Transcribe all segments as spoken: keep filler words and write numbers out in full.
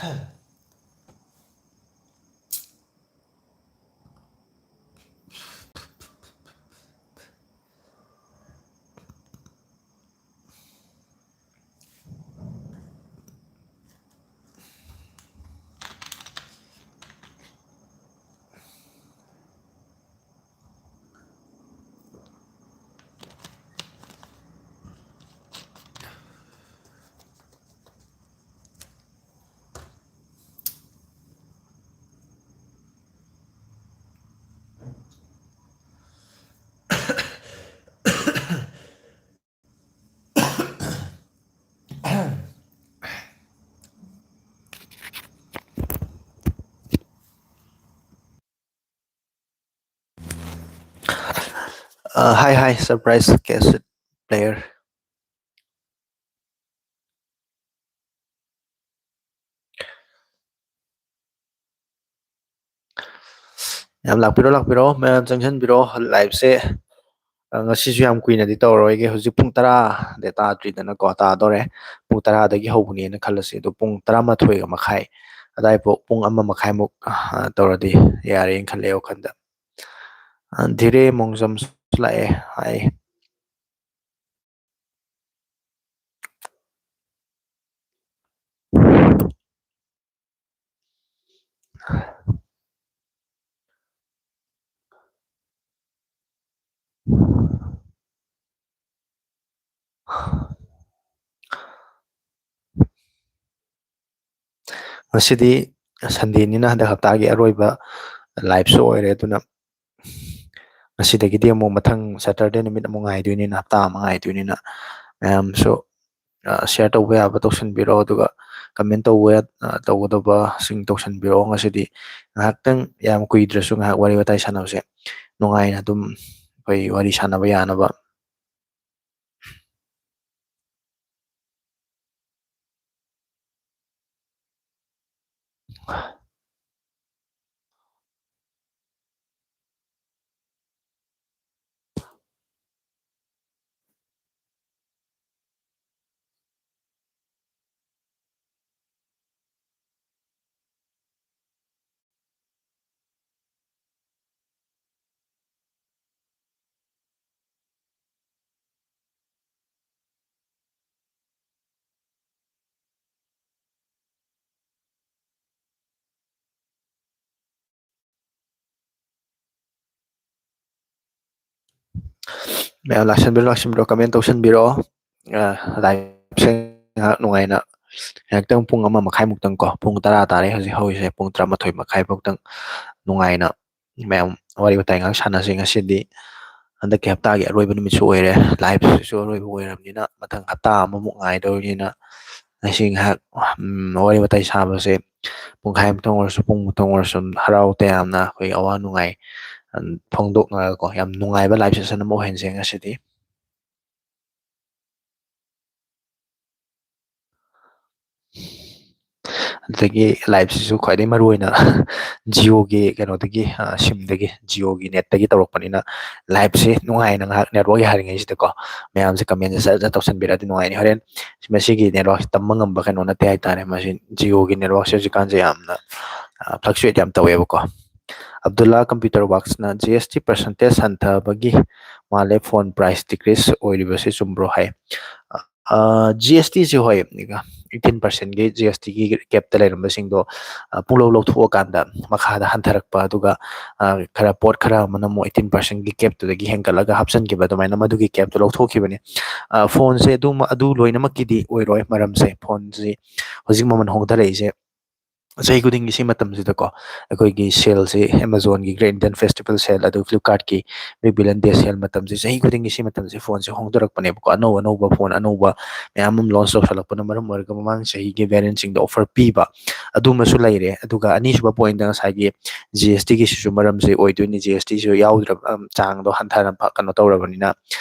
Uh, hi, hi, surprise cassette player. ꯌꯥꯝ ꯂꯥꯛꯄꯤꯔꯣ, ꯂꯥꯛꯄꯤꯔꯣ, ꯃꯌꯥꯝ ꯆꯪꯁꯤꯟꯕꯤꯔꯣ꯫ Live ꯁꯦ, ꯑ, ꯉꯁꯤꯁꯨ ꯌꯥꯝ ꯀꯨꯏꯅꯗꯤ ꯇꯧꯔꯔꯣꯏꯒꯦ꯫ ꯍꯧꯖꯤꯛ ꯄꯨꯡ ꯇꯔꯥꯗꯤ ꯇꯥꯗ꯭ꯔꯤꯗꯅꯀꯣ, ꯇꯥꯗꯣꯔꯦ꯫ ꯄꯨꯡ ꯇꯔꯥꯗꯒꯤ ꯍꯧꯕꯅꯦꯅ ꯈꯜꯂꯁꯤ꯫ ꯑꯗꯣ ꯄꯨꯡ ꯇꯔꯥꯃꯥꯊꯣꯏꯒ ꯃꯈꯥꯏ ꯑꯗꯥꯏꯐꯥꯎ, ꯄꯨꯡ ꯑꯃ ꯃꯈꯥꯏꯃꯨꯛ, ꯑ, ꯇꯧꯔꯗꯤ ꯌꯥꯔꯦꯅ ꯈꯜꯂꯦ ꯋꯥꯈꯜꯗ꯫ ꯑ, ꯙꯤꯔꯦ ꯃꯣꯡꯖꯝꯁꯨ ꯂꯥꯛꯑꯦ꯫ ꯍꯥꯏ꯫ ꯉꯁꯤꯗꯤ Sunday ꯅꯤꯅ, ꯍꯟꯗꯛ ꯍꯞꯇꯥꯒꯤ ꯑꯔꯣꯏꯕ live ꯁꯨ ꯑꯣꯏꯔꯦ꯫ ꯑꯗꯨꯅ ꯉꯁꯤꯗꯒꯤꯗꯤ ꯑꯃꯨꯛ ꯃꯊꯪ Saturday ꯅꯨꯃꯤꯠ ꯑꯃꯨꯛ ꯉꯥꯏꯗꯣꯏꯅꯤꯅ, ꯍꯞꯇꯥ ꯑꯃ ꯉꯥꯏꯗꯣꯏꯅꯤꯅ, ꯃꯌꯥꯝꯁꯨ, ꯑ, share ꯇꯧꯕ ꯌꯥꯕ ꯇꯧꯁꯟꯕꯤꯔꯣ, ꯑꯗꯨꯒ comment ꯇꯧꯕ ꯌꯥ-, ꯑ, ꯇꯧꯒꯗꯕꯁꯤꯡ ꯇꯧꯁꯟꯕꯤꯔꯣ꯫ ꯉꯁꯤꯗꯤ ꯉꯥꯏꯍꯥꯛꯇꯪ, ꯌꯥꯝ ꯀꯨꯏꯗ꯭ꯔꯁꯨ, ꯉꯥꯏꯍꯥꯛ ꯋꯥꯔꯤ ꯋꯥꯇꯥꯏ ꯁꯥꯟꯅꯕꯁꯦ ꯅꯨꯡꯉꯥꯏꯅ ꯑꯗꯨꯝ ꯑꯩꯈꯣꯏ ꯋꯥꯔꯤ ꯁꯥꯟꯅꯕ ꯌꯥꯅꯕ꯫ ꯃꯌꯥꯝ ꯂꯥꯛꯁꯟꯕꯤꯔꯣ, ꯂꯥꯛꯁꯟꯕꯤꯔꯣ, comment ꯇꯧꯁꯟꯕꯤꯔꯣ꯫ ꯑ, live ꯁꯦ ꯉꯥꯏꯍꯥꯛ ꯅꯨꯡꯉꯥꯏꯅ, ꯉꯥꯏꯍꯥꯛꯇꯪ ꯄꯨꯡ ꯑꯃ ꯃꯈꯥꯏꯃꯨꯛꯇꯪ ꯀꯣ, ꯄꯨꯡ ꯇꯔꯥ ꯇꯥꯔꯦ ꯍꯧꯖꯤꯛ ꯍꯧꯔꯤꯁꯦ, ꯄꯨꯡ ꯇꯔꯥꯃꯥꯊꯣꯏ ꯃꯈꯥꯏ ꯐꯥꯎꯇꯪ ꯅꯨꯡꯉꯥꯏꯅ ꯃꯌꯥꯝ ꯋꯥꯔꯤ ꯋꯥꯇꯥꯏ ꯉꯥꯏꯍꯥꯛ ꯁꯥꯟꯅꯁꯤ꯫ ꯉꯁꯤꯗꯤ ꯍꯟꯗꯛꯀꯤ ꯍꯞꯇꯥꯒꯤ ꯑꯔꯣꯏꯕ ꯅꯨꯃꯤꯠꯁꯨ ꯑꯣꯏꯔꯦ, live ꯁꯤꯁꯨ ꯑꯔꯣꯏꯕ ꯑꯣꯏꯔꯕꯅꯤꯅ ꯃꯊꯪ ꯍꯞꯇꯥ ꯑꯃꯃꯨꯛ ꯉꯥꯏꯗꯧꯔꯤꯅꯤꯅ ꯉꯁꯤ ꯉꯥꯏꯍꯥꯛ, ꯎꯝ, ꯋꯥꯔꯤ ꯋꯥꯇꯥꯏ ꯁꯥꯕꯁꯦ ꯄꯨꯡꯈꯥꯏꯃꯨꯛꯇꯪ ꯑꯣꯏꯔꯁꯨ, ꯄꯨꯡꯃꯨꯛꯇꯪ ꯑꯣꯏꯔꯁꯨ, ꯍꯔꯥꯎ ꯇꯌꯥꯝꯅ ꯑꯩꯈꯣꯏ ꯑꯋꯥ ꯅꯨꯡꯉꯥꯏ, ꯎꯝ, ꯐꯣꯡꯗꯣꯛꯅꯔꯒꯀꯣ, ꯌꯥꯝ ꯅꯨꯡꯉꯥꯏꯕ live session ꯑꯃ ꯑꯣꯏꯍꯟꯁꯦ ꯉꯁꯤꯗꯤ꯫ ꯑꯗꯒꯤ live ꯁꯤꯁꯨ ꯈ꯭ꯋꯥꯏꯗꯒꯤ ꯃꯔꯨ ꯑꯣꯏꯅ Jio ꯒꯤ ꯀꯩꯅꯣꯗꯒꯤ, ꯑ, SIM ꯗꯒꯤ, Jio ꯒꯤ net ꯇꯒꯤ ꯇꯧꯔꯛꯄꯅꯤꯅ live ꯁꯤ ꯅꯨꯡꯉꯥꯏꯅ ꯉꯥꯏꯍꯥꯛ network ꯌꯥꯔꯤꯉꯩꯁꯤꯗꯀꯣ ꯃꯌꯥꯝꯁꯦ comment ꯁꯦ ꯁꯠ ꯁꯠ ꯇꯧꯁꯟꯕꯤꯔꯛꯑꯗꯤ ꯅꯨꯡꯉꯥꯏꯅꯤ꯫ ꯍꯣꯔꯦꯟ ꯃꯁꯤꯒꯤ network ꯁꯤ ꯇꯝꯕ ꯉꯝꯕ ꯀꯩꯅꯣ ꯅꯠꯇꯦ ꯍꯥꯏꯇꯥꯔꯦ꯫ ꯃꯁꯤ Jio ꯒꯤ network ꯁꯦ ꯍꯧꯖꯤꯛꯀꯥꯟꯁꯦ ꯌꯥꯝꯅ, ꯑ, fluctuate ꯌꯥꯝ ꯇꯧꯋꯦꯕꯀꯣ꯫ Abdullah Computer Works ꯅ G S T percentage ꯍꯟꯊꯕꯒꯤ ꯃꯥꯜꯂꯦ phone price decrease ꯑꯣꯏꯔꯤꯕꯁꯤ ꯆꯨꯝꯕ꯭ꯔꯣ ꯍꯥꯏ꯫ ꯑ, G S T ꯁꯤ ꯍꯣꯏ, eighteen percent ꯒꯤ G S T ꯒꯤ cap ꯇ ꯂꯩꯔꯝꯕꯁꯤꯡꯗꯣ, ꯑ, ꯄꯨꯡꯂꯧ ꯂꯧꯊꯣꯛꯑꯀꯥꯟꯗ ꯃꯈꯥꯗ ꯍꯟꯊꯔꯛꯄ, ꯑꯗꯨꯒ, ꯑ, ꯈꯔ ꯄꯣꯠ ꯈꯔ ꯑꯃꯅ ꯑꯃꯨꯛ eighteen percent ꯒꯤ cap ꯇꯨꯗꯒꯤ ꯍꯦꯟꯒꯠꯂꯒ ꯍꯥꯞꯆꯤꯟꯈꯤꯕ, ꯑꯗꯨꯃꯥꯏꯅ ꯃꯗꯨꯒꯤ cap ꯇꯨ ꯂꯧꯊꯣꯛꯈꯤꯕꯅꯤ꯫ ꯑ, phone ꯁꯦ ꯑꯗꯨꯃ-, ꯑꯗꯨ ꯂꯣꯏꯅꯃꯛꯀꯤꯗꯤ ꯑꯣꯏꯔꯣꯏ, ꯃꯔꯝꯁꯦ phone ꯁꯤ ꯍꯧꯖꯤꯛ ꯃꯃꯜ ꯍꯣꯡꯊꯔꯛꯏꯁꯦ ꯆꯍꯤ ꯈꯨꯗꯤꯡꯒꯤ ꯁꯤ ꯃꯇꯝꯁꯤꯗꯀꯣ ꯑꯩꯈꯣꯏꯒꯤ sale ꯁꯤ, Amazon ꯒꯤ Great Indian Festival Sale, ꯑꯗꯨ Flipkart ꯀꯤ Big Billion Day Sale ꯃꯇꯝꯁꯤ, ꯆꯍꯤ ꯈꯨꯗꯤꯡꯒꯤ ꯁꯤ ꯃꯇꯝꯁꯤ phone ꯁꯦ ꯍꯣꯡꯗꯣꯔꯛꯄꯅꯦꯕꯀꯣ꯫ ꯑꯅꯧ ꯑꯅꯧꯕ phone ꯑꯅꯧꯕ ꯃꯌꯥꯝ ꯑꯃ launch ꯇꯧꯁꯜꯂꯛꯄꯅ ꯃꯔꯝ ꯑꯣꯏꯔꯒ ꯃꯃꯥꯡ ꯆꯍꯤꯒꯤ variant ꯁꯤꯡꯗ offer ꯄꯤꯕ ꯑꯗꯨꯃꯁꯨ ꯂꯩꯔꯦ꯫ ꯑꯗꯨꯒ ꯑꯅꯤꯁꯨꯕ point ꯇ ꯉꯁꯥꯏꯒꯤ G S T ꯒꯤꯁꯤꯁꯨ ꯃꯔꯝꯁꯦ ꯑꯣꯏꯗꯣꯏꯅꯤ꯫ G S T ꯁꯨ ꯌꯥꯎꯗ꯭ꯔꯕ, ꯑꯝ, ꯆꯥꯡꯗꯣ ꯍꯟꯊꯅ ꯐ-, ꯀꯩꯅꯣ ꯇꯧꯔꯕꯅꯤꯅ,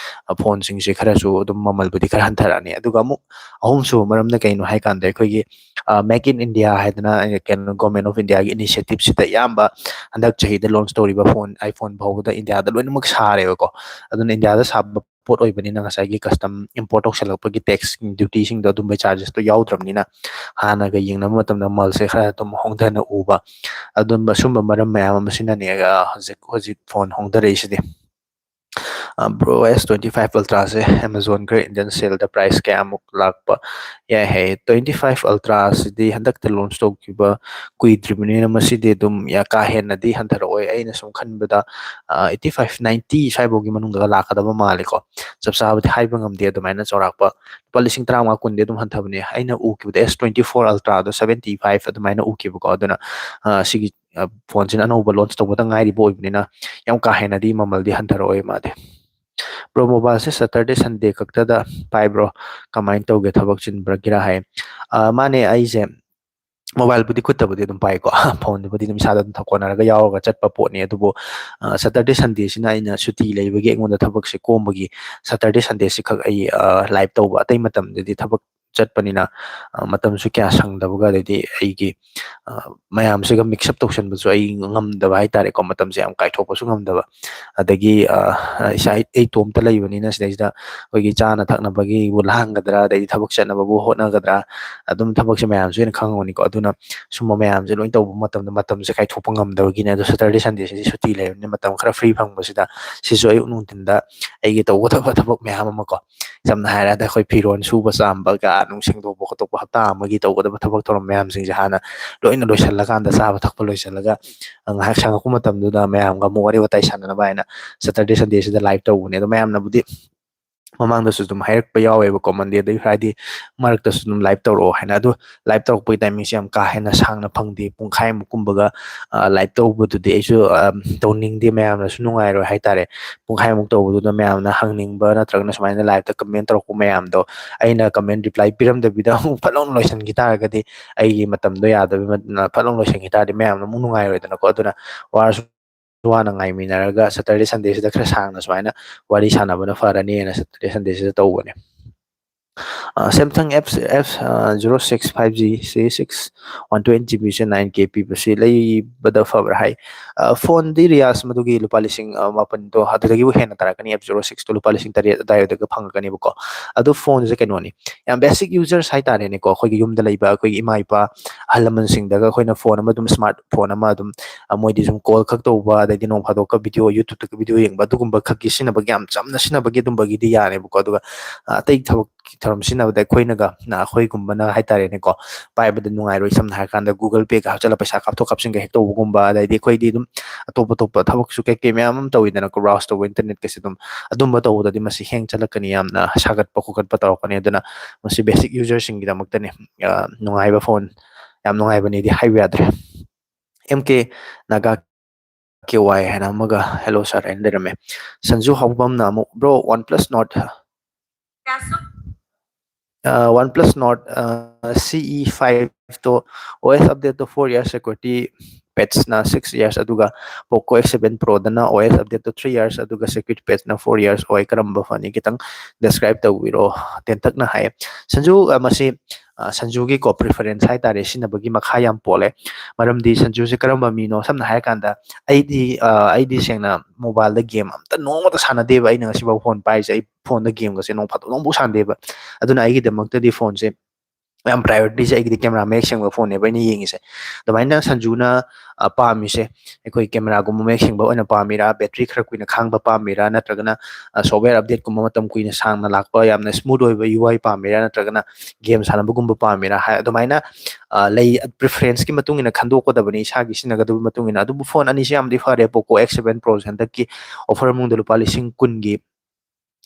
ꯑ, phone ꯁꯤꯡꯁꯦ ꯈꯔꯁꯨ ꯑꯗꯨꯝ ꯃꯃꯜꯕꯨꯗꯤ ꯈꯔ ꯍꯟꯊꯔꯛꯑꯅꯤ꯫ ꯑꯗꯨꯒ ꯑꯃꯨꯛ ꯑꯍꯨꯝꯁꯨꯕ ꯃꯔꯝꯅ ꯀꯩꯅꯣ ꯍꯥꯏ ꯀꯥꯟꯗ ꯑꯩꯈꯣꯏꯒꯤ, ꯑ, Make in India ꯍꯥꯏꯗꯅ, ꯑ, ꯀꯩꯅꯣ, Government of India ꯒꯤ initiative ꯁꯤꯗ ꯑꯌꯥꯝꯕ ꯍꯟꯗꯛ ꯆꯍꯤꯗ launch ꯇꯧꯔꯤꯕ phone, iPhone ꯐꯥꯎꯕꯗ India ꯗ ꯂꯣꯏꯅꯃꯛ ꯁꯥꯔꯦꯕꯀꯣ꯫ ꯑꯗꯨꯅ India ꯗ ꯁꯥꯕ ꯄꯣꯠ ꯑꯣꯏꯕꯅꯤꯅ ꯉꯁꯥꯏꯒꯤ custom import ꯇꯧꯁꯜꯂꯛꯄꯒꯤ tax duty ꯁꯤꯡꯗꯣ, ꯑꯗꯨꯝꯕꯒꯤ charges ꯇꯣ ꯌꯥꯎꯗ꯭ꯔꯕꯅꯤꯅ ꯍꯥꯟꯅꯒ ꯌꯦꯡꯅꯕ ꯃꯇꯝꯗ ꯃꯃꯜꯁꯦ ꯈꯔ ꯑꯗꯨꯝ ꯍꯣꯡꯊꯅ ꯎꯕ꯫ ꯑꯗꯨꯝꯕ ꯁꯨꯝꯕ ꯃꯔꯝ ꯃꯌꯥꯝ ꯑꯃꯁꯤꯅꯅꯦ, ꯑ, ꯍꯧꯖꯤꯛ, ꯍꯧꯖꯤꯛ phone ꯍꯣꯡꯊꯔꯛꯏꯁꯤꯗꯤ꯫ Bro, S twenty five Ultra ꯁꯦ Amazon ꯈꯔ Indian sale ꯗ price ꯀꯌꯥꯃꯨꯛ ꯂꯥꯛꯄ ꯌꯥꯏ ꯍꯥꯏ? Twenty five Ultra ꯁꯤꯗꯤ ꯍꯟꯗꯛꯇ launch ꯇꯧꯈꯤꯕ ꯀꯨꯏꯗ꯭ꯔꯤꯕꯅꯤꯅ ꯃꯁꯤꯗꯤ ꯑꯗꯨꯝ ꯌꯥ-, ꯀꯥ ꯍꯦꯟꯅꯗꯤ ꯍꯟꯊꯔꯛꯑꯣꯏ꯫ ꯑꯩꯅ ꯁꯨꯝ ꯈꯟꯕꯗ, ꯑ, eighty five, ninety ꯁ꯭ꯋꯥꯏꯐꯥꯎꯒꯤ ꯃꯅꯨꯡꯗꯒ ꯂꯥꯛꯀꯗꯕ ꯃꯥꯜꯂꯦꯀꯣ꯫ ꯆꯞ ꯆꯥꯕꯗꯤ ꯍꯥꯏꯕ ꯉꯝꯗꯦ꯫ ꯑꯗꯨꯃꯥꯏꯅ ꯆꯥꯎꯔꯥꯛꯄ ꯂꯨꯄꯥ ꯂꯤꯁꯤꯡ ꯇꯔꯥꯃꯉꯥ ꯀꯨꯟꯗꯤ ꯑꯗꯨꯝ ꯍꯟꯊꯕꯅꯦ꯫ ꯑꯩꯅ ꯎꯈꯤꯕꯗ S twenty four Ultra ꯗꯣ seventy five ꯑꯗꯨꯃꯥꯏꯅ ꯎꯈꯤꯕꯀꯣ꯫ ꯑꯗꯨꯅ, ꯑ, ꯁꯤꯒꯤ, ꯑ, phone ꯁꯤꯅ ꯑꯅꯧꯕ launch ꯇꯧꯕꯗ ꯉꯥꯏꯔꯤꯕ ꯑꯣꯏꯕꯅꯤꯅ ꯌꯥꯝ ꯀꯥ ꯍꯦꯟꯅꯗꯤ ꯃꯃꯜꯗꯤ ꯍꯟꯊꯔꯛꯑꯣꯏ ꯃꯥꯗꯤ꯫ Bro, mobile ꯁꯦ Saturday, Sunday ꯈꯛꯇꯗ ꯄꯥꯏꯕ꯭ꯔꯣ? ꯀꯃꯥꯏꯅ ꯇꯧꯒꯦ? ꯊꯕꯛ ꯆꯤꯟꯕ꯭ꯔꯥꯒꯤꯔꯥ ꯍꯥꯏ꯫ ꯑ, ꯃꯥꯅꯦ, ꯑꯩꯁꯦ mobile ꯕꯨꯗꯤ ꯈꯨꯠꯇꯕꯨꯗꯤ ꯑꯗꯨꯝ ꯄꯥꯏꯀꯣ꯫ Phone ꯗꯨꯕꯨꯗꯤ ꯑꯗꯨꯝ ꯏꯁꯥꯗ ꯑꯗꯨꯝ ꯊꯧꯀꯣꯟꯅꯔꯒ ꯌꯥꯎꯔꯒ ꯆꯠꯄ ꯄꯣꯠꯅꯤ꯫ ꯑꯗꯨꯕꯨ, ꯑ, Saturday, Sunday ꯁꯤꯅ ꯑꯩꯅ ꯁꯨꯇꯤ ꯂꯩꯕꯒꯤ ꯑꯩꯉꯣꯟꯗ ꯊꯕꯛꯁꯦ ꯀꯣꯝꯕꯒꯤ Saturday, Sunday ꯁꯤ ꯈꯛ ꯑꯩ, ꯑ, live ꯇꯧꯕ꯫ ꯑꯇꯩ ꯃꯇꯝꯗꯗꯤ ꯊꯕꯛ ꯆꯠꯄꯅꯤꯅ, ꯑ, ꯃꯇꯝꯁꯨ ꯀꯌꯥ ꯁꯪꯗꯕꯒ, ꯑꯗꯩꯗꯤ ꯑꯩꯒꯤ, ꯑ, ꯃꯌꯥꯝꯁꯤꯒ mix up ꯇꯧꯁꯟꯕꯁꯨ ꯑꯩ ꯉꯝꯗꯕ ꯍꯥꯏꯇꯥꯔꯦꯀꯣ꯫ ꯃꯇꯝꯁꯦ ꯌꯥꯝ ꯀꯥꯏꯊꯣꯛꯄꯁꯨ ꯉꯝꯗꯕ꯫ ꯑꯗꯒꯤ, ꯑ, ꯏꯁꯥ, ꯑꯩ ꯏꯇꯣꯝꯇ ꯂꯩꯕꯅꯤꯅ ꯁꯤꯗꯩꯁꯤꯗ ꯑꯩꯈꯣꯏꯒꯤ ꯆꯥꯅ ꯊꯛꯅꯕꯒꯤꯕꯨ ꯂꯥꯡꯒꯗ꯭ꯔꯥ, ꯑꯗꯩꯗꯤ ꯊꯕꯛ ꯆꯠꯅꯕꯕꯨ ꯍꯣꯠꯅꯒꯗ꯭ꯔꯥ, ꯑꯗꯨꯝ ꯊꯕꯛꯁꯦ ꯃꯌꯥꯝꯁꯨ ꯍꯦꯟꯅ ꯈꯪꯉꯝꯒꯅꯤꯀꯣ꯫ ꯑꯗꯨꯅ ꯁꯨꯝꯕ ꯃꯌꯥꯝꯁꯦ ꯂꯣꯏ ꯇꯧꯕ ꯃꯇꯝꯗ ꯃꯇꯝꯁꯦ ꯀꯥꯏꯊꯣꯛꯄ ꯉꯝꯗꯕꯒꯤꯅꯦ꯫ ꯑꯗꯣ Saturday, Sunday ꯁꯤꯗꯤ ꯁꯨꯇꯤ ꯂꯩꯕꯅꯤꯅ ꯃꯇꯝ ꯈꯔ free ꯐꯪꯕꯁꯤꯗ ꯁꯤꯁꯨ ꯑꯌꯨꯛ ꯅꯨꯡꯊꯤꯟꯗ ꯑꯩꯒꯤ ꯇꯧꯒꯗꯕ ꯊꯕꯛ ꯃꯌꯥꯝ ꯑꯃ ꯀꯣ, ꯁꯝꯅ ꯍꯥꯏꯔꯕꯗ ꯑꯩꯈꯣꯏ ꯐꯤꯔꯣꯜ ꯁꯨꯕ ꯆꯥꯝꯕ, ꯀꯥ ꯅꯨꯡ ꯁꯦꯡꯗꯣꯛꯄ ꯈꯣꯠꯇꯣꯛꯄ, ꯍꯞꯇꯥ ꯑꯃꯒꯤ ꯇꯧꯒꯗꯕ ꯊꯕꯛ ꯊꯧꯔꯝ ꯃꯌꯥꯝꯁꯤꯡꯁꯦ ꯍꯥꯟꯅ ꯂꯣꯏꯅ ꯂꯣꯏꯁꯤꯜꯂꯀꯥꯟꯗ, ꯆꯥꯕ ꯊꯛꯄ ꯂꯣꯏꯁꯤꯜꯂꯒ, ꯑ, ꯉꯥꯏꯍꯥꯛ ꯁꯪꯉꯛꯄ ꯃꯇꯝꯗꯨꯗ ꯃꯌꯥꯝꯒ ꯑꯃꯨꯛ ꯋꯥꯔꯤ ꯋꯥꯇꯥꯏ ꯁꯥꯟꯅꯅꯕ ꯍꯥꯏꯅ Saturday, Sunday ꯁꯤꯗ live ꯇꯧꯕꯅꯦ꯫ ꯑꯗꯣ ꯃꯌꯥꯝꯅꯕꯨꯗꯤ ꯃꯃꯥꯡꯗꯁꯨ ꯑꯗꯨꯝ ꯍꯥꯏꯔꯛꯄ ꯌꯥꯎꯋꯦꯕꯀꯣ, Monday ꯑꯗꯩ Friday ꯃꯔꯛꯇꯁꯨ ꯑꯗꯨꯝ live ꯇꯧꯔꯛꯑꯣ ꯍꯥꯏꯅ꯫ ꯑꯗꯣ live ꯇꯧꯔꯛꯄꯒꯤ timing ꯁꯦ ꯌꯥꯝ ꯀꯥ ꯍꯦꯟꯅ ꯁꯥꯡꯅ ꯐꯪꯗꯦ, ꯄꯨꯡꯈꯥꯏꯃꯨꯛ ꯀꯨꯝꯕꯒ, ꯑ, live ꯇꯧꯕꯗꯨꯗꯤ ꯑꯩꯁꯨ, ꯑ, ꯇꯧꯅꯤꯡꯗꯦ, ꯃꯌꯥꯝꯅꯁꯨ ꯅꯨꯡꯉꯥꯏꯔꯣꯏ ꯍꯥꯏꯇꯥꯔꯦ꯫ ꯄꯨꯡꯈꯥꯏꯃꯨꯛ ꯇꯧꯕꯗꯨꯗ ꯃꯌꯥꯝꯅ ꯍꯪꯅꯤꯡꯕ ꯅꯠꯇ꯭ꯔꯒꯅ ꯁꯨꯃꯥꯏꯅ live ꯇ comment ꯇꯧꯔꯛꯄ ꯃꯌꯥꯝꯗꯣ ꯑꯩꯅ comment reply ꯄꯤꯔꯝꯗꯕꯤꯗ ꯑꯃꯨꯛ ꯐꯠ ꯂꯥꯎꯅ ꯂꯣꯏꯁꯤꯟꯈꯤ ꯇꯥꯔꯒꯗꯤ, ꯑꯩꯒꯤ ꯃꯇꯝꯗꯣ ꯌꯥꯗꯕ ꯐꯠ ꯂꯥꯎꯅ ꯂꯣꯏꯁꯤꯟꯈꯤ ꯇꯥꯔꯗꯤ ꯃꯌꯥꯝꯅ ꯑꯃꯨꯛ ꯅꯨꯡꯉꯥꯏꯔꯣꯏꯗꯅꯀꯣ꯫ ꯑꯗꯨꯅ ꯋꯥꯔꯁꯨ ꯋꯥꯅ ꯉꯥꯏꯃꯤꯟꯅꯔꯒ Saturday, Sunday ꯁꯤꯗ ꯈꯔ ꯁꯥꯡꯅ ꯁꯨꯃꯥꯏꯅ ꯋꯥꯔꯤ ꯁꯥꯟꯅꯕꯅ ꯐꯔꯅꯤꯅ Saturday, Sunday ꯁꯤꯗ ꯇꯧꯕꯅꯦ꯫ ꯑ, Samsung F, F, ꯑ, zero six five G C six one twenty G B ꯁꯦ nine K ꯄꯤꯕꯁꯤ ꯂꯩꯕꯗ ꯐꯕ꯭ꯔꯥ ꯍꯥꯏ꯫ ꯑ, phone ꯗꯤ ꯔꯤꯌꯥꯁ ꯃꯗꯨꯒꯤ ꯂꯨꯄꯥ ꯂꯤꯁꯤꯡ, ꯑ, ꯃꯥꯄꯟꯗꯣ ꯑꯗꯨꯗꯒꯤꯕꯨ ꯍꯦꯟꯅ ꯇꯥꯔꯛꯀꯅꯤ꯫ F zero six ꯇꯣ ꯂꯨꯄꯥ ꯂꯤꯁꯤꯡ ꯇꯔꯦꯠ ꯑꯗꯨꯋꯥꯏꯗꯒ ꯐꯪꯉꯛꯀꯅꯦꯕꯀꯣ꯫ ꯑꯗꯣ phone ꯁꯦ ꯀꯩꯅꯣꯅꯤ, ꯌꯥꯝ basic users ꯍꯥꯏꯇꯥꯔꯦꯅꯦꯀꯣ, ꯑꯩꯈꯣꯏꯒꯤ ꯌꯨꯝꯗ ꯂꯩꯕ ꯑꯩꯈꯣꯏꯒꯤ ꯏꯃꯥ ꯏꯄꯥ, ꯑꯍꯜ ꯂꯃꯟꯁꯤꯡꯗꯒ ꯑꯩꯈꯣꯏꯅ ꯐꯣꯟ ꯑꯃ ꯑꯗꯨꯝ, ꯁ꯭ꯃꯥꯔꯠ ꯐꯣꯟ ꯑꯃ ꯑꯗꯨꯝ, ꯑ, ꯃꯣꯏꯗꯤ ꯁꯨꯝ ꯀꯣꯜ ꯈꯛ ꯇꯧꯕ, ꯑꯗꯩꯗꯤ ꯅꯣꯡ ꯐꯥꯗꯣꯛꯀ ꯚꯤꯗꯤꯑꯣ, ꯌꯨꯇ꯭ꯌꯨꯕꯇꯒ ꯚꯤꯗꯤꯑꯣ ꯌꯦꯡꯕ, ꯑꯗꯨꯒꯨꯝꯕ ꯈꯛꯀꯤ ꯁꯤꯖꯤꯟꯅꯕꯒꯤ, ꯌꯥꯝ ꯆꯝꯅ ꯁꯤꯖꯤꯟꯅꯕꯒꯤ ꯑꯗꯨꯝꯕꯒꯤꯗꯤ ꯌꯥꯔꯦꯕꯀꯣ꯫ ꯑꯗꯨꯒ, ꯑ, ꯑꯇꯩ ꯊꯕꯛꯀꯤ ꯊꯧꯔꯝ ꯁꯤꯖꯤꯟꯅꯕꯗ ꯑꯩꯈꯣꯏꯅꯒ, ꯑ, ꯑꯩꯈꯣꯏꯒꯨꯝꯕꯅ ꯍꯥꯏꯇꯥꯔꯦꯅꯦꯀꯣ, ꯄꯥꯏꯕꯗ ꯅꯨꯡꯉꯥꯏꯔꯣꯏ꯫ ꯁꯝꯅ ꯍꯥꯏꯔꯀꯥꯟꯗ Google Pay ꯒ ꯍꯥꯞꯆꯤꯜꯂꯒ ꯄꯩꯁꯥ ꯀꯥꯞꯊꯣꯛ ꯀꯥꯞꯁꯤꯟꯒ ꯍꯦꯛ ꯇꯧꯕꯒꯨꯝꯕ, ꯑꯗꯩꯗꯤ ꯑꯩꯈꯣꯏꯗꯤ ꯑꯗꯨꯝ ꯑꯇꯣꯞ ꯑꯇꯣꯞꯄ ꯊꯕꯛꯁꯨ ꯀꯩ ꯀꯩ ꯃꯌꯥꯝ ꯑꯃ ꯇꯧꯋꯤꯗꯅꯀꯣ, browse ꯇꯧꯕ internetꯀꯁꯦ ꯑꯗꯨꯝ, ꯑꯗꯨꯝꯕ ꯇꯧꯕꯗꯗꯤ ꯃꯁꯤ hang ꯆꯠꯂꯛꯀꯅꯤ, ꯌꯥꯝꯅ ꯁꯥꯒꯠꯄ ꯈꯣꯀꯠꯄ ꯇꯧꯔꯛꯀꯅꯤ꯫ ꯑꯗꯨꯅ ꯃꯁꯤ basic userꯁꯤꯡꯒꯤꯗꯃꯛꯇꯅꯤ, ꯑ, ꯅꯨꯡꯉꯥꯏꯕ ꯐꯣꯟ, ꯌꯥꯝ ꯅꯨꯡꯉꯥꯏꯕꯅꯤꯗꯤ ꯍꯥꯏꯕ ꯌꯥꯗ꯭ꯔꯦ꯫ M K Naga K Y ꯍꯥꯏꯅ ꯑꯃꯒ, "Hello sir" ꯍꯥꯏꯅ ꯂꯩꯔꯝꯃꯦ꯫ ꯁꯟꯖꯨ ꯍꯧꯕꯝꯅ ꯑꯃꯨꯛ, "Bro, OnePlus Nord, ꯑ, OnePlus Nord, ꯑ, C E five ꯇꯣ OS update ꯇꯣ four years, security patch ꯅ six years, ꯑꯗꯨꯒ Poco X seven Pro ꯗꯅ OS update ꯇꯣ three years, ꯑꯗꯨꯒ security patch ꯅ four years ꯑꯣꯏ, ꯀꯔꯝꯕ ꯐꯅꯤ? ꯈꯤꯇꯪ describe ꯇꯧꯕꯤꯔꯣ" ꯇꯦꯟꯇꯛꯅ ꯍꯥꯏꯌꯦ꯫ ꯁꯟꯖꯨ, ꯑ, ꯃꯁꯤ, ꯑ, ꯁꯟꯖꯨꯒꯤꯀꯣ preference ꯍꯥꯏꯇꯥꯔꯦ, ꯁꯤꯖꯤꯟꯅꯕꯒꯤ ꯃꯈꯥ ꯌꯥꯝ ꯄꯣꯜꯂꯦ꯫ ꯃꯔꯝꯗꯤ ꯁꯟꯖꯨꯁꯦ ꯀꯔꯝꯕ ꯃꯤꯅꯣ? ꯁꯝꯅ ꯍꯥꯏꯔꯀꯥꯟꯗ, ꯑꯩꯗꯤ, ꯑ, ꯑꯩꯗꯤ ꯁꯦꯡꯅ mobile ꯗ game ꯑꯝꯇ ꯅꯣꯡꯃꯇ ꯁꯥꯟꯅꯗꯦꯕ꯫ ꯑꯩꯅ ꯉꯁꯤꯐꯥꯎ ꯐꯣꯟ ꯄꯥꯏꯔꯤꯁꯦ, ꯑꯩ ꯐꯣꯟꯗ game ꯒꯁꯦ ꯅꯣꯡ ꯐꯥꯗꯣꯛ ꯑꯃꯐꯥꯎ ꯁꯥꯟꯅꯗꯦꯕ꯫ ꯑꯗꯨꯅ ꯑꯩꯒꯤꯗꯃꯛꯇꯗꯤ ꯐꯣꯟꯁꯦ ꯌꯥꯝ priority ꯁꯦ ꯑꯩꯒꯤꯗꯤ camera ꯃꯌꯦꯛ ꯁꯦꯡꯕ ꯐꯣꯟꯅꯦꯕ ꯑꯩꯅ ꯌꯦꯡꯉꯤꯁꯦ꯫ ꯑꯗꯨꯃꯥꯏꯅ ꯁꯟꯖꯨꯅ, ꯑ, ꯄꯥꯝꯃꯤꯁꯦ, ꯑꯩꯈꯣꯏ camera ꯒꯨꯝꯕ ꯃꯌꯦꯛ ꯁꯦꯡꯕ ꯑꯣꯏꯅ ꯄꯥꯝꯃꯤꯔꯥ, battery ꯈꯔ ꯀꯨꯏꯅ ꯈꯥꯡꯕ ꯄꯥꯝꯃꯤꯔꯥ, ꯅꯠꯇ꯭ꯔꯒꯅ, ꯑ, software update ꯀꯨꯝꯕ ꯃꯇꯝ ꯀꯨꯏꯅ ꯁꯥꯡꯅ ꯂꯥꯛꯄ ꯌꯥꯝꯅ smooth ꯑꯣꯏꯕ U I ꯄꯥꯝꯃꯤꯔꯥ, ꯅꯠꯇ꯭ꯔꯒꯅ game ꯁꯥꯟꯅꯕꯒꯨꯝꯕ ꯄꯥꯝꯃꯤꯔꯥ ꯍꯥꯏ, ꯑꯗꯨꯃꯥꯏꯅ, ꯑ, ꯂꯩ, preference ꯀꯤ ꯃꯇꯨꯡ ꯏꯟꯅ ꯈꯟꯗꯣꯛꯀꯗꯕꯅꯤ, ꯏꯁꯥꯒꯤ ꯁꯤꯖꯤꯟꯅꯒꯗꯕ ꯃꯇꯨꯡ ꯏꯟꯅ꯫ ꯑꯗꯨꯕꯨ ꯐꯣꯟ ꯑꯅꯤꯁꯦ ꯌꯥꯝꯗꯤ ꯐꯔꯦ, Poco X seven Pro ꯁꯦ ꯍꯟꯗꯛꯀꯤ offer ꯃꯅꯨꯡꯗ ꯂꯨꯄꯥ ꯂꯤꯁꯤꯡ ꯀꯨꯟꯒꯤ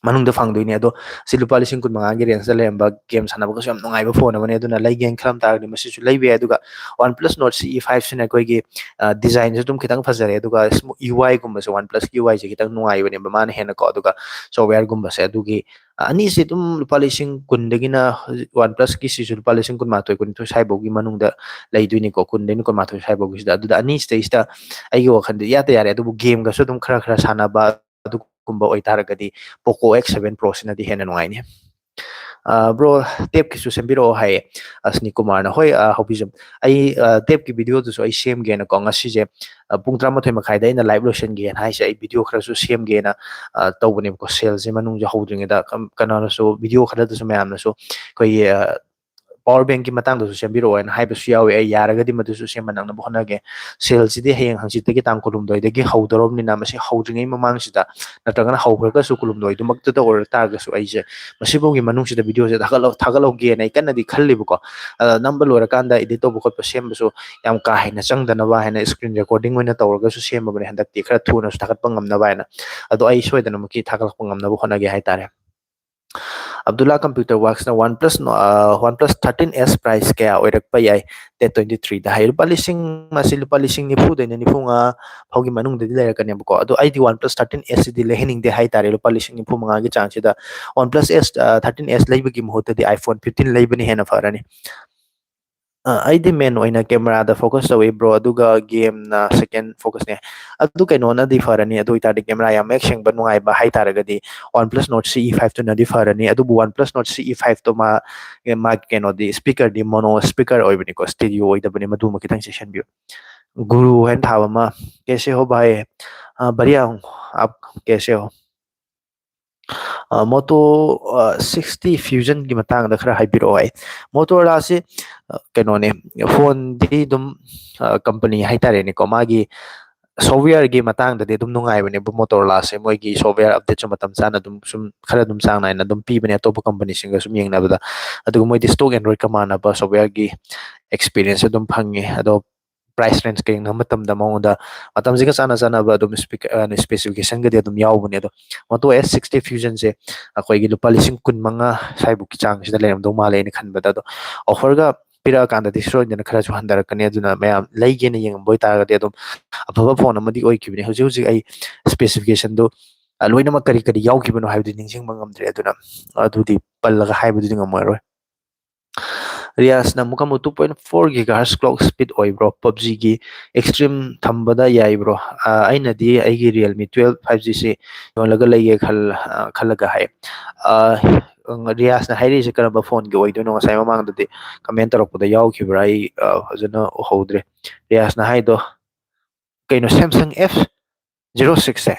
ꯃꯅꯨꯡꯗ ꯐꯪꯗꯣꯏꯅꯦ꯫ ꯑꯗꯣ ꯁꯤ ꯂꯨꯄꯥ ꯂꯤꯁꯤꯡ ꯀꯨꯟꯃꯉꯥꯒꯤ range ꯇ ꯂꯩꯔꯝꯕ game ꯁꯥꯟꯅꯕꯒꯁꯨ ꯌꯥꯝ ꯅꯨꯡꯉꯥꯏꯕ ꯐꯣꯟ ꯑꯃꯅꯦ꯫ ꯑꯗꯨꯅ ꯂꯩꯒꯦꯅ ꯈꯜꯂꯝ ꯇꯥꯔꯒꯗꯤ ꯃꯁꯤꯁꯨ ꯂꯩꯕ ꯌꯥꯏ꯫ ꯑꯗꯨꯒ OnePlus Nord C E five ꯁꯤꯅ ꯑꯩꯈꯣꯏꯒꯤ, ꯑ, design ꯁꯨ ꯑꯗꯨꯝ ꯈꯤꯇꯪ ꯐꯖꯔꯦ, ꯑꯗꯨꯒ ꯁ꯭ꯃꯨ-, U I ꯒꯨꯝꯕꯁꯦ, OnePlus ꯀꯤ U I ꯁꯦ ꯈꯤꯇꯪ ꯅꯨꯡꯉꯥꯏꯕꯅꯦꯕ ꯃꯥꯅ ꯍꯦꯟꯅꯀꯣ꯫ ꯑꯗꯨꯒ software ꯒꯨꯝꯕꯁꯦ, ꯑꯗꯨꯒꯤ, ꯑ, ꯑꯅꯤꯁꯦ ꯑꯗꯨꯝ ꯂꯨꯄꯥ ꯂꯤꯁꯤꯡ ꯀꯨꯟꯗꯒꯤꯅ ꯍꯧꯖꯤꯛ OnePlus ꯀꯤꯁꯤꯁꯨ ꯂꯨꯄꯥ ꯂꯤꯁꯤꯡ ꯀꯨꯟꯃꯥꯊꯣꯏ, ꯀꯨꯟꯅꯤꯊꯣꯏ ꯁ꯭ꯋꯥꯏꯐꯥꯎꯒꯤ ꯃꯅꯨꯡꯗ ꯂꯩꯗꯣꯏꯅꯤꯀꯣ, ꯀꯨꯟꯗꯩꯅ ꯀꯨꯟꯃꯥꯊꯣꯏ ꯁ꯭ꯋꯥꯏꯐꯥꯎꯒꯤꯁꯤꯗ꯫ ꯑꯗꯨꯗ ꯑꯅꯤꯁꯤꯗꯩꯁꯤꯗ ꯑꯩꯒꯤ ꯋꯥꯈꯜꯗ ꯏꯌꯥꯗ ꯌꯥꯔꯦ꯫ ꯑꯗꯨꯕꯨ game ꯒꯁꯨ ꯑꯗꯨꯝ ꯈꯔ ꯈꯔ ꯁꯥꯟꯅꯕ ꯑꯗꯨꯒꯨꯝꯕ ꯑꯣꯏꯇꯥꯔꯒꯗꯤ Poco X seven Pro ꯁꯤꯅꯗꯤ ꯍꯦꯟꯅ ꯅꯨꯡꯉꯥꯏꯅꯤ꯫ ꯑ, bro, tab ꯀꯤꯁꯨ ꯁꯦꯝꯕꯤꯔꯛꯑꯣ ꯍꯥꯏꯌꯦ, ꯑꯁꯅꯤ ꯀꯨꯃꯥꯔꯅ꯫ ꯍꯣꯏ, ꯑ, ꯍꯧꯕꯤꯖꯝ, ꯑꯩ, ꯑ, tab ꯀꯤ video ꯗꯨꯁꯨ ꯑꯩ ꯁꯦꯝꯒꯦꯅꯀꯣ, ꯉꯁꯤꯁꯦ, ꯑ, ꯄꯨꯡ ꯇꯔꯥꯃꯥꯊꯣꯏ ꯃꯈꯥꯏꯗ ꯑꯩꯅ live ꯂꯣꯏꯁꯤꯟꯒꯦꯅ ꯍꯥꯏꯁꯦ, ꯑꯩ video ꯈꯔꯁꯨ ꯁꯦꯝꯒꯦꯅ, ꯑ, ꯇꯧꯕꯅꯦꯕꯀꯣ꯫ Sale ꯁꯦ ꯃꯅꯨꯡꯁꯦ ꯍꯧꯗ꯭ꯔꯤꯉꯩꯗ ꯀꯝ-, ꯀꯩꯅꯣꯅꯁꯨ, video ꯈꯔꯗꯁꯨ ꯃꯌꯥꯝꯅꯁꯨ ꯑꯩꯈꯣꯏꯒꯤ, ꯑ, ꯄꯋꯥꯔ ꯕꯦꯡꯀꯤ ꯃꯇꯥꯡꯗꯁꯨ ꯁꯦꯝꯕꯤꯔꯛꯑꯣ ꯍꯥꯏꯅ ꯍꯥꯏꯕꯁꯨ ꯌꯥꯎꯋꯤ꯫ ꯑꯩ ꯌꯥꯔꯒꯗꯤ ꯃꯗꯨꯁꯨ ꯁꯦꯝꯕ ꯅꯪꯅꯕ ꯍꯣꯠꯅꯒꯦ꯫ ꯁꯦꯜꯁꯤꯗꯤ ꯍꯌꯦꯡ ꯍꯪꯆꯤꯠꯇꯒꯤ ꯇꯥꯡ ꯀꯨꯟꯍꯨꯝꯗꯣꯏꯗꯒꯤ ꯍꯧꯗꯧꯔꯕꯅꯤꯅ, ꯃꯁꯤ ꯍꯧꯗ꯭ꯔꯤꯉꯩ ꯃꯃꯥꯡꯁꯤꯗ ꯅꯠꯇ꯭ꯔꯒꯅ ꯍꯧꯈ꯭ꯔꯒꯁꯨ ꯀꯨꯟꯍꯨꯝꯗꯣꯏꯗꯨꯃꯛꯇꯗ ꯑꯣꯏꯔ ꯇꯥꯔꯒꯁꯨ, ꯑꯩꯁꯦ ꯃꯁꯤꯐꯥꯎꯒꯤ ꯃꯅꯨꯡꯁꯤꯗ ꯚꯤꯗꯤꯑꯣꯁꯦ ꯊꯥꯒꯠꯂꯧ-, ꯊꯥꯒꯠꯍꯧꯒꯦꯅ ꯑꯩ ꯀꯟꯅꯗꯤ ꯈꯜꯂꯤꯕꯀꯣ꯫ ꯑꯗ ꯅꯝꯕ ꯂꯣꯏꯔꯀꯥꯟꯗ ꯏꯗꯤꯠ ꯇꯧꯕ ꯈꯣꯠꯄ ꯁꯦꯝꯕꯁꯨ ꯌꯥꯝ ꯀꯥ ꯍꯦꯟꯅ ꯆꯪꯗꯅꯕ ꯍꯥꯏꯅ, ꯏꯁꯀ꯭ꯔꯤꯟ ꯔꯦꯀꯣꯔꯗꯤꯡ ꯑꯣꯏꯅ ꯇꯧꯔꯒꯁꯨ ꯁꯦꯝꯃꯕꯅꯦ ꯍꯟꯗꯛꯇꯤ, ꯈꯔ ꯊꯨꯅꯁꯨ ꯊꯥꯒꯠꯄ ꯉꯝꯅꯕ ꯍꯥꯏꯅ꯫ ꯑꯗꯣ ꯑꯩ ꯁꯣꯏꯗꯅꯃꯛꯀꯤ ꯊꯥꯒꯠꯂꯛꯄ ꯉꯝꯅꯕ ꯍꯣꯠꯅꯒꯦ ꯍꯥꯏꯇꯥꯔꯦ꯫ ꯑꯕꯗꯨꯜꯂꯥ ꯀꯝꯄ꯭ꯌꯨꯇꯔ ꯋꯥꯔꯛꯁꯅ OnePlus, ꯑ, OnePlus thirteen S price ꯀꯌꯥ ꯑꯣꯏꯔꯛꯄ ꯌꯥꯏ date twenty three ꯗ ꯍꯥꯏ꯫ ꯂꯨꯄꯥ ꯂꯤꯁꯤꯡ, ꯃꯁꯤ ꯂꯨꯄꯥ ꯂꯤꯁꯤꯡ ꯅꯤꯐꯨꯗꯩꯅ ꯅꯤꯐꯨ ꯃꯉꯥ ꯐꯥꯎꯒꯤ ꯃꯅꯨꯡꯗꯗꯤ ꯂꯩꯔꯛꯀꯅꯦꯕꯀꯣ꯫ ꯑꯗꯣ ꯑꯩꯗꯤ OnePlus thirteen S ꯁꯤꯗꯤ ꯂꯩꯍꯟꯅꯤꯡꯗꯦ ꯍꯥꯏꯇꯥꯔꯦ, ꯂꯨꯄꯥ ꯂꯤꯁꯤꯡ ꯅꯤꯐꯨ ꯃꯉꯥꯒꯤ ꯆꯥꯡꯁꯤꯗ꯫ OnePlus S, ꯑ, thirteen S ꯂꯩꯕꯒꯤ ꯃꯍꯨꯠꯇꯗꯤ iPhone fifteen ꯂꯩꯕꯅ ꯍꯦꯟꯅ ꯐꯔꯅꯤ꯫ ꯑ, ꯑꯩꯗꯤ ꯃꯦꯟ ꯑꯣꯏꯅ ꯀꯦꯃꯦꯔꯥꯗ ꯐꯣꯀꯁ ꯇꯧꯏ, ꯕ꯭ꯔꯣ, ꯑꯗꯨꯒ ꯒꯦꯝꯅ ꯁꯦꯀꯦꯟ ꯐꯣꯀꯁꯅꯦ꯫ ꯑꯗꯨ ꯀꯩꯅꯣꯅꯗꯤ ꯐꯔꯅꯤ, ꯑꯗꯨ ꯑꯣꯏꯇꯥꯔꯗꯤ ꯀꯦꯃꯦꯔꯥ ꯌꯥꯝ ꯃꯌꯦꯛ ꯁꯦꯡꯕ ꯅꯨꯡꯉꯥꯏꯕ ꯍꯥꯏꯇꯥꯔꯒꯗꯤ OnePlus Nord C E five ꯇꯨꯅꯗꯤ ꯐꯔꯅꯤ꯫ ꯑꯗꯨꯕꯨ OnePlus Nord C E five ꯇꯣ ꯃꯥ, ꯃꯥꯒꯤ ꯀꯩꯅꯣꯗꯤ, ꯁ꯭ꯄꯤꯀꯔꯗꯤ ꯃꯣꯅꯣ ꯁ꯭ꯄꯤꯀꯔ ꯑꯣꯏꯕꯅꯤꯀꯣ, ꯁ꯭ꯇꯦꯔꯤꯑꯣ ꯑꯣꯏꯗꯕꯅꯤ, ꯃꯗꯨꯃ ꯈꯤꯇꯪ ꯆꯦꯛꯁꯤꯟꯕꯤꯌꯨ꯫ ꯒꯨꯔꯨ ꯍꯥꯏꯅ ꯊꯥꯕ ꯑꯃ, "ꯀꯦꯁꯦ ꯍꯣ ꯚꯥꯏ?" ꯑ, "ꯕꯔꯤꯌꯥ ꯍꯨꯡ, ꯑꯥꯞ ꯀꯦꯁꯦ ꯍꯣ?" ꯑ, Moto, ꯑ, sixty Fusionꯒꯤ ꯃꯇꯥꯡꯗ ꯈꯔ ꯍꯥꯏꯕꯤꯔꯛꯑꯣ ꯍꯥꯏ꯫ Motorolaꯁꯤ, ꯑ, ꯀꯩꯅꯣꯅꯦ, ꯐꯣꯟꯗꯤ ꯑꯗꯨꯝ, ꯑ, ꯀꯝꯄꯅꯤ ꯍꯥꯏꯇꯥꯔꯦꯅꯦꯀꯣ, ꯃꯥꯒꯤ softwareꯒꯤ ꯃꯇꯥꯡꯗꯗꯤ ꯑꯗꯨꯝ ꯅꯨꯡꯉꯥꯏꯕꯅꯦꯕ Motorolaꯁꯦ꯫ ꯃꯣꯏꯒꯤ software updateꯁꯨ ꯃꯇꯝ ꯆꯥꯅ ꯑꯗꯨꯝ, ꯁꯨꯝ ꯈꯔ ꯑꯗꯨꯝ ꯆꯥꯡ ꯅꯥꯏꯅ ꯑꯗꯨꯝ ꯄꯤꯕꯅꯦ ꯑꯇꯣꯞꯄ ꯀꯝꯄꯅꯤꯁꯤꯡꯒ ꯁꯨꯝ ꯌꯦꯡꯅꯕꯗ꯫ ꯑꯗꯨꯒ ꯃꯣꯏꯗꯤ stock Androidꯀ ꯃꯥꯟꯅꯕ softwareꯒꯤ experience ꯑꯗꯨꯝ ꯐꯪꯉꯦ꯫ ꯑꯗꯣ price rangeꯀ ꯌꯦꯡꯅꯕ ꯃꯇꯝꯗ ꯃꯉꯣꯟꯗ ꯃꯇꯝꯁꯤꯒ ꯆꯥꯟꯅ ꯆꯥꯟꯅꯕ ꯑꯗꯨꯝ ꯁ꯭ꯄꯤꯛ-, ꯑ, specificationꯒꯗꯤ ꯑꯗꯨꯝ ꯌꯥꯎꯕꯅꯦ꯫ ꯑꯗꯣ Moto S sixty Fusionꯁꯦ ꯑꯩꯈꯣꯏꯒꯤ ꯂꯨꯄꯥ ꯂꯤꯁꯤꯡ ꯀꯨꯟꯃꯉꯥ ꯁ꯭ꯋꯥꯏꯕꯨꯛꯀꯤ ꯆꯥꯡꯁꯤꯗ ꯂꯩꯔꯝꯗꯧ ꯃꯥꯜꯂꯦ ꯑꯩꯅ ꯈꯟꯕꯗ꯫ ꯑꯗꯣ offerꯒ ꯄꯤꯔꯛꯑꯀꯥꯟꯗꯗꯤ ꯁꯣꯏꯗꯅ ꯈꯔꯁꯨ ꯍꯟꯊꯔꯛꯀꯅꯤ꯫ ꯑꯗꯨꯅ ꯃꯌꯥꯝ ꯂꯩꯒꯦꯅ ꯌꯦꯡꯉꯝꯕ ꯑꯣꯏꯇꯥꯔꯒꯗꯤ ꯑꯗꯨꯝ ꯑꯐꯕ ꯐꯣꯟ ꯑꯃꯗꯤ ꯑꯣꯏꯈꯤꯕꯅꯤ꯫ ꯍꯧꯖꯤꯛ ꯍꯧꯖꯤꯛ ꯑꯩ specificationꯗꯨ, ꯑ, ꯂꯣꯏꯅꯃꯛ ꯀꯔꯤ ꯀꯔꯤ ꯌꯥꯎꯈꯤꯕꯅꯣ ꯍꯥꯏꯕꯗꯤ ꯅꯤꯡꯁꯤꯡꯕ ꯉꯝꯗ꯭ꯔꯦ, ꯑꯗꯨꯅ ꯑꯗꯨꯗꯤ ꯄꯜꯂꯒ ꯍꯥꯏꯕꯗꯨꯗꯤ ꯉꯝꯃꯔꯣꯏ꯫ ꯔꯤꯌꯥꯁꯅ ꯑꯃꯨꯛꯀ ꯑꯃꯨꯛ two point four gigahertz clock speed ꯑꯣꯏꯕ꯭ꯔꯣ? PUBGꯒꯤ extreme ꯊꯝꯕꯗ ꯌꯥꯏꯕ꯭ꯔꯣ? ꯑ, ꯑꯩꯅꯗꯤ ꯑꯩꯒꯤ Realme twelve five Gꯁꯤ ꯌꯣꯜꯂꯒ ꯂꯩꯒꯦ ꯈꯜ-, ꯑ, ꯈꯜꯂꯒ ꯍꯥꯏ꯫ ꯑ, ꯔꯤꯌꯥꯁꯅ ꯍꯥꯏꯔꯤꯁꯦ ꯀꯔꯝꯕ ꯐꯣꯟꯒꯤ ꯑꯣꯏꯗꯣꯏꯅꯣ? ꯉꯁꯥꯏ ꯃꯃꯥꯡꯗꯗꯤ comment ꯇꯧꯔꯛꯄꯗ ꯌꯥꯎꯈꯤꯕ꯭ꯔꯥ? ꯑꯩ, ꯑ, ꯐꯖꯅ ꯎꯍꯧꯗ꯭ꯔꯦ꯫ ꯔꯤꯌꯥꯁꯅ ꯍꯥꯏꯗꯣ ꯀꯩꯅꯣ, Samsung F zero sixꯁꯦ?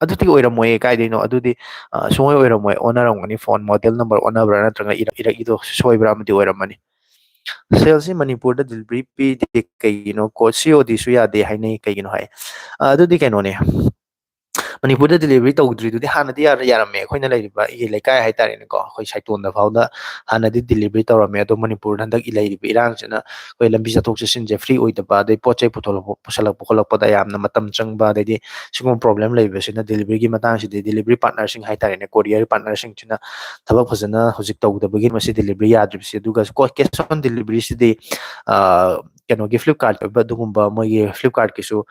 ꯑꯗꯨꯗꯤ ꯑꯣꯏꯔꯝꯃꯣꯏꯌꯦ, ꯀꯥꯏꯗꯩꯅꯣ? ꯑꯗꯨꯗꯤ, ꯑ, ꯁꯨꯡꯑꯣꯏ ꯑꯣꯏꯔꯝꯃꯣꯏ꯫ ꯑꯣꯟꯅꯔꯝꯒꯅꯤ, ꯐꯣꯟ ꯃꯣꯗꯦꯜ ꯅꯝꯕꯔ ꯑꯣꯟꯅꯕ꯭ꯔꯥ ꯅꯠꯇ꯭ꯔꯒ ꯏꯔꯛ-, ꯏꯔꯛꯏꯗꯣ ꯁꯣꯏꯕ꯭ꯔꯥ ꯑꯃꯗꯤ ꯑꯣꯏꯔꯝꯃꯅꯤ꯫ ꯁꯦꯜꯁꯤ ꯃꯅꯤꯄꯨꯔꯗ ꯗꯤꯂꯤꯚꯔꯤ ꯄꯤꯗꯦ ꯀꯩꯒꯤꯅꯣ? ꯀꯣ-, ꯁꯤ ꯑꯣ ꯗꯤꯁꯨ ꯌꯥꯗꯦ ꯍꯥꯏꯅꯩ, ꯀꯩꯒꯤꯅꯣ ꯍꯥꯏ? ꯑ, ꯑꯗꯨꯗꯤ ꯀꯩꯅꯣꯅꯦ, ꯃꯅꯤꯄꯨꯔꯗ ꯗꯤꯂꯤꯚꯔꯤ ꯇꯧꯗ꯭ꯔꯤꯗꯨꯗꯤ ꯍꯥꯟꯅꯗꯤ ꯌꯥꯔ-, ꯌꯥꯔꯝꯃꯦ꯫ ꯑꯩꯈꯣꯏꯅ ꯂꯩꯔꯤꯕ ꯑꯩꯒꯤ ꯂꯩꯀꯥꯏ ꯍꯥꯏꯇꯥꯔꯦꯅꯦꯀꯣ, ꯑꯩꯈꯣꯏ ꯁꯥꯏꯇꯣꯟꯗ ꯐꯥꯎꯗ ꯍꯥꯟꯅꯗꯤ ꯗꯤꯂꯤꯚꯔꯤ ꯇꯧꯔꯝꯃꯦ꯫ ꯑꯗꯣ ꯃꯅꯤꯄꯨꯔꯗ ꯍꯟꯗꯛ ꯂꯩꯔꯤꯕ ꯏꯔꯥꯡꯁꯤꯅ ꯑꯩꯈꯣꯏ ꯂꯝꯕꯤ ꯆꯠꯊꯣꯛ ꯆꯠꯁꯤꯟꯁꯦ ꯐ꯭ꯔꯤ ꯑꯣꯏꯗꯕ, ꯑꯗꯩ ꯄꯣꯠ ꯆꯩ ꯄꯨꯊꯣꯛꯂꯛꯄ, ꯄꯨꯁꯜꯂꯛꯄ ꯈꯣꯠꯂꯛꯄꯗ ꯌꯥꯝꯅ ꯃꯇꯝ ꯆꯪꯕ, ꯑꯗꯩꯗꯤ ꯁꯤꯒꯨꯝꯕ ꯄ꯭ꯔꯣꯕ꯭ꯂꯦꯝ ꯂꯩꯕꯁꯤꯅ ꯗꯤꯂꯤꯚꯔꯤꯒꯤ ꯃꯇꯥꯡꯁꯤꯗꯤ ꯗꯤꯂꯤꯚꯔꯤ ꯄꯥꯔꯠꯅꯔꯁꯤꯡ ꯍꯥꯏꯇꯥꯔꯦꯅꯦ, ꯀꯣꯔꯤꯌꯔ ꯄꯥꯔꯠꯅꯔꯁꯤꯡꯁꯤꯅ ꯊꯕꯛ ꯐꯖꯅ ꯍꯧꯖꯤꯛ ꯇꯧꯗꯕꯒꯤ ꯃꯁꯤ ꯗꯤꯂꯤꯚꯔꯤ ꯌꯥꯗ꯭ꯔꯤꯕꯁꯤ꯫ ꯑꯗꯨꯒ ꯀꯣ-, cash on deliveryꯁꯤꯗꯤ, ꯑ, ꯀꯩꯅꯣꯒꯤ Flipkartꯀꯤ ꯑꯣꯏꯕ ꯑꯗꯨꯒꯨꯝꯕ ꯃꯣꯏꯒꯤ Flipkartꯀꯤꯁꯨ,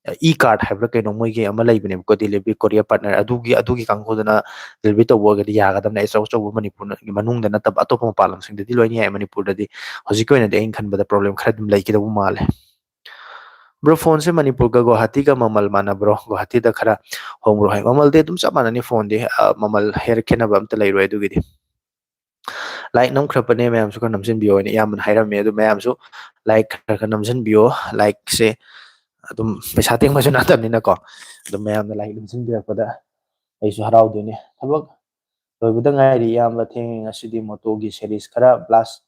ꯑ, e-cart ꯍꯥꯏꯕ꯭ꯔꯥ ꯀꯩꯅꯣ ꯃꯣꯏꯒꯤ ꯑꯃ ꯂꯩꯕꯅꯦꯕꯀꯣ, delivery courier partner, ꯑꯗꯨꯒꯤ, ꯑꯗꯨꯒꯤ ꯀꯥꯡꯕꯨꯗꯨꯅ delivery ꯇꯧꯕ ꯑꯣꯏꯔꯒꯗꯤ ꯌꯥꯒꯗꯕꯅꯦ꯫ ꯑꯆꯧ ꯑꯆꯧꯕ ꯃꯅꯤꯄꯨꯔꯒꯤ ꯃꯅꯨꯡꯗ ꯅꯠꯇꯕ ꯑꯇꯣꯞꯄ ꯃꯄꯥꯟ ꯂꯝꯁꯤꯡꯗꯗꯤ ꯂꯣꯏꯅ ꯌꯥꯏ꯫ ꯃꯅꯤꯄꯨꯔꯗꯗꯤ ꯍꯧꯖꯤꯛꯀꯤ ꯑꯣꯏꯅꯗꯤ ꯑꯩꯅ ꯈꯟꯕꯗ ꯄ꯭ꯔꯣꯕ꯭ꯂꯦꯝ ꯈꯔ ꯑꯗꯨꯝ ꯂꯩꯒꯗꯧꯕ ꯃꯥꯜꯂꯦ꯫ ꯕ꯭ꯔꯣ, ꯐꯣꯟꯁꯦ ꯃꯅꯤꯄꯨꯔꯒ ꯒꯨꯋꯥꯍꯥꯇꯤꯒ ꯃꯃꯜ ꯃꯥꯟꯅꯕ꯭ꯔꯣ? ꯒꯨꯋꯥꯍꯥꯇꯤꯗ ꯈꯔ ꯍꯣꯡꯕ꯭ꯔꯣ ꯍꯥꯏ꯫ ꯃꯃꯜꯗꯤ ꯑꯗꯨꯝ ꯆꯞ ꯃꯥꯟꯅꯅꯤ ꯐꯣꯟꯗꯤ, ꯑ, ꯃꯃꯜ ꯍꯦꯟꯅ ꯈꯦꯠꯅꯕ ꯑꯝꯇ ꯂꯩꯔꯣꯏ ꯑꯗꯨꯒꯤꯗꯤ꯫ ꯂꯥꯏꯛ ꯅꯝꯈ꯭ꯔꯕꯅꯦ, ꯃꯌꯥꯝꯁꯨ ꯈꯔ ꯅꯝꯁꯤꯟꯕꯤꯌꯣ ꯍꯥꯏꯅ ꯏꯌꯥꯝꯕꯅ ꯍꯥꯏꯔꯝꯃꯦ꯫ ꯑꯗꯨ ꯃꯌꯥꯝꯁꯨ ꯂꯥꯏꯛ ꯈꯔ ꯈꯔ ꯅꯝꯁꯤꯟꯕꯤꯌꯣ꯫ ꯂꯥꯏꯛꯁꯦ ꯑꯗꯨꯝ ꯄꯩꯁꯥ ꯇꯤꯡꯕꯁꯨ ꯅꯠꯇꯕꯅꯤꯅꯀꯣ, ꯑꯗꯨꯝ ꯃꯌꯥꯝꯅ ꯂꯥꯏꯛ ꯅꯝꯁꯤꯟꯕꯤꯔꯛꯄꯗ ꯑꯩꯁꯨ ꯍꯔꯥꯎꯗꯣꯏꯅꯦ꯫ ꯊꯕꯛ ꯂꯣꯏꯕꯗ ꯉꯥꯏꯔꯤ ꯏꯌꯥꯝꯕ, ꯊꯦꯡꯉꯦ ꯉꯁꯤꯗꯤ꯫ ꯃꯣꯇꯣꯒꯤ ꯁꯦꯔꯤꯁ ꯈꯔ ꯕ꯭ꯂꯥꯁ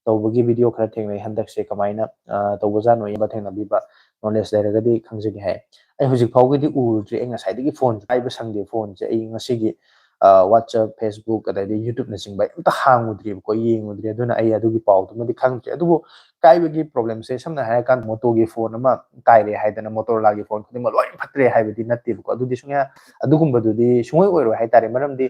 ꯇꯧꯕꯒꯤ ꯚꯤꯗꯤꯑꯣ ꯈꯔ ꯊꯦꯡꯅꯩ ꯍꯟꯗꯛꯁꯦ, ꯀꯃꯥꯏꯅ, ꯑ, ꯇꯧꯕꯖꯥꯠꯅꯣ ꯏꯌꯥꯝꯕ ꯊꯦꯡꯅꯕꯤꯕ, ꯅꯣꯂꯦꯖ ꯂꯩꯔꯒꯗꯤ ꯈꯪꯖꯒꯦ ꯍꯥꯏ꯫ ꯑꯩ ꯍꯧꯖꯤꯛ ꯐꯥꯎꯒꯤꯗꯤ ꯎꯔꯨꯗ꯭ꯔꯤ, ꯑꯩ ꯉꯁꯥꯏꯗꯒꯤ ꯐꯣꯟꯁꯦ ꯄꯥꯏꯕ ꯁꯪꯗꯦ꯫ ꯐꯣꯟꯁꯦ ꯑꯩ ꯉꯁꯤꯒꯤ, ꯑ, WhatsApp, Facebook, ꯑꯗꯩꯗꯤ YouTube ꯅꯆꯤꯡꯕ ꯑꯩ ꯑꯝꯇ ꯍꯥꯡꯉꯨꯗ꯭ꯔꯤꯕꯀꯣ, ꯌꯦꯡꯉꯨꯗ꯭ꯔꯤ꯫ ꯑꯗꯨꯅ ꯑꯩ ꯑꯗꯨꯒꯤ ꯄꯥꯎꯗꯨꯃꯗꯤ ꯈꯪꯗ꯭ꯔꯤ꯫ ꯑꯗꯨꯕꯨ ꯀꯥꯏꯕꯒꯤ ꯄ꯭ꯔꯣꯕ꯭ꯂꯦꯝꯁꯦ ꯁꯝꯅ ꯍꯥꯏꯔꯀꯥꯟꯗ ꯃꯣꯇꯣꯒꯤ ꯐꯣꯟ ꯑꯃ ꯀꯥꯏꯔꯦ ꯍꯥꯏꯗꯅ ꯃꯣꯇꯣꯔꯣꯂꯥꯒꯤ ꯐꯣꯟ ꯈꯨꯗꯤꯡꯃꯛ ꯂꯣꯏ ꯐꯠꯇ꯭ꯔꯦ ꯍꯥꯏꯕꯗꯤ ꯅꯠꯇꯦꯕꯀꯣ꯫ ꯑꯗꯨꯗꯤ ꯁꯨꯡꯌꯥ, ꯑꯗꯨꯒꯨꯝꯕꯗꯨꯗꯤ ꯁꯨꯡꯑꯣꯏ ꯑꯣꯏꯔꯣꯏ ꯍꯥꯏꯇꯥꯔꯦ꯫ ꯃꯔꯝꯗꯤ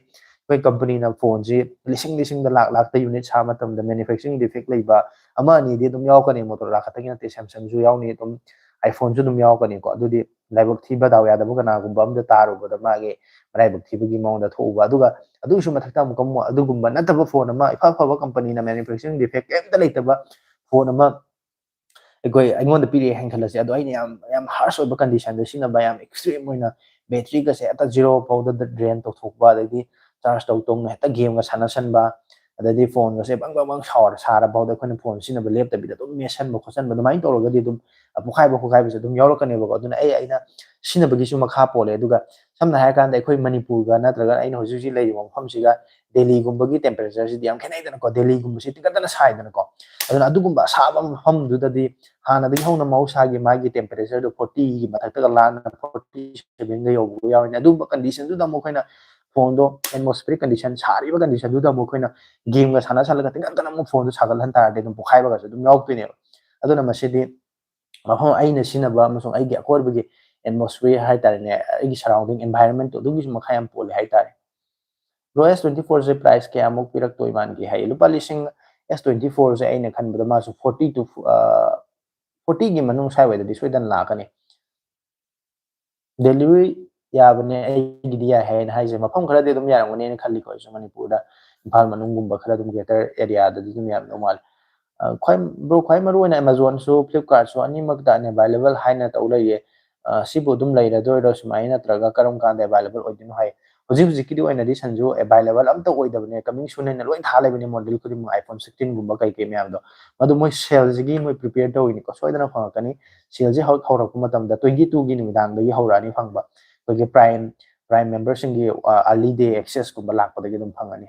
ꯑꯩꯈꯣꯏ ꯀꯝꯄꯅꯤꯅ ꯐꯣꯟꯁꯤ ꯂꯤꯁꯤꯡ ꯂꯤꯁꯤꯡꯗ, ꯂꯥꯛ ꯂꯥꯛꯇ ꯌꯨꯅꯤꯠ ꯁꯥꯕ ꯃꯇꯝꯗ manufacturing defect ꯂꯩꯕ ꯑꯃ ꯑꯅꯤꯗꯤ ꯑꯗꯨꯝ ꯌꯥꯎꯔꯛꯀꯅꯤ꯫ ꯃꯣꯇꯣꯔꯣꯂꯥ ꯈꯛꯇꯒꯤ ꯅꯠꯇꯦ, Samsungꯁꯨ ꯌꯥꯎꯅꯤ, ꯑꯗꯨꯝ iPhoneꯁꯨ ꯑꯗꯨꯝ ꯌꯥꯎꯔꯛꯀꯅꯤꯀꯣ꯫ ꯑꯗꯨꯗꯤ ꯂꯥꯏꯕꯛ ꯊꯤꯕ, ꯗꯥꯎ ꯌꯥꯗꯕ ꯀꯅꯥꯒꯨꯝꯕ ꯑꯝꯗ ꯇꯥꯔꯨꯕꯗ ꯃꯥꯒꯤ ꯃꯔꯥꯏꯕꯛ ꯊꯤꯕꯒꯤ ꯃꯑꯣꯡꯗ ꯊꯣꯛꯎꯕ꯫ ꯑꯗꯨꯒ ꯑꯗꯨꯒꯤꯁꯨ ꯃꯊꯛꯇ ꯑꯃꯨꯛꯀ ꯑꯃꯨꯛ ꯑꯗꯨꯒꯨꯝꯕ ꯅꯠꯇꯕ ꯐꯣꯟ ꯑꯃ, ꯏꯐ ꯐꯕ ꯀꯝꯄꯅꯤꯅ manufacturing defect ꯀꯩꯝꯇ ꯂꯩꯇꯕ ꯐꯣꯟ ꯑꯃ ꯑꯩꯈꯣꯏ, ꯑꯩꯉꯣꯟꯗ ꯄꯤꯔꯛꯑꯦ ꯍꯥꯏꯅ ꯈꯜꯂꯁꯦ꯫ ꯑꯗꯣ ꯑꯩꯅ ꯌꯥꯝ, ꯌꯥꯝ harsh ꯑꯣꯏꯕ conditionꯗ ꯁꯤꯖꯤꯟꯅꯕ, ꯌꯥꯝ extreme ꯑꯣꯏꯅ batteryꯒꯁꯦ ꯍꯦꯛꯇ zero ꯐꯥꯎꯗ drain ꯇꯧꯊꯣꯛꯄ, ꯑꯗꯩꯗꯤ charge ꯇꯧ ꯇꯧꯅ ꯍꯦꯛꯇ gameꯒ ꯁꯥꯟꯅꯁꯟꯕ, ꯑꯗꯩꯗꯤ ꯐꯣꯟꯒꯁꯦ ꯕꯪ ꯕꯪ ꯕꯪ ꯁꯥꯎꯔ ꯁꯥꯔ ꯐꯥꯎꯗ ꯑꯩꯈꯣꯏꯅ ꯐꯣꯟ ꯁꯤꯖꯤꯟꯅꯕ ꯂꯦꯞꯇꯕꯤꯗ ꯑꯗꯨꯝ ꯃꯦꯠꯁꯟꯕ ꯈꯣꯠꯆꯟꯕ ꯑꯗꯨꯃꯥꯏꯅ ꯇꯧꯔꯒꯗꯤ ꯑꯗꯨꯝ ꯄꯣꯛꯈꯥꯏꯕ ꯈꯣꯠꯈꯥꯏꯕꯁꯦ ꯑꯗꯨꯝ ꯌꯥꯎꯔꯛꯀꯅꯦꯕꯀꯣ꯫ ꯑꯗꯨꯅ ꯑꯩ ꯑꯩꯅ ꯁꯤꯖꯤꯟꯅꯕꯒꯤꯁꯨ ꯃꯈꯥ ꯄꯣꯜꯂꯦ꯫ ꯑꯗꯨꯒ ꯁꯝꯅ ꯍꯥꯏꯔꯀꯥꯟꯗ ꯑꯩꯈꯣꯏ ꯃꯅꯤꯄꯨꯔꯒ ꯅꯠꯇ꯭ꯔꯒ ꯑꯩꯅ ꯍꯧꯖꯤꯛ ꯍꯧꯖꯤꯛ ꯂꯩꯔꯤꯕ ꯃꯐꯝꯁꯤꯒ ꯗꯦꯜꯂꯤꯒꯨꯝꯕꯒꯤ temperatureꯁꯤꯗꯤ ꯌꯥꯝ ꯈꯦꯠꯅꯩꯗꯅꯀꯣ꯫ ꯗꯦꯜꯂꯤꯒꯨꯝꯕꯁꯤ ꯇꯤꯡꯈꯠꯇꯅ ꯁꯥꯏꯗꯅꯀꯣ꯫ ꯑꯗꯨꯅ ꯑꯗꯨꯒꯨꯝꯕ ꯑꯁꯥꯕ ꯃꯐꯝꯗꯨꯗꯗꯤ ꯍꯥꯟꯅꯗꯒꯤ ꯍꯧꯅ ꯃꯍꯧꯁꯥꯒꯤ ꯃꯥꯒꯤ temperatureꯗꯣ fortyꯒꯤ ꯃꯊꯛꯇꯒ ꯂꯥꯟꯅ forty sevenꯒ ꯌꯧꯕ ꯌꯥꯎꯔꯤꯅꯤ꯫ ꯑꯗꯨꯒꯨꯝꯕ conditionꯗꯨꯗ ꯑꯃꯨꯛ ꯑꯩꯈꯣꯏꯅ ꯐꯣꯟꯗꯣ atmospheric condition ꯁꯥꯔꯤꯕ conditionꯗꯨꯗ ꯑꯃꯨꯛ ꯑꯩꯈꯣꯏꯅ gameꯒ ꯁꯥꯟꯅ ꯁꯥꯟꯅꯒ ꯇꯤꯡꯈꯠꯇꯅ ꯑꯃꯨꯛ ꯐꯣꯟꯗꯣ ꯁꯥꯒꯠꯍꯟ ꯇꯥꯔꯗꯤ ꯑꯗꯨꯝ ꯄꯣꯛꯈꯥꯏꯕꯒꯁꯨ ꯑꯗꯨꯝ ꯌꯥꯎꯔꯛꯇꯣꯏꯅꯦꯕ꯫ ꯑꯗꯨꯅ ꯃꯁꯤꯗꯤ ꯃꯐꯝ ꯑꯩꯅ ꯁꯤꯖꯤꯟꯅꯕ ꯑꯃꯁꯨꯡ ꯑꯩꯒꯤ ꯑꯀꯣꯏꯕꯒꯤ atmosphere ꯍꯥꯏꯇꯥꯔꯦꯅꯦ, ꯑꯩꯒꯤ surrounding environment ꯑꯗꯨꯒꯤꯁꯨ ꯃꯈꯥ ꯌꯥꯝ ꯄꯣꯜꯂꯦ ꯍꯥꯏꯇꯥꯔꯦ꯫ Bro, S twenty fourꯁꯦ price ꯀꯌꯥꯃꯨꯛ ꯄꯤꯔꯛꯇꯣꯏ ꯃꯥꯟꯒꯦ ꯍꯥꯏ? ꯂꯨꯄꯥ ꯂꯤꯁꯤꯡ, S twenty fourꯁꯦ ꯑꯩꯅ ꯈꯟꯕꯗ ꯃꯥꯁꯨ forty to, ꯑ, fortyꯒꯤ ꯃꯅꯨꯡ ꯁ꯭ꯋꯥꯏꯋꯥꯏꯗꯗꯤ ꯁꯣꯏꯗꯅ ꯂꯥꯛꯀꯅꯤ꯫ Delivery ꯌꯥꯕꯅꯦ, ꯑꯩꯒꯤꯗꯤ ꯌꯥꯏ ꯍꯥꯏꯅ ꯍꯥꯏꯁꯦ꯫ ꯃꯐꯝ ꯈꯔꯗꯤ ꯑꯗꯨꯝ ꯌꯥꯔꯝꯒꯅꯤꯅ ꯈꯜꯂꯤꯀꯣ ꯑꯩꯁꯨ, ꯃꯅꯤꯄꯨꯔꯗ ꯏꯝꯐꯥꯜ ꯃꯅꯨꯡꯒꯨꯝꯕ ꯈꯔ ꯑꯗꯨꯝ greater areaꯗꯗꯤ ꯑꯗꯨꯝ ꯌꯥꯔꯝꯗꯧ ꯃꯥꯜꯂꯦ꯫ ꯑ, ꯈ꯭ꯋꯥꯏ, bro, ꯈ꯭ꯋꯥꯏ ꯃꯔꯨ ꯑꯣꯏꯅ Amazonꯁꯨ Flipkartꯁꯨ ꯑꯅꯤꯃꯛꯇ unavailable ꯍꯥꯏꯅ ꯇꯧ ꯂꯩꯔꯦ꯫ ꯑ, ꯁꯤꯕꯨ ꯑꯗꯨꯝ ꯂꯩꯔꯗꯣꯏꯔꯣ ꯁꯨꯃꯥꯏꯅ, ꯅꯠꯇ꯭ꯔꯒ ꯀꯔꯝ ꯀꯥꯟꯗ available ꯑꯣꯏꯗꯣꯏꯅꯣ ꯍꯥꯏ? ꯍꯧꯖꯤꯛ ꯍꯧꯖꯤꯛꯀꯤꯗꯤ ꯑꯣꯏꯅꯗꯤ ꯁꯟꯖꯨ available ꯑꯝꯇ ꯑꯣꯏꯗꯕꯅꯦ, coming soon ꯍꯥꯏꯅ ꯂꯣꯏ ꯊꯥ ꯂꯩꯕꯅꯦ, model ꯈꯨꯗꯤꯡꯃꯛ, iPhone sixteenꯒꯨꯝꯕ ꯀꯩ ꯀꯩ ꯃꯌꯥꯝꯗꯣ꯫ ꯃꯗꯨ ꯃꯣꯏ saleꯁꯤꯒꯤ ꯃꯣꯏ prepare ꯇꯧꯔꯤꯅꯤꯀꯣ, ꯁꯣꯏꯗꯅ ꯐꯪꯉꯛꯀꯅꯤ꯫ Saleꯁꯦ ꯍꯧ-, ꯍꯧꯔꯛꯄ ꯃꯇꯝꯗ twenty twoꯒꯤ ꯅꯨꯃꯤꯗꯥꯡꯗꯒꯤ ꯍꯧꯔꯛꯑꯅꯤ ꯐꯪꯕ꯫ ꯑꯩꯈꯣꯏꯒꯤ Prime, Prime memberꯁꯤꯡꯒꯤ, ꯑ, early day accessꯀꯨꯝꯕ ꯂꯥꯛꯄꯗꯒꯤ ꯑꯗꯨꯝ ꯐꯪꯉꯅꯤ꯫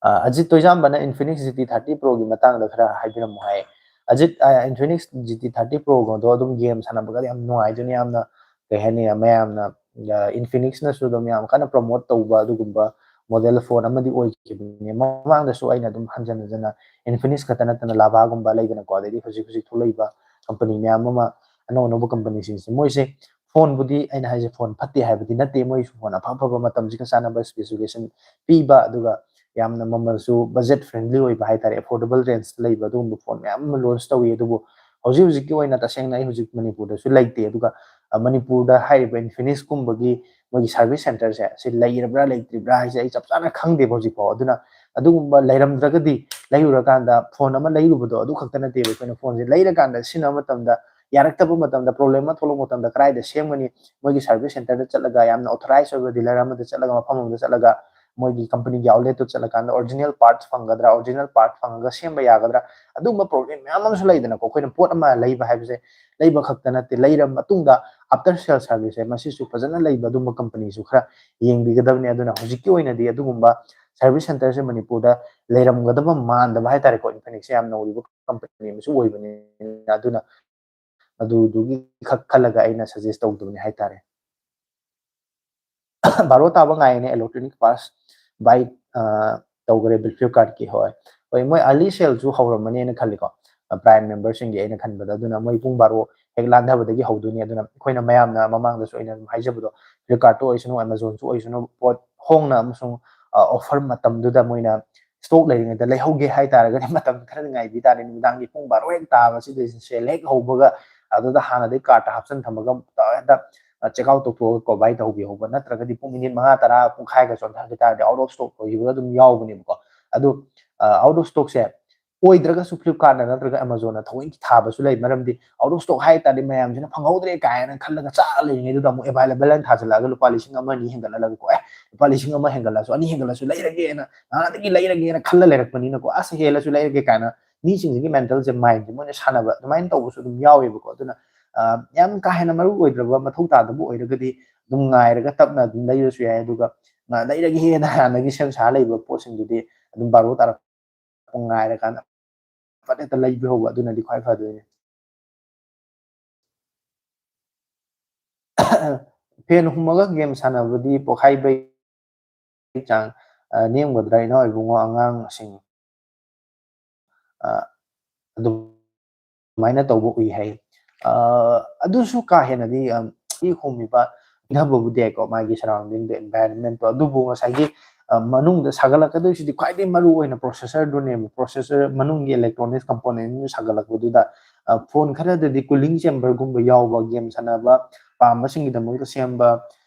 ꯑ, ꯑꯖꯤꯠ ꯇꯣꯏꯖꯥꯝꯕꯅ Infinix GT thirty Proꯒꯤ ꯃꯇꯥꯡꯗ ꯈꯔ ꯍꯥꯏꯕꯤꯔꯝꯃꯨ ꯍꯥꯏ꯫ ꯑꯖꯤꯠ, ꯑ, Infinix GT thirty Proꯒꯗꯣ ꯑꯗꯨꯝ game ꯁꯥꯟꯅꯕꯒꯗꯤ ꯌꯥꯝ ꯅꯨꯡꯉꯥꯏꯗꯣꯏꯅꯤ, ꯌꯥꯝꯅ, ꯀꯩ ꯍꯥꯏꯅꯤ, ꯃꯌꯥꯝꯅ, ꯑ, Infinixꯅꯁꯨ ꯑꯗꯨꯝ ꯌꯥꯝ ꯀꯟꯅ promote ꯇꯧꯕ ꯑꯗꯨꯒꯨꯝꯕ model phone ꯑꯃꯗꯤ ꯑꯣꯏꯈꯤꯕꯅꯤ꯫ ꯃꯃꯥꯡꯗꯁꯨ ꯑꯩꯅ ꯑꯗꯨꯝ ꯍꯟꯖꯟ ꯍꯟꯖꯟꯅ Infinix ꯈꯛꯇ ꯅꯠꯇꯅ Lavaꯒꯨꯝꯕ ꯂꯩꯗꯅꯀꯣ, ꯑꯗꯩꯗꯤ ꯍꯧꯖꯤꯛ ꯍꯧꯖꯤꯛ ꯊꯣꯛꯂꯛꯏꯕ company ꯃꯌꯥꯝ ꯑꯃ, ꯑꯅꯧ ꯑꯅꯧꯕ companyꯁꯤꯡꯁꯦ, ꯃꯣꯏꯁꯦ phoneꯕꯨꯗꯤ ꯑꯩꯅ ꯍꯥꯏꯁꯦ phone ꯐꯠꯇꯦ ꯍꯥꯏꯕꯗꯤ ꯅꯠꯇꯦ, ꯃꯣꯏꯁꯨ phone ꯑꯐ ꯑꯐꯕ ꯃꯇꯝꯁꯤꯒ ꯆꯥꯟꯅꯕ specification ꯄꯤꯕ, ꯑꯗꯨꯒ ꯌꯥꯝꯅ ꯃꯃꯜꯁꯨ budget friendly ꯑꯣꯏꯕ ꯍꯥꯏꯇꯥꯔꯦ, affordable rangeꯇ ꯂꯩꯕ ꯑꯗꯨꯒꯨꯝꯕ phone ꯃꯌꯥꯝ ꯑꯃ launch ꯇꯧꯏ꯫ ꯑꯗꯨꯕꯨ ꯍꯧꯖꯤꯛ ꯍꯧꯖꯤꯛꯀꯤ ꯑꯣꯏꯅ ꯇꯁꯦꯡꯅ ꯑꯩ ꯍꯧꯖꯤꯛ ꯃꯅꯤꯄꯨꯔꯗꯁꯨ ꯂꯩꯇꯦ꯫ ꯑꯗꯨꯒ, ꯑ, ꯃꯅꯤꯄꯨꯔꯗ ꯍꯥꯏꯔꯤꯕ Infinixꯀꯨꯝꯕꯒꯤ ꯃꯣꯏꯒꯤ service centreꯁꯦ ꯁꯤ ꯂꯩꯔꯕ꯭ꯔꯥ ꯂꯩꯇ꯭ꯔꯤꯕ꯭ꯔꯥ ꯍꯥꯏꯁꯦ ꯑꯩ ꯆꯞ ꯆꯥꯅ ꯈꯪꯗꯦꯕ ꯍꯧꯖꯤꯛꯐꯥꯎ꯫ ꯑꯗꯨꯅ ꯑꯗꯨꯒꯨꯝꯕ ꯂꯩꯔꯝꯗ꯭ꯔꯒꯗꯤ ꯂꯩꯔꯨꯔꯀꯥꯟꯗ phone ꯑꯃ ꯂꯩꯔꯨꯕꯗꯣ ꯑꯗꯨ ꯈꯛꯇ ꯅꯠꯇꯦꯕ, ꯑꯩꯈꯣꯏꯅ phoneꯁꯦ ꯂꯩꯔꯀꯥꯟꯗ ꯁꯤꯖꯤꯟꯅꯕ ꯃꯇꯝꯗ ꯌꯥꯔꯛꯇꯕ ꯃꯇꯝꯗ, problem ꯑꯃ ꯊꯣꯛꯂꯛꯄ ꯃꯇꯝꯗ ꯀꯗꯥꯏꯗ ꯁꯦꯝꯒꯅꯤ? ꯃꯣꯏꯒꯤ service centreꯗ ꯆꯠꯂꯒ, ꯌꯥꯝꯅ authorized ꯑꯣꯏꯕ dealer ꯑꯃꯗ ꯆꯠꯂꯒ, ꯃꯐꯝ ꯑꯃꯗ ꯆꯠꯂꯒ ꯃꯣꯏꯒꯤ ꯀꯝꯄꯅꯤꯒꯤ ꯑꯥꯎꯠꯂꯦꯠꯇꯨ ꯆꯠꯂꯀꯥꯟꯗ ꯑꯣꯔꯤꯖꯤꯅꯦꯜ ꯄꯥꯔꯠꯁ ꯐꯪꯒꯗ꯭ꯔꯥ, ꯑꯣꯔꯤꯖꯤꯅꯦꯜ ꯄꯥꯔꯠ ꯐꯪꯉꯒ ꯁꯦꯝꯕ ꯌꯥꯒꯗ꯭ꯔꯥ, ꯑꯗꯨꯒꯨꯝꯕ ꯄ꯭ꯔꯣꯕ꯭ꯂꯦꯝ ꯃꯌꯥꯝ ꯑꯃꯁꯨ ꯂꯩꯗꯅꯀꯣ꯫ ꯑꯩꯈꯣꯏꯅ ꯄꯣꯠ ꯑꯃ ꯂꯩꯕ ꯍꯥꯏꯕꯁꯦ ꯂꯩꯕ ꯈꯛꯇ ꯅꯠꯇꯦ, ꯂꯩꯔ ꯃꯇꯨꯡꯗ ꯑꯥꯐꯇꯔ ꯁꯦꯜ ꯁꯥꯔꯚꯤꯁꯁꯦ ꯃꯁꯤꯁꯨ ꯐꯖꯅ ꯂꯩꯕ ꯑꯗꯨꯒꯨꯝꯕ ꯀꯝꯄꯅꯤꯁꯨ ꯈꯔ ꯌꯦꯡꯕꯤꯒꯗꯕꯅꯤ꯫ ꯑꯗꯨꯅ ꯍꯧꯖꯤꯛꯀꯤ ꯑꯣꯏꯅꯗꯤ ꯑꯗꯨꯒꯨꯝꯕ ꯁꯥꯔꯚꯤꯁ ꯁꯦꯟꯇꯔꯁꯦ ꯃꯅꯤꯄꯨꯔꯗ ꯂꯩꯔꯝꯒꯗꯕ ꯃꯥꯟꯗꯕ ꯍꯥꯏꯇꯥꯔꯦꯀꯣ꯫ ꯏꯟꯐꯤꯅꯤꯛꯁꯁꯦ ꯌꯥꯝ ꯅꯧꯔꯤꯕ ꯀꯝꯄꯅꯤ ꯑꯃꯁꯨ ꯑꯣꯏꯕꯅꯤꯅ, ꯑꯗꯨꯅ ꯑꯗꯨꯗꯨꯒꯤ ꯈꯛ ꯈꯜꯂꯒ ꯑꯩꯅ ꯁꯖꯦꯁ ꯇꯧꯗꯕꯅꯤ ꯍꯥꯏꯇꯥꯔꯦ꯫ ꯕꯥꯔꯣ ꯇꯥꯕ ꯉꯥꯏꯅꯦ, ꯏꯂꯦꯛꯇ꯭ꯔꯣꯅꯤꯛ ꯄꯥꯁ ꯕꯥꯏ ꯇꯧꯈ꯭ꯔꯦ ꯐ꯭ꯂꯤꯞꯀꯥꯔꯠꯀꯤ꯫ ꯍꯣꯏ, ꯍꯣꯏ, ꯃꯣꯏ ꯑꯥꯔꯂꯤ ꯁꯦꯜꯁꯨ ꯍꯧꯔꯝꯃꯅꯤꯅ ꯈꯜꯂꯤꯀꯣ, ꯄ꯭ꯔꯥꯏꯝ ꯃꯦꯝꯕꯔꯁꯤꯡꯒꯤ ꯑꯩꯅ ꯈꯟꯕꯗ꯫ ꯑꯗꯨꯅ ꯃꯣꯏ ꯄꯨꯡ ꯕꯥꯔꯣ ꯍꯦꯛ ꯂꯥꯟꯊꯕꯗꯒꯤ ꯍꯧꯗꯣꯏꯅꯤ꯫ ꯑꯗꯨꯅ ꯑꯩꯈꯣꯏꯅ ꯃꯌꯥꯝꯅ ꯃꯃꯥꯡꯗꯁꯨ ꯑꯩꯅ ꯑꯗꯨꯝ ꯍꯥꯏꯖꯕꯗꯣ, ꯐ꯭ꯂꯤꯞꯀꯥꯔꯠꯇ ꯑꯣꯏꯁꯅꯨ, ꯑꯦꯃꯥꯖꯣꯟꯁꯨ ꯑꯣꯏꯁꯅꯨ, ꯄꯣꯠ ꯍꯣꯡꯅ ꯑꯃꯁꯨꯡ ꯑꯣꯐꯔ ꯃꯇꯝꯗꯨꯗ ꯃꯣꯏꯅ ꯁ꯭ꯇꯣꯛ ꯂꯩꯔꯤꯉꯩꯗ ꯂꯩꯍꯧꯒꯦ ꯍꯥꯏꯇꯥꯔꯒꯗꯤ ꯃꯇꯝ ꯈꯔꯗꯤ ꯉꯥꯏꯕꯤ ꯇꯥꯔꯦ꯫ ꯅꯨꯃꯤꯗꯥꯡꯒꯤ ꯄꯨꯡ ꯕꯥꯔꯣ ꯍꯦꯛ ꯇꯥꯕꯁꯤꯗ ꯁꯦꯜ ꯍꯦꯛ ꯍꯧꯕꯒ ꯑꯗꯨꯗ ꯍꯥꯟꯅꯗꯒꯤ ꯀꯥꯔꯠꯇ ꯍꯥꯞꯆꯤꯟ ꯊꯝꯃꯒ ꯍꯦꯛꯇ ꯆꯦꯛ ꯑꯥꯎꯠ ꯇꯧꯊꯣꯛꯑꯒ ꯀꯣ ꯕꯥꯏ ꯇꯧꯕꯤꯍꯧꯕ, ꯅꯠꯇ꯭ꯔꯒꯗꯤ ꯄꯨꯡ ꯃꯤꯅꯤꯠ ꯃꯉꯥ ꯇꯔꯥ, ꯄꯨꯡꯈꯥꯏꯒ ꯆꯣꯟꯊꯈꯤ ꯇꯥꯔꯗꯤ ꯑꯥꯎꯠ ꯑꯣꯐ ꯁ꯭ꯇꯣꯛ ꯑꯣꯏꯈꯤꯕ ꯑꯗꯨꯝ ꯌꯥꯎꯕꯅꯦꯕꯀꯣ꯫ ꯑꯗꯨ ꯑꯥꯎꯠ ꯑꯣꯐ ꯁ꯭ꯇꯣꯛꯁꯦ ꯑꯣꯏꯗ꯭ꯔꯒꯁꯨ ꯐ꯭ꯂꯤꯞꯀꯥꯔꯠꯅ ꯅꯠꯇ꯭ꯔꯒ ꯑꯦꯃꯥꯖꯣꯟꯅ ꯊꯑꯣꯏꯒꯤ ꯊꯥꯕꯁꯨ ꯂꯩ꯫ ꯃꯔꯝꯗꯤ ꯑꯥꯎꯠ ꯑꯣꯐ ꯁ꯭ꯇꯣꯛ ꯍꯥꯏ ꯇꯥꯔꯗꯤ ꯃꯌꯥꯝꯁꯤꯅ ꯐꯪꯍꯧꯗ꯭ꯔꯦ ꯀꯥꯏꯅ ꯈꯜꯂꯒ ꯆꯥ ꯂꯩꯔꯤꯉꯩꯗꯨꯗ ꯑꯃꯨꯛ ꯑꯦꯚꯥꯏꯂꯦꯕꯜ ꯍꯥꯏꯅ ꯊꯥꯖꯤꯜꯂꯛꯑꯒ ꯂꯨꯄꯥ ꯂꯤꯁꯤꯡ ꯑꯃ ꯑꯅꯤ ꯍꯦꯟꯒꯠꯍꯜꯂꯒꯀꯣ, ꯑꯦ, ꯂꯨꯄꯥ ꯂꯤꯁꯤꯡ ꯑꯃ ꯍꯦꯟꯒꯠꯂꯁꯨ, ꯑꯅꯤ ꯍꯦꯟꯒꯠꯂꯁꯨ ꯂꯩꯔꯒꯦꯅ, ꯅꯍꯥꯟꯗꯒꯤ ꯂꯩꯔꯒꯦꯅ ꯈꯜꯂ ꯂꯩꯔꯛꯄꯅꯤꯅꯀꯣ, ꯑꯁ, ꯍꯦꯜꯂꯁꯨ ꯂꯩꯔꯒꯦ ꯀꯥꯏꯅ ꯃꯤꯁꯤꯡꯁꯤꯒꯤ ꯃꯦꯟꯇꯦꯜꯁꯦ, ꯃꯥꯏꯟꯁꯦ ꯃꯣꯏꯅ ꯁꯥꯟꯅꯕ ꯑꯗꯨꯃꯥꯏꯅ ꯇꯧꯕꯁꯨ ꯑꯗꯨꯝ ꯌꯥꯎꯋꯦꯕꯀꯣ꯫ ꯑꯗꯨꯅ ꯑ, ꯌꯥꯝ ꯀꯥ ꯍꯦꯟꯅ ꯃꯔꯨ ꯑꯣꯏꯗ꯭ꯔꯕ, ꯃꯊꯧ ꯇꯥꯗꯕ ꯑꯣꯏꯔꯒꯗꯤ ꯑꯗꯨꯝ ꯉꯥꯏꯔꯒ ꯇꯞꯅ ꯑꯗꯨꯝ ꯂꯩꯔꯁꯨ ꯌꯥꯏ꯫ ꯑꯗꯨꯒ ꯉ-, ꯂꯩꯔꯒꯦꯅ ꯍꯥꯟꯅꯒꯤ ꯁꯦꯝ ꯁꯥ ꯂꯩꯕ ꯄꯣꯠꯁꯤꯡꯗꯨꯗꯤ ꯑꯗꯨꯝ ꯕꯥꯔꯣ ꯇꯥꯔꯛꯄ ꯉꯥꯏꯔꯀꯥꯟꯗ ꯐꯠ ꯍꯦꯛꯇ ꯂꯩꯕꯤꯍꯧꯕ ꯑꯗꯨꯅꯗꯤ ꯈ꯭ꯋꯥꯏ ꯐꯗꯣꯏꯅꯦ꯫ ꯐꯦꯟ ꯍꯨꯝꯃꯒ ꯒꯦꯝ ꯁꯥꯟꯅꯕꯗꯤ ꯄꯣꯛꯈꯥꯏꯕꯩ ꯆꯥꯡ, ꯑ, ꯅꯦꯝꯒꯗ꯭ꯔꯥ, ꯏꯅꯥꯎ ꯏꯕꯨꯡꯉꯣ? ꯑꯉꯥꯡꯁꯤꯡ, ꯑ, ꯑꯗꯨꯃꯥꯏꯅ ꯇꯧꯕ ꯎꯏ ꯍꯥꯏ꯫ ꯑ, ꯑꯗꯨꯁꯨ ꯀꯥ ꯍꯦꯟꯅꯗꯤ, ꯑ, ꯃꯤ ꯍꯨꯝꯃꯤꯕ ꯏꯪꯊꯕꯕꯨꯗꯤ ꯌꯥꯏꯀꯣ, ꯃꯥꯒꯤ surrounding, the environment ꯇꯣ, ꯑꯗꯨꯕꯨ ꯉꯁꯥꯏꯒꯤ, ꯑ, ꯃꯅꯨꯡꯗ ꯁꯥꯒꯠꯂꯛꯀꯗꯣꯏꯁꯤꯗꯤ ꯈ꯭ꯋꯥꯏꯗꯒꯤ ꯃꯔꯨ ꯑꯣꯏꯅ processor ꯗꯨꯅꯦꯕ꯫ Processor ꯃꯅꯨꯡꯒꯤ electronics component ꯁꯥꯒꯠꯂꯛꯄꯗꯨꯗ, ꯑ, ꯐꯣꯟ ꯈꯔꯗꯗꯤ cooling chamber ꯒꯨꯝꯕ ꯌꯥꯎꯕ, ꯒꯦꯝ ꯁꯥꯟꯅꯕ ꯄꯥꯝꯕꯁꯤꯡꯒꯤꯗꯃꯛꯇ ꯁꯦꯝꯕ,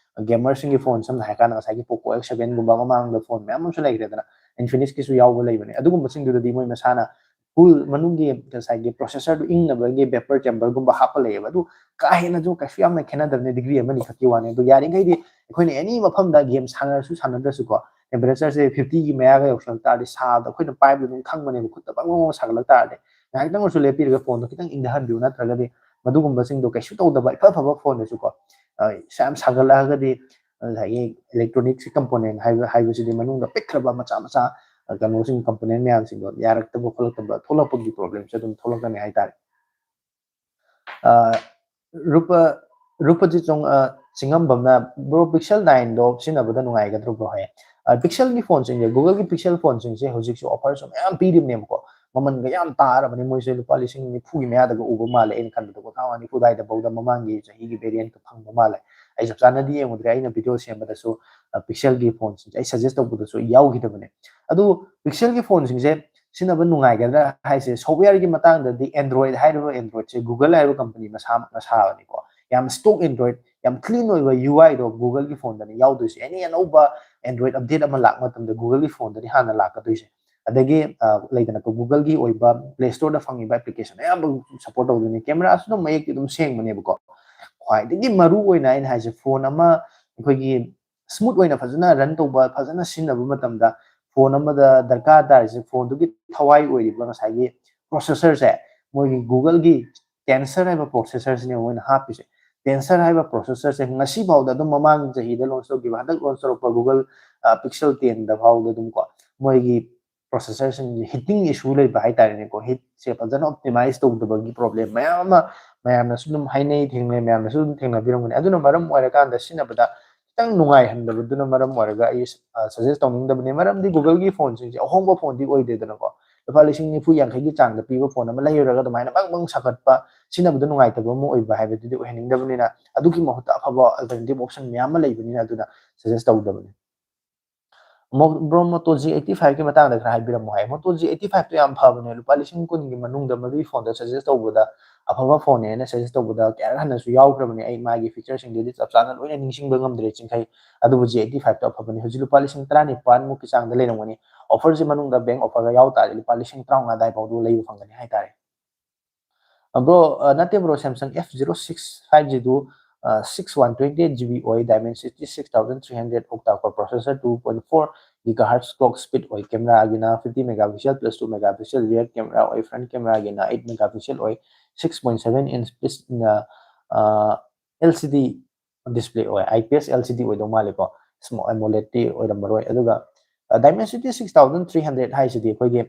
gamer ꯁꯤꯡꯒꯤ ꯐꯣꯟ, ꯁꯝꯅ ꯍꯥꯏꯔꯀꯥꯟꯗ ꯉꯁꯥꯏꯒꯤ Poco X seven ꯒꯨꯝꯕ, ꯃꯃꯥꯡꯗ ꯐꯣꯟ ꯃꯌꯥꯝ ꯑꯃꯁꯨ ꯂꯩꯈ꯭ꯔꯦꯗꯅ, Infinix ꯀꯤꯁꯨ ꯌꯥꯎꯕ ꯂꯩꯕꯅꯦ꯫ ꯑꯗꯨꯒꯨꯝꯕꯁꯤꯡꯗꯨꯗꯗꯤ ꯃꯣꯏ ꯃꯁꯥꯅ full ꯃꯅꯨꯡꯒꯤ ꯉꯁꯥꯏꯒꯤ processor ꯗꯨ ꯏꯪꯅꯕꯒꯤ vapor chamber ꯒꯨꯝꯕ ꯍꯥꯞꯄ ꯂꯩꯌꯦꯕ꯫ ꯑꯗꯨ ꯀꯥ ꯍꯦꯟꯅꯁꯨ ꯀꯩꯁꯨ ꯌꯥꯝꯅ ꯈꯦꯠꯅꯗꯕꯅꯦ, degree ꯑꯃꯅꯤ ꯈꯛꯀꯤ ꯋꯥꯅꯤ꯫ ꯑꯗꯣ ꯌꯥꯔꯤꯈꯩꯗꯤ ꯑꯩꯈꯣꯏꯅ any ꯃꯐꯝꯗ ꯒꯦꯝ ꯁꯥꯟꯅꯔꯁꯨ ꯁꯥꯟꯅꯗ꯭ꯔꯁꯨꯀꯣ, ꯇꯦꯝꯄꯔꯦꯆꯔꯁꯦ ꯐꯤꯐꯇꯤꯒꯤ ꯃꯌꯥꯒ ꯌꯧꯁꯜꯂꯛ ꯇꯥꯔꯗꯤ ꯁꯥꯕꯗ ꯑꯩꯈꯣꯏꯅ ꯄꯥꯏꯕꯗ ꯑꯗꯨꯝ ꯈꯪꯕꯅꯦꯕ, ꯈꯨꯠꯇ ꯕꯪ ꯕꯪ ꯁꯥꯒꯠꯂꯛ ꯇꯥꯔꯗꯤ꯫ ꯉꯥꯏꯍꯥꯛꯇꯪ ꯑꯣꯏꯔꯁꯨ ꯂꯦꯞꯄꯤꯔꯒ ꯐꯣꯟꯗꯣ ꯈꯤꯇꯪ ꯏꯪꯊꯍꯟꯕꯤꯌꯨ, ꯅꯠꯇ꯭ꯔꯒꯗꯤ ꯃꯗꯨꯒꯨꯝꯕꯁꯤꯡꯗꯣ ꯀꯩꯁꯨ ꯇꯧꯗꯕ ꯏꯐ ꯐꯕ ꯐꯣꯟꯗꯁꯨꯀꯣ, ꯑ, ꯌꯥꯝ ꯁꯥꯒꯠꯂꯛꯑꯒꯗꯤ ꯉꯁꯥꯏꯒꯤ ꯏꯂꯦꯛꯇ꯭ꯔꯣꯅꯤꯛꯁ ꯀꯝꯄꯣꯅꯦꯟ ꯍꯥꯏꯕ, ꯍꯥꯏꯕꯁꯤꯗꯤ ꯃꯅꯨꯡꯗ ꯄꯤꯛꯈ꯭ꯔꯕ ꯃꯆꯥ ꯃꯆꯥ, ꯑ, ꯀꯩꯅꯣꯁꯤꯡ, ꯀꯝꯄꯣꯅꯦꯟ ꯃꯌꯥꯝꯁꯤꯡꯗꯣ ꯌꯥꯔꯛꯇꯕ ꯈꯣꯠꯂꯛꯇꯕ ꯊꯣꯛꯂꯛꯄꯒꯤ ꯄ꯭ꯔꯣꯕ꯭ꯂꯦꯝꯁꯦ ꯑꯗꯨꯝ ꯊꯣꯛꯂꯛꯀꯅꯤ ꯍꯥꯏꯇꯥꯔꯦ꯫ ꯑ, ꯔꯨꯄ-, ꯔꯨꯄꯖꯤꯠ ꯆꯣꯡ-, ꯑ, ꯆꯤꯡꯉꯝꯕꯝꯅ, "Bro, Pixel nineꯗꯣ ꯁꯤꯖꯤꯟꯅꯕꯗ ꯅꯨꯡꯉꯥꯏꯒꯗ꯭ꯔꯣ, bro?" ꯍꯥꯏꯌꯦ꯫ ꯑ, Pixelꯒꯤ ꯐꯣꯟꯁꯤꯡꯁꯦ, Googleꯒꯤ Pixel ꯐꯣꯟꯁꯤꯡꯁꯦ ꯍꯧꯖꯤꯛꯁꯨ offerꯁꯨ ꯃꯌꯥꯝ ꯄꯤꯔꯤꯕꯅꯦꯕꯀꯣ꯫ ꯃꯃꯜꯒ ꯌꯥꯝ ꯇꯥꯔꯕꯅꯦ, ꯃꯣꯏꯁꯦ ꯂꯨꯄꯥ ꯂꯤꯁꯤꯡ ꯅꯤꯐꯨꯒꯤ ꯃꯌꯥꯗꯒ ꯎꯕ ꯃꯥꯜꯂꯦ, ꯑꯩꯅ ꯈꯟꯕꯗꯀꯣ, ꯇꯔꯥꯃꯉꯥ ꯅꯤꯐꯨ ꯑꯗꯨꯋꯥꯏꯗ ꯐꯥꯎꯗ ꯃꯃꯥꯡꯒꯤ ꯆꯍꯤꯒꯤ variantꯇ ꯐꯪꯕ ꯃꯥꯜꯂꯦ꯫ ꯑꯩ ꯆꯞ ꯆꯥꯅꯗꯤ ꯌꯦꯡꯉꯨꯗ꯭ꯔꯦ, ꯑꯩꯅ video ꯁꯦꯝꯕꯗꯁꯨ, ꯑ, Pixelꯒꯤ ꯐꯣꯟꯁꯤꯡꯁꯦ ꯑꯩ suggest ꯇꯧꯕꯗꯁꯨ ꯌꯥꯎꯈꯤꯗꯕꯅꯦ꯫ ꯑꯗꯨ Pixelꯒꯤ ꯐꯣꯟꯁꯤꯡꯁꯦ ꯁꯤꯖꯤꯟꯅꯕ ꯅꯨꯡꯉꯥꯏꯒꯗ꯭ꯔꯥ ꯍꯥꯏꯁꯦ, softwareꯒꯤ ꯃꯇꯥꯡꯗꯗꯤ Android ꯍꯥꯏꯔꯤꯕ Androidꯁꯦ Google ꯍꯥꯏꯔꯤꯕ company ꯃꯁꯥꯃꯛꯅ ꯁꯥꯕꯅꯤꯀꯣ꯫ ꯌꯥꯝ stock Android, ꯌꯥꯝ clean ꯑꯣꯏꯕ UIꯗꯣ Googleꯒꯤ ꯐꯣꯟꯗꯅꯤ ꯌꯥꯎꯗꯣꯏꯁꯦ꯫ Any ꯑꯅꯧꯕ Android update ꯑꯃ ꯂꯥꯛꯄ ꯃꯇꯝꯗ Googleꯒꯤ ꯐꯣꯟꯗꯅꯤ ꯍꯥꯟꯅ ꯂꯥꯛꯀꯗꯣꯏꯁꯦ꯫ ꯑꯗꯒꯤ, ꯑ, ꯂꯩꯗꯅꯀꯣ, Googleꯒꯤ ꯑꯣꯏꯕ Play Storeꯗ ꯐꯪꯉꯤꯕ application ꯑꯌꯥꯝꯕ support ꯇꯧꯗꯣꯏꯅꯤ꯫ Cameraꯁꯨ ꯑꯗꯨꯝ ꯃꯌꯦꯛꯇꯤ ꯑꯗꯨꯝ ꯁꯦꯡꯕꯅꯦꯕꯀꯣ꯫ ꯈ꯭ꯋꯥꯏꯗꯒꯤ ꯃꯔꯨ ꯑꯣꯏꯅ ꯑꯩꯅ ꯍꯥꯏꯁꯦ, ꯐꯣꯟ ꯑꯃ ꯑꯩꯈꯣꯏꯒꯤ smooth ꯑꯣꯏꯅ ꯐꯖꯅ run ꯇꯧꯕ, ꯐꯖꯅ ꯁꯤꯖꯤꯟꯅꯕ ꯃꯇꯝꯗ ꯐꯣꯟ ꯑꯃꯗ ꯗꯔꯀꯥꯔ ꯇꯥꯔꯤꯁꯦ, ꯐꯣꯟꯗꯨꯒꯤ ꯊꯋꯥꯏ ꯑꯣꯏꯔꯤꯕ ꯉꯁꯥꯏꯒꯤ processorꯁꯦ, ꯃꯣꯏꯒꯤ Googleꯒꯤ Tensor ꯍꯥꯏꯕ processorꯁꯤꯅꯦ ꯃꯣꯏꯅ ꯍꯥꯞꯄꯤꯁꯦ꯫ Tensor ꯍꯥꯏꯕ processorꯁꯦ ꯉꯁꯤ ꯐꯥꯎꯗ ꯑꯗꯨꯝ, ꯃꯃꯥꯡ ꯆꯍꯤꯗ launch ꯇꯧꯈꯤꯕ, ꯍꯟꯗꯛ launch ꯇꯧꯔꯛꯄ Google, ꯑ, Pixel tenꯗ ꯐꯥꯎꯗ ꯑꯗꯨꯝ ꯀꯣ, ꯃꯣꯏꯒꯤ processorꯁꯤꯡꯁꯦ heating issue ꯂꯩꯕ ꯍꯥꯏꯇꯥꯔꯦꯅꯦꯀꯣ꯫ Heatꯁꯦ ꯐꯖꯅ optimize ꯇꯧꯗꯕꯒꯤ problem ꯃꯌꯥꯝ ꯑꯃ ꯃꯌꯥꯝꯅꯁꯨ ꯑꯗꯨꯝ ꯍꯥꯏꯅꯩ, ꯊꯦꯡꯅꯩ, ꯃꯌꯥꯝꯅꯁꯨ ꯑꯗꯨꯝ ꯊꯦꯡꯅꯕꯤꯔꯝꯒꯅꯤ꯫ ꯑꯗꯨꯅ ꯃꯔꯝ ꯑꯣꯏꯔꯀꯥꯟꯗ ꯁꯤꯖꯤꯟꯅꯕꯗ ꯈꯤꯇꯪ ꯅꯨꯡꯉꯥꯏꯍꯟꯗꯕꯗꯨꯅ ꯃꯔꯝ ꯑꯣꯏꯔꯒ ꯑꯩ, ꯑ, suggest ꯇꯧꯅꯤꯡꯗꯕꯅꯤ꯫ ꯃꯔꯝꯗꯤ Googleꯒꯤ ꯐꯣꯟꯁꯤꯡꯁꯦ ꯑꯍꯣꯡꯕ ꯐꯣꯟꯗꯤ ꯑꯣꯏꯗꯦꯗꯅꯀꯣ꯫ ꯂꯨꯄꯥ ꯂꯤꯁꯤꯡ ꯅꯤꯐꯨ ꯌꯥꯡꯈꯩꯒꯤ ꯆꯥꯡꯗ ꯄꯤꯕ ꯐꯣꯟ ꯑꯃ ꯂꯩꯔꯨꯔꯒ ꯑꯗꯨꯃꯥꯏꯅ ꯕꯪ ꯕꯪ ꯁꯥꯒꯠꯄ, ꯁꯤꯖꯤꯟꯅꯕꯗ ꯅꯨꯡꯉꯥꯏꯇꯕ ꯑꯃ ꯑꯣꯏꯕ ꯍꯥꯏꯕꯗꯨꯗꯤ ꯑꯣꯏꯍꯟꯅꯤꯡꯗꯕꯅꯤꯅ, ꯑꯗꯨꯒꯤ ꯃꯍꯨꯠꯇ ꯑꯐꯕ alternative option ꯃꯌꯥꯝ ꯑꯃ ꯂꯩꯕꯅꯤꯅ ꯑꯗꯨꯅ suggest ꯇꯧꯗꯕꯅꯤ꯫ ꯃꯣ-, bro, Moto G eighty fiveꯀꯤ ꯃꯇꯥꯡꯗ ꯈꯔ ꯍꯥꯏꯕꯤꯔꯝꯃꯣ ꯍꯥꯏ꯫ Moto G eighty fiveꯇꯣ ꯌꯥꯝ ꯐꯕꯅꯦ꯫ ꯂꯨꯄꯥ ꯂꯤꯁꯤꯡ ꯀꯨꯟꯒꯤ ꯃꯅꯨꯡꯗ ꯃꯗꯨꯒꯤ ꯐꯣꯟꯗꯣ suggest ꯇꯧꯕꯗ, ꯑꯐꯕ ꯐꯣꯟꯅꯦꯅ suggest ꯇꯧꯕꯗ ꯀꯌꯥꯔꯛ ꯍꯟꯅꯁꯨ ꯌꯥꯎꯈ꯭ꯔꯕꯅꯦ꯫ ꯑꯩ ꯃꯥꯒꯤ featureꯁꯤꯡꯗꯨꯗꯤ ꯆꯞ ꯆꯥꯅ ꯂꯣꯏꯅ ꯅꯤꯡꯁꯤꯡꯕ ꯉꯝꯗ꯭ꯔꯦ, ꯆꯤꯡꯈꯩ꯫ ꯑꯗꯨꯕꯨ G eighty fiveꯇꯣ ꯑꯐꯕꯅꯤ꯫ ꯍꯧꯖꯤꯛ ꯂꯨꯄꯥ ꯂꯤꯁꯤꯡ ꯇꯔꯥꯅꯤꯄꯥꯟꯃꯨꯛꯀꯤ ꯆꯥꯡꯗ ꯂꯩꯔꯝꯒꯅꯤ꯫ Offerꯁꯦ ꯃꯅꯨꯡꯗ bank offerꯒ ꯌꯥꯎ ꯇꯥꯔꯗꯤ ꯂꯨꯄꯥ ꯂꯤꯁꯤꯡ ꯇꯔꯥꯃꯉꯥ ꯑꯗꯥꯏꯐꯥꯎꯗ ꯂꯩꯕ ꯐꯪꯒꯅꯤ ꯍꯥꯏꯇꯥꯔꯦ꯫ ꯑ, bro, ꯑ, ꯅꯠꯇꯦ bro, Samsung F zero six five Gꯗꯨ, six one twenty eight G B ꯑꯣꯏ, Dimensity six thousand three hundred octa core processor, two point four gigahertz clock speed ꯑꯣꯏ, cameraꯒꯤꯅ fifty megapixel plus two megapixel rear camera ꯑꯣꯏ, front cameraꯒꯤꯅ eight megapixel ꯑꯣꯏ, six point seven inch plus LCD display ꯑꯣꯏ, IPS LCD ꯑꯣꯏꯗꯧ ꯃꯥꯜꯂꯦꯀꯣ, AMOLEDꯇꯤ ꯑꯣꯏꯔꯝꯃꯔꯣꯏ꯫ ꯑꯗꯨꯒ Dimensity six thousand three hundred ꯍꯥꯏꯁꯤꯗꯤ ꯑꯩꯈꯣꯏꯒꯤ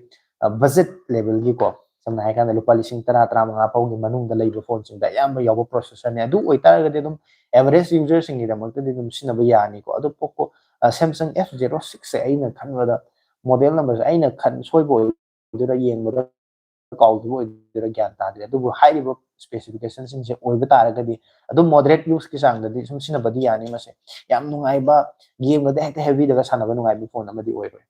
budget levelꯒꯤꯀꯣ, ꯁꯝꯅ ꯍꯥꯏꯔꯀꯥꯟꯗ ꯂꯨꯄꯥ ꯂꯤꯁꯤꯡ ꯇꯔꯥ, ꯇꯔꯥꯃꯉꯥ ꯐꯥꯎꯒꯤ ꯃꯅꯨꯡꯗ ꯂꯩꯕ phoneꯁꯤꯡꯗ ꯑꯌꯥꯝꯕ ꯌꯥꯎꯕ processorꯅꯦ꯫ ꯑꯗꯨ ꯑꯣꯏꯇꯥꯔꯒꯗꯤ ꯑꯗꯨꯝ average userꯁꯤꯡꯒꯤꯗꯃꯛꯇꯗꯤ ꯑꯗꯨꯝ ꯁꯤꯖꯤꯟꯅꯕ ꯌꯥꯅꯤꯀꯣ꯫ ꯑꯗꯣ Poco Samsung F zero sixꯁꯦ ꯑꯩꯅ ꯈꯟꯕꯗ model numberꯁꯦ ꯑꯩꯅ ꯈꯟ ꯁꯣꯏꯕ ꯑꯣꯏꯗꯣꯏꯔꯥ, ꯌꯦꯡꯕꯗ ꯀꯥꯎꯈꯤꯕ ꯑꯣꯏꯗꯣꯏꯔꯥ ꯒ꯭ꯌꯥꯟ ꯇꯥꯗ꯭ꯔꯦ꯫ ꯑꯗꯨꯕꯨ ꯍꯥꯏꯔꯤꯕ specificationꯁꯤꯡꯁꯦ ꯑꯣꯏꯕ ꯇꯥꯔꯒꯗꯤ ꯑꯗꯨꯝ moderate useꯀꯤ ꯆꯥꯡꯗꯗꯤ ꯁꯨꯝ ꯁꯤꯖꯤꯟꯅꯕꯗꯤ ꯌꯥꯅꯤ꯫ ꯃꯁꯦ ꯌꯥꯝ ꯅꯨꯡꯉꯥꯏꯕ, gameꯒꯗꯤ ꯍꯦꯛꯇ heavyꯗꯒ ꯁꯥꯟꯅꯕ ꯅꯨꯡꯉꯥꯏꯕ phone ꯑꯃꯗꯤ ꯑꯣꯏꯔꯣꯏ꯫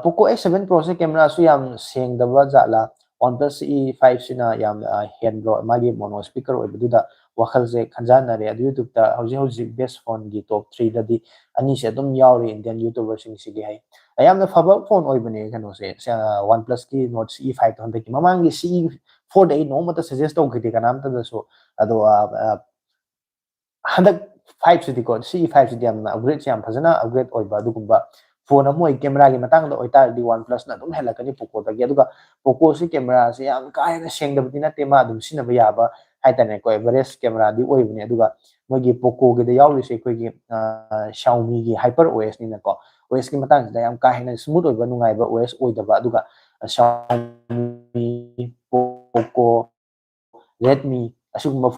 Poco X seven Proꯁꯦ cameraꯁꯨ ꯌꯥꯝ ꯁꯦꯡꯗꯕ ꯖꯥꯠꯂꯥ? OnePlus C E fiveꯁꯤꯅ ꯌꯥꯝ ꯍꯦꯟꯕ꯭ꯔꯣ? ꯃꯥꯒꯤ mono speaker ꯑꯣꯏꯕꯗꯨꯗ ꯋꯥꯈꯜꯁꯦ ꯈꯟꯖꯥꯟꯅꯔꯦ꯫ ꯑꯗꯨ YouTubeꯇ ꯍꯧꯖꯤꯛ ꯍꯧꯖꯤꯛ best phoneꯒꯤ top threeꯗꯗꯤ ꯑꯅꯤꯁꯦ ꯑꯗꯨꯝ ꯌꯥꯎꯔꯤ Indian YouTuberꯁꯤꯡꯁꯤꯒꯤ꯫ ꯍꯥꯏ, ꯌꯥꯝꯅ ꯐꯕ phone ꯑꯣꯏꯕꯅꯦ ꯀꯩꯅꯣꯁꯦ, OnePlusꯀꯤ Nord C E fiveꯇꯣ꯫ ꯍꯟꯗꯛꯀꯤ, ꯃꯃꯥꯡꯒꯤ C E fourꯗ ꯑꯩ ꯅꯣꯡꯃꯇ suggest ꯇꯧꯈꯤꯗꯦ ꯀꯅꯥꯝꯇꯗꯁꯨ꯫ ꯑꯗꯣ ꯍꯟꯗꯛ fiveꯁꯤꯗꯤꯀꯣ, C E fiveꯁꯤꯗꯤ ꯌꯥꯝꯅ upgradeꯁꯦ ꯌꯥꯝ ꯐꯖꯅ upgrade ꯑꯣꯏꯕ ꯑꯗꯨꯒꯨꯝꯕ phone ꯑꯃ ꯑꯣꯏ꯫ Cameraꯒꯤ ꯃꯇꯥꯡꯗ ꯑꯣꯏꯇꯥꯔꯗꯤ OnePlusꯅ ꯑꯗꯨꯝ ꯍꯦꯜꯂꯛꯀꯅꯤ Pocoꯗꯒꯤ꯫ ꯑꯗꯨꯒ Pocoꯁꯤ cameraꯁꯦ ꯌꯥꯝ ꯀꯥ ꯍꯦꯟꯅ ꯁꯦꯡꯗꯕꯗꯤ ꯅꯠꯇꯦ, ꯃꯥ ꯑꯗꯨꯝ ꯁꯤꯖꯤꯟꯅꯕ ꯌꯥꯕ ꯍꯥꯏꯇꯥꯔꯦꯀꯣ, average cameraꯗꯤ ꯑꯣꯏꯕꯅꯦ꯫ ꯑꯗꯨꯒ ꯃꯣꯏꯒꯤ Pocoꯒꯤꯗ ꯌꯥꯎꯔꯤꯁꯦ ꯑꯩꯈꯣꯏꯒꯤ Xiaomiꯒꯤ HyperOSꯅꯤꯅꯀꯣ, OSꯀꯤ ꯃꯇꯥꯡꯁꯤꯗ ꯌꯥꯝ ꯀꯥ ꯍꯦꯟꯅ smooth ꯑꯣꯏꯕ, ꯅꯨꯡꯉꯥꯏꯕ OS ꯑꯣꯏꯗꯕ꯫ ꯑꯗꯨꯒ Xiaomi, Poco, Redmi ꯑꯁꯤꯒꯨꯝꯕ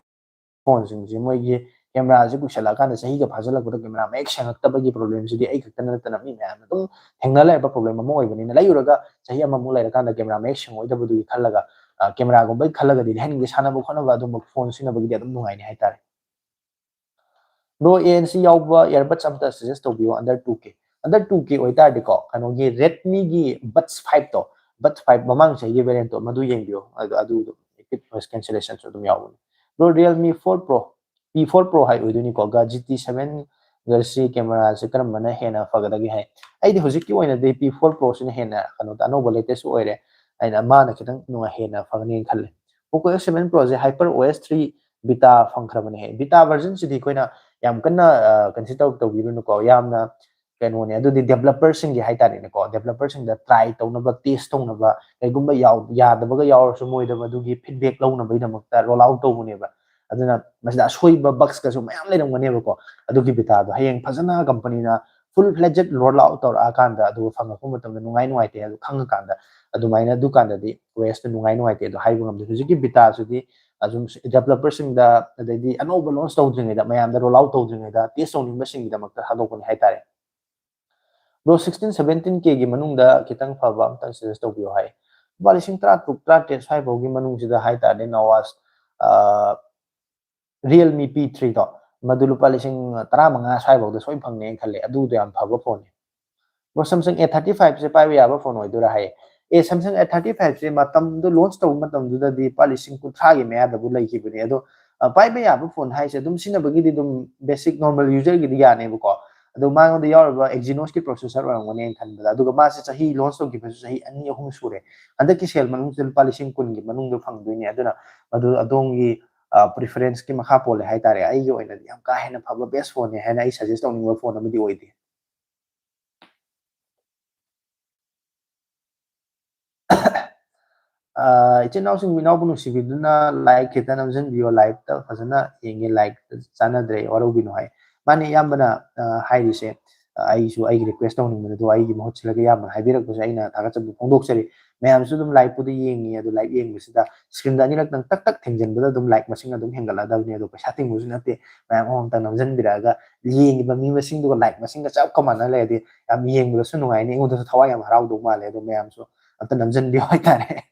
phoneꯁꯤꯡꯁꯦ ꯃꯣꯏꯒꯤ cameraꯁꯦ ꯀꯨꯏꯁꯜꯂꯛꯑꯀꯥꯟꯗ, ꯆꯍꯤꯒ ꯐꯥꯖꯤꯜꯂꯛꯄꯗ camera ꯃꯌꯦꯛ ꯁꯦꯡꯉꯛꯇꯕꯒꯤ problemꯁꯤꯗꯤ ꯑꯩ ꯈꯛꯇ ꯅꯠꯇꯅ ꯃꯤ ꯃꯌꯥꯝꯅ ꯑꯗꯨꯝ ꯊꯦꯡꯅ ꯂꯩꯔꯛꯄ problem ꯑꯃ ꯑꯣꯏꯕꯅꯤꯅ, ꯂꯩꯔꯨꯔꯒ ꯆꯍꯤ ꯑꯃꯃꯨꯛ ꯂꯩꯔꯀꯥꯟꯗ camera ꯃꯌꯦꯛ ꯁꯦꯡꯉꯛꯑꯣꯏꯗꯕꯗꯨꯒꯤ ꯈꯜꯂꯒ, cameraꯒꯨꯝꯕꯒꯤ ꯈꯜꯂꯒꯗꯤ ꯂꯩꯍꯟꯅꯤꯡꯗꯦ꯫ ꯁꯥꯟꯅꯕ ꯈꯣꯠꯅꯕ ꯑꯗꯨꯝꯕ phone ꯁꯤꯖꯤꯟꯅꯕꯒꯤꯗꯤ ꯑꯗꯨꯝ ꯅꯨꯡꯉꯥꯏꯅꯤ ꯍꯥꯏꯇꯥꯔꯦ꯫ Bro, ANC ꯌꯥꯎꯕ earbuds ꯑꯝꯇ suggest ꯇꯧꯕꯤꯌꯣ under two K꯫ Under two K ꯑꯣꯏꯇꯥꯔꯗꯤꯀꯣ, ꯀꯩꯅꯣꯒꯤ Redmiꯒꯤ Buds fiveꯇꯣ, Buds five ꯃꯃꯥꯡ ꯆꯍꯤꯒꯤ variantꯇꯣ, ꯃꯗꯨ ꯌꯦꯡꯕꯤꯌꯣ꯫ ꯑꯗꯨ, ꯑꯗꯨ ꯑꯗꯨꯝ active noise cancellation ꯁꯨ ꯑꯗꯨꯝ ꯌꯥꯎꯕꯅꯤ꯫ Bro, Realme four Pro, P four Pro ꯍꯥꯏ ꯑꯣꯏꯗꯣꯏꯅꯤꯀꯣ, ꯒ G T seven ꯒꯁꯤ cameraꯁꯦ ꯀꯔꯝꯕꯅ ꯍꯦꯟꯅ ꯐꯒꯗꯒꯦ ꯍꯥꯏ꯫ ꯑꯩꯗꯤ ꯍꯧꯖꯤꯛꯀꯤ ꯑꯣꯏꯅꯗꯤ P four Proꯁꯤꯅ ꯍꯦꯟꯅ ꯀꯩꯅꯣꯗ ꯑꯅꯧꯕ latest ꯑꯣꯏꯔꯦ, ꯑꯩꯅ ꯃꯥꯅ ꯈꯤꯇꯪ ꯅꯨꯡꯉꯥꯏ, ꯍꯦꯟꯅ ꯐꯒꯅꯤꯅ ꯈꯜꯂꯦ꯫ Poco X seven Pro ꯁꯦ HyperOS three beta ꯐꯪꯈ꯭ꯔꯕꯅꯦ꯫ Beta version ꯁꯤꯗꯤ ꯑꯩꯈꯣꯏꯅ ꯌꯥꯝ ꯀꯟꯅ consider ꯇꯧꯕꯤꯔꯨꯅꯨꯀꯣ, ꯌꯥꯝꯅ ꯀꯩꯅꯣꯅꯦ꯫ ꯑꯗꯨꯗꯤ developer ꯁꯤꯡꯒꯤ ꯍꯥꯏꯇꯥꯔꯦꯅꯦꯀꯣ, developer ꯁꯤꯡꯗ try ꯇꯧꯅꯕ, test ꯇꯧꯅꯕ, ꯀꯩꯒꯨꯝꯕ ꯌꯥꯗꯕꯒ ꯌꯥꯎꯔꯁꯨ ꯃꯣꯏꯗ ꯃꯗꯨꯒꯤ feedback ꯂꯧꯅꯕꯒꯤꯗꯃꯛꯇ roll out ꯇꯧꯕꯅꯦꯕ꯫ ꯑꯗꯨꯅ ꯃꯁꯤꯗ ꯑꯁꯣꯏꯕ bugs ꯀꯁꯨ ꯃꯌꯥꯝ ꯂꯩꯔꯝꯒꯅꯦꯕꯀꯣ꯫ ꯑꯗꯨꯒꯤ beta ꯗꯣ ꯍꯌꯦꯡ ꯐꯖꯅ company ꯅ full fledged roll out ꯇꯧꯔꯛꯑꯀꯥꯟꯗ, ꯑꯗꯨꯒ ꯐꯪꯉꯛꯄ ꯃꯇꯝꯗ ꯅꯨꯡꯉꯥꯏ ꯅꯨꯡꯉꯥꯏꯇꯦ ꯑꯗꯨ ꯈꯪꯉꯀꯥꯟꯗ, ꯑꯗꯨꯃꯥꯏꯅ ꯗꯨꯀꯥꯟꯗꯗꯤ OS ꯇꯣ ꯅꯨꯡꯉꯥꯏ ꯅꯨꯡꯉꯥꯏꯇꯦ ꯑꯗꯨ ꯍꯥꯏꯕ ꯉꯝꯗꯦ꯫ ꯍꯧꯖꯤꯛꯀꯤ beta ꯁꯤꯗꯤ ꯑꯗꯨꯝ developer ꯁꯤꯡꯗ, ꯑꯗꯩꯗꯤ ꯑꯅꯧꯕ launch ꯇꯧꯗ꯭ꯔꯤꯉꯩꯗ, ꯃꯌꯥꯝꯗ roll out ꯇꯧꯗ꯭ꯔꯤꯉꯩꯗ test ꯇꯧꯅꯤꯡꯕꯁꯤꯡꯒꯤꯗꯃꯛꯇ ꯊꯥꯗꯣꯛꯄꯅꯤ ꯍꯥꯏꯇꯥꯔꯦ꯫ Bro, sixteen seventeen K ꯒꯤ ꯃꯅꯨꯡꯗ ꯈꯤꯇꯪ ꯐꯕ ꯑꯝꯇꯪ suggest ꯇꯧꯕꯤꯌꯨ ꯍꯥꯏ꯫ ꯂꯨꯄꯥ ꯂꯤꯁꯤꯡ ꯇꯔꯥ ꯇꯔꯨꯛ, ꯇꯔꯥ ꯇꯔꯦꯠ ꯁ꯭ꯋꯥꯏꯐꯥꯎꯒꯤ ꯃꯅꯨꯡꯁꯤꯗ ꯍꯥꯏꯇꯥꯔꯦ, ꯅꯋꯥꯖ, ꯑ, Realme P three ꯗꯣ, ꯃꯗꯨ ꯂꯨꯄꯥ ꯂꯤꯁꯤꯡ ꯇꯔꯥꯃꯉꯥ ꯁ꯭ꯋꯥꯏꯐꯥꯎꯗ ꯁꯣꯏ ꯐꯪꯅꯦꯅ ꯈꯜꯂꯦ꯫ ꯑꯗꯨꯗꯣ ꯌꯥꯝ ꯐꯕ phone ꯅꯤ꯫ Bro, Samsung A thirty five ꯁꯦ ꯄꯥꯏꯕ ꯌꯥꯕ phone ꯑꯣꯏꯗꯣꯏꯔꯥ ꯍꯥꯏꯌꯦ꯫ ꯑꯦ, Samsung A thirty five ꯁꯦ ꯃꯇꯝꯗꯨ launch ꯇꯧꯕ ꯃꯇꯝꯗꯨꯗꯗꯤ ꯂꯨꯄꯥ ꯂꯤꯁꯤꯡ ꯀꯨꯟꯊ꯭ꯔꯥꯒꯤ ꯃꯌꯥꯗꯕꯨ ꯂꯩꯈꯤꯕꯅꯦ꯫ ꯑꯗꯣ, ꯑ, ꯄꯥꯏꯕ ꯌꯥꯕ phone ꯍꯥꯏꯁꯦ ꯑꯗꯨꯝ ꯁꯤꯖꯤꯟꯅꯕꯒꯤꯗꯤ ꯑꯗꯨꯝ basic normal user ꯒꯤꯗꯤ ꯌꯥꯅꯦꯕꯀꯣ꯫ ꯑꯗꯣ ꯃꯉꯣꯟꯗ ꯌꯥꯎꯔꯤꯕ Exynos ꯀꯤ processor ꯑꯣꯏꯔꯝꯒꯅꯤ ꯑꯩꯅ ꯈꯟꯕꯗ꯫ ꯑꯗꯨꯒ ꯃꯥꯁꯦ ꯆꯍꯤ, launch ꯇꯧꯈꯤꯕꯁꯨ ꯆꯍꯤ ꯑꯅꯤ ꯑꯍꯨꯝ ꯁꯨꯔꯦ꯫ ꯍꯟꯗꯛꯀꯤ sale ꯃꯅꯨꯡꯁꯤꯗ ꯂꯨꯄꯥ ꯂꯤꯁꯤꯡ ꯀꯨꯟꯒꯤ ꯃꯅꯨꯡꯗ ꯐꯪꯗꯣꯏꯅꯦ꯫ ꯑꯗꯨꯅ ꯃꯗꯨ ꯑꯗꯣꯝꯒꯤ, ꯑ, preference ꯀꯤ ꯃꯈꯥ ꯄꯣꯜꯂꯦ ꯍꯥꯏꯇꯥꯔꯦ꯫ ꯑꯩꯒꯤ ꯑꯣꯏꯅꯗꯤ ꯌꯥꯝ ꯀꯥ ꯍꯦꯟꯅ ꯐꯕ best phone ꯅꯦ ꯍꯥꯏꯅ ꯑꯩ suggest ꯇꯧꯅꯤꯡꯕ phone ꯑꯃꯗꯤ ꯑꯣꯏꯗꯦ꯫ ꯑ, ꯏꯆꯤꯟ ꯏꯅꯥꯎꯁꯤꯡ, ꯏꯅꯥꯎꯕꯨ ꯅꯨꯡꯁꯤꯕꯤꯗꯨꯅ like ꯈꯤꯇ ꯅꯝꯖꯟꯕꯤꯌꯣ꯫ Live ꯇ ꯐꯖꯅ ꯌꯦꯡꯒꯦ, live ꯇ ꯆꯥꯟꯅꯗ꯭ꯔꯦ, ꯋꯥꯔꯧꯕꯤꯅꯨ ꯍꯥꯏ꯫ ꯃꯥꯅꯦ, ꯏꯌꯥꯝꯕꯅ, ꯑ, ꯍꯥꯏꯔꯤꯁꯦ, ꯑ, ꯑꯩꯁꯨ ꯑꯩꯒꯤ request ꯇꯧꯅꯤꯡꯕꯗꯣ ꯑꯩꯒꯤ ꯃꯍꯨꯠ ꯁꯤꯜꯂꯒ ꯏꯌꯥꯝꯕꯅ ꯍꯥꯏꯕꯤꯔꯛꯄꯁꯦ ꯑꯩꯅ ꯊꯥꯒꯠꯆꯕ ꯐꯣꯡꯗꯣꯛꯆꯔꯤ꯫ ꯃꯌꯥꯝꯁꯨ ꯑꯗꯨꯝ live ꯄꯨꯗꯤ ꯌꯦꯡꯉꯤ, ꯑꯗꯣ live ꯌꯦꯡꯕꯁꯤꯗ screen ꯗ ꯑꯅꯤꯔꯛꯇꯪ ꯇꯛ ꯇꯛ ꯊꯦꯡꯖꯤꯟꯕꯗ ꯑꯗꯨꯝ like ꯃꯁꯤꯡ ꯑꯗꯨꯝ ꯍꯦꯟꯒꯠꯂꯛꯑꯗꯕꯅꯤ꯫ ꯑꯗꯣ ꯄꯩꯁꯥ ꯇꯤꯡꯕꯁꯨ ꯅꯠꯇꯦ, ꯃꯌꯥꯝ ꯑꯃꯃꯝꯇꯪ ꯅꯝꯖꯟꯕꯤꯔꯛꯑꯒ ꯌꯦꯡꯉꯤꯕ ꯃꯤ ꯃꯁꯤꯡꯗꯨꯒ like ꯃꯁꯤꯡꯒ ꯆꯞꯀ ꯃꯥꯟꯅ ꯂꯩꯔꯗꯤ ꯌꯥꯝ ꯌꯦꯡꯕꯗꯁꯨ ꯅꯨꯡꯉꯥꯏꯅꯤ, ꯑꯩꯉꯣꯟꯗꯁꯨ ꯊꯋꯥꯏ ꯌꯥꯝ ꯍꯔꯥꯎꯗꯧ ꯃꯥꯜꯂꯦ꯫ ꯑꯗꯣ ꯃꯌꯥꯝꯁꯨ ꯑꯝꯇ ꯅꯝꯖꯟꯕꯤꯌꯨ ꯍꯥꯏꯇꯥꯔꯦ꯫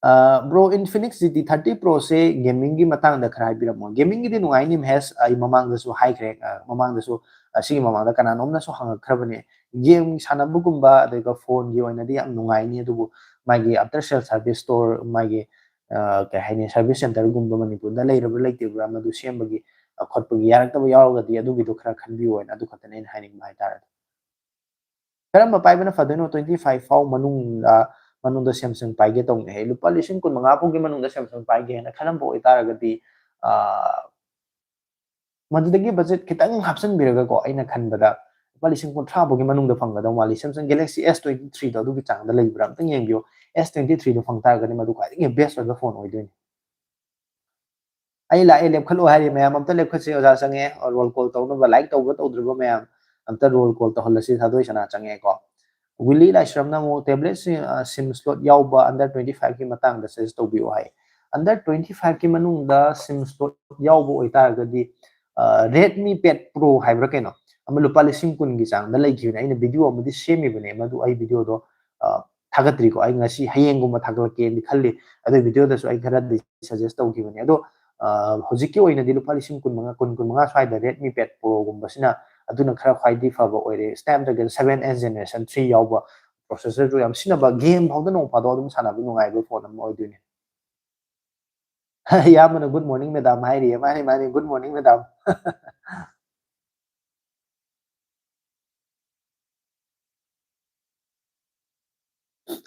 ꯑ, Bro, Infinix G T thirty Pro ꯁꯦ gaming ꯒꯤ ꯃꯇꯥꯡꯗ ꯈꯔ ꯍꯥꯏꯕꯤꯔꯝꯃꯣ꯫ Gaming ꯒꯤꯗꯤ ꯅꯨꯡꯉꯥꯏꯅꯤ, ꯃꯍꯦꯁ, ꯑꯩ ꯃꯃꯥꯡꯗꯁꯨ ꯍꯥꯏꯈ꯭ꯔꯦ, ꯑ, ꯃꯃꯥꯡꯗꯁꯨ, ꯑ, ꯁꯤꯒꯤ ꯃꯃꯥꯡꯗ ꯀꯅꯥꯅꯣꯝꯅꯁꯨ ꯍꯪꯉꯛꯈ꯭ꯔꯕꯅꯦ꯫ Game ꯁꯥꯟꯅꯕꯒꯨꯝꯕ, ꯑꯗꯨꯒ phone ꯒꯤ ꯑꯣꯏꯅꯗꯤ ꯌꯥꯝ ꯅꯨꯡꯉꯥꯏꯅꯤ, ꯑꯗꯨꯕꯨ ꯃꯥꯒꯤ after sale service store, ꯃꯥꯒꯤ, ꯑ, ꯀꯩ ꯍꯥꯏꯅꯤ, service center ꯒꯨꯝꯕ ꯃꯅꯤꯄꯨꯔꯗ ꯂꯩꯔꯕ꯭ꯔꯥ ꯂꯩꯇꯕ꯭ꯔꯥ, ꯃꯗꯨ ꯁꯦꯝꯕꯒꯤ, ꯑ, ꯈꯣꯠꯄꯒꯤ ꯌꯥꯔꯛꯇꯕ ꯌꯥꯎꯔꯒꯗꯤ ꯑꯗꯨꯒꯤꯗꯣ ꯈꯔ ꯈꯟꯕꯤꯌꯨ ꯍꯥꯏꯅ, ꯑꯗꯨ ꯈꯛꯇꯅꯦ ꯑꯩꯅ ꯍꯥꯏꯅꯤꯡꯕ ꯍꯥꯏꯇꯥꯔꯦ꯫ ꯀꯔꯝꯕ ꯄꯥꯏꯕꯅ ꯐꯗꯣꯏꯅꯣ? Twenty five ꯐꯥꯎ ꯃꯅꯨꯡꯗ ꯃꯅꯨꯡꯗ Samsung ꯄꯥꯏꯒꯦ ꯇꯧꯅꯤ ꯍꯥꯏ꯫ ꯂꯨꯄꯥ ꯂꯤꯁꯤꯡ ꯀꯨꯟ ꯃꯉꯥ ꯐꯥꯎꯒꯤ ꯃꯅꯨꯡꯗ Samsung ꯄꯥꯏꯒꯦ ꯍꯥꯏꯅ ꯈꯜꯂꯝꯕ ꯑꯣꯏꯇꯥꯔꯒꯗꯤ, ꯑ, ꯃꯗꯨꯗꯒꯤ budget ꯈꯤꯇꯪ ꯍꯥꯞꯆꯤꯟꯕꯤꯔꯒꯀꯣ, ꯑꯩꯅ ꯈꯟꯕꯗ ꯂꯨꯄꯥ ꯂꯤꯁꯤꯡ ꯀꯨꯟꯊ꯭ꯔꯥ ꯐꯥꯎꯒꯤ ꯃꯅꯨꯡꯗ ꯐꯪꯒꯗꯧ ꯃꯥꯜꯂꯤ꯫ Samsung Galaxy S twenty three ꯗꯣ ꯑꯗꯨꯒꯤ ꯆꯥꯡꯗ ꯂꯩꯕ꯭ꯔꯥ ꯑꯝꯇꯪ ꯌꯦꯡꯕꯤꯌꯨ꯫ S twenty three ꯗꯣ ꯐꯪ ꯇꯥꯔꯒꯗꯤ ꯃꯗꯨ ꯈ꯭ꯋꯥꯏꯗꯒꯤ best ꯑꯣꯏꯕ phone ꯑꯣꯏꯗꯣꯏꯅꯤ꯫ ꯑꯩ ꯂꯥꯛꯑꯦ, ꯂꯦꯞꯈꯠꯂꯣ ꯍꯥꯏꯔꯤ꯫ ꯃꯌꯥꯝ ꯑꯝꯇ ꯂꯦꯞꯈꯠꯁꯤ, ꯑꯣꯖꯥ ꯆꯪꯉꯦ꯫ Roll call ꯇꯧꯅꯕ, like ꯇꯧꯕ ꯇꯧꯗ꯭ꯔꯤꯕ ꯃꯌꯥꯝ ꯑꯝꯇ roll call ꯇꯧꯍꯜꯂꯁꯤ꯫ ꯊꯥꯗꯣꯏ ꯁꯅꯥ ꯆꯪꯉꯦꯀꯣ꯫ ꯋꯤꯂꯤ ꯂꯥꯏꯁ꯭ꯔꯝꯅ ꯑꯃꯨꯛ tablet ꯁꯤ, ꯑ, SIM slot ꯌꯥꯎꯕ under twenty five ꯀꯤ ꯃꯇꯥꯡꯗ suggest ꯇꯧꯕꯤꯌꯨ ꯍꯥꯏ꯫ Under twenty five ꯀꯤ ꯃꯅꯨꯡꯗ SIM slot ꯌꯥꯎꯕ ꯑꯣꯏꯇꯥꯔꯒꯗꯤ, ꯑ, Redmi Pad Pro ꯍꯥꯏꯕ꯭ꯔꯥ ꯀꯩꯅꯣ, ꯑꯃ ꯂꯨꯄꯥ ꯂꯤꯁꯤꯡ ꯀꯨꯟꯒꯤ ꯆꯥꯡꯗ ꯂꯩꯈꯤꯕꯅꯦ꯫ ꯑꯩꯅ video ꯑꯃꯗꯤ ꯁꯦꯝꯃꯤꯕꯅꯦ, ꯃꯗꯨ ꯑꯩ video ꯗꯣ, ꯑ, ꯊꯥꯒꯠꯇ꯭ꯔꯤꯀꯣ꯫ ꯑꯩ ꯉꯁꯤ, ꯍꯌꯦꯡꯒꯨꯝꯕ ꯊꯥꯒꯠꯂꯛꯀꯦꯅꯗꯤ ꯈꯜꯂꯤ꯫ ꯑꯗꯨ video ꯗꯁꯨ ꯑꯩ ꯈꯔꯗꯤ suggest ꯇꯧꯈꯤꯕꯅꯦ꯫ ꯑꯗꯣ, ꯑ, ꯍꯧꯖꯤꯛꯀꯤ ꯑꯣꯏꯅꯗꯤ ꯂꯨꯄꯥ ꯂꯤꯁꯤꯡ ꯀꯨꯟ ꯃꯉꯥ, ꯀꯨꯟ, ꯀꯨꯟ ꯃꯉꯥ ꯁ꯭ꯋꯥꯏꯗ Redmi Pad Pro ꯒꯨꯝꯕꯁꯤꯅ ꯑꯗꯨꯅ ꯈꯔ ꯈ꯭ꯋꯥꯏꯗꯒꯤ ꯐꯕ ꯑꯣꯏꯔꯦ꯫ Snapdragon seven S generation three ꯌꯥꯎꯕ processor ꯁꯨ ꯌꯥꯝ ꯁꯤꯖꯤꯟꯅꯕ, game ꯐꯥꯎꯗ ꯅꯣꯡ ꯐꯥꯗꯣꯛ ꯑꯗꯨꯝ ꯁꯥꯟꯅꯕ ꯅꯨꯡꯉꯥꯏꯕ phone ꯑꯃ ꯑꯣꯏꯗꯣꯏꯅꯦ꯫ ꯏꯌꯥꯝꯕꯅ good morning madam ꯍꯥꯏꯔꯤꯌꯦ꯫ ꯃꯥꯅꯤ, ꯃꯥꯅꯤ, good morning madam꯫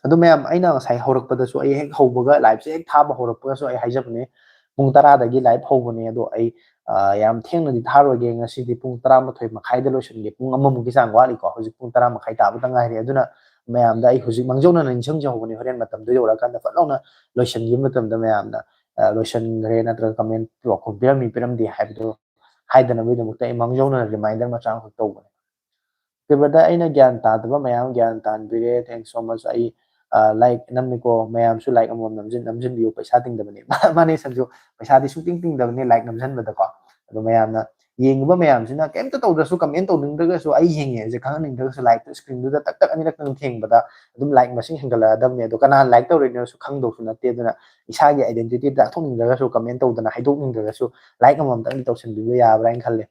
ꯑꯗꯨ ꯃꯌꯥꯝ, ꯑꯩꯅ ꯉꯁꯥꯏ ꯍꯧꯔꯛꯄꯗꯁꯨ, ꯑꯩ ꯍꯦꯛ ꯍꯧꯕꯒ, live ꯁꯦ ꯍꯦꯛ ꯊꯥꯕ ꯍꯧꯔꯛꯄꯒꯁꯨ ꯑꯩ ꯍꯥꯏꯖꯕꯅꯦ, ꯄꯨꯡ ꯇꯔꯥꯗꯒꯤ live ꯍꯧꯕꯅꯦ꯫ ꯑꯗꯣ ꯑꯩ, ꯑ, ꯌꯥꯝ ꯊꯦꯡꯅꯗꯤ ꯊꯥꯔꯣꯏꯒꯦ꯫ ꯉꯁꯤꯗꯤ ꯄꯨꯡ ꯇꯔꯥꯃꯥꯊꯣꯏ ꯃꯈꯥꯏꯗ ꯂꯣꯏꯁꯤꯟꯒꯦ꯫ ꯄꯨꯡ ꯑꯃꯃꯨꯛꯀꯤ ꯆꯥꯡ ꯋꯥꯠꯂꯤꯀꯣ꯫ ꯍꯧꯖꯤꯛ ꯄꯨꯡ ꯇꯔꯥ ꯃꯈꯥꯏ ꯇꯥꯕꯇ ꯉꯥꯏꯔꯤ꯫ ꯑꯗꯨꯅ ꯃꯌꯥꯝꯗ ꯑꯩ ꯍꯧꯖꯤꯛ ꯃꯥꯡꯖꯧꯅꯅ ꯅꯤꯡꯁꯤꯡꯖꯍꯧꯕꯅꯦ꯫ ꯍꯣꯔꯦꯟ ꯃꯇꯝꯗꯣ ꯌꯧꯔꯛꯑꯀꯥꯟꯗ ꯐꯠ ꯂꯥꯎꯅ ꯂꯣꯏꯁꯤꯟꯈꯤꯕ ꯃꯇꯝꯗ ꯃꯌꯥꯝꯅ, ꯑ, ꯂꯣꯏꯁꯤꯟꯈ꯭ꯔꯦ ꯅꯠꯇ꯭ꯔꯒ comment ꯄꯥꯎꯈꯨꯝ ꯄꯤꯔꯝꯃꯤ ꯄꯤꯔꯝꯗꯦ ꯍꯥꯏꯕꯗꯣ ꯍꯥꯏꯗꯅꯕꯒꯤꯗꯃꯛꯇ ꯑꯩ ꯃꯥꯡꯖꯧꯅꯅ reminder ꯃꯆꯥ ꯑꯃꯈꯛ ꯇꯧꯕꯅꯦ꯫ ꯑꯣꯀꯦ brother, ꯑꯩꯅ ꯒ꯭ꯌꯥꯟ ꯇꯥꯗꯕ ꯃꯌꯥꯝ ꯒ꯭ꯌꯥꯟ ꯇꯥꯍꯟꯕꯤꯔꯦ꯫ Thanks so much꯫ ꯑꯩ, ꯑ, like ꯅꯝꯃꯤꯀꯣ, ꯃꯌꯥꯝꯁꯨ like ꯑꯃꯃꯝ ꯅꯝꯖꯤꯟ-, ꯅꯝꯖꯤꯟꯕꯤꯌꯨ, ꯄꯩꯁꯥ ꯇꯤꯡꯗꯕꯅꯦ꯫ ꯃꯥꯅꯦ ꯁꯟꯖꯨ, ꯄꯩꯁꯥꯗꯤ ꯁꯨꯡꯇꯤꯡ ꯇꯤꯡꯗꯕꯅꯦ like ꯅꯝꯖꯟꯕꯗꯀꯣ꯫ ꯑꯗꯣ ꯃꯌꯥꯝꯅ ꯌꯦꯡꯉꯤꯕ ꯃꯌꯥꯝꯁꯤꯅ ꯀꯩꯝꯇ ꯇꯧꯗ꯭ꯔꯁꯨ, comment ꯇꯧꯅꯤꯡꯗ꯭ꯔꯒꯁꯨ, ꯑꯩ ꯌꯦꯡꯉꯦ ꯍꯥꯏꯁꯦ ꯈꯪꯍꯟꯅꯤꯡꯗ꯭ꯔꯒꯁꯨ, like ꯇꯣ screen ꯗꯨꯗ ꯇꯛ ꯇꯛ ꯑꯅꯤꯔꯛꯇꯪ ꯊꯦꯡꯕꯗ ꯑꯗꯨꯝ like ꯃꯁꯤꯡ ꯍꯦꯟꯒꯠꯂꯛꯑꯗꯕꯅꯦ꯫ ꯑꯗꯣ ꯀꯅꯥꯅ like ꯇꯧꯔꯤꯅꯣꯁꯨ ꯈꯪꯗꯧꯁꯨ ꯅꯠꯇꯦ꯫ ꯑꯗꯨꯅ ꯏꯁꯥꯒꯤ identity ꯇꯥꯛꯊꯣꯛꯅꯤꯡꯗ꯭ꯔꯒꯁꯨ, comment ꯇꯧꯗꯅ ꯍꯥꯏꯗꯣꯛꯅꯤꯡꯗ꯭ꯔꯒꯁꯨ, like ꯑꯃꯃꯝꯇꯪꯗꯤ ꯇꯧꯁꯟꯕꯤꯕ ꯌꯥꯕ꯭ꯔꯥ ꯍꯥꯏꯅ ꯈꯜꯂꯦ꯫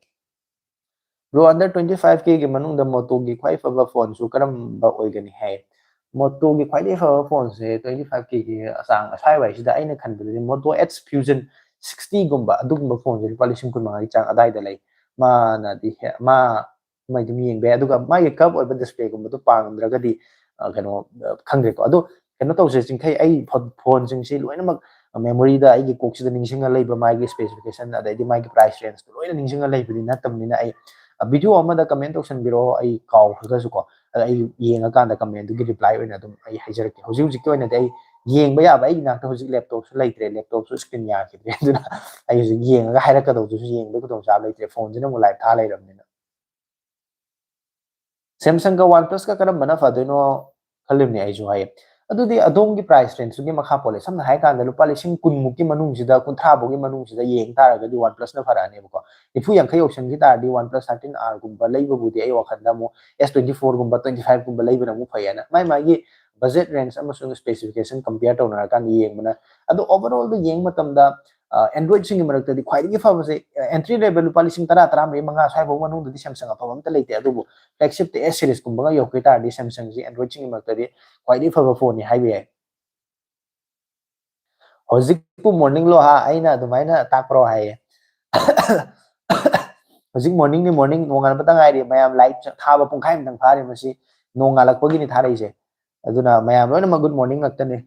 Bro, under twenty five K ꯒꯤ ꯃꯅꯨꯡꯗ Moto ꯒꯤ ꯈ꯭ꯋꯥꯏ ꯐꯕ phone ꯁꯨ ꯀꯔꯝꯕ ꯑꯣꯏꯒꯅꯤ ꯍꯥꯏ? Moto ꯒꯤ ꯈ꯭ꯋꯥꯏꯗꯒꯤ ꯐꯕ phone ꯁꯦ twenty five K ꯒꯤ ꯆꯥꯡ ꯑꯁ꯭ꯋꯥꯏꯋꯥꯏꯁꯤꯗ ꯑꯩꯅ ꯈꯟꯕꯗꯗꯤ Moto Edge Fusion sixty ꯒꯨꯝꯕ, ꯑꯗꯨꯒꯨꯝꯕ phone ꯁꯦ ꯂꯨꯄꯥ ꯂꯤꯁꯤꯡ ꯀꯨꯟ ꯃꯉꯥꯒꯤ ꯆꯥꯡ ꯑꯗꯥꯏꯗ ꯂꯩ꯫ ꯃꯥꯅꯗꯤ ꯍꯦ-, ꯃꯥ, ꯃꯥ ꯑꯗꯨꯝ ꯌꯦꯡꯕ ꯌꯥꯏ꯫ ꯑꯗꯨꯒ ꯃꯥꯒꯤ curve ꯑꯣꯏꯕ display ꯒꯨꯝꯕꯗꯣ ꯄꯥꯝꯗ꯭ꯔꯒꯗꯤ, ꯑ, ꯀꯩꯅꯣ, ꯑ, ꯈꯪꯗ꯭ꯔꯦꯀꯣ꯫ ꯑꯗꯣ ꯀꯩꯅꯣ ꯇꯧꯁꯦ ꯆꯤꯡꯈꯩ, ꯑꯩ ꯐꯣꯟꯁꯤꯡꯁꯤ ꯂꯣꯏꯅꯃꯛ memory ꯗ ꯑꯩꯒꯤ ꯀꯣꯛꯁꯤꯗ ꯅꯤꯡꯁꯤꯡꯉ ꯂꯩꯕ, ꯃꯥꯒꯤ specification ꯑꯗꯩꯗꯤ ꯃꯥꯒꯤ price range ꯇꯣ ꯂꯣꯏꯅ ꯅꯤꯡꯁꯤꯡꯉ ꯂꯩꯕꯗꯤ ꯅꯠꯇꯕꯅꯤꯅ, ꯑꯩ video ꯑꯃꯗ comment ꯇꯧꯁꯟꯕꯤꯔꯛꯑꯣ, ꯑꯩ ꯀꯥꯎꯈ꯭ꯔꯒꯁꯨꯀꯣ, ꯑꯗ ꯑꯩ ꯌꯦꯡꯉꯀꯥꯟꯗ comment ꯗꯨꯒꯤ reply ꯑꯣꯏꯅ ꯑꯗꯨꯝ ꯑꯩ ꯍꯥꯏꯖꯔꯛꯀꯦ꯫ ꯍꯧꯖꯤꯛ ꯍꯧꯖꯤꯛꯀꯤ ꯑꯣꯏꯅꯗꯤ ꯑꯩ ꯌꯦꯡꯕ ꯌꯥꯕ ꯑꯩꯒꯤ ꯅꯥꯛꯇ ꯍꯧꯖꯤꯛ laptop ꯁꯨ ꯂꯩꯇ꯭ꯔꯦ, laptop ꯁꯨ screen ꯌꯥꯈꯤꯗ꯭ꯔꯦ, ꯑꯗꯨꯅ ꯑꯩ ꯍꯧꯖꯤꯛ ꯌꯦꯡꯉꯒ ꯍꯥꯏꯔꯛꯀꯗꯧꯗꯨꯁꯨ ꯌꯦꯡꯕꯒꯤ ꯈꯨꯗꯣꯡꯆꯥꯕ ꯂꯩꯇ꯭ꯔꯦ, ꯐꯣꯟꯁꯤꯅ ꯑꯃꯨꯛ live ꯊꯥ ꯂꯩꯔꯕꯅꯤꯅ꯫ Samsung ꯒ OnePlus ꯀ ꯀꯔꯝꯕꯅ ꯐꯗꯣꯏꯅꯣ ꯈꯜꯂꯤꯕꯅꯦ ꯑꯩꯁꯨ ꯍꯥꯏꯌꯦ꯫ ꯑꯗꯨꯗꯤ ꯑꯗꯣꯝꯒꯤ price range ꯇꯨꯒꯤ ꯃꯈꯥ ꯄꯣꯜꯂꯦ꯫ ꯁꯝꯅ ꯍꯥꯏꯔꯀꯥꯟꯗ ꯂꯨꯄꯥ ꯂꯤꯁꯤꯡ ꯀꯨꯟ ꯃꯨꯛꯀꯤ ꯃꯅꯨꯡꯁꯤꯗ, ꯀꯨꯟꯊ꯭ꯔꯥ ꯐꯥꯎꯒꯤ ꯃꯅꯨꯡꯁꯤꯗ ꯌꯦꯡ ꯇꯥꯔꯒꯗꯤ OnePlus ꯅ ꯐꯔꯛꯑꯅꯦꯕꯀꯣ꯫ ꯅꯤꯐꯨ ꯌꯥꯡꯈꯩ ꯌꯧꯁꯟꯈꯤ ꯇꯥꯔꯗꯤ OnePlus thirteen R ꯒꯨꯝꯕ ꯂꯩꯕꯕꯨꯗꯤ ꯑꯩ ꯋꯥꯈꯜꯗ ꯑꯃꯨꯛ S twenty four ꯒꯨꯝꯕ, twenty five ꯒꯨꯝꯕ ꯂꯩꯕꯅ ꯑꯃꯨꯛ ꯐꯩꯌꯦꯅ꯫ ꯃꯥꯏ ꯃꯥꯒꯤ budget range ꯑꯃꯁꯨꯡ specification compare ꯇꯧꯅꯔꯀꯥꯟꯗ ꯌꯦꯡꯕꯅ, ꯑꯗꯣ overall ꯗ ꯌꯦꯡꯕ ꯃꯇꯝꯗ, ꯑ, Android ꯁꯤꯡꯒꯤ ꯃꯔꯛꯇꯗꯤ ꯈ꯭ꯋꯥꯏꯗꯒꯤ ꯐꯕꯁꯦ, ꯑ, entry level ꯂꯨꯄꯥ ꯂꯤꯁꯤꯡ ꯇꯔꯥ, ꯇꯔꯥꯃꯔꯤ, ꯃꯉꯥ ꯁ꯭ꯋꯥꯏꯐꯥꯎ ꯃꯅꯨꯡꯗꯗꯤ Samsung ꯑꯐꯕ ꯑꯝꯇ ꯂꯩꯇꯦ꯫ ꯑꯗꯨꯕꯨ flagship ꯇ S series ꯀꯨꯝꯕꯒ ꯌꯧꯔꯛꯄ ꯇꯥꯔꯗꯤ Samsung ꯁꯤ Android ꯁꯤꯡꯒꯤ ꯃꯔꯛꯇꯗꯤ ꯈ꯭ꯋꯥꯏꯗꯒꯤ ꯐꯕ ꯐꯣꯟꯅꯤ ꯍꯥꯏꯕ ꯌꯥꯏ꯫ ꯍꯧꯖꯤꯛꯄꯨ morning ꯂꯣ ꯍꯥ? ꯑꯩꯅ ꯑꯗꯨꯃꯥꯏꯅ ꯇꯥꯛꯄ꯭ꯔꯣ ꯍꯥꯏꯌꯦ꯫ ꯍꯧꯖꯤꯛ morning ꯅꯤ, morning ꯅꯣꯡꯉꯥꯟꯕꯇ ꯉꯥꯏꯔꯤ꯫ ꯃꯌꯥꯝ live ꯊꯥꯕ ꯄꯨꯡꯈꯥꯏ ꯑꯃꯇꯪ ꯐꯥꯔꯤ, ꯃꯁꯤ ꯅꯣꯡꯉꯥꯜꯂꯛꯄꯒꯤꯅꯤ ꯊꯥꯔꯛꯏꯁꯦ꯫ ꯑꯗꯨꯅ ꯃꯌꯥꯝ ꯂꯣꯏꯅꯃꯛ good morning ꯉꯥꯛꯇꯅꯤ꯫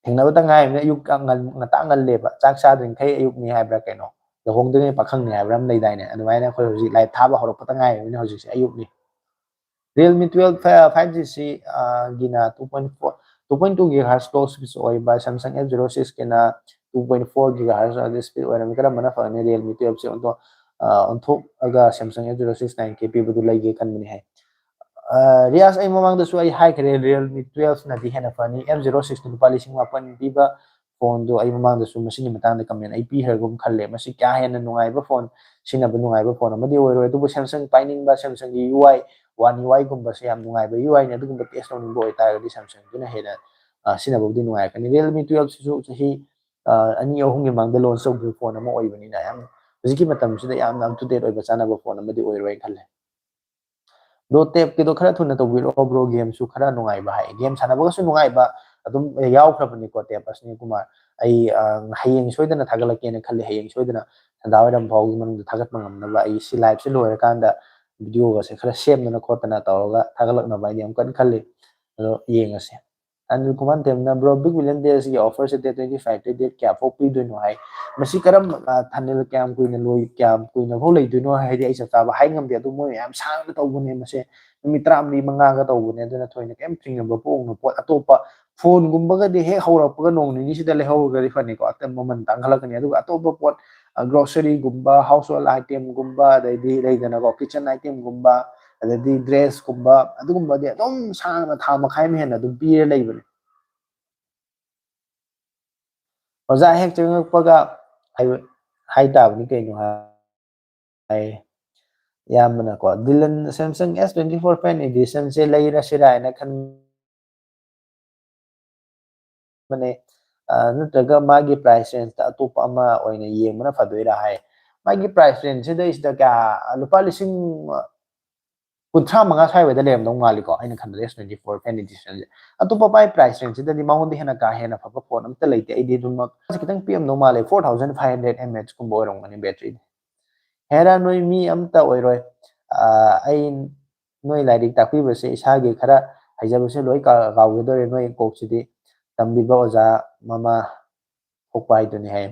ꯊꯦꯡꯅꯕꯇ ꯉꯥꯏꯔꯤꯕꯅꯤꯅ ꯑꯌꯨꯛ ꯉꯟ-, ꯉꯟꯇꯥ ꯉꯜꯂꯦꯕ꯫ ꯆꯥꯛ ꯆꯥꯗ꯭ꯔꯤꯡꯈꯩ ꯑꯌꯨꯛꯅꯤ ꯍꯥꯏꯕ꯭ꯔꯥ ꯀꯩꯅꯣ, ꯂꯨꯍꯣꯡꯗ꯭ꯔꯤꯉꯩ ꯄꯥꯈꯪꯅꯤ ꯍꯥꯏꯕ꯭ꯔꯥ ꯑꯃ ꯂꯩꯗꯥꯏꯅꯦ? ꯑꯗꯨꯃꯥꯏꯅ ꯑꯩꯈꯣꯏ ꯍꯧꯖꯤꯛ live ꯊꯥꯕ ꯍꯧꯔꯛꯄꯇ ꯉꯥꯏꯔꯤꯕꯅꯤꯅ ꯍꯧꯖꯤꯛꯁꯦ ꯑꯌꯨꯛꯅꯤ꯫ Realme twelve ꯐ-, five G ꯁꯤ, ꯑ, ꯒꯤꯅ two point four, two point two gigahertz clock speed ꯑꯣꯏꯕ, Samsung F zero six ꯀꯤꯅ two point four gigahertz speed ꯑꯣꯏꯔꯝꯃꯤ꯫ ꯀꯔꯝꯕꯅ ꯐꯒꯅꯤ? Realme twelve ꯁꯤ ꯑꯣꯟꯊꯣꯛ-, ꯑ, ꯑꯣꯟꯊꯣꯛꯑꯒ Samsung F zero six nine K ꯄꯤꯕꯗꯨ ꯂꯩꯒꯦ ꯈꯟꯕꯅꯤ ꯍꯥꯏ꯫ ꯑ, ꯔꯤꯌꯥꯁ, ꯑꯩ ꯃꯃꯥꯡꯗꯁꯨ ꯑꯩ ꯍꯥꯏꯈ꯭ꯔꯦ, Realme twelve ꯅꯗꯤ ꯍꯦꯟꯅ ꯐꯅꯤ꯫ F zero six ꯇꯨ ꯂꯨꯄꯥ ꯂꯤꯁꯤꯡ ꯃꯥꯄꯟ ꯄꯤꯕ ꯐꯣꯟꯗꯣ ꯑꯩ ꯃꯃꯥꯡꯗꯁꯨ ꯃꯁꯤꯒꯤ ꯃꯇꯥꯡꯗ comment ꯑꯩ ꯄꯤꯈ꯭ꯔꯒꯨꯝ ꯈꯜꯂꯦ꯫ ꯃꯁꯤ ꯀꯌꯥ ꯍꯦꯟꯅ ꯅꯨꯡꯉꯥꯏꯕ ꯐꯣꯟ, ꯁꯤꯖꯤꯟꯅꯕ ꯅꯨꯡꯉꯥꯏꯕ ꯐꯣꯟ ꯑꯃꯗꯤ ꯑꯣꯏꯔꯣꯏ, ꯑꯗꯨꯕꯨ Samsung ꯄꯥꯏꯅꯤꯡꯕ, Samsung ꯒꯤ U I, One U I ꯒꯨꯝꯕꯁꯦ ꯌꯥꯝ ꯅꯨꯡꯉꯥꯏꯕ U I ꯅꯤ, ꯑꯗꯨꯒꯨꯝꯕ test ꯇꯧꯅꯤꯡꯕ ꯑꯣꯏꯇꯥꯔꯒꯗꯤ Samsung ꯗꯨꯅ ꯍꯦꯟꯅ, ꯑ, ꯁꯤꯖꯤꯟꯅꯕꯕꯨꯗꯤ ꯅꯨꯡꯉꯥꯏꯔꯛꯀꯅꯤ꯫ Realme twelve ꯁꯤꯁꯨ ꯆꯍꯤ, ꯑ, ꯑꯅꯤ ꯑꯍꯨꯝꯒꯤ ꯃꯥꯡꯗ launch ꯇꯧꯈꯤꯕ ꯐꯣꯟ ꯑꯃ ꯑꯣꯏꯕꯅꯤꯅ ꯌꯥꯝ ꯍꯧꯖꯤꯛꯀꯤ ꯃꯇꯝꯁꯤꯗ ꯌꯥꯝꯅ up to date ꯑꯣꯏꯕ ꯆꯥꯅꯕ ꯐꯣꯟ ꯑꯃꯗꯤ ꯑꯣꯏꯔꯣꯏꯅ ꯈꯜꯂꯦ꯫ Bro, tab ꯀꯤꯗꯣ ꯈꯔ ꯊꯨꯅ ꯇꯧꯕꯤꯔꯛꯑꯣ bro, game ꯁꯨ ꯈꯔ ꯅꯨꯡꯉꯥꯏꯕ ꯍꯥꯏ꯫ Game ꯁꯥꯟꯅꯕꯒꯁꯨ ꯅꯨꯡꯉꯥꯏꯕ ꯑꯗꯨꯝ ꯌꯥꯎꯈ꯭ꯔꯕꯅꯤꯀꯣ tab, ꯑꯁꯅꯤꯜ ꯀꯨꯃꯥꯔ꯫ ꯑꯩ, ꯑ, ꯍꯌꯦꯡ ꯁꯣꯏꯗꯅ ꯊꯥꯒꯠꯂꯛꯀꯦꯅ ꯈꯜꯂꯤ꯫ ꯍꯌꯦꯡ ꯁꯣꯏꯗꯅ ꯁꯟꯗꯥꯋꯥꯏꯔꯝ ꯐꯥꯎꯒꯤ ꯃꯅꯨꯡꯗ ꯊꯥꯒꯠꯄ ꯉꯝꯅꯕ ꯑꯩ ꯁꯤ live ꯁꯤ ꯂꯣꯏꯔꯀꯥꯟꯗ video ꯒꯁꯦ ꯈꯔ ꯁꯦꯝꯗꯅ ꯈꯣꯠꯇꯅ ꯇꯧꯔꯒ ꯊꯥꯒꯠꯂꯛꯅꯕ ꯑꯩꯗꯤ ꯌꯥꯝ ꯀꯟꯅ ꯈꯜꯂꯤ꯫ ꯑꯗꯣ ꯌꯦꯡꯉꯁꯦ꯫ Anil Kumar ꯊꯦꯝꯅ, "Bro, Big Billion Day ꯒꯤ offer ꯁꯦ date twenty five ꯇꯩ date ꯀꯌꯥ ꯐꯥꯎ ꯄꯤꯗꯣꯏꯅꯣ?" ꯍꯥꯏ꯫ ꯃꯁꯤ ꯀꯔꯝꯕ, ꯑ, ꯊꯥꯅꯤꯜ ꯀꯌꯥꯝ ꯀꯨꯏꯅ ꯂꯣꯏ-, ꯀꯌꯥꯝ ꯀꯨꯏꯅ ꯐꯥꯎ ꯂꯩꯗꯣꯏꯅꯣ ꯍꯥꯏꯗꯤ ꯑꯩ ꯆꯞ ꯆꯥꯕ ꯍꯥꯏ ꯉꯝꯗꯦ꯫ ꯑꯗꯨ ꯃꯣꯏ ꯃꯌꯥꯝ ꯁꯥꯡꯅ ꯇꯧꯕꯅꯦ ꯃꯁꯦ꯫ ꯅꯨꯃꯤꯠ ꯇꯔꯥꯃꯔꯤ ꯃꯉꯥꯒ ꯇꯧꯕꯅꯦ꯫ ꯑꯗꯨꯅ ꯊꯣꯏꯅ ꯀꯩꯝ ꯆꯤꯡꯅꯕ ꯄꯣꯛꯎꯅꯨ꯫ ꯄꯣꯠ ꯑꯇꯣꯞꯄ ꯐꯣꯟꯒꯨꯝꯕꯒꯗꯤ ꯍꯦꯛ ꯍꯧꯔꯛꯄꯒ ꯅꯣꯡ ꯅꯤꯅꯤꯁꯤꯗ ꯂꯩꯍꯧꯔꯒꯗꯤ ꯐꯅꯤꯀꯣ, ꯑꯇ-, ꯃꯃꯜ ꯇꯥꯡꯈꯠꯂꯛꯀꯅꯤ꯫ ꯑꯗꯨꯒ ꯑꯇꯣꯞꯄ ꯄꯣꯠ, ꯑ, grocery ꯒꯨꯝꯕ, household item ꯒꯨꯝꯕ, ꯑꯗꯩꯗꯤ ꯂꯩꯗꯅꯀꯣ, kitchen item ꯒꯨꯝꯕ, ꯑꯗꯩꯗꯤ dress ꯀꯨꯝꯕ, ꯑꯗꯨꯒꯨꯝꯕꯗꯤ ꯑꯗꯨꯝ ꯁꯥꯡꯅ ꯊꯥ ꯃꯈꯥꯏ ꯑꯃ ꯍꯦꯟꯅ ꯑꯗꯨꯝ ꯄꯤꯔ ꯂꯩꯕꯅꯦ꯫ ꯑꯣꯖꯥ ꯍꯦꯛ ꯆꯪꯉꯛꯄꯒ ꯍꯥꯏꯕ, ꯍꯥꯏ ꯇꯥꯕꯅꯤ ꯀꯩꯅꯣ ꯍꯥꯏ꯫ ꯏꯌꯥꯝꯕꯅꯀꯣ, "ꯗꯤꯂꯟ Samsung S twenty four Fan Edition ꯁꯦ ꯂꯩꯔꯁꯤꯔꯥ ꯍꯥꯏꯅ ꯈꯟꯕꯅꯦ, ꯑ, ꯅꯠꯇ꯭ꯔꯒ ꯃꯥꯒꯤ price range ꯇ ꯑꯇꯣꯞꯄ ꯑꯃ ꯑꯣꯏꯅ ꯌꯦꯡꯕꯅ ꯐꯗꯣꯏꯔꯥ?" ꯍꯥꯏ꯫ ꯃꯥꯒꯤ price range ꯁꯤꯗꯩꯁꯤꯗ ꯀꯌꯥ, ꯂꯨꯄꯥ ꯂꯤꯁꯤꯡ ꯀꯨꯟꯊ꯭ꯔꯥ ꯃꯉꯥ ꯁ꯭ꯋꯥꯏꯋꯥꯏꯗ ꯂꯩꯔꯝꯗꯧ ꯃꯥꯜꯂꯤꯀꯣ, ꯑꯩꯅ ꯈꯟꯕꯗ S twenty four Fan Edition ꯁꯦ꯫ ꯑꯇꯣꯞꯄ ꯃꯥꯏ price range ꯁꯤꯗꯗꯤ ꯃꯉꯣꯟꯗ ꯍꯦꯟꯅ ꯀꯥ ꯍꯦꯟꯅ ꯐꯕ ꯐꯣꯟ ꯑꯝꯇ ꯂꯩꯇꯦ꯫ ꯑꯩꯗꯤ ꯑꯗꯨꯃꯛ ꯈꯤꯇꯪ ꯄꯤꯛꯑꯝꯗꯧ ꯃꯥꯜꯂꯦ, four thousand five hundred mAh ꯀꯨꯝꯕ ꯑꯣꯏꯔꯝꯒꯅꯤ battery ꯗꯤ꯫ ꯍꯦꯔꯥ, ꯅꯣꯏ ꯃꯤ ꯑꯝꯇ ꯑꯣꯏꯔꯣꯏ꯫ ꯑꯥ, ꯑꯩ ꯅꯣꯏ ꯂꯥꯏꯔꯤꯛ ꯇꯥꯛꯄꯤꯕꯁꯦ ꯏꯁꯥꯒꯤ ꯈꯔ ꯍꯩꯖꯕꯁꯦ ꯂꯣꯏ ꯀꯥ-, ꯀꯥꯎꯒꯗꯧꯔꯦ ꯅꯣꯏ ꯀꯣꯛꯁꯤꯗꯤ꯫ ꯇꯝꯕꯤꯕ ꯑꯣꯖꯥ ꯃꯃꯥ ꯊꯣꯛꯄ ꯍꯥꯏꯗꯨꯅꯤ ꯍꯥꯏ꯫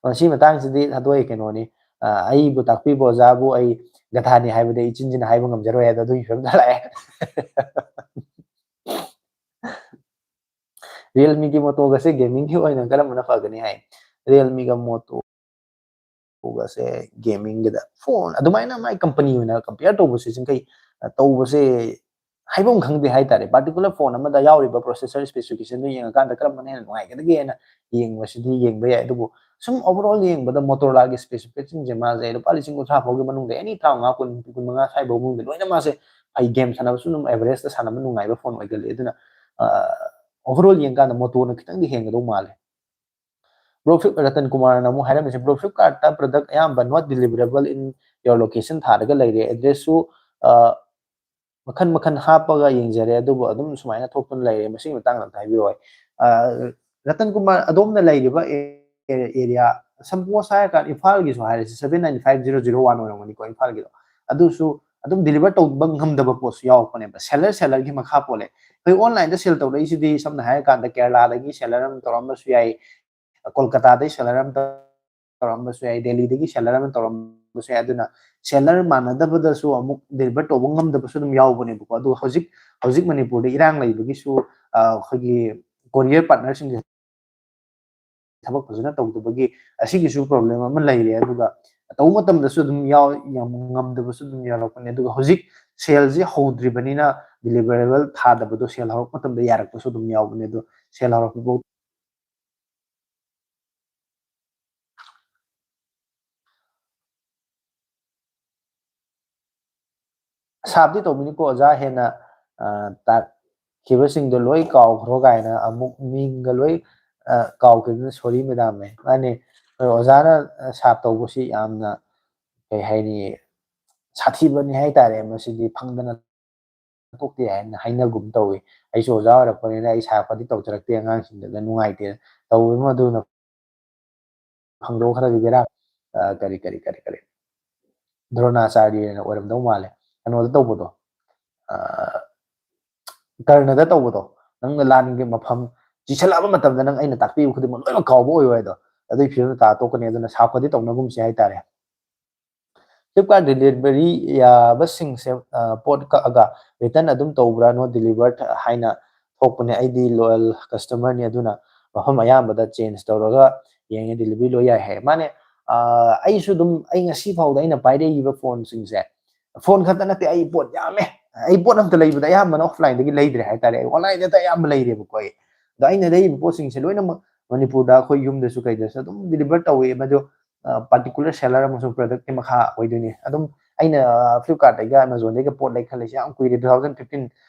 ꯑ, ꯁꯤ ꯃꯇꯥꯡꯁꯤꯗꯤ ꯊꯥꯗꯣꯛꯑꯦ ꯀꯩꯅꯣꯅꯤ꯫ ꯑ, ꯑꯩꯕꯨ ꯇꯥꯛꯄꯤꯕ ꯑꯣꯖꯥꯕꯨ ꯑꯩ ꯒꯙꯥꯅꯤ ꯍꯥꯏꯕꯗꯤ ꯑꯩ ꯆꯤꯟꯁꯤꯅ ꯍꯥꯏꯕ ꯉꯝꯖꯔꯣꯏ ꯍꯥꯏꯗꯣ ꯑꯗꯨꯒꯤ ꯐꯤꯕꯝꯗ ꯂꯥꯛꯑꯦ꯫ Realme ꯒꯤ Moto ꯒꯁꯦ gaming ꯒꯤ ꯑꯣꯏꯅ ꯀꯔꯝꯕꯅ ꯐꯒꯅꯤ ꯍꯥꯏ? Realme ꯒ Moto ꯒꯁꯦ gaming ꯒꯤꯗ ꯐꯣꯟ ꯑꯗꯨꯃꯥꯏꯅ ꯃꯥꯏ company ꯑꯣꯏꯅ compare ꯇꯧꯕꯁꯦ ꯁꯤꯡꯈꯩ, ꯑ, ꯇꯧꯕꯁꯦ ꯍꯥꯏꯐꯝ ꯈꯪꯗꯦ ꯍꯥꯏꯇꯥꯔꯦ꯫ Particular ꯐꯣꯟ ꯑꯃꯗ ꯌꯥꯎꯔꯤꯕ processor specification ꯗꯨ ꯌꯦꯡꯉꯀꯥꯟꯗ ꯀꯔꯝꯕꯅ ꯍꯦꯟꯅ ꯅꯨꯡꯉꯥꯏꯒꯗꯒꯦꯅ ꯌꯦꯡꯕꯁꯤꯗꯤ ꯌꯦꯡꯕ ꯌꯥꯏ꯫ ꯑꯗꯨꯕꯨ ꯁꯨꯝ overall ꯌꯦꯡꯕꯗ Motorola ꯒꯤ specification ꯁꯦ ꯃꯥꯁꯦ ꯂꯨꯄꯥ ꯂꯤꯁꯤꯡ ꯀꯨꯟꯊ꯭ꯔꯥ ꯐꯥꯎꯒꯤ ꯃꯅꯨꯡꯗ any ꯇꯔꯥꯃꯉꯥ, ꯀꯨꯟ, ꯀꯨꯟꯃꯉꯥ ꯁ꯭ꯋꯥꯏꯐꯥꯎ ꯃꯅꯨꯡꯗ ꯂꯣꯏꯅ ꯃꯥꯁꯦ ꯐꯩ, game ꯁꯥꯟꯅꯕꯁꯨ ꯑꯗꯨꯝ average ꯇ ꯁꯥꯟꯅꯕ ꯅꯨꯡꯉꯥꯏꯕ ꯐꯣꯟ ꯑꯣꯏꯒꯜꯂꯤ꯫ ꯑꯗꯨꯅ, ꯑ, overall ꯌꯦꯡꯀꯥꯟꯗ Moto ꯅ ꯈꯤꯇꯪꯗꯤ ꯍꯦꯟꯒꯗꯧ ꯃꯥꯜꯂꯦ꯫ Bro Flip-, ꯔꯇꯟ ꯀꯨꯃꯥꯔꯅ ꯑꯃꯨꯛ ꯍꯥꯏꯔꯝꯃꯤꯁꯦ, "Bro, Flipkart ꯇ product ꯑꯌꯥꯝꯕ not deliverable in your location" ꯊꯥꯔꯒ ꯂꯩꯔꯦ꯫ Address ꯁꯨ, ꯑ, ꯃꯈꯟ ꯃꯈꯟ ꯍꯥꯞꯄꯒ ꯌꯦꯡꯖꯔꯦ, ꯑꯗꯨꯕꯨ ꯑꯗꯨꯝ ꯁꯨꯃꯥꯏꯅ ꯊꯣꯛꯇꯨꯅ ꯂꯩꯔꯦ꯫ ꯃꯁꯤꯒꯤ ꯃꯇꯥꯡꯗ ꯑꯝꯇ ꯍꯥꯏꯕꯤꯔꯛꯑꯣ꯫ ꯑ, ꯔꯇꯟ ꯀꯨꯃꯥꯔ, ꯑꯗꯣꯝꯅ ꯂꯩꯔꯤꯕ ꯑꯦ-, area, suppose ꯍꯥꯏꯔꯀꯥꯟꯗ ꯏꯝꯐꯥꯜꯒꯤꯁꯨ ꯍꯥꯏꯔꯁꯤ, seven nine five zero zero one ꯑꯣꯏꯔꯝꯒꯅꯤꯀꯣ, ꯏꯝꯐꯥꯜꯒꯤꯗꯣ꯫ ꯑꯗꯨꯁꯨ ꯑꯗꯨꯝ deliver ꯇꯧꯕ ꯉꯝꯗꯕ ꯄꯣꯠꯁꯨ ꯌꯥꯎꯔꯛꯄꯅꯦꯕ꯫ Seller sellerꯒꯤ ꯃꯈꯥ ꯄꯣꯜꯂꯦ꯫ ꯑꯩꯈꯣꯏ onlineꯗ sell ꯇꯧꯔꯛꯏꯁꯤꯗꯤ ꯁꯝꯅ ꯍꯥꯏꯔꯀꯥꯟꯗ ꯀꯦꯔꯂꯥꯗꯒꯤ seller ꯑꯃ ꯇꯧꯔꯝꯕꯁꯨ ꯌꯥꯏ, ꯀꯣꯜꯀꯇꯥꯗꯒꯤ seller ꯑꯃ ꯇꯧꯔꯝꯕꯁꯨ ꯌꯥꯏ, ꯗꯦꯜꯂꯤꯗꯒꯤ seller ꯑꯃ ꯇꯧꯔꯝꯕꯁꯨ ꯌꯥꯏ꯫ ꯑꯗꯨꯅ seller ꯃꯥꯟꯅꯗꯕꯗꯁꯨ ꯑꯃꯨꯛ deliver ꯇꯧꯕ ꯉꯝꯗꯕꯁꯨ ꯑꯗꯨꯝ ꯌꯥꯎꯕꯅꯦꯕꯀꯣ꯫ ꯑꯗꯨꯒ ꯍꯧꯖꯤꯛ ꯍꯧꯖꯤꯛ ꯃꯅꯤꯄꯨꯔꯗ ꯏꯔꯥꯡ ꯂꯩꯕꯒꯤꯁꯨ ꯑ, ꯑꯩꯈꯣꯏꯒꯤ courier partnerꯁꯤꯡꯁꯦ ꯊꯕꯛ ꯐꯖꯅ ꯇꯧꯗꯕꯒꯤ ꯑꯁꯤꯒꯤꯁꯨ problem ꯑꯃ ꯂꯩꯔꯦ꯫ ꯑꯗꯨꯒ ꯇꯧꯕ ꯃꯇꯝꯗꯁꯨ ꯑꯗꯨꯝ ꯌꯥꯎ ꯌꯥꯝ ꯉꯝꯗꯕꯁꯨ ꯑꯗꯨꯝ ꯌꯥꯎꯔꯛꯄꯅꯦ꯫ ꯑꯗꯨꯒ ꯍꯧꯖꯤꯛ saleꯁꯦ ꯍꯧꯗ꯭ꯔꯤꯕꯅꯤꯅ deliverable ꯊꯥꯗꯕꯗꯣ sale ꯍꯧꯔꯛꯄ ꯃꯇꯝꯗ ꯌꯥꯔꯛꯄꯁꯨ ꯑꯗꯨꯝ ꯌꯥꯎꯕꯅꯦ꯫ ꯑꯗꯣ sale ꯍꯧꯔꯛꯄꯐꯥꯎ ꯁꯥꯞꯇꯤ ꯇꯧꯕꯤꯅꯤꯀꯣ ꯑꯣꯖꯥ, ꯍꯦꯟꯅ ꯑ, ꯇꯥꯛꯈꯤꯕꯁꯤꯡꯗꯣ ꯂꯣꯏ ꯀꯥꯎꯈ꯭ꯔꯣ ꯀꯥꯏꯅ ꯑꯃꯨꯛ ꯃꯤꯡꯒ ꯂꯣꯏ ꯑ, ꯀꯥꯎꯈꯤꯗꯅ sorry madam꯫ ꯃꯥꯅꯦ, ꯑꯣꯖꯥꯅ ꯁꯥꯞ ꯇꯧꯕꯁꯤ ꯌꯥꯝꯅ ꯀꯩ ꯍꯥꯏꯅꯤ, ꯁꯥꯊꯤꯕꯅꯤ ꯍꯥꯏꯇꯥꯔꯦ꯫ ꯃꯁꯤꯗꯤ ꯐꯪꯗꯅ ꯊꯣꯛꯇꯦ ꯍꯥꯏꯅ ꯍꯥꯏꯅꯒꯨꯝ ꯇꯧꯏ꯫ ꯑꯩꯁꯨ ꯑꯣꯖꯥ ꯑꯣꯏꯔꯛꯄꯅꯤꯅ ꯑꯩ ꯁꯥꯞꯀꯗꯤ ꯇꯧꯖꯔꯛꯇꯦ, ꯑꯉꯥꯡꯁꯤꯡꯗꯨꯗ ꯅꯨꯡꯉꯥꯏꯇꯦ ꯇꯧꯕ ꯑꯗꯨꯅ ꯐꯪꯗꯧ ꯈꯔꯗꯤ ꯕꯦꯔꯥ꯫ ꯑ, ꯀꯔꯤ ꯀꯔꯤ ꯀꯔꯤ ꯀꯔꯤ ꯗ꯭ꯔꯣꯅꯥꯆꯥꯔꯌꯅ ꯑꯣꯏꯔꯝꯗꯧ ꯃꯥꯜꯂꯦ꯫ ꯀꯩꯅꯣꯗ ꯇꯧꯕꯗꯣ, ꯑ, ꯀꯔꯅꯗ ꯇꯧꯕꯗꯣ, ꯅꯪꯅ ꯂꯥꯟꯒꯤ ꯃꯐꯝ ꯆꯤꯁꯜꯂꯛꯑꯕ ꯃꯇꯝꯗ ꯅꯪ ꯑꯩꯅ ꯇꯥꯛꯄꯤꯕ ꯈꯨꯗꯤꯡꯃꯛ ꯂꯣꯏꯅꯃꯛ ꯀꯥꯎꯕ ꯑꯣꯏꯔꯣꯏ꯫ ꯑꯗꯣ ꯑꯗꯨꯒꯤ ꯐꯤꯕꯝꯗ ꯇꯥ ꯇꯣꯛꯀꯅꯤ꯫ ꯑꯗꯨꯅ ꯁꯥꯞꯀꯗꯤ ꯇꯧꯅꯒꯨꯝꯁꯦ ꯍꯥꯏꯇꯥꯔꯦ꯫ Flipkart delivery ꯌꯥꯕꯁꯤꯡꯁꯦ, ꯑ, ꯄꯣꯠ ꯀꯛꯑꯒ return ꯑꯗꯨꯝ ꯇꯧꯕ꯭ꯔꯥ, not delivered ꯍꯥꯏꯅ ꯊꯣꯛꯄꯅꯦ꯫ ꯑꯩꯗꯤ loyal customerꯅꯤ, ꯑꯗꯨꯅ ꯃꯐꯝ ꯑꯌꯥꯝꯕꯗ change ꯇꯧꯔꯒ ꯌꯦꯡꯉꯦ, delivery ꯂꯣꯏ ꯌꯥꯏ ꯍꯥꯏ꯫ ꯃꯥꯅꯦ, ꯑ, ꯑꯩꯁꯨ ꯑꯗꯨꯝ, ꯑꯩ ꯉꯁꯤ ꯐꯥꯎꯗ ꯑꯩꯅ ꯄꯥꯏꯔꯛꯏꯕ phoneꯁꯤꯡꯁꯦ, phone ꯈꯛꯇ ꯅꯠꯇꯦ, ꯑꯩ ꯄꯣꯠ ꯌꯥꯝꯃꯦ꯫ ꯑꯩ ꯄꯣꯠ ꯑꯝꯇ ꯂꯩꯕꯗ ꯑꯌꯥꯝꯕꯅ offlineꯗꯒꯤ ꯂꯩꯗ꯭ꯔꯦ ꯍꯥꯏꯇꯥꯔꯦ, ꯑꯩ onlineꯗ ꯑꯌꯥꯝꯕ ꯂꯩꯔꯦꯕꯀꯣ ꯑꯩ꯫ ꯑꯗꯣ ꯑꯩꯅ ꯂꯩꯔꯤꯕ ꯄꯣꯠꯁꯤꯡꯁꯦ ꯂꯣꯏꯅꯃꯛ ꯃꯅꯤꯄꯨꯔꯗ ꯑꯩꯈꯣꯏ ꯌꯨꯝꯗꯁꯨ ꯀꯩꯗꯁꯨ ꯑꯗꯨꯝ deliver ꯇꯧꯋꯦ꯫ ꯃꯗꯨ ꯑ, particular seller ꯑꯃꯁꯨꯡ productꯀꯤ ꯃꯈꯥ ꯑꯣꯏꯗꯣꯏꯅꯤ꯫ ꯑꯗꯨꯝ ꯑꯩꯅ, ꯑ, Flipkartꯇꯒꯤ, Amazonꯗꯒꯤ ꯄꯣꯠ ꯂꯩꯈꯠꯂꯛꯏꯁꯦ ꯌꯥꯝ ꯀꯨꯏꯔꯦ, two thousand fifteen,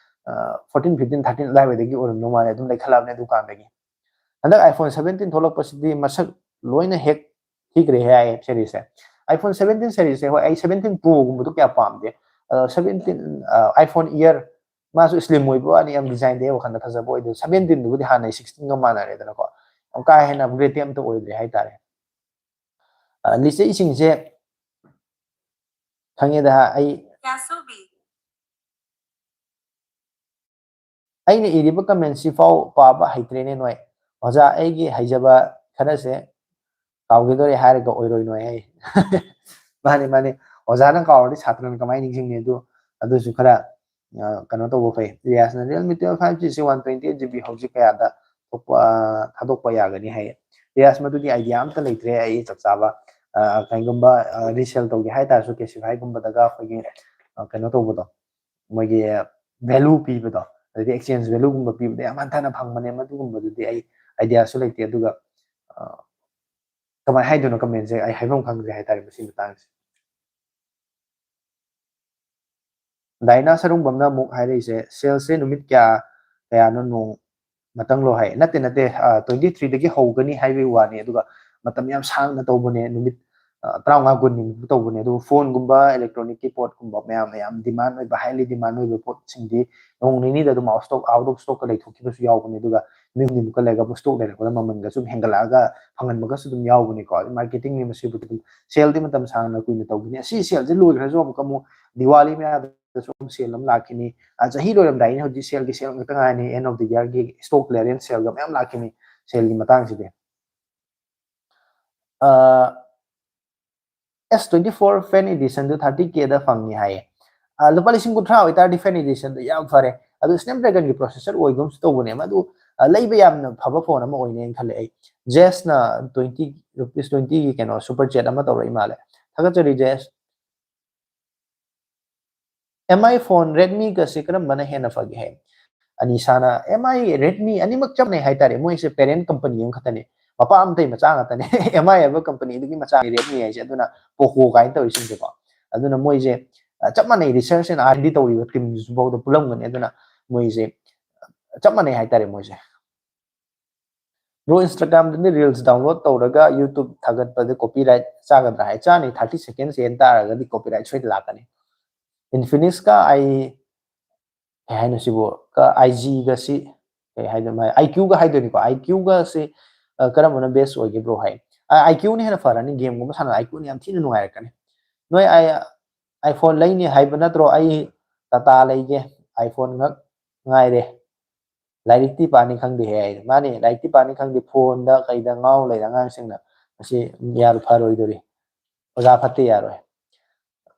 ꯑ, fourteen, fifteen, thirteen ꯑꯗꯨꯋꯥꯏꯗꯒꯤ ꯑꯣꯏꯔꯝꯗꯧ ꯃꯥꯜꯂꯦ, ꯑꯗꯨꯝ ꯂꯩꯈꯠꯂꯛꯑꯕꯅꯦ ꯑꯗꯨꯀꯥꯟꯗꯒꯤ꯫ ꯍꯟꯗꯛ iPhone seventeen ꯊꯣꯛꯂꯛꯄꯁꯤꯗꯤ ꯃꯁꯛ ꯂꯣꯏꯅ ꯍꯦꯛ ꯊꯤꯈ꯭ꯔꯦ ꯍꯥꯏꯌꯦ seriesꯁꯦ꯫ iPhone seventeen seriesꯁꯦ, ꯍꯣꯏ, ꯑꯩ seventeen Proꯒꯨꯝꯕꯗꯣ ꯀꯌꯥ ꯄꯥꯝꯗꯦ꯫ ꯑ, seventeen, ꯑ, iPhone Air, ꯃꯥꯁꯨ slim ꯑꯣꯏꯕ ꯋꯥꯅꯤ, ꯌꯥꯝ designꯗꯤ ꯑꯩ ꯋꯥꯈꯜꯗ ꯐꯖꯕ ꯑꯣꯏꯗꯦ꯫ Seventeenꯗꯨꯕꯨꯗꯤ ꯍꯥꯟꯅꯩ sixteenꯒ ꯃꯥꯟꯅꯔꯦꯗꯅꯀꯣ꯫ ꯌꯥꯝ ꯀꯥ ꯍꯦꯟꯅ upgradeꯇꯤ ꯑꯝꯇ ꯑꯣꯏꯗ꯭ꯔꯦ ꯍꯥꯏꯇꯥꯔꯦ꯫ ꯑ, ꯂꯤꯆꯩꯁꯤꯡꯁꯦ ꯈꯪꯉꯦꯗ, ꯑꯩ Kasubi. ꯑꯩꯅ ꯏꯔꯤꯕ ꯀꯃꯦꯟ ꯁꯤꯐꯥꯎ ꯄꯥꯕ ꯍꯩꯇ꯭ꯔꯦꯅꯦ ꯅꯣꯏ꯫ ꯑꯣꯖꯥ, ꯑꯩꯒꯤ ꯍꯩꯖꯕ ꯈꯔꯁꯦ ꯀꯥꯎꯒꯗꯧꯔꯦ ꯍꯥꯏꯔꯒ ꯑꯣꯏꯔꯣꯏ ꯅꯣꯏ ꯑꯩ꯫ ꯃꯥꯅꯤ, ꯃꯥꯅꯤ꯫ ꯑꯣꯖꯥꯅ ꯀꯥꯎꯔꯗꯤ ꯁꯥꯇ꯭ꯔꯅ ꯀꯃꯥꯏꯅ ꯅꯤꯡꯁꯤꯡꯅꯤ? ꯑꯗꯨ, ꯑꯗꯨꯁꯨ ꯈꯔ, ꯑ, ꯀꯩꯅꯣ ꯇꯧꯕ ꯐꯩ꯫ ꯔꯤꯌꯥꯁꯅ Realme twelve five G ꯁꯦ one twenty eight G B ꯍꯧꯖꯤꯛ ꯀꯌꯥꯗ ꯊꯣꯛꯄ, ꯑ, ꯊꯥꯗꯣꯛꯄ ꯌꯥꯒꯅꯤ ꯍꯥꯏꯌꯦ꯫ ꯔꯤꯌꯥꯁ, ꯃꯗꯨꯒꯤ idea ꯑꯝꯇ ꯂꯩꯇ꯭ꯔꯦ ꯑꯩ ꯆꯞ ꯆꯥꯕ꯫ ꯑ, ꯀꯩꯒꯨꯝꯕ, ꯑ, resell ꯇꯧꯒꯦ ꯍꯥꯏ ꯇꯥꯔꯁꯨ Casetify ꯒꯨꯝꯕꯗꯒ ꯑꯩꯈꯣꯏꯒꯤ, ꯑ, ꯀꯩꯅꯣ ꯇꯧꯕꯗꯣ, ꯃꯣꯏꯒꯤ value ꯄꯤꯕꯗꯣ, ꯑꯗꯩꯗꯤ exchange value ꯒꯨꯝꯕ ꯄꯤꯕꯗꯣ ꯌꯥꯝ ꯍꯟꯊꯅ ꯐꯪꯕꯅꯦ꯫ ꯃꯗꯨꯒꯨꯝꯕꯗꯨꯗꯤ ꯑꯩ idea ꯁꯨ ꯂꯩꯇꯦ꯫ ꯑꯗꯨꯒ, ꯑ, ꯀꯃꯥꯏꯅ ꯍꯥꯏꯗꯣꯏꯅꯣ comment ꯁꯦ ꯑꯩ ꯍꯥꯏꯐꯝ ꯈꯪꯗ꯭ꯔꯦ ꯍꯥꯏꯇꯥꯔꯦ ꯃꯁꯤ ꯃꯇꯥꯡꯁꯦ꯫ ꯗꯥꯏꯅꯥ ꯁꯔꯨꯡꯕꯝꯅ ꯑꯃꯨꯛ ꯍꯥꯏꯔꯛꯏꯁꯦ, sale ꯁꯦ ꯅꯨꯃꯤꯠ ꯀꯌꯥ, ꯀꯌꯥꯅꯣ ꯅꯣꯡ ꯃꯇꯪꯂꯣ ꯍꯥꯏ? ꯅꯠꯇꯦ, ꯅꯠꯇꯦ, ꯑ, twenty three ꯗꯒꯤ ꯍꯧꯒꯅꯤ ꯍꯥꯏꯕꯒꯤ ꯋꯥꯅꯤ, ꯑꯗꯨꯒ ꯃꯇꯝ ꯌꯥꯝ ꯁꯥꯡꯅ ꯇꯧꯕꯅꯦ, ꯅꯨꯃꯤꯠ, ꯑ, ꯇꯔꯥꯃꯉꯥ ꯀꯨꯟꯅꯤꯃꯨꯛ ꯇꯧꯕꯅꯦ꯫ ꯑꯗꯨꯒ phone ꯒꯨꯝꯕ, electronic ꯀꯤ ꯄꯣꯠꯀꯨꯝꯕ ꯃꯌꯥꯝ, ꯃꯌꯥꯝ demand ꯑꯣꯏꯕ, highly demand ꯑꯣꯏꯕ ꯄꯣꯠꯁꯤꯡꯗꯤ ꯅꯣꯡ ꯅꯤꯅꯤꯗ ꯑꯗꯨꯝ out of stock, out of stock ꯀ ꯂꯩꯊꯣꯛꯈꯤꯕꯁꯨ ꯌꯥꯎꯕꯅꯦ꯫ ꯑꯗꯨꯒ ꯅꯨꯃꯤꯠ ꯅꯤꯃꯨꯛꯀ ꯂꯩꯔꯒ ꯑꯃꯨꯛ stock ꯂꯩꯔꯛꯄꯗ ꯃꯃꯜꯒ ꯁꯨꯝ ꯍꯦꯟꯒꯠꯂꯛꯑꯒ ꯐꯪꯍꯟꯕꯒꯁꯨ ꯑꯗꯨꯝ ꯌꯥꯎꯕꯅꯤꯀꯣ꯫ Marketing ꯅꯤ ꯃꯁꯤꯕꯨꯗꯤ꯫ ꯑꯗꯨꯝ sale ꯗꯤ ꯃꯇꯝ ꯁꯥꯡꯅ ꯀꯨꯏꯅ ꯇꯧꯈꯤꯅꯤ꯫ ꯑꯁꯤ sale ꯁꯦ ꯂꯣꯏꯈ꯭ꯔꯁꯨ ꯑꯃꯨꯛꯀ ꯑꯃꯨꯛ ꯗꯤꯋꯥꯂꯤ ꯃꯌꯥꯗꯁꯨ ꯑꯃꯨꯛ sale ꯑꯃ ꯂꯥꯛꯈꯤꯅꯤ꯫ ꯑ, ꯆꯍꯤ ꯂꯣꯏꯔꯝꯗꯥꯏꯅꯤ, ꯍꯧꯖꯤꯛ sale ꯒꯤ sale ꯉꯥꯛꯇ ꯉꯥꯏꯔꯅꯤ, end of the year ꯒꯤ stock clearance sale ꯒ ꯃꯌꯥꯝ ꯂꯥꯛꯈꯤꯅꯤ sale ꯒꯤ ꯃꯇꯥꯡꯁꯤꯗꯤ꯫ ꯑ, S twenty four Fan Edition ꯗꯨ thirty K ꯗ ꯐꯪꯉꯤ ꯍꯥꯏꯌꯦ꯫ ꯑ, ꯂꯨꯄꯥ ꯂꯤꯁꯤꯡ ꯀꯨꯟꯊ꯭ꯔꯥ ꯑꯣꯏꯇꯥꯔꯗꯤ Fan Edition ꯗꯨ ꯌꯥꯝ ꯐꯔꯦ꯫ ꯑꯗꯨ Snapdragon ꯒꯤ processor ꯑꯣꯏꯒꯨꯝꯁꯨ ꯇꯧꯕꯅꯦ, ꯃꯗꯨ, ꯑ, ꯂꯩꯕ ꯌꯥꯝꯅ ꯐꯕ phone ꯑꯃ ꯑꯣꯏꯅꯦꯅ ꯈꯜꯂꯦ ꯑꯩ꯫ ꯖꯦꯁꯅ twenty, rupees twenty ꯒꯤ ꯀꯩꯅꯣ super chat ꯑꯃ ꯇꯧꯔꯛꯏ ꯃꯥꯜꯂꯦ꯫ ꯊꯥꯒꯠꯆꯔꯤ ꯖꯦꯁ꯫ M I phone Redmi ꯒꯁꯤ ꯀꯔꯝꯕꯅ ꯍꯦꯟꯅ ꯐꯒꯦ ꯍꯥꯏ? ꯑꯅꯤꯁꯥꯅ M I, Redmi ꯑꯅꯤꯃꯛ ꯆꯞ ꯃꯥꯟꯅꯩ ꯍꯥꯏꯇꯥꯔꯦ꯫ ꯃꯣꯏꯁꯦ parent company ꯑꯃꯈꯛꯇꯅꯦ, ꯃꯄꯥ ꯑꯃꯇꯩ ꯃꯆꯥ ꯉꯥꯛꯇꯅꯦ꯫ M I ꯍꯥꯏꯕ company ꯗꯨꯒꯤ ꯃꯆꯥꯅꯤ Redmi ꯍꯥꯏꯁꯦ꯫ ꯑꯗꯨꯅ Poco ꯀꯥꯏꯅ ꯇꯧꯔꯤꯁꯤꯡꯁꯦꯀꯣ, ꯑꯗꯨꯅ ꯃꯣꯏꯁꯦ, ꯑ, ꯆꯞ ꯃꯥꯟꯅꯩ, research and R and D ꯇꯧꯔꯤꯕ team ꯗꯨꯁꯨ ꯐꯥꯎꯗ ꯄꯨꯜꯂꯝꯒꯅꯤ꯫ ꯑꯗꯨꯅ ꯃꯣꯏꯁꯦ, ꯑ, ꯆꯞ ꯃꯥꯟꯅꯩ ꯍꯥꯏꯇꯥꯔꯦ ꯃꯣꯏꯁꯦ꯫ Bro, Instagram ꯗꯗꯤ reels download ꯇꯧꯔꯒ YouTube ꯊꯥꯒꯠꯄꯗ copyright ꯆꯥꯒꯗ꯭ꯔꯥ ꯍꯥꯏ? ꯆꯥꯅꯤ, thirty seconds ꯍꯦꯟ ꯇꯥꯔꯒꯗꯤ copyright ꯁꯣꯏꯗ ꯂꯥꯛꯀꯅꯤ꯫ Infinix ꯀ ꯑꯩ, ꯀꯩ ꯍꯥꯏꯅꯣ ꯁꯤꯕꯨ, ꯀ I G ꯒꯁꯤ, ꯀꯩ ꯍꯥꯏꯗꯣꯏꯅꯣ, I Q ꯒ ꯍꯥꯏꯗꯣꯏꯅꯤꯀꯣ, I Q ꯒꯁꯤ, ꯑ, ꯀꯔꯝꯕꯅ best ꯑꯣꯏꯒꯦ bro ꯍꯥꯏ? ꯑ, I Q ꯅ ꯍꯦꯟꯅ ꯐꯔꯅꯤ, game ꯒꯨꯝꯕ ꯁꯥꯟꯅ I Q ꯅ ꯌꯥꯝ ꯊꯤꯅ ꯅꯨꯡꯉꯥꯏꯔꯛꯀꯅꯤ꯫ ꯅꯣꯏ ꯑꯩ, iPhone ꯂꯩꯅꯤ ꯍꯥꯏꯕ ꯅꯠꯇ꯭ꯔꯣ? ꯑꯩ Tata ꯂꯩꯒꯦ, iPhone ꯉꯛ ꯉꯥꯏꯔꯦ, ꯂꯥꯏꯔꯤꯛꯇꯤ ꯄꯥꯅꯤ ꯈꯪꯗꯦ ꯍꯥꯏ꯫ ꯃꯥꯅꯤ, ꯂꯥꯏꯔꯤꯛꯇꯤ ꯄꯥꯅꯤ ꯈꯪꯗꯦ, ꯐꯣꯟꯗ ꯀꯩꯗ ꯉꯥꯎ ꯂꯩꯔꯦ ꯑꯉꯥꯡꯁꯤꯡꯅ꯫ ꯃꯁꯤ ꯌꯥꯔ ꯐꯔꯣꯏꯗꯣꯔꯤ, ꯑꯣꯖꯥ ꯐꯠꯇꯦ, ꯌꯥꯔꯣꯏ꯫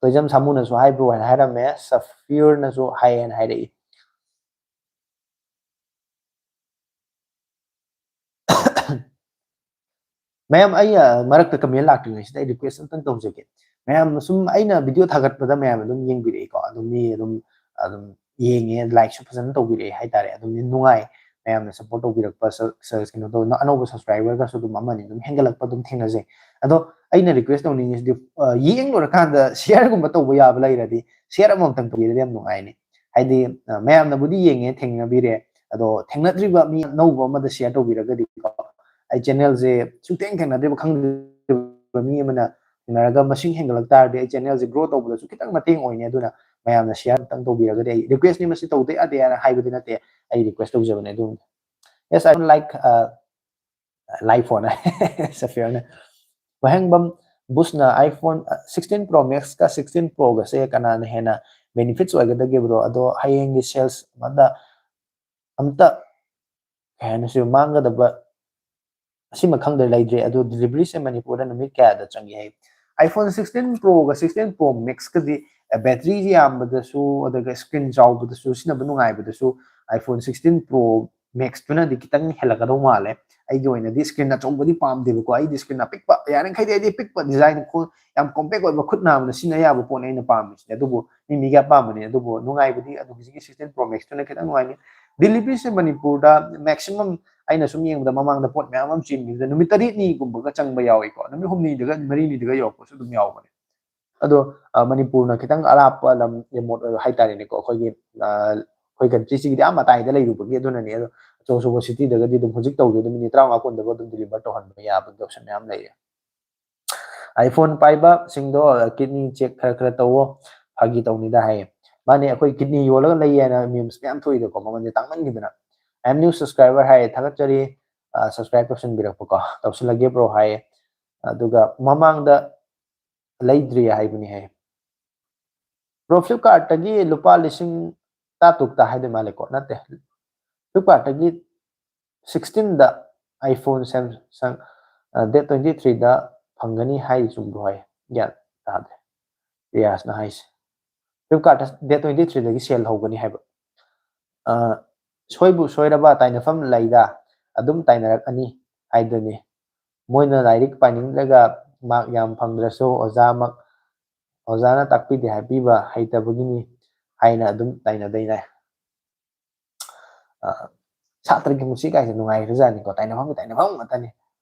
ꯇꯣꯏꯖꯝ ꯁꯥꯃꯨꯅꯁꯨ ꯍꯥꯏꯕ꯭ꯔꯣ ꯍꯥꯏꯅ ꯍꯥꯏꯔꯝꯃꯦ, ꯁꯐꯤꯔꯅꯁꯨ ꯍꯥꯏꯌꯦꯅ ꯍꯥꯏꯔꯛꯏ꯫ ꯃꯌꯥꯝ, ꯑꯩ ꯃꯔꯛꯇ ꯀꯃꯦꯟ ꯂꯥꯛꯇ꯭ꯔꯤꯉꯩꯁꯤꯗ ꯑꯩ ꯔꯤꯀ꯭ꯋꯦꯁ ꯑꯝꯇꯪ ꯇꯧꯖꯒꯦ꯫ ꯃꯌꯥꯝ ꯁꯨꯝ ꯑꯩꯅ ꯚꯤꯗꯤꯑꯣ ꯊꯥꯒꯠꯄꯗ ꯃꯌꯥꯝ ꯑꯗꯨꯝ ꯌꯦꯡꯕꯤꯔꯛꯏꯀꯣ, ꯑꯗꯨꯝ ꯃꯤ ꯑꯗꯨꯝ ꯑꯗꯨꯝ ꯌꯦꯡꯉꯦ, ꯂꯥꯏꯛꯁꯨ ꯐꯖꯅ ꯇꯧꯕꯤꯔꯛꯑꯦ ꯍꯥꯏꯇꯥꯔꯦ꯫ ꯑꯗꯨꯝ ꯅꯨꯡꯉꯥꯏ, ꯃꯌꯥꯝꯅ ꯁꯞꯄꯣꯔꯠ ꯇꯧꯕꯤꯔꯛꯄ, ꯀꯩꯅꯣ ꯇꯧꯕ, ꯑꯅꯧꯕ ꯁꯕꯁꯀ꯭ꯔꯥꯏꯕꯔꯒꯁꯨ ꯑꯗꯨꯝ ꯑꯃꯅꯤ ꯑꯗꯨꯝ ꯍꯦꯟꯒꯠꯂꯛꯄ ꯑꯗꯨꯝ ꯊꯦꯡꯅꯖꯩ꯫ ꯑꯗꯣ ꯑꯩꯅ ꯔꯤꯀ꯭ꯋꯦꯁ ꯇꯧꯅꯤꯡꯉꯤꯁꯤꯗꯤ, ꯌꯦꯡ ꯂꯣꯏꯔꯀꯥꯟꯗ ꯁꯤꯌꯔꯒꯨꯝꯕ ꯇꯧꯕ ꯌꯥꯕ ꯂꯩꯔꯗꯤ ꯁꯤꯌꯔ ꯑꯃꯃꯝꯇꯪ ꯇꯧꯕꯤꯔꯗꯤ ꯌꯥꯝ ꯅꯨꯡꯉꯥꯏꯅꯤ꯫ ꯍꯥꯏꯗꯤ ꯃꯌꯥꯝꯅꯕꯨꯗꯤ ꯌꯦꯡꯉꯦ, ꯊꯦꯡꯅꯕꯤꯔꯦ, ꯑꯗꯣ ꯊꯦꯡꯅꯗ꯭ꯔꯤꯕ ꯃꯤ ꯑꯅꯧꯕ ꯑꯃꯗ ꯁꯤꯌꯔ ꯇꯧꯕꯤꯔꯒꯗꯤꯀꯣ, ꯑꯩ ꯆꯦꯅꯦꯜꯁꯦ ꯁꯨꯡꯊꯦꯡ ꯊꯦꯡꯅꯗ꯭ꯔꯤꯕ, ꯈꯪꯗ꯭ꯔꯤꯕ ꯃꯤ ꯑꯃꯅ ꯊꯦꯡꯅꯔꯒ ꯃꯁꯤꯡ ꯍꯦꯟꯒꯠꯂꯛ ꯇꯥꯔꯗꯤ ꯑꯩ ꯆꯦꯅꯦꯜꯁꯦ ꯒ꯭ꯔꯣ ꯇꯧꯕꯗꯁꯨ ꯈꯤꯇꯪ ꯃꯇꯦꯡ ꯑꯣꯏꯅꯤ꯫ ꯑꯗꯨꯅ ꯃꯌꯥꯝꯅ ꯁꯤꯌꯔ ꯑꯝꯇꯪ ꯇꯧꯕꯤꯔꯒꯗꯤ, ꯑꯩ ꯔꯤꯀ꯭ꯋꯦꯁꯅꯤ, ꯃꯁꯤ ꯇꯧꯗ ꯌꯥꯗꯦ ꯍꯥꯏꯅ ꯍꯥꯏꯕꯗꯤ ꯅꯠꯇꯦ, ꯑꯩ ꯔꯤꯀ꯭ꯋꯦꯁ ꯇꯧꯖꯕꯅꯦ꯫ ꯑꯗꯨꯝ, yes, I don't like, uh, live phone. ꯁꯐꯤꯌꯔꯅ꯫ Wahengbam ꯕꯨꯁꯅ iPhone sixteen Pro Max ꯀ sixteen Pro ꯒꯁꯦ ꯀꯅꯥꯅ ꯍꯦꯟꯅ ꯕꯦꯅꯤꯐꯤꯠꯁ ꯑꯣꯏꯒꯗꯒꯦ bro? ꯑꯗꯣ ꯍꯌꯦꯡꯒꯤ ꯁꯦꯜꯁ ꯑꯃꯗ ꯑꯝꯇ, ꯀꯩ ꯍꯥꯏꯅꯤ, ꯁꯤ ꯃꯥꯡꯒꯗꯕ ꯑꯁꯤꯃ ꯈꯪꯗ꯭ꯔꯦ, ꯂꯩꯇ꯭ꯔꯦ꯫ ꯑꯗꯨ ꯗꯤꯂꯤꯚꯔꯤꯁꯦ ꯃꯅꯤꯄꯨꯔꯗ ꯅꯨꯃꯤꯠ ꯀꯌꯥꯗ ꯆꯪꯒꯦ ꯍꯥꯏ? iPhone sixteen Pro ꯒ sixteen Pro Max ꯀꯗꯤ, ꯑ, ꯕꯦꯇ꯭ꯔꯤ ꯌꯥꯝꯕꯗꯁꯨ, ꯑꯗꯨꯒ ꯁ꯭ꯀ꯭ꯔꯤꯟ ꯆꯥꯎꯕꯗꯁꯨ, ꯁꯤꯖꯤꯟꯅꯕ ꯅꯨꯡꯉꯥꯏꯕꯗꯁꯨ iPhone sixteen Pro Max ꯇꯨꯅꯗꯤ ꯈꯤꯇꯪ ꯍꯦꯜꯂꯛꯀꯗꯧ ꯃꯥꯜꯂꯦ꯫ ꯑꯩꯒꯤ ꯑꯣꯏꯅꯗꯤ ꯁ꯭ꯀ꯭ꯔꯤꯟ ꯑꯆꯧꯕꯗꯤ ꯄꯥꯝꯗꯦꯕꯀꯣ, ꯑꯩꯗꯤ ꯁ꯭ꯀ꯭ꯔꯤꯟ ꯑꯄꯤꯛꯄ, ꯌꯥꯔꯤꯈꯩꯗꯤ ꯑꯩꯗꯤ ꯑꯄꯤꯛꯄ ꯗꯤꯖꯥꯏꯟ, ꯌꯥꯝ ꯀꯣꯝꯄꯦꯛ ꯑꯣꯏꯕ, ꯈꯨꯠ ꯅꯥꯝꯃꯅ ꯁꯤꯖꯤꯟꯅ ꯌꯥꯕ ꯄꯣꯠꯅꯦ ꯑꯩꯅ ꯄꯥꯝꯃꯤꯁꯤꯅꯦ꯫ ꯑꯗꯨꯕꯨ ꯃꯤ ꯃꯤꯒꯤ ꯑꯄꯥꯝꯕꯅꯦ꯫ ꯑꯗꯨꯕꯨ ꯅꯨꯡꯉꯥꯏꯕꯗꯤ ꯑꯗꯨꯝ ꯍꯧꯖꯤꯛꯀꯤ sixteen Pro Max ꯇꯨꯅ ꯈꯤꯇꯪ ꯅꯨꯡꯉꯥꯏꯅꯤ꯫ ꯗꯤꯂꯤꯚꯔꯤꯁꯦ ꯃꯅꯤꯄꯨꯔꯗ maximum ꯑꯩꯅ ꯁꯨꯝ ꯌꯦꯡꯕꯗ ꯃꯃꯥꯡꯗ ꯄꯣꯠ ꯃꯌꯥꯝ ꯑꯃ ꯆꯦꯟꯈꯤꯕꯗ ꯅꯨꯃꯤꯠ ꯇꯔꯦꯠꯅꯤꯒꯨꯝꯕꯒ ꯆꯪꯕ ꯌꯥꯎꯏꯀꯣ, ꯅꯨꯃꯤꯠ ꯍꯨꯝꯅꯤꯗꯒ ꯃꯔꯤꯅꯤꯗꯒ ꯌꯧꯔꯛꯄꯁꯨ ꯑꯗꯨꯝ ꯌꯥꯎꯕꯅꯦ꯫ ꯑꯗꯣ, ꯑ, ꯃꯅꯤꯄꯨꯔꯅ ꯈꯤꯇꯪ ꯑꯔꯥꯞꯄ ꯂꯝ, ꯔꯤꯃꯣꯠ ꯑꯣꯏꯕ ꯍꯥꯏꯇꯥꯔꯦꯅꯦꯀꯣ, ꯑꯩꯈꯣꯏꯒꯤ, ꯑ, ꯑꯩꯈꯣꯏ ꯀꯟꯇ꯭ꯔꯤꯁꯤꯒꯤꯗꯤ ꯑꯥ ꯃꯇꯥꯏꯗ ꯂꯩꯔꯨꯕꯒꯤ꯫ ꯑꯗꯨꯅꯅꯦ꯫ ꯑꯗꯣ ꯑꯆꯧ ꯑꯆꯧꯕ ꯁꯤꯇꯤꯗꯒꯗꯤ ꯑꯗꯨꯝ ꯍꯧꯖꯤꯛ ꯇꯧꯗꯣꯏꯗꯣ ꯃꯤꯅꯤꯠ ꯇꯔꯥꯃꯉꯥ ꯀꯨꯟꯗꯒ ꯑꯗꯨꯝ ꯗꯤꯂꯤꯚꯔ ꯇꯧꯍꯟꯕ ꯌꯥꯕꯒꯤ ꯑꯣꯞꯁꯟ ꯃꯌꯥꯝ ꯂꯩꯔꯦ꯫ iPhone ꯄꯥꯏꯕꯁꯤꯡꯗꯣ ꯀꯤꯗꯅꯤ ꯆꯦꯛ ꯈꯔ ꯈꯔ ꯇꯧꯋꯣ, ꯐꯥꯒꯤ ꯇꯧꯅꯤꯗ ꯍꯥꯏꯌꯦ꯫ ꯃꯥꯅꯦ, ꯑꯩꯈꯣꯏ ꯀꯤꯗꯅꯤ ꯌꯣꯜꯂꯒ ꯂꯩ ꯍꯥꯏꯅ ꯃꯤꯝꯁ ꯃꯌꯥꯝ ꯊꯣꯛꯏꯗꯀꯣ, ꯃꯃꯜꯁꯦ ꯇꯥꯡꯃꯟꯈꯤꯗꯅ꯫ I am new subscriber ꯍꯥꯏꯌꯦ, ꯊꯥꯒꯠꯆꯔꯤ꯫ ꯁꯕꯁꯀ꯭ꯔꯥꯏꯕ ꯇꯧꯁꯤꯟꯕꯤꯔꯛꯄꯀꯣ, ꯇꯧꯁꯤꯜꯂꯒꯦ bro ꯍꯥꯏꯌꯦ꯫ ꯑꯗꯨꯒ ꯃꯃꯥꯡꯗ ꯂꯩꯗ꯭ꯔꯤ ꯍꯥꯏꯕꯅꯤ ꯍꯥꯏꯌꯦ꯫ ꯕ꯭ꯔꯣ, ꯐ꯭ꯂꯤꯞꯀꯥꯔꯠꯇꯒꯤ ꯂꯨꯄꯥ ꯂꯤꯁꯤꯡ ꯇꯔꯥ ꯇꯔꯨꯛꯇ ꯍꯥꯏꯗꯣꯏ ꯃꯥꯜꯂꯦꯀꯣ? ꯅꯠꯇꯦ, ꯐ꯭ꯂꯤꯞꯀꯥꯔꯠꯇꯒꯤ ꯁꯤꯛꯁꯇꯤꯟꯗ iPhone Samsung, ꯗꯦꯠ ꯇ꯭ꯋꯦꯟꯇꯤ ꯊ꯭ꯔꯤꯗ ꯐꯪꯒꯅꯤ ꯍꯥꯏꯔꯤ, ꯆꯨꯝꯕ꯭ꯔꯣ? ꯍꯥꯏ, ꯒ꯭ꯌꯥꯟ ꯇꯥꯗꯦ ꯔꯤꯌꯥꯁꯅ ꯍꯥꯏꯁꯦ꯫ ꯐ꯭ꯂꯤꯞꯀꯥꯔꯠꯇ ꯗꯦꯠ ꯇ꯭ꯋꯦꯟꯇꯤ ꯊ꯭ꯔꯤꯗꯒꯤ ꯁꯦꯜ ꯍꯧꯒꯅꯤ ꯍꯥꯏꯕ꯫ ꯑ, ꯁꯣꯏꯕꯨ ꯁꯣꯏꯔꯕ ꯇꯥꯏꯅꯐꯝ ꯂꯩꯗ, ꯑꯗꯨꯝ ꯇꯥꯏꯅꯔꯛꯑꯅꯤ ꯍꯥꯏꯗꯨꯅꯤ꯫ ꯃꯣꯏꯅ ꯂꯥꯏꯔꯤꯛ ꯄꯥꯅꯤꯡꯗ꯭ꯔꯒ ꯃꯥꯔꯛ ꯌꯥꯝ ꯐꯪꯗ꯭ꯔꯁꯨ ꯑꯣꯖꯥꯃꯛ, ꯑꯣꯖꯥꯅ ꯇꯥꯛꯄꯤꯗꯦ ꯍꯥꯏꯕꯤꯕ ꯍꯩꯇꯕꯒꯤꯅꯤ ꯍꯥꯏꯅ ꯑꯗꯨꯝ ꯇꯥꯏꯅꯗꯣꯏꯅꯦ꯫ ꯑ, ꯁꯥꯇ꯭ꯔꯒꯤ ꯃꯨꯁꯤ ꯀꯥꯏꯁꯦ ꯅꯨꯡꯉꯥꯏꯈ꯭ꯔꯖꯥꯠꯅꯤꯀꯣ, ꯇꯥꯏꯅꯐꯝꯒꯤ ꯇꯥꯏꯅꯐꯝ ꯉꯥꯛꯇꯅꯤ꯫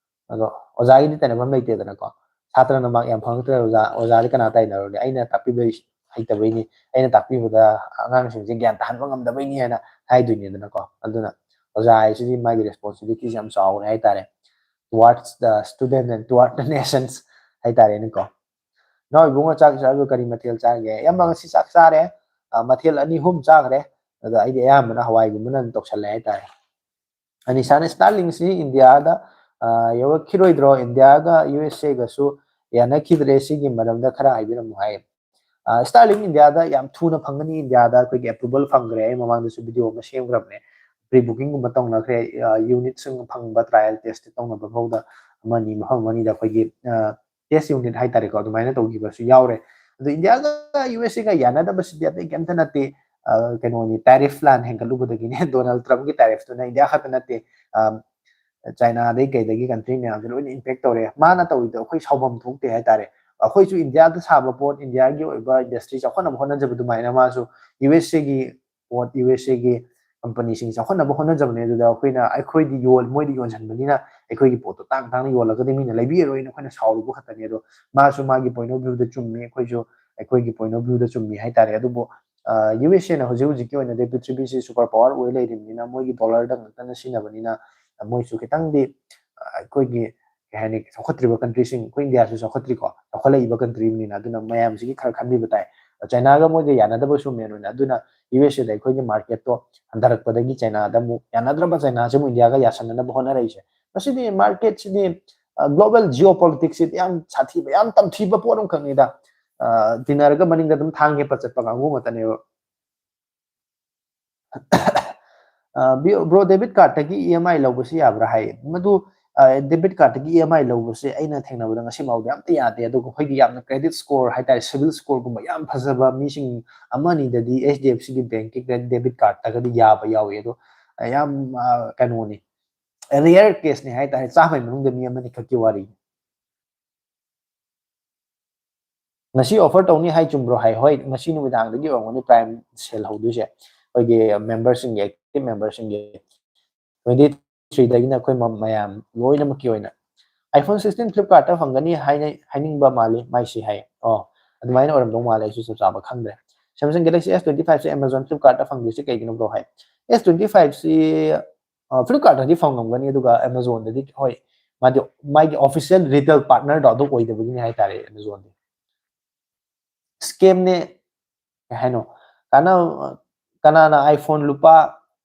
ꯑꯗꯣ ꯑꯣꯖꯥꯒꯤꯗꯤ ꯇꯥꯏꯅꯐꯝ ꯂꯩꯇꯦꯗꯅꯀꯣ꯫ ꯁꯥꯇ꯭ꯔꯅ ꯃꯥꯔꯛ ꯌꯥꯝ ꯐꯪꯉꯛꯇ꯭ꯔꯦ, ꯑꯣꯖꯥ, ꯑꯣꯖꯥꯗꯤ ꯀꯅꯥ ꯇꯥꯏꯅꯔꯨꯅꯤ? ꯑꯩꯅ ꯇꯥꯛꯄꯤꯕ ꯍꯩꯇꯕꯩꯅꯤ, ꯑꯩꯅ ꯇꯥꯛꯄꯤꯕꯗ ꯑꯉꯥꯡꯁꯤꯡꯁꯦ ꯒ꯭ꯌꯥꯟ ꯇꯥꯍꯟꯕ ꯉꯝꯗꯕꯩꯅꯤ ꯍꯥꯏꯅ ꯍꯥꯏꯗꯣꯏꯅꯤꯗꯅꯀꯣ꯫ ꯑꯗꯨꯅ ꯑꯣꯖꯥ ꯍꯥꯏꯁꯤꯗꯤ ꯃꯥꯒꯤ ꯔꯦꯁꯄꯣꯟꯁꯤꯕꯤꯂꯤꯇꯤꯁꯦ ꯌꯥꯝ ꯆꯥꯎꯔꯦ ꯍꯥꯏꯇꯥꯔꯦ, towards the student and toward the nations ꯍꯥꯏꯇꯥꯔꯦꯅꯦꯀꯣ꯫ ꯅꯥꯎ ꯏꯕꯨꯡꯉꯣ, ꯆꯥꯛ ꯆꯥꯕ ꯀꯔꯤ ꯃꯊꯦꯜ ꯆꯥꯔꯒꯦ? ꯑꯌꯥꯝꯕ ꯉꯁꯤ ꯆꯥꯛ ꯆꯥꯔꯦ, ꯑ, ꯃꯊꯦꯜ ꯑꯅꯤ ꯑꯍꯨꯝ ꯆꯥꯈ꯭ꯔꯦ꯫ ꯑꯗꯣ ꯑꯩꯗꯤ ꯑꯌꯥꯝꯕꯅ ꯍꯋꯥꯏꯒꯨꯝꯕꯅ ꯑꯗꯨꯝ ꯇꯧꯁꯜꯂꯦ ꯍꯥꯏꯇꯥꯔꯦ꯫ ꯑꯅꯤꯁꯥꯅ Starlinkꯁꯤ ꯏꯟꯗꯤꯌꯥꯗ, ꯑ, ꯌꯧꯔꯛꯈꯤꯔꯣꯏꯗ꯭ꯔꯣ? ꯏꯟꯗꯤꯌꯥꯒ USAꯒꯁꯨ ꯌꯥꯅꯈꯤꯗ꯭ꯔꯦ, ꯁꯤꯒꯤ ꯃꯔꯝꯗ ꯈꯔ ꯍꯥꯏꯕꯤꯔꯝꯃꯨ ꯍꯥꯏ꯫ ꯑ, Starlink ꯏꯟꯗꯤꯌꯥꯗ ꯌꯥꯝ ꯊꯨꯅ ꯐꯪꯒꯅꯤ, ꯏꯟꯗꯤꯌꯥꯗ ꯑꯩꯈꯣꯏꯒꯤ approval ꯐꯪꯈ꯭ꯔꯦ, ꯑꯩ ꯃꯃꯥꯡꯗꯁꯨ video ꯑꯃ ꯁꯦꯝꯈ꯭ꯔꯕꯅꯦ꯫ Pre bookingꯒꯨꯝꯕ ꯇꯧꯅꯈ꯭ꯔꯦ, ꯑ, unitꯁꯤꯡ ꯐꯪꯕ, trial test ꯇꯧꯅꯕ ꯐꯥꯎꯗ ꯑꯃꯅꯤ, ꯃꯐꯝ ꯑꯃꯅꯤꯗ ꯑꯩꯈꯣꯏꯒꯤ, ꯑ, test unit ꯍꯥꯏꯇꯥꯔꯦꯀꯣ, ꯑꯗꯨꯃꯥꯏꯅ ꯇꯧꯈꯤꯕꯁꯨ ꯌꯥꯎꯔꯦ꯫ ꯑꯗꯣ ꯏꯟꯗꯤꯌꯥꯒ USAꯒ ꯌꯥꯅꯗꯕꯁꯤꯗꯤ ꯑꯇꯩ ꯀꯩꯝꯇ ꯅꯠꯇꯦ, ꯑ, ꯀꯩꯅꯣꯅꯤ, tariff plan ꯍꯦꯟꯒꯠꯂꯨꯕꯗꯒꯤꯅꯦ꯫ Donald Trumpꯀꯤ tariffꯇꯨꯅ ꯏꯟꯗꯤꯌꯥ ꯈꯛꯇ ꯅꯠꯇꯦ, ꯑ, Chinaꯗꯒꯤ ꯀꯩꯗꯒꯤ country ꯃꯌꯥꯝꯁꯦ ꯂꯣꯏꯅ impact ꯇꯧꯔꯦ꯫ ꯃꯥꯅ ꯇꯧꯔꯤꯗꯣ ꯑꯩꯈꯣꯏ ꯁꯥꯎꯐꯝ ꯊꯣꯛꯇꯦ ꯍꯥꯏꯇꯥꯔꯦ꯫ ꯑꯩꯈꯣꯏꯁꯨ ꯏꯟꯗꯤꯌꯥꯗ ꯁꯥꯕ ꯄꯣꯠ, ꯏꯟꯗꯤꯌꯥꯒꯤ ꯑꯣꯏꯕ industry ꯆꯥꯎꯈꯠꯅꯕ ꯍꯣꯠꯅꯖꯕ ꯑꯗꯨꯃꯥꯏꯅ ꯃꯥꯁꯨ USAꯒꯤ ꯄꯣꯠ, USAꯒꯤ companyꯁꯤꯡ ꯆꯥꯎꯈꯠꯅꯕ ꯍꯣꯠꯅꯖꯕꯅꯦ꯫ ꯑꯗꯨꯗ ꯑꯩꯈꯣꯏꯅ, ꯑꯩꯈꯣꯏꯗꯤ ꯌꯣꯜ-, ꯃꯣꯏꯗꯤ ꯌꯣꯟꯁꯤꯟꯕꯅꯤꯅ ꯑꯩꯈꯣꯏꯒꯤ ꯄꯣꯠꯇꯣ ꯇꯥꯡ ꯇꯥꯡꯅ ꯌꯣꯜꯂꯒꯗꯤ ꯃꯤꯅ ꯂꯩꯕꯤꯔꯔꯣꯏꯅ ꯑꯩꯈꯣꯏꯅ ꯁꯥꯎꯔꯨꯕ ꯈꯛꯇꯅꯦ꯫ ꯑꯗꯣ ꯃꯥꯁꯨ ꯃꯥꯒꯤ point of viewꯗ ꯆꯨꯝꯃꯤ, ꯑꯩꯈꯣꯏꯁꯨ ꯑꯩꯈꯣꯏꯒꯤ point of viewꯗ ꯆꯨꯝꯃꯤ ꯍꯥꯏꯇꯥꯔꯦ꯫ ꯑꯗꯨꯕꯨ, ꯑ, USAꯅ ꯍꯧꯖꯤꯛ ꯍꯧꯖꯤꯛꯀꯤ ꯑꯣꯏꯅꯗꯤ ꯄ꯭ꯔꯤꯊꯤꯕꯤꯁꯤ super power ꯑꯣꯏ ꯂꯩꯔꯤꯕꯅꯤꯅ, ꯃꯣꯏꯒꯤ dollarꯗ ꯉꯥꯛꯇꯅ ꯁꯤꯖꯤꯟꯅꯕꯅꯤꯅ, ꯃꯣꯏꯁꯨ ꯈꯤꯇꯪꯗꯤ, ꯑ, ꯑꯩꯈꯣꯏꯒꯤ, ꯀꯩ ꯍꯥꯏꯅꯤ, ꯆꯥꯎꯈꯠꯇ꯭ꯔꯤꯕ countryꯁꯤꯡ, ꯑꯩꯈꯣꯏ ꯏꯟꯗꯤꯌꯥꯁꯨ ꯆꯥꯎꯈꯠꯇ꯭ꯔꯤꯀꯣ, ꯆꯥꯎꯈꯠꯂꯛꯏꯕ countryꯅꯤꯅ, ꯑꯗꯨꯅ ꯃꯌꯥꯝꯁꯤꯒꯤ ꯈꯔ ꯈꯟꯕꯤꯕ ꯇꯥꯏ꯫ Chinaꯒ ꯃꯣꯏꯒ ꯌꯥꯅꯗꯕꯁꯨ main ꯑꯣꯏꯅ, ꯑꯗꯨꯅ USAꯗ ꯑꯩꯈꯣꯏꯒꯤ marketꯇꯣ ꯍꯟꯊꯔꯛꯄꯗꯒꯤ Chinaꯗ ꯑꯃꯨꯛ ꯌꯥꯅꯗ꯭ꯔꯕ, Chinaꯁꯦ ꯑꯃꯨꯛ ꯏꯟꯗꯤꯌꯥꯒ ꯌꯥꯁꯟꯅꯅꯕ ꯍꯣꯠꯅꯔꯛꯏꯁꯦ꯫ ꯃꯁꯤꯗꯤ marketꯁꯤꯗꯤ, ꯑ, global geopoliticsꯁꯤꯗꯤ ꯌꯥꯝ ꯁꯥꯊꯤꯕ, ꯌꯥꯝ ꯇꯝꯊꯤꯕ ꯄꯣꯠ ꯑꯃꯈꯛꯅꯤꯗ꯫ ꯇꯤꯟꯅꯔꯒ ꯃꯅꯤꯡꯗ ꯑꯗꯨꯝ ꯊꯥꯡ ꯍꯦꯞꯄ ꯆꯠꯄ ꯀꯥꯡꯕꯨ ꯉꯥꯛꯇꯅꯦꯕ꯫ ꯕ꯭ꯔꯣ, ꯗꯦꯕꯤꯠ ꯀꯥꯔꯠꯇꯒꯤ ꯏ ꯑꯦꯝ ꯑꯥꯏ ꯂꯧꯕꯁꯤ ꯌꯥꯕ꯭ꯔꯥ ꯍꯥꯏ꯫ ꯃꯗꯨ ꯗꯦꯕꯤꯠ ꯀꯥꯔꯠꯇꯒꯤ ꯏ ꯑꯦꯝ ꯑꯥꯏ ꯂꯧꯕꯁꯦ ꯑꯩꯅ ꯊꯦꯡꯅꯕꯗ ꯉꯁꯤ ꯐꯥꯎꯗꯤ ꯑꯝꯇ ꯌꯥꯗꯦ꯫ ꯑꯗꯨꯒ ꯑꯩꯈꯣꯏꯒꯤ ꯌꯥꯝꯅ ꯀ꯭ꯔꯦꯗꯤꯠ ꯁ꯭ꯀꯣꯔ ꯍꯥꯏꯇꯥꯔꯦ, ꯁꯤꯕꯤꯜ ꯁ꯭ꯀꯣꯔꯒꯨꯝꯕ ꯌꯥꯝ ꯐꯖꯕ ꯃꯤꯁꯤꯡ ꯑꯃ ꯑꯅꯤꯗꯗꯤ ꯑꯩꯆ ꯗꯤ ꯑꯦꯐ ꯁꯤꯒꯤ ꯕꯦꯡꯛꯀꯤ ꯗꯦꯕꯤꯠ ꯀꯥꯔꯠꯇꯒꯗꯤ ꯌꯥꯕ ꯌꯥꯎꯏ꯫ ꯑꯗꯣ ꯌꯥꯝ ꯀꯩꯅꯣꯅꯤ, ꯔꯦꯌꯔ ꯀꯦꯁꯅꯤ ꯍꯥꯏꯇꯥꯔꯦ, ꯆꯥꯝꯃꯒꯤ ꯃꯅꯨꯡꯗ ꯃꯤ ꯑꯃꯅꯤ ꯈꯛꯀꯤ ꯋꯥꯔꯤꯅꯤ꯫ ꯉꯁꯤ ꯑꯣꯐꯔ ꯇꯧꯅꯤ ꯍꯥꯏ ꯆꯨꯝꯕ꯭ꯔꯣ ꯍꯥꯏ? ꯍꯣꯏ, ꯉꯁꯤ ꯅꯨꯃꯤꯗꯥꯡꯗꯒꯤ ꯑꯣꯏꯔꯝꯒꯅꯤ ꯄ꯭ꯔꯥꯏꯝ ꯁꯦꯜ ꯍꯧꯗꯣꯏꯁꯦ, ꯑꯩꯈꯣꯏꯒꯤ ꯃꯦꯝꯕꯔꯁꯤꯡꯒꯤ, ꯑꯦꯛꯇꯤꯚ ꯃꯦꯝꯕꯔꯁꯤꯡꯒꯤ꯫ ꯇ꯭ꯋꯦꯟꯇꯤ ꯊ꯭ꯔꯤꯗꯒꯤꯅ ꯑꯩꯈꯣꯏ ꯃ-, ꯃꯌꯥꯝ ꯂꯣꯏꯅꯃꯛꯀꯤ ꯑꯣꯏꯅ꯫ iPhone sixteen Flipkartꯇ ꯐꯪꯒꯅꯤ ꯍꯥꯏꯅ, ꯍꯥꯏꯅꯤꯡꯕ ꯃꯥꯜꯂꯤ ꯃꯥꯏꯁꯤ ꯍꯥꯏ꯫ ꯑꯣ, ꯑꯗꯨꯃꯥꯏꯅ ꯑꯣꯏꯔꯝꯗꯧ ꯃꯥꯜꯂꯦ, ꯑꯩꯁꯨ ꯆꯞ ꯆꯥꯕ ꯈꯪꯗ꯭ꯔꯦ꯫ Samsung Galaxy S twenty fiveꯁꯦ Amazon Flipkartꯇ ꯐꯪꯗꯣꯏꯁꯦ ꯀꯩꯒꯤꯅꯣ ꯕ꯭ꯔꯣ ꯍꯥꯏ? S twenty fiveꯁꯤ Flipkartꯇꯗꯤ ꯐꯪꯉꯝꯒꯅꯤ, ꯑꯗꯨꯒ Amazonꯗꯗꯤ, ꯍꯣꯏ, ꯃꯥꯗꯤ ꯃꯥꯒꯤ ꯑꯣꯐꯤꯁꯤꯌꯦꯜ ꯔꯤꯇꯦꯜ ꯄꯥꯔꯠꯅꯔꯗꯣ ꯑꯗꯨ ꯑꯣꯏꯗꯕꯒꯤꯅꯤ ꯍꯥꯏꯇꯥꯔꯦ꯫ Amazonꯗꯤ ꯁ꯭ꯀꯦꯝꯅꯦ꯫ ꯀꯩ ꯍꯥꯏꯅꯣ? ꯀꯥꯟꯅ-, ꯀꯅꯥꯅ iPhone ꯂꯨꯄꯥ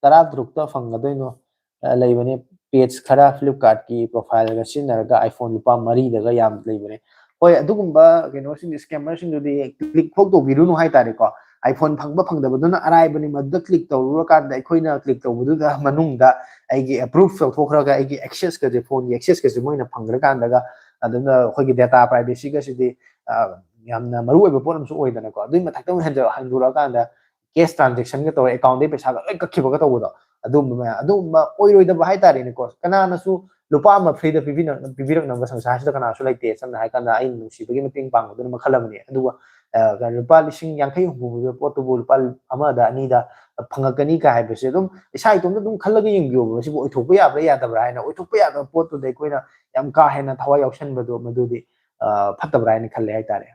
ꯇꯔꯥ ꯇꯔꯨꯛꯇ ꯐꯪꯒꯗꯣꯏꯅꯣ? ꯑ, ꯂꯩꯕꯅꯦ, ꯄꯦꯖ ꯈꯔ, Flipkartꯀꯤ ꯄ꯭ꯔꯣꯐꯥꯏꯜꯒ ꯁꯤꯖꯤꯟꯅꯔꯒ iPhone ꯂꯨꯄꯥ ꯃꯔꯤꯗꯒ ꯌꯥꯝ ꯂꯩꯕꯅꯦ꯫ ꯍꯣꯏ, ꯑꯗꯨꯒꯨꯝꯕ ꯀꯩꯅꯣꯁꯤꯡꯗꯤ, ꯁ꯭ꯀꯦꯃꯔꯁꯤꯡꯗꯨꯗꯤ ꯀ꯭ꯂꯤꯛ ꯐꯥꯎ ꯇꯧꯕꯤꯔꯨꯅꯨ ꯍꯥꯏꯇꯥꯔꯦꯀꯣ꯫ iPhone ꯐꯪꯕ ꯐꯪꯗꯕꯗꯨꯅ ꯑꯔꯥꯏꯕꯅꯤ, ꯃꯗꯨꯗ ꯀ꯭ꯂꯤꯛ ꯇꯧꯔꯨꯔꯀꯥꯟꯗ ꯑꯩꯈꯣꯏꯅ ꯀ꯭ꯂꯤꯛ ꯇꯧꯕꯗꯨꯗ ꯃꯅꯨꯡꯗ ꯑꯩꯒꯤ ꯑꯦꯄ꯭ꯔꯨꯐ ꯂꯧꯊꯣꯛꯈ꯭ꯔꯒ ꯑꯩꯒꯤ ꯑꯦꯛꯁꯦꯁꯀꯁꯦ, ꯐꯣꯟꯒꯤ ꯑꯦꯛꯁꯦꯁꯀꯁꯦ ꯃꯣꯏꯅ ꯐꯪꯈ꯭ꯔꯀꯥꯟꯗꯒ ꯑꯗꯨꯅ ꯑꯩꯈꯣꯏꯒꯤ ꯗꯦꯇꯥ ꯄ꯭ꯔꯥꯏꯚꯦꯁꯤꯒꯁꯤꯗꯤ, ꯑ, ꯌꯥꯝꯅ ꯃꯔꯨ ꯑꯣꯏꯕ ꯄꯣꯠ ꯑꯃꯁꯨ ꯑꯣꯏꯗꯅꯀꯣ꯫ ꯑꯗꯨꯒꯤ ꯃꯊꯛꯇ ꯑꯃꯨꯛ ꯍꯦꯟꯖ-, ꯍꯟꯗꯣꯔꯛꯑꯀꯥꯟꯗ ꯀꯦꯁ ꯇ꯭ꯔꯥꯟꯖꯦꯛꯁꯟꯒ ꯇꯧꯔꯒ ꯑꯦꯀꯥꯎꯟꯗꯒꯤ ꯄꯩꯁꯥꯒ ꯂꯣꯏ ꯀꯛꯈꯤꯕꯒ ꯇꯧꯕꯗꯣ, ꯑꯗꯨꯒꯨꯝꯕ ꯃꯌꯥꯝ, ꯑꯗꯨꯒꯨꯝꯕ ꯑꯣꯏꯔꯣꯏꯗꯕ ꯍꯥꯏꯇꯥꯔꯦꯅꯦꯀꯣ꯫ ꯀꯅꯥꯅꯁꯨ ꯂꯨꯄꯥ ꯑꯃ ꯐ꯭ꯔꯤꯗ ꯄꯤꯕꯤꯅ-, ꯄꯤꯕꯤꯔꯛꯅꯕ ꯁꯪꯁꯥꯔꯁꯤꯗ ꯀꯅꯥꯁꯨ ꯂꯩꯇꯦ꯫ ꯁꯝꯅ ꯍꯥꯏꯔꯀꯥꯟꯗ ꯑꯩꯅ ꯅꯨꯡꯁꯤꯕꯒꯤ ꯃꯇꯦꯡ ꯄꯥꯡꯕꯗꯨꯅ ꯃꯈꯜ ꯑꯃꯅꯤ, ꯑꯗꯨꯒ, ꯑ, ꯂꯨꯄꯥ ꯂꯤꯁꯤꯡ ꯌꯥꯡꯈꯩ ꯍꯨꯝꯐꯨ ꯄꯤꯕ ꯄꯣꯠꯇꯨꯕꯨ ꯂꯨꯄꯥ ꯑꯃꯗ ꯑꯅꯤꯗ ꯐꯪꯉꯛꯀꯅꯤ ꯀꯥꯏ ꯍꯥꯏꯕꯁꯦ ꯑꯗꯨꯝ ꯏꯁꯥ ꯏꯇꯣꯝꯇ ꯑꯗꯨꯝ ꯈꯜꯂꯒ ꯌꯦꯡꯕꯤꯌꯣꯕ, ꯃꯁꯤꯕꯨ ꯑꯣꯏꯊꯣꯛꯄ ꯌꯥꯕ꯭ꯔꯥ ꯌꯥꯗꯕ꯭ꯔꯥ ꯍꯥꯏꯅ꯫ ꯑꯣꯏꯊꯣꯛꯄ ꯌꯥꯗꯕ ꯄꯣꯠꯇꯨꯗ ꯑꯩꯈꯣꯏꯅ ꯌꯥꯝ ꯀꯥ ꯍꯦꯟꯅ ꯊꯋꯥꯏ ꯌꯥꯎꯁꯟꯕꯗꯣ, ꯃꯗꯨꯗꯤ, ꯑ, ꯐꯠꯇꯕ꯭ꯔꯥ ꯍꯥꯏꯅ ꯈꯜꯂꯦ ꯍꯥꯏꯇꯥꯔꯦ꯫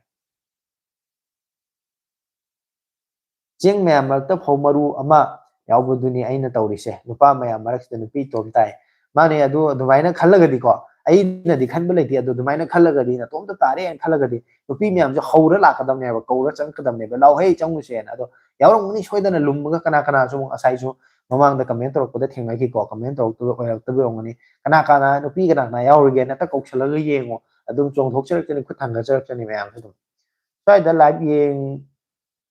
ꯆꯦꯡ ꯃꯌꯥꯝ ꯃꯔꯛꯇ ꯐꯧ ꯃꯔꯨ ꯑꯃ ꯌꯥꯎꯕꯗꯨꯅꯤ ꯑꯩꯅ ꯇꯧꯔꯤꯁꯦ꯫ ꯅꯨꯄꯥ ꯃꯌꯥꯝ ꯃꯔꯛꯁꯤꯗ ꯅꯨꯄꯤ ꯏꯇꯣꯝ ꯇꯥꯏ꯫ ꯃꯥꯅꯦ, ꯑꯗꯨ ꯑꯗꯨꯃꯥꯏꯅ ꯈꯜꯂꯒꯗꯤꯀꯣ, ꯑꯩꯅꯗꯤ ꯈꯟꯕ ꯂꯩꯇꯦ, ꯑꯗꯨ ꯑꯗꯨꯃꯥꯏꯅ ꯈꯜꯂꯒꯗꯤ, ꯅꯇꯣꯝꯇ ꯇꯥꯔꯦꯅ ꯈꯜꯂꯒꯗꯤ, ꯅꯨꯄꯤ ꯃꯌꯥꯝꯁꯦ ꯍꯧꯔ ꯂꯥꯛꯀꯗꯕꯅꯦꯕ, ꯀꯧꯔ ꯆꯪꯉꯛꯀꯗꯕꯅꯦꯕ, "ꯂꯥꯎꯍꯦ, ꯆꯪꯉꯨꯁꯦꯅ"꯫ ꯑꯗꯣ ꯌꯥꯎꯔꯝꯒꯅꯤ ꯁꯣꯏꯗꯅ ꯂꯨꯝꯃꯒ, ꯀꯅꯥ ꯀꯅꯥꯁꯨ ꯉꯁꯥꯏꯁꯨ ꯃꯃꯥꯡꯗ ꯀꯃꯦꯟ ꯇꯧꯔꯛꯄꯗ ꯊꯦꯡꯅꯈꯤꯀꯣ, ꯀꯃꯦꯟ ꯇꯧꯔꯛꯇꯕ ꯑꯣꯏꯔꯛꯇꯕ ꯑꯣꯏꯔꯝꯒꯅꯤ꯫ ꯀꯅꯥ ꯀꯅꯥ, ꯅꯨꯄꯤ ꯀꯅꯥ ꯀꯅꯥ ꯌꯥꯎꯔꯤꯒꯦ, ꯅꯠꯇ ꯀꯧꯁꯜꯂꯒ ꯌꯦꯡꯉꯣ, ꯑꯗꯨꯝ ꯆꯣꯡꯊꯣꯛꯆꯔꯛꯆꯅꯤ, ꯈꯨꯠ ꯊꯥꯡꯒꯠꯆꯔꯛꯆꯅꯤ ꯃꯌꯥꯝꯁꯨ ꯑꯗꯨꯝ꯫ ꯁ꯭ꯋꯥꯏꯗ ꯂꯥꯏꯚ ꯌꯦꯡ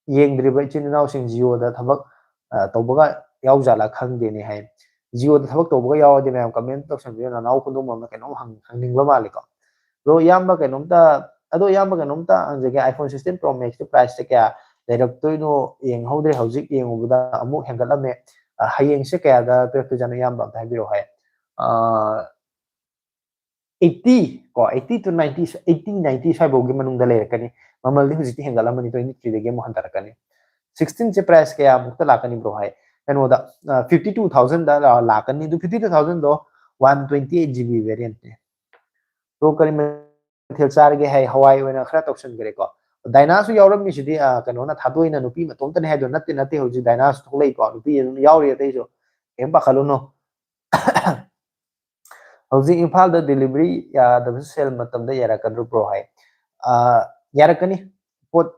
ꯌꯦꯡꯗ꯭ꯔꯤꯕ ꯏꯆꯤꯟ ꯏꯅꯥꯎꯁꯤꯡ ꯖꯤꯑꯣꯗ ꯊꯕꯛ ꯇꯧꯕꯒ ꯌꯥꯎꯖꯥꯠꯂꯥ ꯈꯪꯗꯦꯅꯦ ꯍꯥꯏ꯫ ꯖꯤꯑꯣꯗ ꯊꯕꯛ ꯇꯧꯕꯒ ꯌꯥꯎꯔꯗꯤ ꯃꯌꯥꯝ ꯀꯃꯦꯟ ꯇꯧꯁꯟꯕꯤꯌꯨ꯫ ꯅꯅꯥꯎ ꯈꯨꯟꯗꯣꯡꯕꯝꯅ ꯀꯩꯅꯣꯝ ꯍꯪꯅꯤꯡꯕ ꯃꯥꯜꯂꯤꯀꯣ꯫ ꯕ꯭ꯔꯣ, ꯏꯌꯥꯝꯕ ꯀꯩꯅꯣꯝꯇ ꯑꯗꯣ ꯏꯌꯥꯝꯕ ꯀꯩꯅꯣꯝꯇ ꯍꯪꯖꯒꯦ, iPhone sixteen Pro Max priceꯁꯦ ꯀꯌꯥ ꯂꯩꯔꯛꯇꯣꯏꯅꯣ ꯌꯦꯡꯍꯧꯗ꯭ꯔꯦ, ꯍꯧꯖꯤꯛ ꯌꯦꯡꯉꯨꯕꯗ ꯑꯃꯨꯛ ꯍꯦꯟꯒꯠꯂꯝꯃꯦ꯫ ꯍꯌꯦꯡꯁꯦ ꯀꯌꯥꯗ ꯄꯤꯔꯛꯇꯣꯏꯖꯥꯠꯅꯣ ꯏꯌꯥꯝꯕ, ꯑꯝꯇ ꯍꯥꯏꯕꯤꯔꯛꯑꯣ ꯍꯥꯏ꯫ Eighty ꯀꯣ, eighty to ninety, eighty ninety ꯁ꯭ꯋꯥꯏꯐꯥꯎꯒꯤ ꯃꯅꯨꯡꯗ ꯂꯩꯔꯛꯀꯅꯤ꯫ ꯃꯃꯜꯗꯤ ꯍꯧꯖꯤꯛꯇꯤ ꯍꯦꯟꯒꯠꯂꯝꯃꯅꯤ, twenty threeꯗꯒꯤ ꯑꯃꯨꯛ ꯍꯟꯊꯔꯛꯀꯅꯤ꯫ Sixteenꯁꯦ price ꯀꯌꯥꯃꯨꯛꯇ ꯂꯥꯛꯀꯅꯤ ꯕ꯭ꯔꯣ ꯍꯥꯏ? ꯀꯩꯅꯣꯗ, fifty two thousandꯗ ꯂꯥꯛꯀꯅꯤ꯫ ꯑꯗꯨ fifty two thousandꯗꯣ one twenty eight GB variantꯅꯦ꯫ ꯕ꯭ꯔꯣ, ꯀꯔꯤ ꯃꯊꯦꯜ ꯆꯥꯔꯒꯦ ꯍꯥꯏ? ꯍꯋꯥꯏ ꯑꯣꯏꯅ ꯈꯔ ꯇꯧꯁꯟꯈ꯭ꯔꯦꯀꯣ꯫ ꯗꯥꯏꯅꯥꯁꯨ ꯌꯥꯎꯔꯝꯃꯤꯁꯤꯗꯤ, ꯀꯩꯅꯣꯅ, ꯊꯥꯗꯣꯏꯅ ꯅꯨꯄꯤ ꯃꯇꯣꯝꯇꯅꯦ ꯍꯥꯏꯗꯣ ꯅꯠꯇꯦ, ꯅꯠꯇꯦ, ꯍꯧꯖꯤꯛ ꯗꯥꯏꯅꯥꯁꯨ ꯊꯣꯛꯂꯛꯏꯀꯣ, ꯅꯨꯄꯤ ꯑꯗꯨꯝ ꯌꯥꯎꯔꯤ ꯑꯇꯩꯁꯨ, ꯀꯩꯝ ꯄꯥꯈꯠꯂꯨꯅꯨ꯫ ꯍꯧꯖꯤꯛ ꯏꯝꯐꯥꯜꯗ delivery ꯌꯥꯗꯕꯁꯨ sale ꯃꯇꯝꯗ ꯌꯥꯔꯛꯀꯗ꯭ꯔꯣ ꯕ꯭ꯔꯣ ꯍꯥꯏ? ꯌꯥꯔꯛꯀꯅꯤ꯫ ꯄꯣꯠ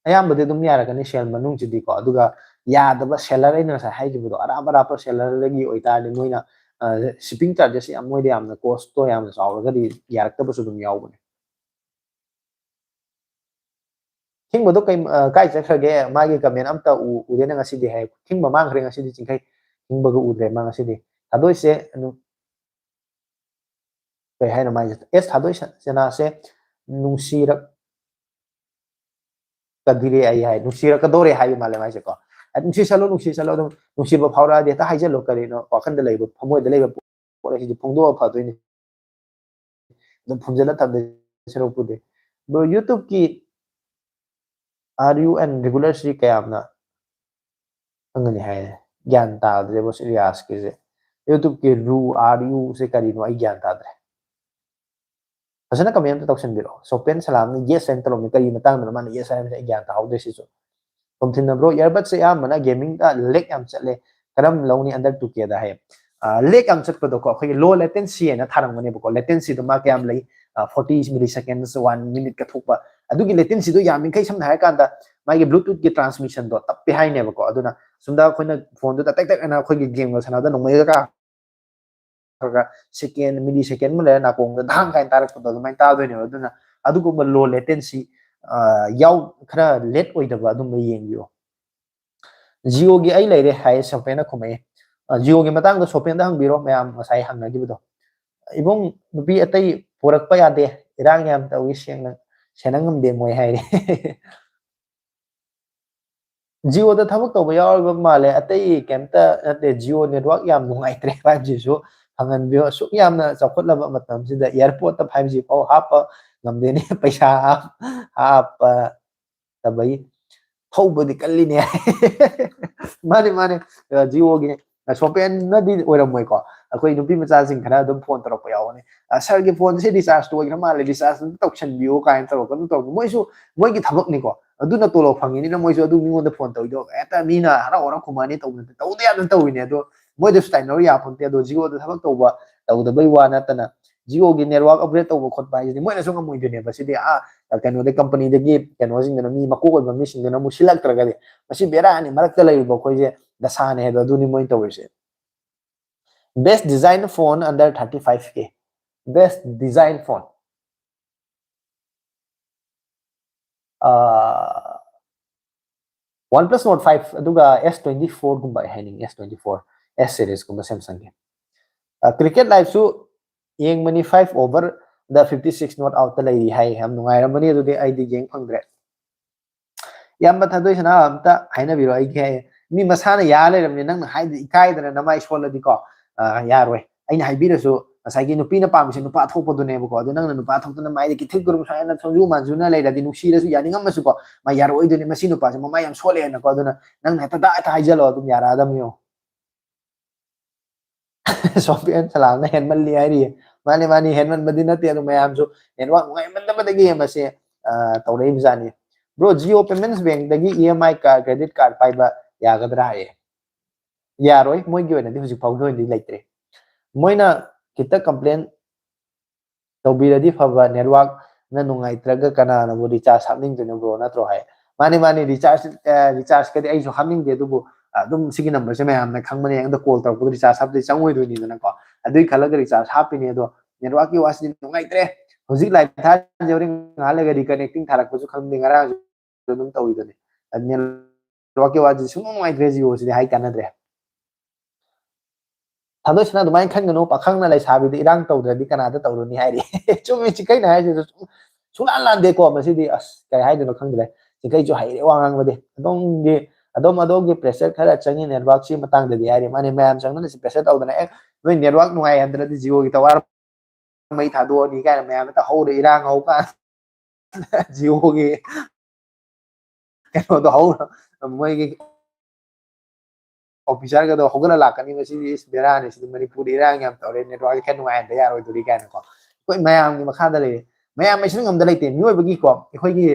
ꯑꯌꯥꯝꯕꯗꯤ ꯑꯗꯨꯝ ꯌꯥꯔꯛꯀꯅꯤ sale ꯃꯅꯨꯡꯁꯤꯗꯤꯀꯣ꯫ ꯑꯗꯨꯒ ꯌꯥꯗꯕ seller, ꯑꯩꯅ ꯉꯁꯥꯏ ꯍꯥꯏꯈꯤꯕꯗꯣ, ꯑꯔꯥꯞ ꯑꯔꯥꯞꯄ sellerꯗꯒꯤ ꯑꯣꯏꯇꯥꯔꯗꯤ ꯃꯣꯏꯅ shipping charges ꯌꯥꯝ, ꯃꯣꯏꯗ ꯌꯥꯝꯅ costꯇꯣ ꯌꯥꯝꯅ ꯆꯥꯎꯔꯒꯗꯤ ꯌꯥꯔꯛꯇꯕꯁꯨ ꯑꯗꯨꯝ ꯌꯥꯎꯕꯅꯦ꯫ ꯈꯤꯡꯕꯗꯣ ꯀꯩ, ꯀꯥꯏ ꯆꯠꯈ꯭ꯔꯒꯦ? ꯃꯥꯒꯤ comment ꯑꯝꯇ ꯎ-, ꯎꯗꯦꯅ ꯉꯁꯤꯗꯤ ꯍꯥꯏ꯫ ꯈꯤꯡꯕ ꯃꯥꯡꯈ꯭ꯔꯦ ꯉꯁꯤꯗꯤ ꯆꯤꯡꯈꯩ꯫ ꯈꯤꯡꯕꯒ ꯎꯗ꯭ꯔꯦ ꯃꯥ ꯉꯁꯤꯗꯤ꯫ ꯊꯥꯗꯣꯏꯁꯦ ꯑꯗꯨꯝ ꯀꯩ ꯍꯥꯏꯅꯣ ꯃꯥꯏꯁꯦ? ꯑꯦꯁ ꯊꯥꯗꯣꯏ ꯁ-, ꯁꯦꯅꯥꯁꯦ ꯅꯨꯡꯁꯤꯔꯛꯀꯗꯣꯔꯦ ꯑꯩ ꯍꯥꯏ, ꯅꯨꯡꯁꯤꯔꯛꯀꯗꯣꯔꯦ ꯍꯥꯏꯕ ꯃꯥꯜꯂꯦ ꯃꯥꯏꯁꯦꯀꯣ꯫ ꯑ, ꯅꯨꯡꯁꯤꯁꯜꯂꯣ, ꯅꯨꯡꯁꯤꯁꯜꯂꯣ, ꯑꯗꯨꯝ ꯅꯨꯡꯁꯤꯕ ꯐꯥꯎꯔꯛꯑꯗꯤ ꯍꯦꯛꯇ ꯍꯥꯏꯖꯜꯂꯣ, ꯀꯔꯤꯅꯣ ꯋꯥꯈꯟꯗ ꯂꯩꯕ, ꯊꯃꯣꯏꯗ ꯂꯩꯕ ꯄꯣꯠ ꯑꯁꯤꯗꯤ ꯐꯣꯡꯗꯣꯛꯑ ꯐꯗꯣꯏꯅꯤ꯫ ꯑꯗꯨꯝ ꯐꯨꯝꯖꯤꯜꯂ ꯊꯝꯗꯣꯏ ꯁꯔꯨꯛꯄꯨꯗꯤ꯫ ꯑꯗꯣ YouTubeꯀꯤ R U and regularꯁꯤ ꯀꯌꯥꯝꯅ ꯈꯪꯒꯅꯤ ꯍꯥꯏ? ꯒ꯭ꯌꯥꯟ ꯇꯥꯗ꯭ꯔꯦꯕ ꯁꯤ ꯔꯤꯌꯥꯁꯀꯤꯁꯦ꯫ YouTubeꯀꯤ ꯔꯨ, R U ꯁꯦ ꯀꯔꯤꯅꯣ ꯑꯩ ꯒ꯭ꯌꯥꯟ ꯇꯥꯗ꯭ꯔꯦ꯫ ꯐꯖꯅ comment ꯑꯝꯇ ꯇꯧꯁꯟꯕꯤꯔꯛꯑꯣ꯫ ꯁꯣꯄꯦꯟ ꯁꯂꯥꯝꯅ yes ꯍꯥꯏꯅ ꯇꯧꯔꯝꯃꯤ꯫ ꯀꯔꯤ ꯃꯇꯥꯡꯗꯅꯣ ꯃꯥꯅ yes ꯍꯥꯏꯔꯝꯃꯤꯁꯦ? ꯑꯩ ꯒ꯭ꯌꯥꯟ ꯇꯥꯍꯧꯗ꯭ꯔꯦ ꯁꯤꯁꯨ꯫ ꯇꯣꯝꯊꯤꯟꯅ bro, earbudsꯁꯦ ꯑꯌꯥꯝꯕꯅ gamingꯗ lag ꯌꯥꯝ ꯆꯠꯂꯦ, ꯀꯔꯝ ꯂꯧꯅꯤ under two Kꯗ ꯍꯥꯏ? ꯑ, lag ꯌꯥꯝ ꯆꯠꯄꯗꯣꯀꯣ, ꯑꯩꯈꯣꯏꯒꯤ low latency ꯍꯥꯏꯅ ꯊꯥꯔꯝꯒꯅꯦꯕꯀꯣ꯫ Latencyꯗꯣ ꯃꯥ ꯀꯌꯥꯝ ꯂꯩ? ꯑ, forty milliseconds, one minuteꯀ ꯊꯣꯛꯄ꯫ ꯑꯗꯨꯒꯤ latencyꯗꯣ ꯌꯥꯝꯃꯤꯈꯩ, ꯁꯝꯅ ꯍꯥꯏꯔꯀꯥꯟꯗ, ꯃꯥꯒꯤ Bluetoothꯀꯤ transmissionꯗꯣ ꯇꯞꯄꯦ ꯍꯥꯏꯅꯦꯕꯀꯣ꯫ ꯑꯗꯨꯅ ꯁꯣꯝꯗ ꯑꯩꯈꯣꯏꯅ phoneꯗꯨꯗ ꯇꯛ ꯇꯛ ꯑꯅ ꯑꯩꯈꯣꯏꯒꯤ gameꯒ ꯁꯥꯟꯅꯕꯗ ꯅꯣꯡꯃꯩꯒ ꯀꯥꯞ ꯈꯔ ꯈꯔ second, millisecond ꯑꯃ ꯂꯩꯔ ꯅꯥꯀꯣꯡꯗ ꯙꯥꯡ ꯀꯥꯏꯅ ꯇꯥꯔꯛꯄꯗꯣ ꯑꯗꯨꯃꯥꯏꯅ ꯇꯥꯗꯣꯏꯅꯦꯕ꯫ ꯑꯗꯨꯅ ꯑꯗꯨꯒꯨꯝꯕ low latency, ꯌꯥꯎ ꯈꯔ ꯂꯦꯠ ꯑꯣꯏꯗꯕ ꯑꯗꯨꯝꯕ ꯌꯦꯡꯕꯤꯌꯣ꯫ ꯖꯤꯑꯣꯒꯤ ꯑꯩ ꯂꯩꯔꯦ ꯍꯥꯏ ꯁꯣꯄꯦꯟꯅ ꯈꯨꯝꯃꯛꯑꯦ꯫ ꯖꯤꯑꯣꯒꯤ ꯃꯇꯥꯡꯗ ꯁꯣꯄꯦꯟꯗ ꯍꯪꯕꯤꯔꯣ, ꯃꯌꯥꯝ ꯉꯁꯥꯏ ꯍꯪꯅꯈꯤꯕꯗꯣ꯫ "ꯏꯕꯨꯡ, ꯅꯨꯄꯤ ꯑꯇꯩ ꯄꯨꯔꯛꯄ ꯌꯥꯗꯦ, ꯏꯔꯥꯡ ꯌꯥꯝ ꯇꯧꯏ, ꯁꯦꯡꯅ ꯁꯦꯟꯅ ꯉꯝꯗꯦ ꯃꯣꯏ" ꯍꯥꯏꯔꯦ꯫ ꯖꯤꯑꯣꯗ ꯊꯕꯛ ꯇꯧꯕ ꯌꯥꯎꯔꯤꯕ ꯃꯥꯜꯂꯦ, ꯑꯇꯩ ꯀꯩꯝꯇ ꯅꯠꯇꯦ꯫ ꯖꯤꯑꯣ ꯅꯦꯠꯋꯥꯛ ꯌꯥꯝ ꯅꯨꯡꯉꯥꯏꯇ꯭ꯔꯦ, ꯐꯥꯏꯚ ꯖꯤꯁꯨ ꯐꯪꯍꯟꯕꯤꯌꯣ꯫ ꯑꯁꯨꯛ ꯌꯥꯝꯅ ꯆꯥꯎꯈꯠꯂꯕ ꯃꯇꯝꯁꯤꯗ ꯑꯦꯌꯥꯔꯄꯣꯔꯠꯇ ꯐꯥꯏꯚ ꯖꯤ ꯐꯥꯎ ꯍꯥꯞꯄ ꯉꯝꯗꯦꯅꯦ, ꯄꯩꯁꯥ ꯍꯥꯞ-, ꯍꯥꯞꯄ ꯇꯕꯩ ꯊꯧꯕꯗꯤ ꯀꯜꯂꯤꯅꯦ꯫ ꯃꯥꯅꯦ, ꯃꯥꯅꯦ, ꯖꯤꯑꯣꯒꯤꯅꯦ꯫ ꯁꯣꯄꯦꯟꯅꯗꯤ ꯑꯣꯏꯔꯝꯃꯣꯏꯀꯣ, ꯑꯩꯈꯣꯏ ꯅꯨꯄꯤ ꯃꯆꯥꯁꯤꯡ ꯈꯔ ꯑꯗꯨꯝ ꯐꯣꯟ ꯇꯧꯔꯛꯄ ꯌꯥꯎꯕꯅꯦ꯫ "ꯁꯥꯔꯒꯤ ꯐꯣꯟꯁꯦ ꯔꯤꯆꯥꯔꯖ ꯂꯣꯏꯈ꯭ꯔ ꯃꯥꯜꯂꯦ, ꯔꯤꯆꯥꯔꯖ ꯑꯝꯇ ꯇꯧꯁꯟꯕꯤꯌꯨ" ꯀꯥꯏꯅ ꯇꯧꯔꯛꯀꯅꯨ ꯇꯧꯕ꯫ ꯃꯣꯏꯁꯨ ꯃꯣꯏꯒꯤ ꯊꯕꯛꯅꯤꯀꯣ, ꯑꯗꯨꯅ ꯇꯣꯂꯣꯞ ꯐꯪꯉꯤꯅꯤꯅ ꯃꯣꯏꯁꯨ ꯑꯗꯨ ꯃꯤꯉꯣꯟꯗ ꯐꯣꯟ ꯇꯧꯔꯤꯗꯣ ꯍꯦꯛꯇ ꯃꯤꯅ ꯍꯔꯥꯎ ꯍꯔꯥꯎ ꯈꯨꯝꯃꯛꯑꯅꯤ ꯇꯧꯕ ꯅꯠꯇꯦ, ꯇꯧꯗ ꯌꯥꯗꯅ ꯇꯧꯔꯤꯅꯦ꯫ ꯑꯗꯣ ꯃꯣꯏꯗꯁꯨ ꯇꯥꯏꯅꯔꯨ ꯌꯥꯄꯣꯟꯇꯦ꯫ ꯑꯗꯣ ꯖꯤꯑꯣꯗ ꯊꯕꯛ ꯇꯧꯕ ꯇꯧꯗꯕꯩ ꯋꯥ ꯅꯠꯇꯅ, ꯖꯤꯑꯣꯒꯤ ꯅꯦꯠꯋꯥꯛ ꯑꯞꯒ꯭ꯔꯦꯗ ꯇꯧꯕ ꯈꯣꯠꯄ ꯍꯥꯏꯁꯤꯗꯤ ꯃꯣꯏꯅꯁꯨ ꯉꯝꯃꯣꯏꯗꯣꯏꯅꯦꯕ꯫ ꯁꯤꯗꯤ ꯑꯥ ꯀꯩꯅꯣꯗ, ꯀꯝꯄꯅꯤꯗꯒꯤ ꯀꯩꯅꯣꯁꯤꯡꯗꯨꯅ, ꯃꯤ ꯃꯀꯣꯛ ꯑꯣꯏꯕ ꯃꯤꯁꯤꯡꯗꯨꯅ ꯑꯃꯨꯛ ꯁꯤꯜꯂꯛꯇ꯭ꯔꯒꯗꯤ, ꯃꯁꯤ ꯕꯦꯔꯥꯅꯤ꯫ ꯃꯔꯛꯇ ꯂꯩꯔꯤꯕ ꯑꯩꯈꯣꯏꯁꯦ ꯗꯁꯥꯅꯦ ꯍꯥꯏꯗꯣ ꯑꯗꯨꯅꯤ ꯃꯣꯏꯅ ꯇꯧꯔꯤꯁꯦ꯫ Best design phone under thirty five K. Best design phone. OnePlus Nord five, ꯑꯗꯨꯒ S twenty fourꯒꯨꯝꯕ ꯑꯩ ꯍꯥꯏꯅꯤꯡꯉꯤ, S twenty four, S seriesꯀꯨꯝꯕ Samsungꯒꯤ꯫ Cricket liveꯁꯨ ꯌꯦꯡꯕꯅꯤ, five over the fifty six not outꯇ ꯂꯩꯔꯤ ꯍꯥꯏ꯫ ꯌꯥꯝ ꯅꯨꯡꯉꯥꯏꯔꯝꯃꯅꯤ ꯑꯗꯨꯗꯤ, ꯑꯩꯗꯤ ꯌꯦꯡ ꯐꯪꯗ꯭ꯔꯦ꯫ ꯏꯌꯥꯝꯕ ꯊꯥꯗꯣꯏ ꯁꯅꯥ, ꯑꯝꯇ ꯍꯥꯏꯅꯕꯤꯔꯣ ꯑꯩꯒꯤ ꯍꯥꯏ꯫ ꯃꯤ ꯃꯁꯥꯅ ꯌꯥ ꯂꯩꯔꯕꯅꯤ, ꯅꯪꯅ ꯍꯥꯏꯗꯤ ꯏꯀꯥꯏꯗꯅ ꯅꯃꯥꯏ ꯁꯣꯜꯂꯗꯤꯀꯣ, ꯑ, ꯌꯥꯔꯣꯏ꯫ ꯑꯩꯅ ꯍꯥꯏꯕꯤꯔꯁꯨ ꯉꯁꯥꯏꯒꯤ ꯅꯨꯄꯤꯅ ꯄꯥꯝꯃꯤꯁꯦ ꯅꯨꯄꯥ ꯊꯣꯛꯄꯗꯨꯅꯦꯕꯀꯣ꯫ ꯑꯗꯨ ꯅꯪꯅ ꯅꯨꯄꯥ ꯊꯣꯛꯇꯅ ꯃꯥꯏꯗ ꯀꯤꯊꯤꯛ ꯀꯨꯔꯨꯝ ꯁꯨꯃꯥꯏꯅ ꯁꯣꯟꯖꯨ ꯃꯥꯟꯖꯨꯅ ꯂꯩꯔꯗꯤ ꯅꯨꯡꯁꯤꯔꯁꯨ ꯌꯥꯅꯤꯡꯉꯝꯃꯁꯨꯀꯣ, ꯃꯥ ꯌꯥꯔꯛꯑꯣꯏꯗꯣꯏꯅꯦ, "ꯃꯁꯤ ꯅꯨꯄꯥꯁꯦ ꯃꯃꯥꯏ ꯌꯥꯝ ꯁꯣꯜꯂꯦꯅꯀꯣ"꯫ ꯑꯗꯨꯅ ꯅꯪꯅ ꯍꯦꯛꯇ ꯗꯥ ꯍꯦꯛꯇ ꯍꯥꯏꯖꯜꯂꯣ, ꯑꯗꯨꯝ ꯌꯥꯔꯛꯑꯗꯕꯅꯤ ꯌꯦꯡꯉꯣ꯫ ꯁꯣꯐꯤꯌꯥꯟ ꯁꯂꯥꯝꯅ ꯍꯦꯟꯃꯜꯂꯤ ꯍꯥꯏꯔꯤꯌꯦ꯫ ꯃꯥꯅꯤ, ꯃꯥꯅꯤ, ꯍꯦꯟꯃꯟꯕꯗꯤ ꯅꯠꯇꯦ, ꯑꯗꯨ ꯃꯌꯥꯝꯁꯨ ꯅꯦꯠꯋꯥꯛ ꯅꯨꯡꯉꯥꯏꯃꯟꯗꯕꯗꯒꯤ ꯃꯁꯤ, ꯑ, ꯇꯧꯔꯛꯏꯕꯖꯥꯠꯅꯤ꯫ Bro, Jio Payments Bankꯇꯒꯤ EMI card, credit card ꯄꯥꯏꯕ ꯌꯥꯒꯗ꯭ꯔꯥ ꯍꯥꯏꯌꯦ꯫ ꯌꯥꯔꯣꯏ, ꯃꯣꯏꯒꯤ ꯑꯣꯏꯅꯗꯤ ꯍꯧꯖꯤꯛ ꯐꯥꯎꯒꯤ ꯑꯣꯏꯅꯗꯤ ꯂꯩꯇ꯭ꯔꯤ꯫ ꯃꯣꯏꯅ ꯈꯤꯇ complain ꯇꯧꯕꯤꯔꯗꯤ ꯐꯕ, ꯅꯦꯠꯋꯥꯛꯅ ꯅꯨꯡꯉꯥꯏꯇ꯭ꯔꯒ ꯀꯅꯥꯅꯕꯨ ꯔꯤꯆꯥꯔꯖ ꯍꯥꯞꯅꯤꯡꯗꯣꯏꯅꯣ ꯕ꯭ꯔꯣ, ꯅꯠꯇ꯭ꯔꯣ ꯍꯥꯏ꯫ ꯃꯥꯅꯤ, ꯃꯥꯅꯤ, ꯔꯤꯆꯥꯔꯖ, ꯑ, ꯔꯤꯆꯥꯔꯖꯀꯗꯤ ꯑꯩꯁꯨ ꯍꯥꯞꯅꯤꯡꯗꯦ, ꯑꯗꯨꯕꯨ ꯑꯗꯨꯝ ꯁꯤꯒꯤ ꯅꯝꯕꯔꯁꯦ ꯃꯌꯥꯝꯅ ꯈꯪꯕꯅꯦ, ꯑꯩꯉꯣꯟꯗ ꯀꯣꯜ ꯇꯧꯔꯛꯄꯗ ꯔꯤꯆꯥꯔꯖ ꯍꯥꯞꯇꯗꯤ ꯆꯪꯉꯣꯏꯗꯣꯏꯅꯤꯗꯅꯀꯣ, ꯑꯗꯨꯒꯤ ꯈꯜꯂꯒ ꯔꯤꯆꯥꯔꯖ ꯍꯥꯞꯄꯤꯅꯦ꯫ ꯑꯗꯣ ꯅꯦꯠꯋꯥꯛꯀꯤ ꯋꯥꯁꯤꯗꯤ ꯅꯨꯡꯉꯥꯏꯇ꯭ꯔꯦ꯫ ꯍꯧꯖꯤꯛ live ꯊꯥꯔꯤꯁꯦ ꯍꯣꯔꯦꯟ ꯉꯥꯏꯍꯥꯛ ꯂꯩꯔꯒ reconnecting ꯊꯥꯔꯛꯄꯁꯨ ꯈꯪꯗꯦ, ꯉꯔꯥꯡꯁꯨ ꯑꯗꯨꯝ ꯇꯧꯋꯤꯗꯨꯅꯤ꯫ Network ꯀꯤ ꯋꯥꯁꯤ ꯁꯨꯡꯅꯨꯡ ꯅꯨꯡꯉꯥꯏꯇ꯭ꯔꯦ Jio ꯁꯤꯗꯤ, ꯍꯥꯏ ꯀꯥꯟꯅꯗ꯭ꯔꯦ꯫ ꯊꯥꯗꯣꯏꯁꯤꯅ ꯑꯗꯨꯃꯥꯏꯅ ꯈꯟꯒꯅꯨ, ꯄꯥꯈꯪꯅ ꯂꯩꯁꯥꯕꯤꯗ ꯏꯔꯥꯡ ꯇꯧꯗ꯭ꯔꯗꯤ ꯀꯅꯥꯗ ꯇꯧꯔꯨꯅꯤ ꯍꯥꯏꯔꯤ꯫ ꯆꯨꯝꯃꯤ, ꯆꯤꯡꯈꯩꯅ ꯍꯥꯏꯁꯤꯁꯨ ꯁꯨꯡ-, ꯁꯨꯡꯂꯥꯟ ꯂꯥꯟꯗꯦꯀꯣ꯫ ꯃꯁꯤꯗꯤ ꯑꯁ ꯀꯩ ꯍꯥꯏꯗꯣꯏꯅꯣ ꯈꯪꯗ꯭ꯔꯦ꯫ ꯆꯤꯡꯈꯩꯁꯨ ꯍꯩꯔꯦ ꯋꯥ ꯉꯥꯡꯕꯗꯤ꯫ ꯑꯗꯣꯝꯒꯤ, ꯑꯗꯣꯝ ꯑꯗꯣꯝꯒꯤ pressure ꯈꯔ ꯆꯪꯉꯤ network ꯁꯤ ꯃꯇꯥꯡꯗꯗꯤ ꯍꯥꯏꯔꯤ꯫ ꯃꯥꯅꯦ, ꯃꯌꯥꯝ ꯆꯪꯗꯅ ꯁꯤ pressure ꯇꯧꯗꯅ, "ꯑꯦ, ꯅꯣꯏ network ꯅꯨꯡꯉꯥꯏꯍꯟꯗ꯭ꯔꯗꯤ Jio ꯒꯤ tower ꯃꯩ ꯊꯥꯗꯣꯛꯑꯅꯤ" ꯀꯥꯏꯅ ꯃꯌꯥꯝꯅ ꯇꯧꯍꯧꯔꯦ ꯏꯔꯥꯡ ꯍꯧꯀꯥꯟ꯫ Jio ꯒꯤ ꯀꯩꯅꯣꯗꯣ ꯍꯧ-, ꯃꯣꯏꯒꯤ officer ꯒꯗꯣ ꯍꯧꯒꯠꯂ ꯂꯥꯛꯀꯅꯤ꯫ "ꯃꯁꯤꯗꯤ ꯏꯁ ꯕꯦꯔꯥꯅꯤ, ꯁꯤꯗꯤ ꯃꯅꯤꯄꯨꯔꯗ ꯏꯔꯥꯡ ꯌꯥꯝ ꯇꯧꯔꯦ, network ꯁꯦ ꯈꯔ ꯅꯨꯡꯉꯥꯏꯍꯟꯗ ꯌꯥꯔꯣꯏꯗꯣꯔꯤ" ꯀꯥꯏꯅꯀꯣ꯫ ꯑꯩꯈꯣꯏ ꯃꯌꯥꯝꯒꯤ ꯃꯈꯥꯗ ꯂꯩꯔꯦ꯫ ꯃꯌꯥꯝ ꯍꯥꯏꯁꯤꯅ ꯉꯝꯗ ꯂꯩꯇꯦ꯫ ꯃꯤꯑꯣꯏꯕꯒꯤꯀꯣ, ꯑꯩꯈꯣꯏꯒꯤ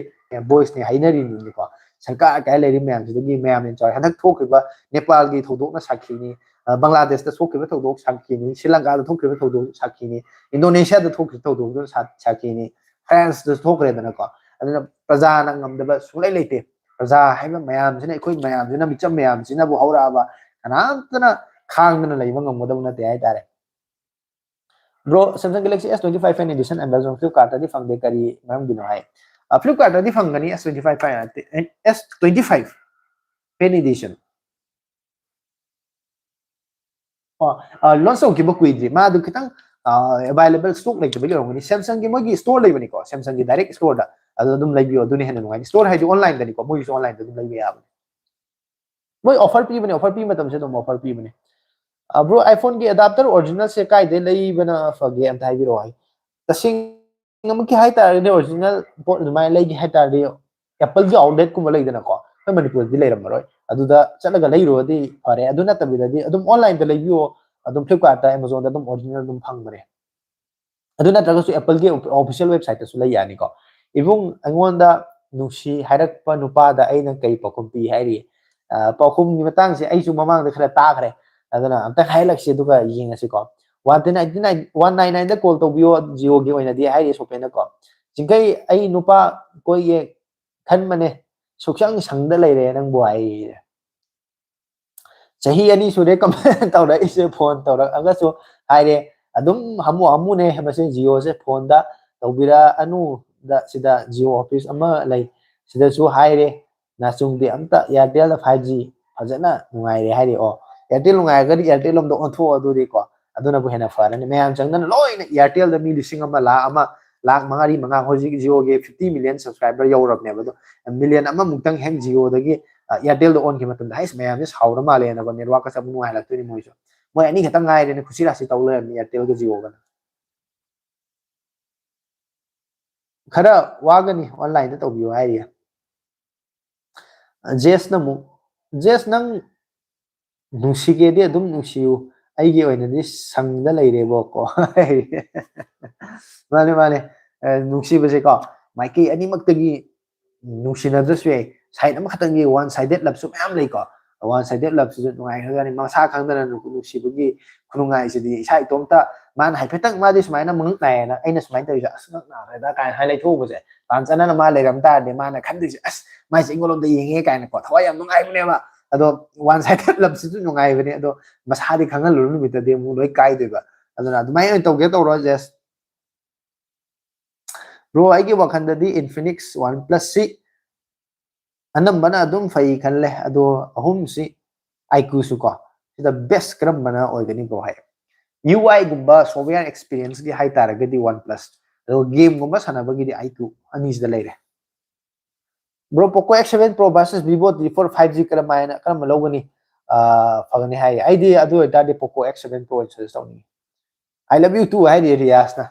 voice ꯅꯦ ꯍꯥꯏꯅꯔꯤꯅꯤꯀꯣ꯫ ꯁꯔꯀꯥꯔ ꯀꯥꯏ ꯂꯩꯔꯤ ꯃꯌꯥꯝꯁꯤꯗꯒꯤ ꯃꯌꯥꯝꯅ ꯆꯥꯎꯔꯦ꯫ ꯍꯟꯗꯛ ꯊꯣꯛꯈꯤꯕ ꯅꯦꯄꯥꯜꯒꯤ ꯊꯧꯗꯣꯛꯅ ꯁꯥꯈꯤꯅꯤ, ꯑ, ꯕꯪꯒ꯭ꯂꯥꯗꯦꯁꯇ ꯊꯣꯛꯈꯤꯕ ꯊꯧꯗꯣꯛ ꯁꯥꯈꯤꯅꯤ, ꯁ꯭ꯔꯤ ꯂꯪꯀꯥꯗ ꯊꯣꯛꯈꯤꯕ ꯊꯧꯗꯣꯛ ꯁꯥꯈꯤꯅꯤ, ꯏꯟꯗꯣꯅꯦꯁꯤꯌꯥꯗ ꯊꯣꯛꯈꯤꯕ ꯊꯧꯗꯣꯛꯇꯨꯅ ꯁꯥ-, ꯁꯥꯈꯤꯅꯤ, ꯐ꯭ꯔꯥꯟꯁꯇꯁꯨ ꯊꯣꯛꯈ꯭ꯔꯦꯗꯅꯀꯣ꯫ ꯑꯗꯨꯅ ꯄ꯭ꯔꯖꯥꯅ ꯉꯝꯗꯕ ꯁꯨꯡꯂꯩ ꯂꯩꯇꯦ꯫ ꯄ꯭ꯔꯖꯥ ꯍꯥꯏꯕ ꯃꯌꯥꯝꯁꯤꯅ, ꯑꯩꯈꯣꯏ ꯃꯌꯥꯝꯁꯤꯅ, ꯃꯤꯆꯝ ꯃꯌꯥꯝꯁꯤꯅꯕꯨ ꯍꯧꯔꯛꯑꯕ, ꯀꯅꯥꯝꯇꯅ ꯈꯥꯡꯗꯅ ꯂꯩꯕ ꯉꯝꯒꯗꯕ ꯅꯠꯇꯦ ꯍꯥꯏꯇꯥꯔꯦ꯫ Bro, Samsung Galaxy S twenty five Fan Edition Amazon Flipkart ꯇꯗꯤ ꯐꯪꯗꯦ, ꯀꯔꯤ ꯃꯔꯝꯒꯤꯅꯣ ꯍꯥꯏ? ꯑ, Flipkart ꯇꯗꯤ ꯐꯪꯒꯅꯤ, S twenty five Fan, S twenty five Fan Edition꯫ ꯑꯣ, ꯑ, launch ꯇꯧꯈꯤꯕ ꯀꯨꯏꯗ꯭ꯔꯤ꯫ ꯃꯥꯗꯨ ꯈꯤꯇꯪ, ꯑ, available stock ꯂꯩꯇꯕꯒꯤ ꯑꯣꯏꯔꯝꯒꯅꯤ꯫ Samsung ꯒꯤ ꯃꯣꯏꯒꯤ store ꯂꯩꯕꯅꯤꯀꯣ, Samsung ꯒꯤ direct store ꯗ꯫ ꯑꯗꯨ ꯑꯗꯨꯝ ꯂꯩꯕꯤꯌꯣ, ꯑꯗꯨꯅ ꯍꯦꯟꯅ ꯅꯨꯡꯉꯥꯏꯅꯤ꯫ Store ꯍꯥꯏꯗꯤ online ꯗꯅꯤꯀꯣ, ꯃꯣꯏꯒꯤꯁꯨ online ꯗ ꯑꯗꯨꯝ ꯂꯩꯕ ꯌꯥꯕꯅꯤ꯫ ꯃꯣꯏ offer ꯄꯤꯕꯅꯦ, offer ꯄꯤꯕ ꯃꯇꯝꯁꯦ ꯑꯗꯨꯝ offer ꯄꯤꯕꯅꯦ꯫ ꯑ, bro, iPhone ꯒꯤ adapter original ꯁꯦ ꯀꯥꯏꯗꯩ ꯂꯩꯕꯅ ꯐꯒꯦ ꯑꯝꯇ ꯍꯥꯏꯕꯤꯔꯛꯑꯣ ꯍꯥꯏ꯫ ꯇꯁꯦꯡꯅꯃꯛꯀꯤ ꯍꯥꯏꯇꯥꯔꯒꯗꯤ original ꯄꯣꯠ ꯑꯗꯨꯃꯥꯏꯅ ꯂꯩꯒꯦ ꯍꯥꯏꯇꯥꯔꯗꯤ Apple ꯒꯤ outlet ꯀꯨꯝꯕ ꯂꯩꯗꯅꯀꯣ, ꯑꯩꯈꯣꯏ ꯃꯅꯤꯄꯨꯔꯗꯗꯤ ꯂꯩꯔꯝꯃꯔꯣꯏ, ꯑꯗꯨꯗ ꯆꯠꯂꯒ ꯂꯩꯔꯨꯔꯗꯤ ꯐꯔꯦ꯫ ꯑꯗꯨ ꯅꯠꯇꯕꯤꯗꯗꯤ ꯑꯗꯨꯝ online ꯗ ꯂꯩꯕꯤꯌꯣ, ꯑꯗꯨꯝ Flipkart ꯇ, Amazon ꯗ ꯑꯗꯨꯝ original ꯑꯗꯨꯝ ꯐꯪꯕꯅꯦ꯫ ꯑꯗꯨ ꯅꯠꯇ꯭ꯔꯒꯁꯨ Apple ꯒꯤ official website ꯇꯁꯨ ꯂꯩ ꯌꯥꯅꯤꯀꯣ꯫ ꯏꯕꯨꯡ, ꯑꯩꯉꯣꯟꯗ ꯅꯨꯡꯁꯤ ꯍꯥꯏꯔꯛꯄ ꯅꯨꯄꯥꯗ ꯑꯩꯅ ꯀꯩ ꯄꯥꯎꯈꯨꯝ ꯄꯤ ꯍꯥꯏꯔꯤ? ꯑ, ꯄꯥꯎꯈꯨꯝꯒꯤ ꯃꯇꯥꯡꯁꯦ ꯑꯩꯁꯨ ꯃꯃꯥꯡꯗ ꯈꯔ ꯇꯥꯈ꯭ꯔꯦ, ꯑꯗꯨꯅ ꯑꯝꯇ ꯍꯥꯏꯍꯜꯂꯛꯁꯤ ꯑꯗꯨꯒ ꯌꯦꯡꯉꯁꯤꯀꯣ꯫ One nine nine, one nine nine ꯗ call ꯇꯧꯕꯤꯌꯣ, Jio ꯒꯤ ꯑꯣꯏꯅꯗꯤ ꯍꯥꯏꯔꯤ ꯁꯣꯄꯦꯅꯀꯣ꯫ ꯆꯤꯡꯈꯩ, ꯑꯩ ꯅꯨꯄꯥ ꯀꯣꯏꯒꯦ ꯈꯟꯕꯅꯦ, ꯁꯨꯛꯁꯪ ꯁꯪꯗ ꯂꯩꯔꯦ ꯅꯪꯕꯨ ꯍꯥꯏꯌꯦ꯫ ꯆꯍꯤ ꯑꯅꯤ ꯁꯨꯔꯦ comment ꯇꯧꯔꯛꯏꯁꯦ, phone ꯇꯧꯔꯛꯑꯒꯁꯨ ꯍꯥꯏꯔꯦ, ꯑꯗꯨꯝ ꯍꯥꯃꯨ ꯍꯥꯃꯨꯅꯦ ꯃꯁꯤ Jio ꯁꯦ꯫ Phone ꯗ ꯇꯧꯕꯤꯔꯛꯑꯅꯨꯗ ꯁꯤꯗ Jio office ꯑꯃ ꯂꯩ, ꯁꯤꯗꯁꯨ ꯍꯥꯏꯔꯦ, ꯅꯥꯆꯨꯡꯗꯤ ꯑꯝꯇ Airtel five G ꯐꯖꯅ ꯅꯨꯡꯉꯥꯏꯔꯦ ꯍꯥꯏꯔꯦ꯫ ꯑꯣ, Airtel ꯅꯨꯡꯉꯥꯏꯔꯒꯗꯤ Airtel ꯂꯣꯝꯗ ꯑꯣꯟꯊꯣꯛꯑꯣ ꯑꯗꯨꯗꯤꯀꯣ, ꯑꯗꯨꯅꯕꯨ ꯍꯦꯟꯅ ꯐꯔꯅꯤ꯫ ꯃꯌꯥꯝ ꯆꯪꯗꯅ ꯂꯣꯏꯅ Airtel ꯗ ꯃꯤ ꯂꯤꯁꯤꯡ ꯑꯃ, ꯂꯥꯈ ꯑꯃ, ꯂꯥꯈ ꯃꯉꯥ, ꯃꯉꯥ, ꯍꯧꯖꯤꯛ Jio ꯒꯤ fifty million subscriber ꯌꯧꯔꯕꯅꯦꯕ꯫ ꯑꯗꯣ million ꯑꯃꯃꯨꯛꯇꯪ ꯍꯦꯛ Jio ꯗꯒꯤ, ꯑ, Airtel ꯗ ꯑꯣꯟꯈꯤꯕ ꯃꯇꯝꯗ, ꯍꯩꯁ, ꯃꯌꯥꯝꯁꯦ ꯁꯥꯎꯔ ꯃꯥꯜꯂꯦꯅꯀꯣ, network ꯀꯁꯦ ꯑꯃꯨꯛ ꯅꯨꯡꯉꯥꯏꯔꯛꯇꯣꯏꯅꯤ ꯃꯣꯏꯁꯨ꯫ ꯃꯣꯏ ꯑꯅꯤ ꯈꯛꯇꯪ ꯉꯥꯏꯔꯦꯅꯦ ꯈꯨꯠꯁꯤ ꯔꯥꯁꯤ ꯇꯧ ꯂꯩꯔꯝꯅꯤ, Airtel ꯒ Jio ꯒꯅ꯫ ꯈꯔ ꯋꯥꯒꯅꯤ online ꯗ ꯇꯧꯕꯤꯌꯨ ꯍꯥꯏꯔꯤ꯫ ꯖꯦꯁꯅ ꯑꯃꯨꯛ, "ꯖꯦꯁ, ꯅꯪ ꯅꯨꯡꯁꯤꯒꯦꯗꯤ ꯑꯗꯨꯝ ꯅꯨꯡꯁꯤꯌꯨ, ꯑꯩꯒꯤ ꯑꯣꯏꯅꯗꯤ ꯁꯪꯗ ꯂꯩꯔꯦꯕꯣ" ꯀꯣ꯫ ꯃꯥꯅꯦ, ꯃꯥꯅꯦ꯫ ꯑ, ꯅꯨꯡꯁꯤꯕꯁꯦꯀꯣ, ꯃꯥꯏꯀꯩ ꯑꯅꯤꯃꯛꯇꯒꯤ ꯅꯨꯡꯁꯤꯅꯗ꯭ꯔꯁꯨ ꯌꯥꯏ, side ꯑꯃꯈꯛꯇꯪꯒꯤ one sided love ꯁꯨ ꯃꯌꯥꯝ ꯂꯩꯀꯣ꯫ One sided love ꯁꯤꯁꯨ ꯅꯨꯡꯉꯥꯏꯈ꯭ꯔꯖꯥꯠꯅꯤ, ꯃꯁꯥ ꯈꯪꯗꯅ ꯅꯨꯡ-, ꯅꯨꯡꯁꯤꯕꯒꯤ ꯈꯨꯅꯨꯡꯉꯥꯏꯁꯤꯗꯤ꯫ ꯏꯁꯥ ꯏꯇꯣꯝꯇ, ꯃꯥꯅ ꯍꯥꯏꯐꯦꯠꯇꯪ, ꯃꯥꯗꯤ ꯁꯨꯃꯥꯏꯅ ꯃꯉꯛ ꯅꯥꯏꯌꯦꯅ ꯑꯩꯅ ꯁꯨꯃꯥꯏꯅ ꯇꯧꯔꯤꯁꯦ, "ꯑꯁ, ꯉꯛ ꯅꯥꯈ꯭ꯔꯦꯗ" ꯀꯥꯏꯅ ꯍꯥꯏ ꯂꯩꯊꯣꯛꯎꯕꯁꯦ, ꯄꯥꯝ ꯆꯥꯅꯅ ꯃꯥ ꯂꯩꯔꯝ ꯇꯥꯔꯗꯤ ꯃꯥꯅ ꯈꯟꯗꯣꯏꯁꯦ, "ꯑꯁ, ꯃꯥꯏꯁꯦ ꯑꯩꯉꯣꯟꯗꯣꯝꯗ ꯌꯦꯡꯉꯦ" ꯀꯥꯏꯅꯀꯣ, ꯊꯋꯥꯏ ꯌꯥꯝ ꯅꯨꯡꯉꯥꯏꯕꯅꯦꯕ꯫ ꯑꯗꯣ one sided love ꯁꯤꯁꯨ ꯅꯨꯡꯉꯥꯏꯕꯅꯦ, ꯑꯗꯣ ꯃꯁꯥꯗꯤ ꯈꯪꯍꯜꯂꯨꯔ ꯅꯨꯃꯤꯠꯇꯗꯤ ꯑꯃꯨꯛ ꯂꯣꯏ ꯀꯥꯏꯗꯣꯏꯕ꯫ ꯑꯗꯨꯅ ꯑꯗꯨꯃꯥꯏꯅ ꯑꯣꯏꯅ ꯇꯧꯒꯦ ꯇꯧꯔꯣ, ꯖꯦꯁ꯫ ꯕ꯭ꯔꯣ, ꯑꯩꯒꯤ ꯋꯥꯈꯜꯗꯗꯤ Infinix, OnePlus ꯁꯤ ꯑꯅꯝꯕꯅ ꯑꯗꯨꯝ ꯐꯩ ꯈꯜꯂꯦ, ꯑꯗꯣ ꯑꯍꯨꯝꯁꯤ, iQOO ꯁꯨ ꯀꯣ, ꯁꯤꯗ best ꯀꯔꯝꯕꯅ ꯑꯣꯏꯒꯅꯤ ꯕ꯭ꯔꯣ ꯍꯥꯏ? ꯌꯨ ꯑꯥꯏ ꯒꯨꯝꯕ software experience ꯀꯤ ꯍꯥꯏꯇꯥꯔꯒꯗꯤ OnePlus, ꯑꯗꯨꯒ game ꯒꯨꯝꯕ ꯁꯥꯟꯅꯕꯒꯤꯗꯤ iQOO, ꯑꯅꯤꯁꯤꯗ ꯂꯩꯔꯦ꯫ Bro, Poco X seven Pro versus Vivo T four five G ꯀꯔꯝꯍꯥꯏꯅ, ꯀꯔꯝꯕ ꯂꯧꯒꯅꯤ, ꯑ, ꯐꯒꯅꯤ ꯍꯥꯏ? ꯑꯩꯗꯤ ꯑꯗꯨ ꯑꯣꯏꯇꯥꯔꯗꯤ Poco X seven Pro ꯑꯣꯏꯅ suggest ꯇꯧꯅꯤꯡꯉꯤ꯫ "I love you too" ꯍꯥꯏꯔꯤ ꯔꯤꯌꯥꯁꯅ꯫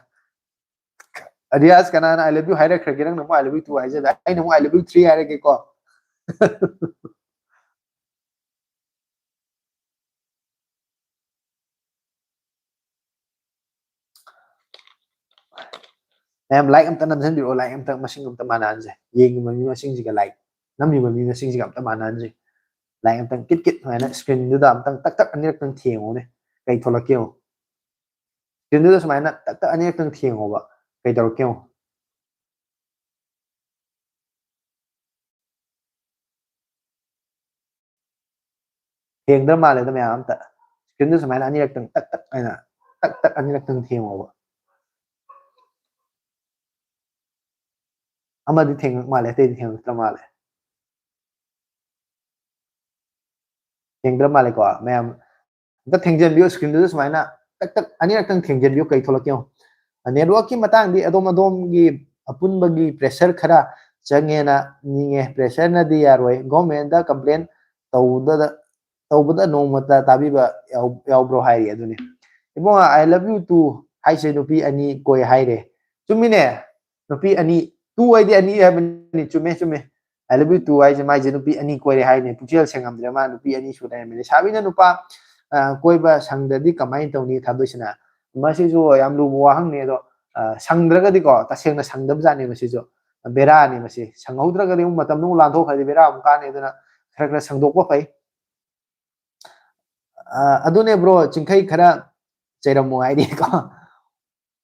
ꯔꯤꯌꯥꯁ, ꯀꯅꯥꯅ "I love you" ꯍꯥꯏꯔꯛꯈ꯭ꯔꯒꯦ? ꯅꯪꯅ ꯑꯃꯨꯛ "I love you too" ꯍꯥꯏꯖꯗ, ꯑꯩꯅ ꯑꯃꯨꯛ "I love you three" ꯍꯥꯏꯔꯒꯦꯀꯣ꯫ ꯃꯌꯥꯝ like ꯑꯝꯇ ꯅꯝꯖꯟꯕꯤꯔꯛꯑꯣ, like ꯑꯝꯇ, ꯃꯁꯤꯡ ꯑꯝꯇ ꯃꯥꯟꯅꯍꯟꯁꯦ꯫ ꯌꯦꯡꯉꯤꯕ ꯃꯤ ꯃꯁꯤꯡꯁꯤꯒ like ꯅꯝꯃꯤꯕ ꯃꯤ ꯃꯁꯤꯡꯁꯤꯒ ꯑꯝꯇ ꯃꯥꯟꯅꯍꯟꯁꯦ꯫ Like ꯑꯝꯇꯪ ꯀꯤꯠ ꯀꯤꯠ ꯁꯨꯃꯥꯏꯅ screen ꯗꯨꯗ ꯑꯝꯇꯪ ꯇꯛ ꯇꯛ ꯑꯅꯤꯔꯛꯇꯪ ꯊꯦꯡꯉꯨꯅꯦ, ꯀꯩ ꯊꯣꯛꯂꯛꯀꯦ ꯌꯦꯡꯉꯣ꯫ Screen ꯗꯨꯗ ꯁꯨꯃꯥꯏꯅ ꯇꯛ ꯇꯛ ꯑꯅꯤꯔꯛꯇꯪ ꯊꯦꯡꯉꯣꯕ, ꯀꯩ ꯇꯧꯔꯛꯀꯦ ꯌꯦꯡꯉꯣ꯫ ꯊꯦꯡꯗ꯭ꯔ ꯃꯥꯜꯂꯦꯗ ꯃꯌꯥꯝ ꯑꯝꯇ꯫ Screen ꯗ ꯁꯨꯃꯥꯏꯅ ꯑꯅꯤꯔꯛꯇꯪ ꯇꯛ ꯇꯛ ꯍꯥꯏꯅ, ꯇꯛ ꯇꯛ ꯑꯅꯤꯔꯛꯇꯪ ꯊꯦꯡꯉꯣꯕ꯫ ꯑꯃꯗꯤ ꯊꯦꯡꯉꯛ ꯃꯥꯜꯂꯦ, ꯑꯇꯩꯗꯤ ꯊꯦꯡꯉꯛꯇ꯭ꯔ ꯃꯥꯜꯂꯦ꯫ ꯊꯦꯡꯗ꯭ꯔ ꯃꯥꯜꯂꯦꯀꯣ ꯃꯌꯥꯝ? ꯑꯝꯇ ꯊꯦꯡꯖꯟꯕꯤꯌꯨ, screenꯗꯨꯗ ꯁꯨꯃꯥꯏꯅ ꯇꯛ ꯇꯛ ꯑꯅꯤꯔꯛꯇꯪ ꯊꯦꯡꯖꯟꯕꯤꯌꯨ, ꯀꯩ ꯊꯣꯛꯂꯛꯀꯦ ꯌꯦꯡꯉꯣ꯫ Networkꯀꯤ ꯃꯇꯥꯡꯗꯤ ꯑꯗꯣꯝ ꯑꯗꯣꯝꯒꯤ ꯑꯄꯨꯟꯕꯒꯤ pressure ꯈꯔ ꯆꯪꯉꯦꯅ ꯅꯤꯡꯉꯦ꯫ Pressureꯅꯗꯤ ꯌꯥꯔꯣꯏ꯫ Governmentꯗ complain ꯇꯧꯗ-, ꯇꯧꯕꯗ ꯅꯣꯡꯃꯇ ꯇꯥꯕꯤꯕ ꯌꯥꯎ-, ꯌꯥꯎꯕ꯭ꯔꯣ ꯍꯥꯏꯔꯤ꯫ ꯑꯗꯨꯅꯤ ꯏꯕꯨꯡꯉꯣ, "I love you too" ꯍꯥꯏꯁꯦ ꯅꯨꯄꯤ ꯑꯅꯤ ꯀꯣꯏ ꯍꯥꯏꯔꯦ꯫ ꯆꯨꯝꯃꯤꯅꯦ, ꯅꯨꯄꯤ ꯑꯅꯤ, two ꯍꯥꯏꯗꯤ ꯑꯅꯤ ꯍꯥꯏꯕꯅꯤ꯫ ꯆꯨꯝꯃꯦ, ꯆꯨꯝꯃꯦ꯫ "I love you too" ꯍꯥꯏꯁꯦ ꯃꯥꯏꯁꯦ ꯅꯨꯄꯤ ꯑꯅꯤ ꯀꯣꯏꯔꯦ ꯍꯥꯏꯅꯦ꯫ ꯄꯨꯛꯆꯦꯜ ꯁꯦꯡꯉꯝꯗ꯭ꯔꯦ, ꯃꯥ ꯅꯨꯄꯤ ꯑꯅꯤ ꯁꯨ ꯂꯩꯔꯝꯃꯦ꯫ ꯂꯩꯁꯥꯕꯤꯅ ꯅꯨꯄꯥ, ꯑ, ꯀꯣꯏꯕ ꯁꯪꯗ꯭ꯔꯗꯤ ꯀꯃꯥꯏꯅ ꯇꯧꯅꯤ? ꯊꯥꯗꯣꯏꯁꯤꯅ꯫ ꯃꯁꯤꯁꯨ ꯌꯥꯝ ꯂꯨꯕ ꯋꯥꯍꯪꯅꯤ꯫ ꯑꯗꯣ, ꯑ, ꯁꯪꯗ꯭ꯔꯒꯗꯤꯀꯣ, ꯇꯁꯦꯡꯅ ꯁꯪꯗꯕ ꯖꯥꯠꯅꯤ ꯃꯁꯤꯁꯨ꯫ ꯕꯦꯔꯥꯅꯤ ꯃꯁꯤ꯫ ꯁꯪꯍꯧꯗ꯭ꯔꯒꯗꯤ ꯑꯃꯨꯛ ꯃꯇꯝꯗꯨ ꯑꯃꯨꯛ ꯂꯥꯟꯊꯣꯛꯈ꯭ꯔꯗꯤ ꯕꯦꯔꯥ ꯑꯃꯨꯛ ꯀꯥꯅꯤ꯫ ꯑꯗꯨꯅ ꯈꯔ ꯈꯔ ꯁꯪꯗꯣꯛꯄ ꯐꯩ꯫ ꯑ, ꯑꯗꯨꯅꯦ bro, ꯆꯤꯡꯈꯩ ꯈꯔ ꯆꯩꯔꯝꯃꯣ ꯍꯥꯏꯔꯤꯀꯣ꯫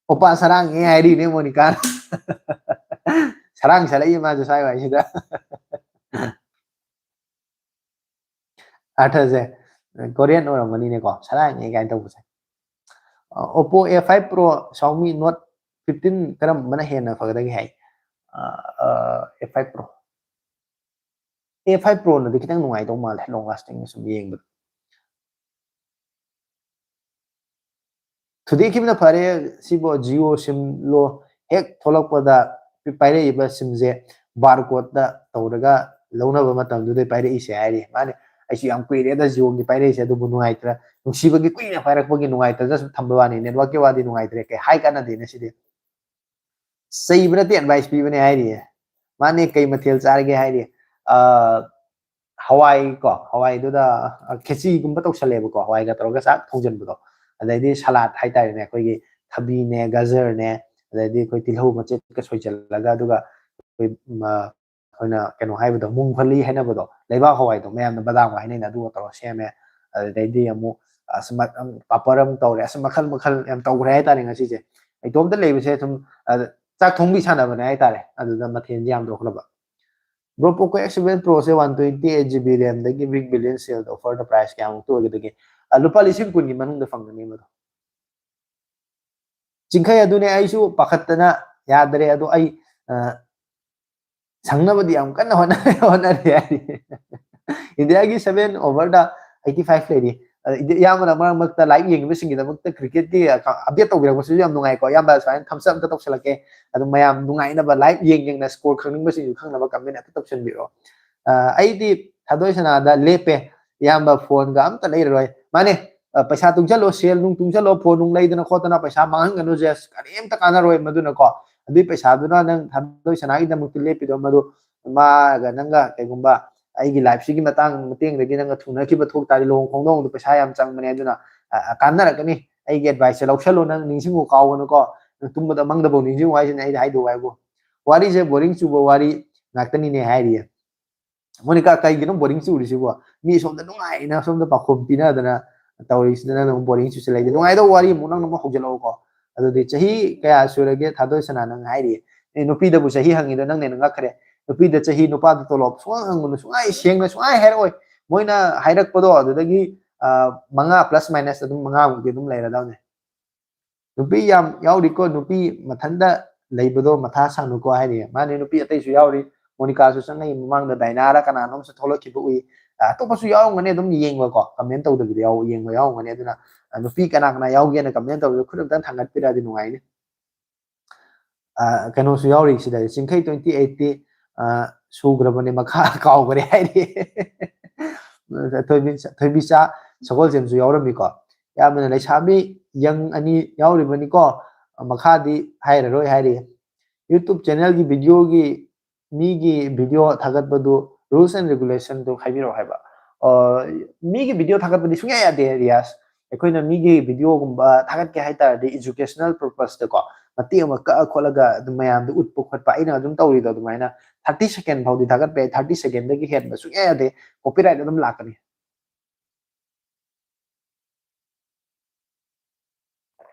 "ꯑꯣꯄꯥ ꯁꯔꯥꯡꯉꯦ" ꯍꯥꯏꯔꯤꯅꯦ ꯃꯣꯅꯤꯀꯥ꯫ ꯁꯔꯥꯡ ꯁꯥꯔꯛꯏ ꯃꯥꯁꯨ ꯁ꯭ꯋꯥꯏ ꯋꯥꯏꯁꯤꯗ꯫ ꯑꯥꯔꯊꯁꯦ Korean ꯑꯣꯏꯔꯝꯒꯅꯤꯅꯦꯀꯣ, "ꯁꯔꯥꯡꯉꯦ" ꯀꯥꯏꯅ ꯇꯧꯕꯁꯦ꯫ ꯑ, Oppo A five Pro, Xiaomi Note fifteen ꯀꯔꯝꯕꯅ ꯍꯦꯟꯅ ꯐꯒꯗꯒꯦ ꯍꯥꯏ? ꯑ, ꯑ, A five Pro꯫ A five Proꯅꯗꯤ ꯈꯤꯇꯪ ꯅꯨꯡꯉꯥꯏꯗꯧ ꯃꯥꯜꯂꯦ, long lasting ꯁꯨꯝ ꯌꯦꯡꯕꯗ꯫ ꯊꯨꯗꯦꯛꯈꯤꯕꯅ ꯐꯔꯦ꯫ ꯁꯤꯕꯨ Jio SIM ꯂꯣ? ꯍꯦꯛ ꯊꯣꯛꯂꯛꯄꯗ ꯄꯥꯏꯔꯛꯏꯕ SIMꯁꯦ barcodeꯇ ꯇꯧꯔꯒ ꯂꯧꯅꯕ ꯃꯇꯝꯗꯨꯗ ꯄꯥꯏꯔꯛꯏꯁꯦ ꯍꯥꯏꯔꯤ꯫ ꯃꯥꯅꯦ, ꯑꯩꯁꯨ ꯌꯥꯝ ꯀꯨꯏꯔꯦꯗ Jioꯒꯤ ꯄꯥꯏꯔꯛꯏꯁꯦ, ꯑꯗꯨꯕꯨ ꯅꯨꯡꯉꯥꯏꯇ꯭ꯔ-, ꯅꯨꯡꯁꯤꯕꯒꯤ ꯀꯨꯏꯅ ꯄꯥꯏꯔꯛꯄꯒꯤ ꯅꯨꯡꯉꯥꯏꯇꯗꯅ ꯁꯨꯝ ꯊꯝꯕ ꯋꯥꯅꯤ꯫ Networkꯀꯤ ꯋꯥꯗꯤ ꯅꯨꯡꯉꯥꯏꯇ꯭ꯔꯦ, ꯀꯩ ꯍꯥꯏ ꯀꯥꯟꯅꯗꯦꯅꯦ ꯁꯤꯗꯤ꯫ ꯆꯩꯕ ꯅꯠꯇꯦ, advice ꯄꯤꯕꯅꯦ ꯍꯥꯏꯔꯤꯌꯦ꯫ ꯃꯥꯅꯦ, "ꯀꯩ ꯃꯊꯦꯜ ꯆꯥꯔꯒꯦ?" ꯍꯥꯏꯔꯤ꯫ ꯑ, ꯍꯋꯥꯏ ꯀꯣ, ꯍꯋꯥꯏꯗꯨꯗ, ꯑ, ꯈꯦꯆꯤꯒꯨꯝꯕ ꯇꯧꯁꯜꯂꯦꯕꯀꯣ, ꯍꯋꯥꯏꯒ ꯇꯧꯔꯒ ꯆꯥꯛ ꯊꯣꯡꯖꯟꯕꯗꯣ꯫ ꯑꯗꯩꯗꯤ salad ꯍꯥꯏꯇꯥꯔꯦꯅꯦ, ꯑꯩꯈꯣꯏꯒꯤ ꯊꯕꯤꯅꯦ, ꯒꯖꯔꯅꯦ, ꯑꯗꯩꯗꯤ ꯑꯩꯈꯣꯏ ꯇꯤꯜꯍꯧ ꯃꯆꯦꯠꯀ ꯁꯣꯏꯖꯜꯂꯒ, ꯑꯗꯨꯒ ꯑꯩꯈꯣꯏ, ꯃ-, ꯑꯩꯈꯣꯏꯅ ꯀꯩꯅꯣ ꯍꯥꯏꯕꯗꯣ, ꯃꯨꯡꯐꯂꯤ ꯍꯥꯏꯅꯕꯗꯣ, ꯂꯩꯕꯥꯛ ꯍꯋꯥꯏꯗꯣ, ꯃꯌꯥꯝꯅ ꯕꯗꯥꯝꯒ ꯍꯥꯏꯅꯩꯅ, ꯑꯗꯨꯒ ꯇꯧꯔꯒ ꯁꯦꯝꯃꯦ꯫ ꯑꯗꯨꯗꯩꯗꯤ ꯑꯃꯨꯛ, ꯑꯁ, ꯃ-, ꯑꯝ, ꯄꯥꯄꯔ ꯑꯃ ꯇꯧꯔꯦ꯫ ꯑꯁ, ꯃꯈꯜ ꯃꯈꯜ ꯌꯥꯝ ꯇꯧꯈ꯭ꯔꯦ ꯍꯥꯏꯇꯥꯔꯦ ꯉꯁꯤꯁꯦ꯫ ꯏꯇꯣꯝꯇ ꯂꯩꯕꯁꯦ ꯁꯨꯝ, ꯑ, ꯆꯥꯛ ꯊꯣꯡꯕꯤ ꯁꯥꯟꯅꯕꯅꯦ ꯍꯥꯏꯇꯥꯔꯦ꯫ ꯑꯗꯨꯗ ꯃꯊꯦꯜꯁꯦ ꯌꯥꯝ ꯊꯣꯛꯂꯕ꯫ Bro, Poco X seven Proꯁꯦ one twenty eight GB RAMꯗꯒꯤ big billion sale offerꯗ price ꯀꯌꯥꯃꯨꯛꯇ ꯑꯣꯏꯒꯗꯒꯦ? ꯑ, ꯂꯨꯄꯥ ꯂꯤꯁꯤꯡ ꯀꯨꯟꯒꯤ ꯃꯅꯨꯡꯗ ꯐꯪꯒꯅꯤ ꯃꯗꯣ꯫ ꯆꯤꯡꯈꯩ, ꯑꯗꯨꯅꯦ ꯑꯩꯁꯨ ꯄꯥꯈꯠꯇꯅ ꯌꯥꯗ꯭ꯔꯦ꯫ ꯑꯗꯣ ꯑꯩ, ꯑ, ꯁꯪꯅꯕꯗꯤ ꯌꯥꯝ ꯀꯟꯅ ꯍꯣꯠꯅꯔꯦ ꯍꯣꯠꯅꯔꯦ ꯍꯥꯏꯔꯤ꯫ ꯏꯟꯗꯤꯌꯥꯒꯤ seven overꯗ eighty five ꯂꯩꯔꯤ꯫ ꯑꯗ ꯏꯌꯥꯝꯕꯅ ꯃꯔꯛ ꯃꯔꯛꯇ ꯂꯥꯏꯚ ꯌꯦꯡꯉꯤꯕꯁꯤꯡꯒꯤꯗꯃꯛꯇ ꯀ꯭ꯔꯤꯀꯦꯠꯀꯤ ꯑꯞꯗꯦꯠ ꯇꯧꯕꯤꯔꯛꯄꯁꯤꯁꯨ ꯌꯥꯝ ꯅꯨꯡꯉꯥꯏꯀꯣ꯫ ꯏꯌꯥꯝꯕ ꯁꯨꯃꯥꯏꯅ ꯊꯝꯁ ꯑꯞ ꯑꯝꯇ ꯇꯧꯁꯤꯜꯂꯛꯀꯦ꯫ ꯑꯗꯨꯝ ꯃꯌꯥꯝ ꯅꯨꯡꯉꯥꯏꯅꯕ ꯂꯥꯏꯚ ꯌꯦꯡ ꯌꯦꯡꯅ ꯁ꯭ꯀꯣꯔ ꯈꯪꯅꯤꯡꯕꯁꯤꯡꯁꯨ ꯈꯪꯅꯕ ꯀꯃꯦꯟ ꯑꯝꯇ ꯇꯧꯁꯤꯟꯕꯤꯔꯛꯑꯣ꯫ ꯑ, ꯑꯩꯗꯤ ꯊꯥꯗꯣꯏ ꯁꯅꯥꯗ ꯂꯦꯞꯄꯦ꯫ ꯏꯌꯥꯝꯕ ꯐꯣꯟꯒ ꯑꯝꯇ ꯂꯩꯔꯔꯣꯏ꯫ ꯃꯥꯅꯦ, ꯑ, ꯄꯩꯁꯥ ꯇꯨꯡꯁꯤꯜꯂꯣ, ꯁꯦꯜ ꯅꯨꯡ ꯇꯨꯡꯁꯤꯜꯂꯣ, ꯐꯣꯟ ꯅꯨꯡ ꯂꯩꯗꯅ ꯈꯣꯠꯇꯅ ꯄꯩꯁꯥ ꯃꯥꯡꯍꯟꯒꯅꯨꯁꯦ, ꯀꯔꯤꯝꯇ ꯀꯥꯟꯅꯔꯣꯏ ꯃꯗꯨꯅꯀꯣ꯫ ꯑꯗꯨꯏ ꯄꯩꯁꯥꯗꯨꯅ ꯅꯪ ꯊꯥꯗꯣꯏ ꯁꯅꯥꯒꯤꯗꯃꯛꯇ ꯂꯦꯞꯄꯤꯗꯣ ꯃꯗꯨ ꯃꯥꯒ ꯅꯪꯒ ꯀꯩꯒꯨꯝꯕ ꯑꯩꯒꯤ ꯂꯥꯏꯐꯁꯤꯒꯤ ꯃꯇꯥꯡ ꯃꯇꯦꯡꯗꯒꯤ ꯅꯪꯒ ꯊꯨꯡꯅꯈꯤꯕ ꯊꯣꯛ ꯇꯥꯔꯗꯤ ꯂꯨꯍꯣꯡ ꯈꯣꯡꯗꯣꯡꯕꯗꯣ ꯄꯩꯁꯥ ꯌꯥꯝ ꯆꯪꯕꯅꯦ꯫ ꯑꯗꯨꯅ, ꯑ, ꯑ, ꯀꯥꯟꯅꯔꯛꯀꯅꯤ꯫ ꯑꯩꯒꯤ ꯑꯦꯗꯚꯥꯏꯁꯁꯦ ꯂꯧꯁꯜꯂꯣ, ꯅꯪ ꯅꯤꯡꯁꯤꯡꯉꯨ ꯀꯥꯎꯒꯅꯨꯀꯣ꯫ ꯅꯪ ꯇꯨꯝꯕꯗ ꯃꯪꯗꯐꯥꯎ ꯅꯤꯡꯁꯤꯡꯉꯨ ꯍꯥꯏꯁꯤꯅꯦ ꯑꯩꯅ ꯍꯥꯏꯗꯧ ꯍꯥꯏꯕꯨ꯫ ꯋꯥꯔꯤꯁꯦ ꯕꯣꯔꯤꯡ ꯆꯨꯕ ꯋꯥꯔꯤ ꯉꯥꯛꯇꯅꯤꯅꯦ ꯍꯥꯏꯔꯤꯌꯦ꯫ ꯃꯣꯅꯤꯀꯥ, ꯀꯩꯒꯤꯅꯣ ꯕꯣꯔꯤꯡ ꯆꯨꯔꯤꯁꯤꯕꯣ? ꯃꯤ ꯁꯣꯝꯗ ꯅꯨꯡꯉꯥꯏꯅ ꯁꯣꯝꯗ ꯄꯥꯈꯣꯝ ꯄꯤꯅꯗꯅ ꯇꯧꯔꯤꯁꯤꯗ ꯅꯪꯅ ꯑꯃꯨꯛ ꯕꯣꯔꯤꯡ ꯆꯨꯁꯤꯜꯂꯛꯏꯗꯤ, ꯅꯨꯡꯉꯥꯏꯗꯧꯕ ꯋꯥꯔꯤ ꯑꯃꯨꯛ ꯅꯪꯅ ꯑꯃꯨꯛ ꯍꯧꯖꯤꯜꯂꯛꯑꯣꯀꯣ꯫ ꯑꯗꯨꯗꯤ ꯆꯍꯤ ꯀꯌꯥ ꯁꯨꯔꯒꯦ ꯊꯥꯗꯣꯏ ꯁꯅꯥ ꯅꯪ ꯍꯥꯏꯔꯤ? ꯑꯦ, ꯅꯨꯄꯤꯗꯕꯨ ꯆꯍꯤ ꯍꯪꯉꯤꯗꯣ ꯅꯪꯅ ꯍꯦꯟꯅ ꯉꯛꯈ꯭ꯔꯦ꯫ ꯅꯨꯄꯤꯗ ꯆꯍꯤ, ꯅꯨꯄꯥꯗ ꯇꯣꯂꯣꯞ ꯁꯨꯡꯍꯪ ꯍꯪꯒꯅꯨ, ꯁꯨꯡꯍꯥꯏ ꯁꯦꯡꯅ ꯁꯨꯡꯍꯥꯏ ꯍꯥꯏꯔꯛꯑꯣꯏ꯫ ꯃꯣꯏꯅ ꯍꯥꯏꯔꯛꯄꯗꯣ ꯑꯗꯨꯗꯒꯤ, ꯑ, ꯃꯉꯥ plus minus ꯑꯗꯨꯝ ꯃꯉꯥꯃꯨꯛꯇꯤ ꯑꯗꯨꯝ ꯂꯩꯔꯗꯕꯅꯦ꯫ ꯅꯨꯄꯤ ꯌꯥꯝ ꯌꯥꯎꯔꯤꯀꯣ, ꯅꯨꯄꯤ ꯃꯊꯟꯇ ꯂꯩꯕꯗꯣ ꯃꯊꯥ ꯁꯥꯅꯨꯀꯣ ꯍꯥꯏꯔꯤ꯫ ꯃꯥꯅꯦ, ꯅꯨꯄꯤ ꯑꯇꯩꯁꯨ ꯌꯥꯎꯔꯤ꯫ ꯃꯣꯅꯤꯀꯥꯁꯨ ꯆꯪꯉꯛꯏ, ꯃꯃꯥꯡꯗ ꯗꯥꯏꯅꯥꯔ ꯀꯅꯥꯅꯣꯝꯁꯨ ꯊꯣꯛꯂꯛꯈꯤꯕ ꯎꯏ꯫ ꯑꯇꯣꯞꯄꯁꯨ ꯌꯥꯎꯔꯝꯒꯅꯤ ꯑꯗꯨꯝ ꯌꯦꯡꯕꯀꯣ, ꯀꯃꯦꯟ ꯇꯧꯗꯕꯤꯗ ꯌꯥꯎ-, ꯌꯦꯡꯕ ꯌꯥꯎꯔꯝꯒꯅꯤ꯫ ꯑꯗꯨꯅ, ꯑ, ꯅꯨꯄꯤ ꯀꯅꯥ ꯀꯅꯥ ꯌꯥꯎꯒꯦꯅ ꯀꯃꯦꯟ ꯇꯧꯕꯗꯣ ꯈꯨꯠ ꯑꯝꯇꯪ ꯊꯥꯡꯒꯠꯄꯤꯔꯛꯑꯗꯤ ꯅꯨꯡꯉꯥꯏꯅꯤ꯫ ꯑ, ꯀꯩꯅꯣꯁꯨ ꯌꯥꯎꯔꯤ ꯁꯤꯗ, ꯆꯤꯡꯈꯩ twenty eightꯇꯤ, ꯑ, ꯁꯨꯈ꯭ꯔꯕꯅꯦ, ꯃꯈꯥ ꯀꯥꯎꯈ꯭ꯔꯦ ꯍꯥꯏꯔꯤ꯫ ꯊꯣꯏꯕꯤ-, ꯊꯣꯏꯕꯤꯆꯥ ꯁꯒꯣꯜꯁꯦꯝꯁꯨ ꯌꯥꯎꯔꯝꯃꯤꯀꯣ꯫ ꯌꯥꯝꯅ ꯂꯩꯁꯥꯕꯤ ꯌꯪ ꯑꯅꯤ ꯌꯥꯎꯔꯤꯕꯅꯤꯀꯣ, ꯃꯈꯥꯗꯤ ꯍꯥꯏꯔꯔꯣꯏ ꯍꯥꯏꯔꯤ꯫ YouTube channelꯒꯤ videoꯒꯤ, ꯃꯤꯒꯤ video ꯊꯥꯒꯠꯄꯗꯨ rules and regulationꯗꯨ ꯍꯥꯏꯕꯤꯔꯛꯑꯣ ꯍꯥꯏꯕ꯫ ꯑ, ꯃꯤꯒꯤ video ꯊꯥꯒꯠꯄꯗꯤ ꯁꯨꯡꯌꯥ ꯌꯥꯗꯦ, ꯔꯤꯌꯥꯁ꯫ ꯑꯩꯈꯣꯏꯅ ꯃꯤꯒꯤ videoꯒꯨꯝꯕ ꯊꯥꯒꯠꯀꯦ ꯍꯥꯏ ꯇꯥꯔꯗꯤ educational purposeꯇꯀꯣ, ꯃꯇꯦꯛ ꯑꯃ ꯀꯛꯑ ꯈꯣꯠꯂꯒ ꯑꯗꯨꯝ ꯃꯌꯥꯝꯗ ꯎꯠꯄ ꯈꯣꯠꯄ, ꯑꯩꯅ ꯑꯗꯨꯝ ꯇꯧꯔꯤꯗꯣ ꯑꯗꯨꯃꯥꯏꯅ thirty second ꯐꯥꯎꯗꯤ ꯊꯥꯒꯠꯄ ꯌꯥꯏ, thirty secondꯗꯒꯤ ꯍꯦꯟꯕ ꯁꯨꯡꯌꯥ ꯌꯥꯗꯦ, copyright ꯑꯗꯨꯝ ꯂꯥꯛꯀꯅꯤ꯫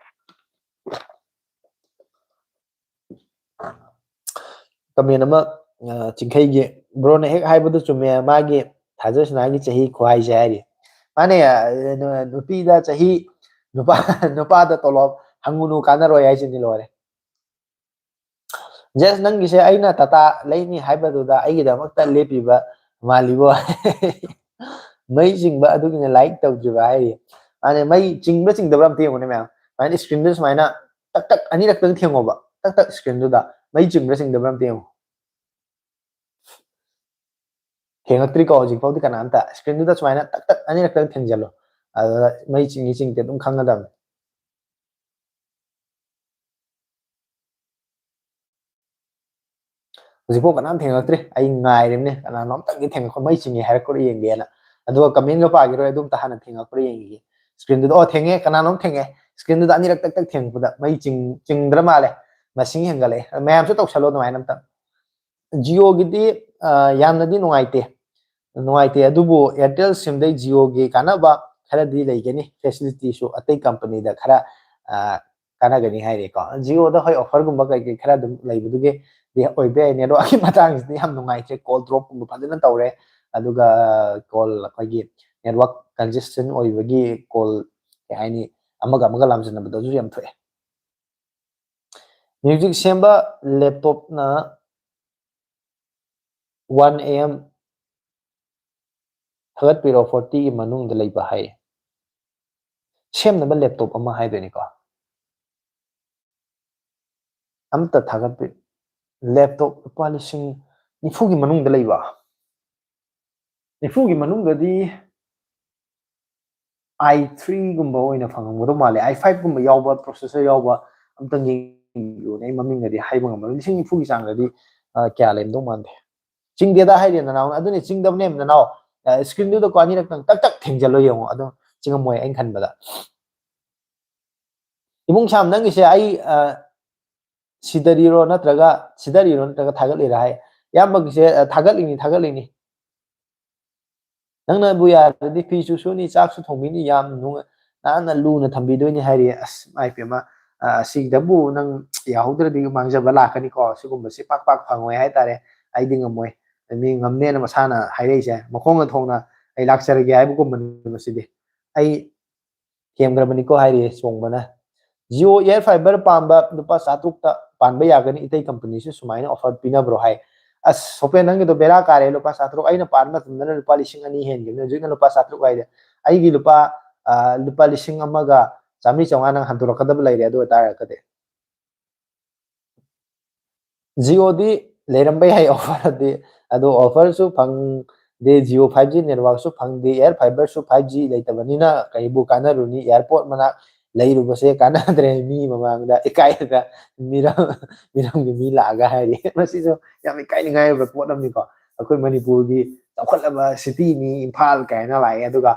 Comment ꯑꯃ, ꯑ, ꯆꯤꯡꯈꯩꯒꯤ, "Broꯅ ꯍꯦꯛ ꯍꯥꯏꯕꯗꯨ ꯆꯨꯝꯃꯦ, ꯃꯥꯒꯤ ꯊꯥꯖꯁꯅꯥꯒꯤ ꯆꯍꯤ ꯈꯨꯍꯥꯏꯁꯦ" ꯍꯥꯏꯔꯤ꯫ ꯃꯥꯅꯦ, ꯑ, ꯅꯨ-, ꯅꯨꯄꯤꯗ ꯆꯍꯤ, ꯅꯨꯄꯥ, ꯅꯨꯄꯥꯗ ꯇꯣꯂꯣꯞ ꯍꯪꯉꯨꯅꯨ, ꯀꯥꯟꯅꯔꯣꯏ ꯍꯥꯏꯁꯤꯅꯤ, ꯂꯣꯏꯔꯦ꯫ ꯖꯁ ꯅꯪꯒꯤꯁꯦ ꯑꯩꯅ ꯇꯥꯇꯥ ꯂꯩꯅꯤ ꯍꯥꯏꯕꯗꯨꯗ ꯑꯩꯒꯤꯗꯃꯛꯇ ꯂꯦꯞꯄꯤꯕ ꯃꯥꯜꯂꯤꯕꯣ꯫ ꯃꯩ ꯆꯤꯡꯕ ꯑꯗꯨꯒꯤꯅ ꯂꯥꯏꯛ ꯇꯧꯗ꯭ꯔꯤꯕ ꯍꯥꯏꯔꯤ꯫ ꯃꯥꯅꯦ, ꯃꯩ ꯆꯤꯡꯕ꯭ꯔꯥ ꯆꯤꯡꯗꯕ꯭ꯔꯥ ꯑꯝꯇ ꯌꯦꯡꯉꯨꯅꯦ ꯃꯌꯥꯝ꯫ ꯁꯨꯃꯥꯏꯅ ꯁ꯭ꯀ꯭ꯔꯤꯟꯗꯨ ꯁꯨꯃꯥꯏꯅ ꯇꯛ ꯇꯛ ꯑꯅꯤꯔꯛꯇꯪ ꯊꯦꯡꯉꯣꯕ, ꯇꯛ ꯇꯛ ꯁ꯭ꯀ꯭ꯔꯤꯟꯗꯨꯗ ꯃꯩ ꯆꯤꯡꯕ꯭ꯔꯥ ꯆꯤꯡꯗꯕ꯭ꯔꯥ ꯑꯝꯇ ꯌꯦꯡꯉꯣ꯫ ꯊꯦꯡꯉꯛꯇ꯭ꯔꯤꯀꯣ ꯍꯧꯖꯤꯛ ꯐꯥꯎꯗꯤ ꯀꯅꯥꯝꯇ꯫ ꯁ꯭ꯀ꯭ꯔꯤꯟꯗꯨꯗ ꯁꯨꯃꯥꯏꯅ ꯇꯛ ꯇꯛ ꯑꯅꯤꯔꯛꯇꯪ ꯊꯦꯡꯖꯜꯂꯣ, ꯑꯗꯨꯗ ꯃꯩ ꯆꯤꯡꯉꯤ ꯆꯤꯡꯗꯦ ꯑꯗꯨꯝ ꯈꯪꯒꯗꯕꯅꯤ꯫ ꯍꯧꯖꯤꯛꯐꯥꯎ ꯀꯅꯥꯝ ꯊꯦꯡꯉꯛꯇ꯭ꯔꯤ꯫ ꯑꯩ ꯉꯥꯏꯔꯤꯕꯅꯦ, ꯀꯅꯥꯅꯣ ꯑꯝꯇꯪꯗꯤ ꯊꯦꯡꯉꯛꯄ, ꯃꯩ ꯆꯤꯡꯉꯦ ꯍꯥꯏꯔꯛꯄ꯭ꯔꯥ ꯌꯦꯡꯒꯦꯅ꯫ ꯑꯗꯨꯒ ꯀꯃꯦꯟꯒ ꯄꯥꯈꯤꯔꯣꯏ, ꯑꯗꯨꯝꯇ ꯍꯥꯟꯅ ꯊꯦꯡꯉꯛꯄ꯭ꯔꯥ ꯌꯦꯡꯈꯤꯒꯦ꯫ ꯁ꯭ꯀ꯭ꯔꯤꯟꯗꯨꯗ, ꯑꯣ, ꯊꯦꯡꯉꯦ, ꯀꯅꯥꯅꯣꯝ ꯊꯦꯡꯉꯦ꯫ ꯁ꯭ꯀ꯭ꯔꯤꯟꯗꯨꯗ ꯑꯅꯤꯔꯛ ꯇꯛ ꯇꯛ ꯊꯦꯡꯉꯛꯄꯗ ꯃꯩ ꯆꯤꯡ-, ꯆꯤꯡꯗ꯭ꯔ ꯃꯥꯜꯂꯦ, ꯃꯁꯤꯡ ꯍꯦꯟꯒꯠꯂꯛꯑꯦ꯫ ꯃꯌꯥꯝꯁꯨ ꯇꯧꯁꯜꯂꯣ ꯑꯗꯨꯃꯥꯏꯅ ꯑꯝꯇꯪ꯫ ꯖꯤꯑꯣꯒꯤꯗꯤ, ꯑ, ꯌꯥꯝꯅꯗꯤ ꯅꯨꯡꯉꯥꯏꯇꯦ꯫ ꯅꯨꯡꯉꯥꯏꯇꯦ, ꯑꯗꯨꯕꯨ Airtel ꯁꯤꯝꯗꯩ ꯖꯤꯑꯣꯒꯤ ꯀꯥꯟꯅꯕ ꯈꯔꯗꯤ ꯂꯩꯒꯅꯤ, ꯐꯦꯁꯤꯂꯤꯇꯤꯁꯨ ꯑꯇꯩ ꯀꯝꯄꯅꯤꯗ ꯈꯔ, ꯑ, ꯀꯥꯟꯅꯒꯅꯤ ꯍꯥꯏꯔꯦꯀꯣ꯫ ꯖꯤꯑꯣꯗ ꯍꯣꯏ ꯑꯣꯐꯔꯒꯨꯝꯕ ꯀꯩꯀꯩ ꯈꯔ ꯑꯗꯨꯝ ꯂꯩꯕꯗꯨꯒꯤ ꯑꯣꯏꯕ ꯌꯥꯏ꯫ ꯅꯦꯠꯋꯥꯛꯀꯤ ꯃꯇꯥꯡꯁꯤꯗꯤ ꯌꯥꯝ ꯅꯨꯡꯉꯥꯏꯇ꯭ꯔꯦ, ꯀꯣꯜ ꯗ꯭ꯔꯣꯞꯀꯨꯝꯕ ꯐꯖꯅ ꯇꯧꯔꯦ, ꯑꯗꯨꯒ ꯀꯣꯜ ꯑꯩꯈꯣꯏꯒꯤ ꯅꯦꯠꯋꯥꯛ ꯀꯟꯖꯦꯁꯟ ꯑꯣꯏꯕꯒꯤ ꯀꯣꯜ, ꯀꯩ ꯍꯥꯏꯅꯤ, ꯑꯃꯒ ꯑꯃꯒ ꯂꯥꯝꯖꯟꯅꯕꯗꯁꯨ ꯌꯥꯝ ꯊꯣꯛꯑꯦ꯫ ꯃ꯭ꯌꯨꯖꯤꯛ ꯁꯦꯝꯕ ꯂꯦꯞꯇꯣꯞꯅ ꯋꯥꯟ ꯑꯦ ꯑꯦꯝ ꯊꯥꯒꯠꯄꯤꯔꯣ, ꯐꯣꯔꯇꯤꯒꯤ ꯃꯅꯨꯡꯗ ꯂꯩꯕ ꯍꯥꯏꯌꯦ꯫ ꯁꯦꯝꯅꯕ ꯂꯦꯞꯇꯣꯞ ꯑꯃ ꯍꯥꯏꯗꯣꯏꯅꯤꯀꯣ꯫ ꯑꯝꯇ ꯊꯥꯒꯠꯄꯤ-, ꯂꯦꯞꯇꯣꯞ ꯂꯨꯄꯥ ꯂꯤꯁꯤꯡ ꯅꯤꯐꯨꯒꯤ ꯃꯅꯨꯡꯗ ꯂꯩꯕ? ꯅꯤꯐꯨꯒꯤ ꯃꯅꯨꯡꯗꯗꯤ ꯑꯥꯏ ꯊ꯭ꯔꯤꯒꯨꯝꯕ ꯑꯣꯏꯅ ꯐꯪꯉꯝꯒꯗꯧ ꯃꯥꯜꯂꯦ꯫ ꯑꯥꯏ ꯐꯥꯏꯚꯀꯨꯝꯕ ꯌꯥꯎꯕ, ꯄ꯭ꯔꯣꯁꯦꯁꯔ ꯌꯥꯎꯕ ꯑꯝꯇꯪ ꯌꯦꯡꯕꯤꯌꯨꯅꯦ꯫ ꯑꯩ ꯃꯃꯤꯡꯒꯗꯤ ꯍꯥꯏꯕ ꯉꯝꯃꯔꯣꯏ꯫ ꯂꯤꯁꯤꯡ ꯅꯤꯐꯨꯒꯤ ꯆꯥꯡꯗꯗꯤ, ꯑ, ꯀꯌꯥ ꯂꯩꯔꯝꯗꯧ ꯃꯥꯟꯗꯦ꯫ ꯆꯤꯡꯗꯦꯗ ꯍꯥꯏꯔꯦ ꯅꯅꯥꯎꯅ꯫ ꯑꯗꯨꯅꯦ, ꯆꯤꯡꯗꯕꯅꯦ ꯅꯅꯥꯎ꯫ ꯑ, ꯁ꯭ꯀ꯭ꯔꯤꯟꯗꯨꯗꯀꯣ ꯑꯅꯤꯔꯛꯇꯪ ꯇꯛ ꯇꯛ ꯊꯦꯡꯖꯜꯂꯣ ꯌꯦꯡꯉꯣ, ꯑꯗꯨꯝ ꯆꯤꯡꯉꯝꯃꯣꯏ ꯑꯩꯅ ꯈꯟꯕꯗ꯫ ꯏꯕꯨꯡ ꯁꯥꯝ, ꯅꯪꯒꯤꯁꯦ ꯑꯩ, ꯑ, ꯁꯤꯗꯔꯤꯔꯣ ꯅꯠꯇ꯭ꯔꯒ, ꯁꯤꯗꯔꯤꯔꯣ ꯅꯠꯇ꯭ꯔꯒ ꯊꯥꯒꯠꯂꯤꯔꯥ ꯍꯥꯏ꯫ ꯏꯌꯥꯝꯕꯒꯤꯁꯦ, ꯑ, ꯊꯥꯒꯠꯂꯤꯅꯤ, ꯊꯥꯒꯠꯂꯤꯅꯤ꯫ ꯅꯪꯅꯕꯨ ꯌꯥꯔꯗꯤ ꯐꯤꯁꯨ ꯁꯨꯅꯤ, ꯆꯥꯛꯁꯨ ꯊꯣꯡꯕꯤꯅꯤ, ꯌꯥꯝ ꯅꯨꯡꯉ-, ꯅꯥꯟꯅ ꯂꯨꯅ ꯊꯝꯕꯤꯗꯣꯏꯅꯤ ꯍꯥꯏꯔꯤ꯫ ꯑꯁ, ꯏꯃꯥꯏ ꯄꯦꯝꯃ, ꯑ, ꯑꯁꯤꯗꯕꯨ ꯅꯪ ꯌꯥꯍꯧꯗ꯭ꯔꯗꯤ ꯃꯥꯡꯖꯕ ꯂꯥꯛꯀꯅꯤꯀꯣ꯫ ꯁꯤꯒꯨꯝꯕꯁꯤ ꯄꯥꯛ ꯄꯥꯛ ꯐꯪꯉꯣꯏ ꯍꯥꯏꯇꯥꯔꯦ꯫ ꯑꯩꯗꯤ ꯉꯝꯃꯣꯏ꯫ ꯃꯤ ꯉꯝꯅꯦꯅ ꯃꯁꯥꯅ ꯍꯥꯏꯔꯛꯏꯁꯦ, ꯃꯈꯣꯡꯅ ꯊꯣꯡꯅ ꯑꯩ ꯂꯥꯛꯆꯔꯒꯦ ꯍꯥꯏꯕꯒꯨꯝꯕꯅꯤ ꯃꯁꯤꯗꯤ꯫ ꯑꯩ ꯊꯦꯝꯈ꯭ꯔꯕꯅꯤꯀꯣ ꯍꯥꯏꯔꯤꯌꯦ ꯆꯣꯡꯕꯅ꯫ Jio Air Fiber ꯄꯥꯝꯕ ꯂꯨꯄꯥ ꯆꯥꯇ꯭ꯔꯨꯛꯇ ꯄꯥꯟꯕ ꯌꯥꯒꯅꯤ, ꯏꯇꯩ ꯀꯝꯄꯅꯤꯁꯨ ꯁꯨꯃꯥꯏꯅ ꯑꯣꯐꯔ ꯄꯤꯅꯕ꯭ꯔꯣ ꯍꯥꯏ꯫ ꯑꯁ ꯁꯣꯄꯦꯟ, ꯅꯪꯒꯤꯗꯣ ꯕꯦꯔꯥ ꯀꯥꯔꯦ꯫ ꯂꯨꯄꯥ ꯆꯥꯇ꯭ꯔꯨꯛ ꯑꯩꯅ ꯄꯥꯟꯕ ꯃꯇꯝꯗꯅ ꯂꯨꯄꯥ ꯂꯤꯁꯤꯡ ꯑꯅꯤ ꯍꯦꯟꯈꯤꯕꯅꯤ, ꯍꯧꯖꯤꯛꯅ ꯂꯨꯄꯥ ꯆꯥꯇ꯭ꯔꯨꯛ ꯍꯥꯏꯗꯤ ꯑꯩꯒꯤ ꯂꯨꯄꯥ ꯂꯨꯄꯥ ꯂꯤꯁꯤꯡ ꯑꯃꯒ ꯆꯥꯝꯃꯔꯤ ꯆꯥꯝꯃꯉꯥ ꯅꯪ ꯍꯟꯗꯣꯔꯛꯀꯗꯕ ꯂꯩꯔꯦ꯫ ꯑꯗꯨ ꯑꯣꯏꯇꯥꯔꯒꯗꯤ ꯖꯤꯑꯣꯗꯤ ꯂꯩꯔꯝꯕ ꯌꯥꯏ ꯑꯣꯐꯔꯗꯤ, ꯑꯗꯣ ꯑꯣꯐꯔꯁꯨ ꯐꯪꯗꯦ꯫ ꯖꯤꯑꯣ ꯐꯥꯏꯚ ꯖꯤ ꯅꯦꯠꯋꯥꯛꯁꯨ ꯐꯪꯗꯦ꯫ ꯑꯦꯌꯔ ꯐꯥꯏꯕꯔꯁꯨ ꯐꯥꯏꯚ ꯖꯤ ꯂꯩꯇꯕꯅꯤꯅ ꯀꯩꯕꯨ ꯀꯥꯟꯅꯔꯨꯅꯤ? ꯑꯦꯌꯥꯔꯄꯣꯔꯠ ꯃꯅꯥꯛ ꯂꯩꯔꯨꯕꯁꯦ ꯀꯥꯟꯅꯗ꯭ꯔꯦ꯫ ꯃꯤ ꯃꯃꯥꯡꯗ ꯏꯀꯥꯏꯗꯅ ꯃꯤꯔꯝ ꯃꯤꯔꯝꯒꯤ ꯃꯤ ꯂꯥꯛꯑꯒ ꯍꯥꯏꯔꯤ꯫ ꯃꯁꯤꯁꯨ ꯌꯥꯝ ꯏꯀꯥꯏꯅꯤꯡꯉꯥꯏ ꯑꯣꯏꯕ ꯄꯣꯠ ꯑꯃꯅꯤꯀꯣ꯫ ꯑꯩꯈꯣꯏ ꯃꯅꯤꯄꯨꯔꯒꯤ ꯆꯥꯎꯈꯠꯂꯕ ꯁꯤꯇꯤꯅꯤ ꯏꯝꯐꯥꯜ ꯀꯥꯏꯅ ꯂꯥꯛꯑꯦ, ꯑꯗꯨꯒ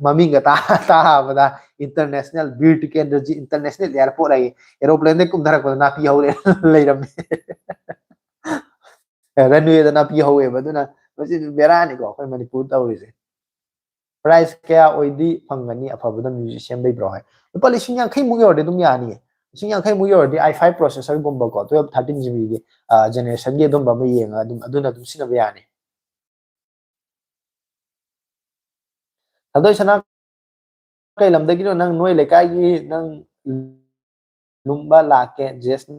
ꯃꯃꯤꯡꯒ ꯇꯥꯕꯗ ꯏꯟꯇꯔꯅꯦꯁꯅꯦꯜ ꯕꯤꯔ ꯇꯤꯀꯦꯟꯗ꯭ꯔꯖꯤ ꯏꯟꯇꯔꯅꯦꯁꯅꯦꯜ ꯑꯦꯌꯥꯔꯄꯣꯔꯠ ꯍꯥꯏ, ꯑꯦꯔꯣꯄ꯭ꯂꯦꯟꯗꯒꯤ ꯀꯨꯝꯊꯔꯛꯄꯗ ꯅꯥꯄꯤ ꯍꯧꯔꯦ ꯂꯩꯔꯝꯃꯦ꯫ ꯔꯟꯋꯦꯗ ꯅꯥꯄꯤ ꯍꯧꯋꯦꯕ꯫ ꯑꯗꯨꯅ ꯃꯁꯤ ꯕꯦꯔꯥꯅꯤꯀꯣ ꯑꯩꯈꯣꯏ ꯃꯅꯤꯄꯨꯔ ꯇꯧꯔꯤꯁꯦ꯫ ꯄ꯭ꯔꯥꯏꯁ ꯀꯌꯥ ꯑꯣꯏꯗꯤ ꯐꯪꯒꯅꯤ ꯑꯐꯕꯗ ꯃ꯭ꯌꯨꯖꯤꯛ ꯁꯦꯝꯕꯩ ꯕ꯭ꯔꯣ ꯍꯥꯏ? ꯂꯨꯄꯥ ꯂꯤꯁꯤꯡ ꯌꯥꯡꯈꯩꯃꯨꯛ ꯌꯧꯔꯗꯤ ꯑꯗꯨꯝ ꯌꯥꯅꯤꯌꯦ꯫ ꯂꯤꯁꯤꯡ ꯌꯥꯡꯈꯩꯃꯨꯛ ꯌꯧꯔꯗꯤ ꯑꯥꯏ ꯐꯥꯏꯚ ꯄ꯭ꯔꯣꯁꯦꯁꯔꯒꯨꯝꯕꯀꯣ, ꯇꯨꯌꯦꯜꯞ ꯊꯥꯔꯇꯤꯟ ꯖꯤꯕꯤꯒꯤ ꯖꯦꯅꯦꯔꯦꯁꯟꯒꯤ ꯑꯗꯨꯝꯕ ꯑꯃ ꯌꯦꯡꯉꯒ ꯑꯗꯨꯝ ꯑꯗꯨꯅ ꯑꯗꯨꯝ ꯁꯤꯖꯤꯟꯅꯕ ꯌꯥꯅꯤ꯫ ꯊꯥꯗꯣꯏ ꯁꯅꯥ ꯀꯩ ꯂꯝꯗꯒꯤꯅꯣ? ꯅꯪ ꯅꯣꯏ ꯂꯩꯀꯥꯏꯒꯤ ꯅꯪ ꯂꯨꯝꯕ ꯂꯥꯛꯀꯦ ꯖꯦꯁ꯫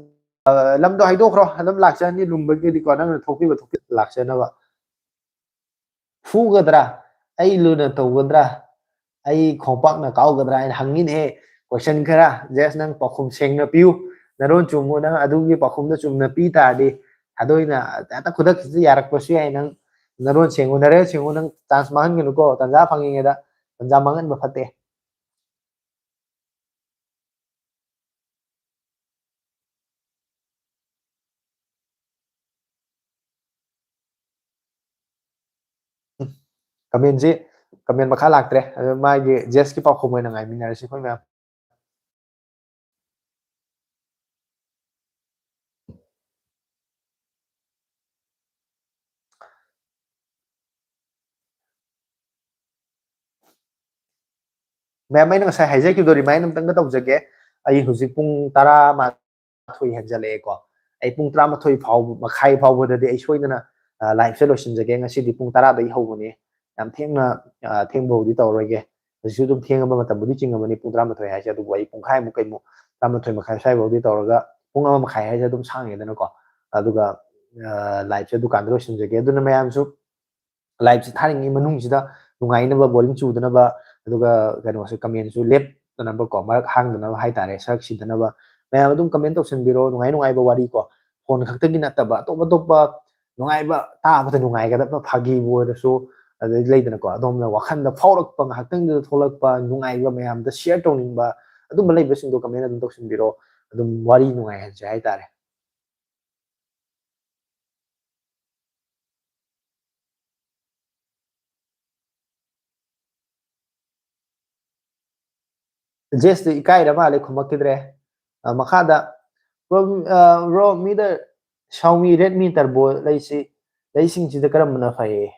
ꯂꯝꯗꯣ ꯍꯥꯏꯗꯣꯛꯈ꯭ꯔꯣ, ꯑꯗꯨꯝ ꯂꯥꯛꯆꯅꯤ꯫ ꯂꯨꯝꯕꯒꯤꯗꯤꯀꯣ ꯅꯪꯅ ꯊꯣꯛꯄꯤꯕ ꯊꯣꯛꯄꯤ ꯂꯥꯛꯆꯅꯕ꯫ ꯐꯨꯒꯗ꯭ꯔꯥ? ꯑꯩ ꯂꯨꯅ ꯇꯧꯒꯗ꯭ꯔꯥ? ꯑꯩ ꯈꯣꯡꯄꯥꯛꯅ ꯀꯥꯎꯒꯗ꯭ꯔꯥ ꯍꯥꯏꯅ ꯍꯪꯉꯤꯅꯦꯍꯦ꯫ ꯀꯣꯏꯁꯟ ꯈꯔ ꯖꯦꯁ ꯅꯪ ꯄꯥꯎꯈꯨꯝ ꯁꯦꯡꯅ ꯄꯤꯌꯨ꯫ ꯅꯔꯣꯟ ꯆꯨꯝꯃꯨ꯫ ꯅꯪ ꯑꯗꯨꯒꯤ ꯄꯥꯎꯈꯨꯝꯗꯣ ꯆꯨꯝꯅ ꯄꯤ ꯇꯥꯔꯗꯤ ꯊꯥꯗꯣꯏꯅ ꯍꯦꯛꯇ ꯈꯨꯗꯛꯁꯤꯗ ꯌꯥꯔꯛꯄꯁꯨ ꯌꯥꯏ꯫ ꯅꯪ ꯅꯔꯣꯟ ꯁꯦꯡꯉꯨ, ꯅꯔꯦꯜ ꯁꯦꯡꯉꯨ꯫ ꯅꯪ ꯆꯥꯟꯁ ꯃꯥꯡꯍꯟꯒꯅꯨꯀꯣ꯫ ꯇꯟꯖꯥ ꯐꯪꯉꯤꯉꯩꯗ ꯇꯟꯖꯥ ꯃꯥꯡꯍꯟꯕ ꯐꯠꯇꯦ꯫ ꯀꯃꯦꯟꯁꯤ ꯀꯃꯦꯟ ꯃꯈꯥ ꯂꯥꯛꯇ꯭ꯔꯦ꯫ ꯑꯗꯨ ꯃꯥꯒꯤ ꯖꯦꯁꯀꯤ ꯄꯥꯎꯈꯨꯝ ꯑꯣꯏꯅ ꯉꯥꯏꯃꯤꯟꯅꯔꯁꯤ ꯑꯩꯈꯣꯏ ꯃꯌꯥꯝ꯫ ꯃꯌꯥꯝ, ꯑꯩꯅ ꯉꯁꯥꯏ ꯍꯥꯏꯖꯈꯤꯕꯗꯣ ꯔꯤꯃꯥꯏꯟ ꯑꯃꯇꯪꯒ ꯇꯧꯖꯒꯦ꯫ ꯑꯩ ꯍꯧꯖꯤꯛ ꯄꯨꯡ ꯇꯔꯥꯃꯥꯊꯣꯏ ꯍꯦꯟꯖꯜꯂꯛꯑꯦꯀꯣ꯫ ꯑꯩ ꯄꯨꯡ ꯇꯔꯥꯃꯥꯊꯣꯏ ꯐꯥꯎꯕ, ꯃꯈꯥꯏ ꯐꯥꯎꯕꯗꯗꯤ ꯑꯩ ꯁꯣꯏꯗꯅ ꯂꯥꯏꯐꯁꯦ ꯂꯣꯏꯁꯤꯟꯖꯒꯦ꯫ ꯉꯁꯤꯗꯤ ꯄꯨꯡ ꯇꯔꯥꯗꯒꯤ ꯍꯧꯕꯅꯦ꯫ ꯌꯥꯝ ꯊꯦꯡꯅ ꯊꯦꯡꯕꯕꯨꯗꯤ ꯇꯧꯔꯔꯣꯏꯒꯦ꯫ ꯍꯧꯖꯤꯛꯁꯨ ꯑꯗꯨꯝ ꯊꯦꯡꯉꯕ ꯃꯇꯝꯕꯨꯗꯤ ꯆꯤꯡꯉꯕꯅꯤ ꯄꯨꯡ ꯇꯔꯥꯃꯥꯊꯣꯏ ꯍꯥꯏꯁꯦ, ꯑꯗꯨꯕꯨ ꯑꯩ ꯄꯨꯡꯈꯥꯏꯃꯨꯛ ꯀꯩꯃꯨꯛ, ꯇꯔꯥꯃꯥꯊꯣꯏ ꯃꯈꯥꯏ ꯁ꯭ꯋꯥꯏꯐꯥꯎꯗꯤ ꯇꯧꯔꯒ ꯄꯨꯡ ꯑꯃ ꯃꯈꯥꯏ ꯍꯥꯏꯁꯦ ꯑꯗꯨꯝ ꯁꯥꯡꯉꯦꯗꯅꯀꯣ꯫ ꯑꯗꯨꯒ ꯂꯥꯏꯞꯁꯦ ꯗꯨꯀꯥꯟꯗ ꯂꯣꯏꯁꯤꯟꯖꯒꯦ꯫ ꯑꯗꯨꯅ ꯃꯌꯥꯝꯁꯨ ꯂꯥꯏꯞꯁꯦ ꯊꯥꯔꯤꯉꯩ ꯃꯅꯨꯡꯁꯤꯗ ꯅꯨꯡꯉꯥꯏꯅꯕ, ꯕꯣꯔꯤꯡ ꯆꯨꯗꯅꯕ, ꯑꯗꯨꯒ ꯀꯩꯅꯣꯁꯦ, ꯀꯃꯦꯟꯁꯨ ꯂꯦꯞꯇꯅꯕꯀꯣ, ꯃꯔꯛ ꯍꯥꯡꯗꯅꯕ ꯍꯥꯏꯇꯥꯔꯦ, ꯁꯔꯛ ꯁꯤꯗꯅꯕ꯫ ꯃꯌꯥꯝ ꯑꯗꯨꯝ ꯀꯃꯦꯟ ꯇꯧꯁꯟꯕꯤꯔꯣ, ꯅꯨꯡꯉꯥꯏ ꯅꯨꯡꯉꯥꯏꯕ ꯋꯥꯔꯤ ꯀꯣ, ꯐꯣꯟ ꯈꯛꯇꯒꯤ ꯅꯠꯇꯕ ꯑꯇꯣꯞ ꯑꯇꯣꯞꯄ ꯅꯨꯡꯉꯥꯏꯕ, ꯇꯥꯕꯗ ꯅꯨꯡꯉꯥꯏꯒꯗꯕ, ꯐꯥꯒꯤꯕꯨ ꯑꯣꯏꯔꯁꯨ, ꯑꯗꯩ ꯂꯩꯗꯅꯀꯣ, ꯑꯗꯣꯝꯅ ꯋꯥꯈꯜꯗ ꯐꯥꯎꯔꯛꯄ, ꯉꯥꯏꯍꯥꯛꯇꯪꯗꯨꯗ ꯊꯣꯛꯂꯛꯄ ꯅꯨꯡꯉꯥꯏꯕ ꯃꯌꯥꯝꯗ ꯁꯤꯌꯔ ꯇꯧꯅꯤꯡꯕ ꯑꯗꯨꯝꯕ ꯂꯩꯕꯁꯤꯡꯗꯣ ꯀꯃꯦꯟ ꯑꯗꯨꯝ ꯇꯧꯁꯟꯕꯤꯔꯣ, ꯑꯗꯨꯝ ꯋꯥꯔꯤ ꯅꯨꯡꯉꯥꯏꯍꯟꯁꯦ ꯍꯥꯏꯇꯥꯔꯦ꯫ ꯖꯦꯁꯇꯨ ꯏꯀꯥꯏꯔ ꯃꯥꯜꯂꯦ, ꯈꯨꯝꯃꯛꯈꯤꯗ꯭ꯔꯦ꯫ ꯑ, ꯃꯈꯥꯗ, "Bro, ꯑ, bro, ꯃꯤꯗ Xiaomi Redmi Turbo ꯂꯩꯁꯤ, ꯂꯩꯁꯤꯡꯁꯤꯗ ꯀꯔꯝꯕꯅ ꯐꯩ?"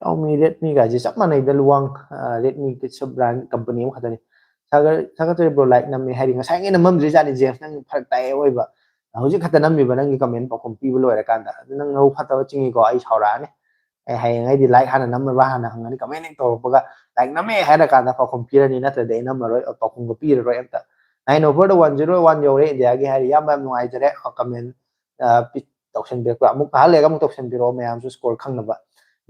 Xiaomi, Redmi ꯒꯥꯏꯁꯦ ꯆꯞ ꯃꯥꯟꯅꯩꯗ, ꯂꯨꯋꯥꯡ, ꯑ, Redmi ꯁꯕ ꯕ꯭ꯔꯥꯟ ꯀꯝꯄꯅꯤ ꯑꯃꯈꯛꯇꯅꯤ꯫ ꯁꯥꯒꯔ, ꯊꯥꯒꯠꯆꯔꯤ bro, ꯂꯥꯏꯛ ꯅꯝꯃꯦ ꯍꯥꯏꯔꯤ꯫ ꯉꯁꯥꯏꯉꯩ ꯅꯝꯃꯝꯗ꯭ꯔꯤꯖꯥꯠꯅꯤ ꯖꯦꯝꯁ, ꯅꯪ ꯐꯔꯛ ꯇꯥꯏ ꯑꯣꯏꯕ꯫ ꯍꯧꯖꯤꯛ ꯈꯛꯇ ꯅꯝꯃꯤꯕ ꯅꯪꯒꯤ ꯀꯃꯦꯟ ꯄꯥꯎꯈꯨꯝ ꯄꯤꯕ ꯂꯣꯏꯔꯀꯥꯟꯗ꯫ ꯑꯗꯨ ꯅꯪ ꯅꯕꯨꯛ ꯐꯠꯇꯕ ꯆꯤꯡꯉꯤꯀꯣ, ꯑꯩ ꯁꯥꯎꯔꯛꯑꯅꯤ꯫ ꯑꯩ ꯍꯌꯦꯡ ꯑꯩꯗꯤ ꯂꯥꯏꯛ ꯍꯥꯟꯅ ꯅꯝꯃꯕ ꯍꯥꯟꯅ ꯍꯪꯉꯅꯤ, ꯀꯃꯦꯟ ꯍꯦꯛ ꯇꯧꯔꯛꯄꯒ ꯂꯥꯏꯛ ꯅꯝꯃꯦ ꯍꯥꯏꯔ ꯀꯥꯟꯗ ꯄꯥꯎꯈꯨꯝ ꯄꯤꯔꯅꯤ, ꯅꯠꯇ꯭ꯔꯗꯤ ꯑꯩ ꯅꯝꯃꯔꯣꯏ, ꯄꯥꯎꯈꯨꯝꯒ ꯄꯤꯔꯔꯣꯏ ꯑꯝꯇ꯫ Nine over ꯗ one zero one ꯌꯧꯔꯦ ꯏꯟꯗꯤꯌꯥꯒꯤ ꯍꯥꯏꯔꯤ꯫ ꯏꯌꯥꯝꯕ ꯌꯥꯝ ꯅꯨꯡꯉꯥꯏꯖꯔꯦ, ꯀꯃꯦꯟ, ꯑ, ꯄꯤ-, ꯇꯧꯁꯟꯕꯤꯔꯛꯄ꯫ ꯑꯃꯨꯛ ꯉꯥꯏꯍꯥꯛ ꯂꯩꯔꯒ ꯑꯃꯨꯛ ꯇꯧꯁꯟꯕꯤꯔꯛꯑꯣ ꯃꯌꯥꯝꯁꯨ ꯁ꯭ꯀꯣꯔ ꯈꯪꯅꯕ꯫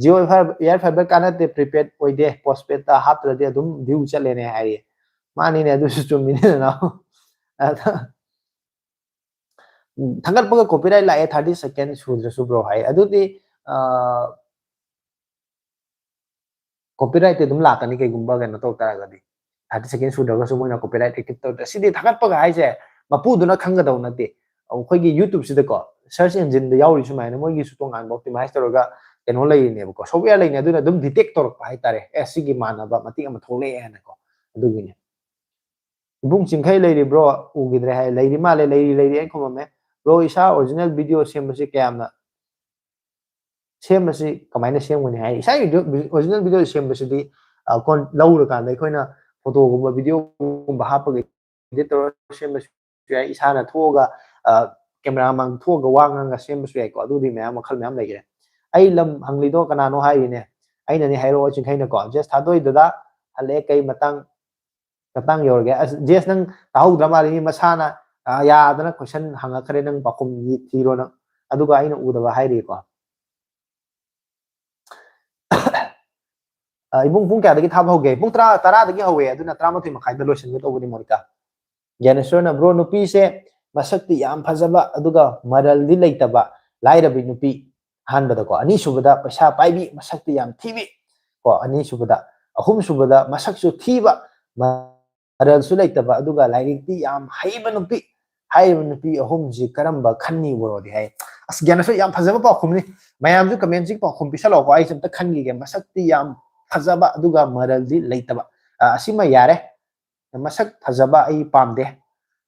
Jio Airfiber ꯀꯥꯟꯅꯗꯦ, ꯄ꯭ꯔꯤꯄꯦꯗ ꯑꯣꯏꯗꯦ, ꯄꯣꯁꯄꯦꯗꯇ ꯍꯥꯞꯇ꯭ꯔꯗꯤ ꯑꯗꯨꯝ ꯗ꯭ꯌꯨ ꯆꯠꯂꯦꯅꯦ ꯍꯥꯏꯔꯤ꯫ ꯃꯥꯅꯤꯅꯦ, ꯑꯗꯨꯁꯨ ꯆꯨꯝꯃꯤꯅꯦ ꯅꯅꯥꯎ꯫ ꯑꯗ, ꯎꯝ, ꯊꯥꯒꯠꯄꯒ ꯀꯣꯄꯤꯔꯥꯏꯠ ꯂꯥꯛꯑꯦ, ꯊꯥꯔꯇꯤ ꯁꯦꯀꯦꯟ ꯁꯨꯗ꯭ꯔꯁꯨ bro ꯍꯥꯏ꯫ ꯑꯗꯨꯗꯤ, ꯑ, ꯀꯣꯄꯤꯔꯥꯏꯠꯇꯤ ꯑꯗꯨꯝ ꯂꯥꯛꯀꯅꯤ ꯀꯩꯒꯨꯝꯕ ꯀꯩꯅꯣ ꯇꯧ ꯇꯥꯔꯒꯗꯤ꯫ ꯊꯥꯔꯇꯤ ꯁꯦꯀꯦꯟ ꯁꯨꯗ꯭ꯔꯒꯁꯨ ꯃꯣꯏꯅ ꯀꯣꯄꯤꯔꯥꯏꯠ ꯑꯦꯛꯇꯤꯚ ꯇꯧꯗ꯭ꯔꯦ꯫ ꯁꯤꯗꯤ ꯊꯥꯒꯠꯄꯒ ꯍꯥꯏꯁꯦ ꯃꯄꯨꯗꯨꯅ ꯈꯪꯒꯗꯧ ꯅꯠꯇꯦ꯫ ꯑꯩꯈꯣꯏꯒꯤ YouTubeꯁꯤꯗꯀꯣ, ꯁꯔꯆ ꯏꯟꯖꯤꯟꯗ ꯌꯥꯎꯔꯤ ꯁꯨꯃꯥꯏꯅ ꯃꯣꯏꯒꯤꯁꯨ ꯇꯣꯉꯥꯟꯕ ꯑꯣꯞꯇꯤꯃꯥꯏꯁ ꯇꯧꯔꯒ ꯀꯩꯅꯣ ꯂꯩꯔꯤꯅꯦꯕꯀꯣ, ꯁꯣꯐꯋꯦꯌꯔ ꯂꯩꯅꯤ, ꯑꯗꯨꯅ ꯑꯗꯨꯝ ꯗꯤꯇꯦꯛ ꯇꯧꯔꯛꯄ ꯍꯥꯏꯇꯥꯔꯦ, "ꯑꯦ, ꯁꯤꯒꯤ ꯃꯥꯟꯅꯕ ꯃꯇꯦꯛ ꯑꯃ ꯊꯣꯛꯂꯛꯑꯦ" ꯍꯥꯏꯅꯀꯣ꯫ ꯑꯗꯨꯒꯤꯅꯦ꯫ "ꯏꯕꯨꯡ ꯆꯤꯡꯈꯩ ꯂꯩꯔꯤꯕ꯭ꯔꯣ? ꯎꯈꯤꯗ꯭ꯔꯦ" ꯍꯥꯏ꯫ "ꯂꯩꯔꯤ ꯃꯥꯜꯂꯦ, ꯂꯩꯔꯤ, ꯂꯩꯔꯤ" ꯑꯩ ꯈꯨꯝꯃꯝꯃꯦ꯫ "Bro, ꯏꯁꯥ ꯑꯣꯔꯤꯖꯤꯅꯦꯜ ꯚꯤꯗꯤꯑꯣ ꯁꯦꯝꯕꯁꯤ ꯀꯌꯥꯝꯅ, ꯁꯦꯝꯕꯁꯤ ꯀꯃꯥꯏꯅ ꯁꯦꯝꯒꯅꯤ?" ꯍꯥꯏ꯫ ꯏꯁꯥꯒꯤ ꯚꯤꯗꯤꯑꯣ, ꯑꯣꯔꯤꯖꯤꯅꯦꯜ ꯚꯤꯗꯤꯑꯣ ꯁꯦꯝꯕꯁꯤꯗꯤ, ꯑ, ꯀꯣꯟ ꯂꯧꯔꯀꯥꯟꯗ ꯑꯩꯈꯣꯏꯅ ꯐꯣꯇꯣꯒꯨꯝꯕ, ꯚꯤꯗꯤꯑꯣꯒꯨꯝꯕ ꯍꯥꯞꯄꯒ ꯏꯗꯤꯠ ꯇꯧꯔꯒ ꯁꯦꯝꯕꯁꯨ ꯌꯥꯏ꯫ ꯏꯁꯥꯅ ꯊꯣꯛꯑꯒ, ꯑ, ꯀꯦꯃꯦꯔꯥ ꯃꯥꯡ ꯊꯣꯛꯑꯒ ꯋꯥ ꯉꯥꯡꯉꯒ ꯁꯦꯝꯕꯁꯨ ꯌꯥꯏꯀꯣ꯫ ꯑꯗꯨꯗꯤ ꯃꯌꯥꯝ, ꯃꯈꯜ ꯃꯌꯥꯝ ꯂꯩꯈ꯭ꯔꯦ꯫ "ꯑꯩ ꯂꯝ ꯍꯪꯂꯤꯗꯣ ꯀꯅꯥꯅꯣ?" ꯍꯥꯏꯔꯤꯅꯦ꯫ ꯑꯩꯅꯅꯦ, ꯍꯥꯏꯔꯛꯑꯣ ꯆꯤꯡꯈꯩꯅꯀꯣ꯫ "ꯖꯦꯁ ꯊꯥꯗꯣꯏ ꯗꯗꯥ, ꯍꯜꯂꯛꯑꯦ, ꯀꯩ ꯃꯇꯥꯡ?" ꯃꯇꯥꯡ ꯌꯧꯔꯒꯦ꯫ ꯑꯁ, ꯖꯦꯁ, ꯅꯪ ꯇꯥꯍꯧꯗ꯭ꯔ ꯃꯥꯜꯂꯦ, ꯃꯤ ꯃꯁꯥꯅ, ꯑ, ꯌꯥꯗꯅ question ꯍꯪꯉꯛꯈ꯭ꯔꯦ, ꯅꯪ ꯄꯥꯎꯈꯨꯝ ꯊꯤꯔꯣ ꯅꯪ꯫ ꯑꯗꯨꯒ ꯑꯩꯅ ꯎꯗꯕ ꯍꯥꯏꯔꯤꯀꯣ꯫ ꯑ, ꯏꯕꯨꯡ, ꯄꯨꯡ ꯀꯌꯥꯗꯒꯤ ꯊꯥꯕ ꯍꯧꯒꯦ? ꯄꯨꯡ ꯇꯔꯥ, ꯇꯔꯥꯗꯒꯤ ꯍꯧꯋꯦ, ꯑꯗꯨꯅ ꯇꯔꯥꯃꯥꯊꯣꯏ ꯃꯈꯥꯏꯗ ꯂꯣꯏꯁꯤꯟꯒꯦ ꯇꯧꯕꯅꯤ, ꯃꯣꯅꯤꯀꯥ꯫ ꯒ꯭ꯌꯥꯅꯦꯁꯣꯔꯅ, "Bro, ꯅꯨꯄꯤꯁꯦ ꯃꯁꯛꯇꯤ ꯌꯥꯝ ꯐꯖꯕ, ꯑꯗꯨꯒ ꯃꯔꯜꯗꯤ ꯂꯩꯇꯕ, ꯂꯥꯏꯔꯕꯤ ꯅꯨꯄꯤ"꯫ ꯑꯍꯥꯟꯕꯗꯀꯣ, ꯑꯅꯤꯁꯨꯕꯗ ꯄꯩꯁꯥ ꯄꯥꯏꯕꯤ, ꯃꯁꯛꯇꯤ ꯌꯥꯝ ꯊꯤꯕꯤ꯫ ꯀꯣ, ꯑꯅꯤꯁꯨꯕꯗ, ꯑꯍꯨꯝꯁꯨꯕꯗ ꯃꯁꯛꯁꯨ ꯊꯤꯕ, ꯃꯔꯜꯁꯨ ꯂꯩꯇꯕ, ꯑꯗꯨꯒ ꯂꯥꯏꯔꯤꯛꯇꯤ ꯌꯥꯝ ꯍꯩꯕ ꯅꯨꯄꯤ꯫ ꯍꯥꯏꯔꯤꯕ ꯅꯨꯄꯤ ꯑꯍꯨꯝꯁꯤ ꯀꯔꯝꯕ ꯈꯟꯅꯤ, ꯕ꯭ꯔꯣꯗꯤ ꯍꯥꯏ꯫ ꯑꯁ, ꯒ꯭ꯌꯥꯅꯁꯨ ꯌꯥꯝ ꯐꯖꯕ ꯄꯥꯎꯈꯨꯝꯅꯤ꯫ ꯃꯌꯥꯝꯁꯨ comment ꯁꯤ ꯄꯥꯎꯈꯨꯝ ꯄꯤꯁꯜꯂꯛꯑꯣꯀꯣ, ꯑꯩꯁꯦ ꯑꯝꯇ ꯈꯟꯈꯤꯒꯦ꯫ ꯃꯁꯛꯇꯤ ꯌꯥꯝ ꯐꯖꯕ, ꯑꯗꯨꯒ ꯃꯔꯜꯗꯤ ꯂꯩꯇꯕ꯫ ꯑ, ꯑꯁꯤꯃ ꯌꯥꯔꯦ꯫ ꯃꯁꯛ ꯐꯖꯕ ꯑꯩ ꯄꯥꯝꯗꯦ꯫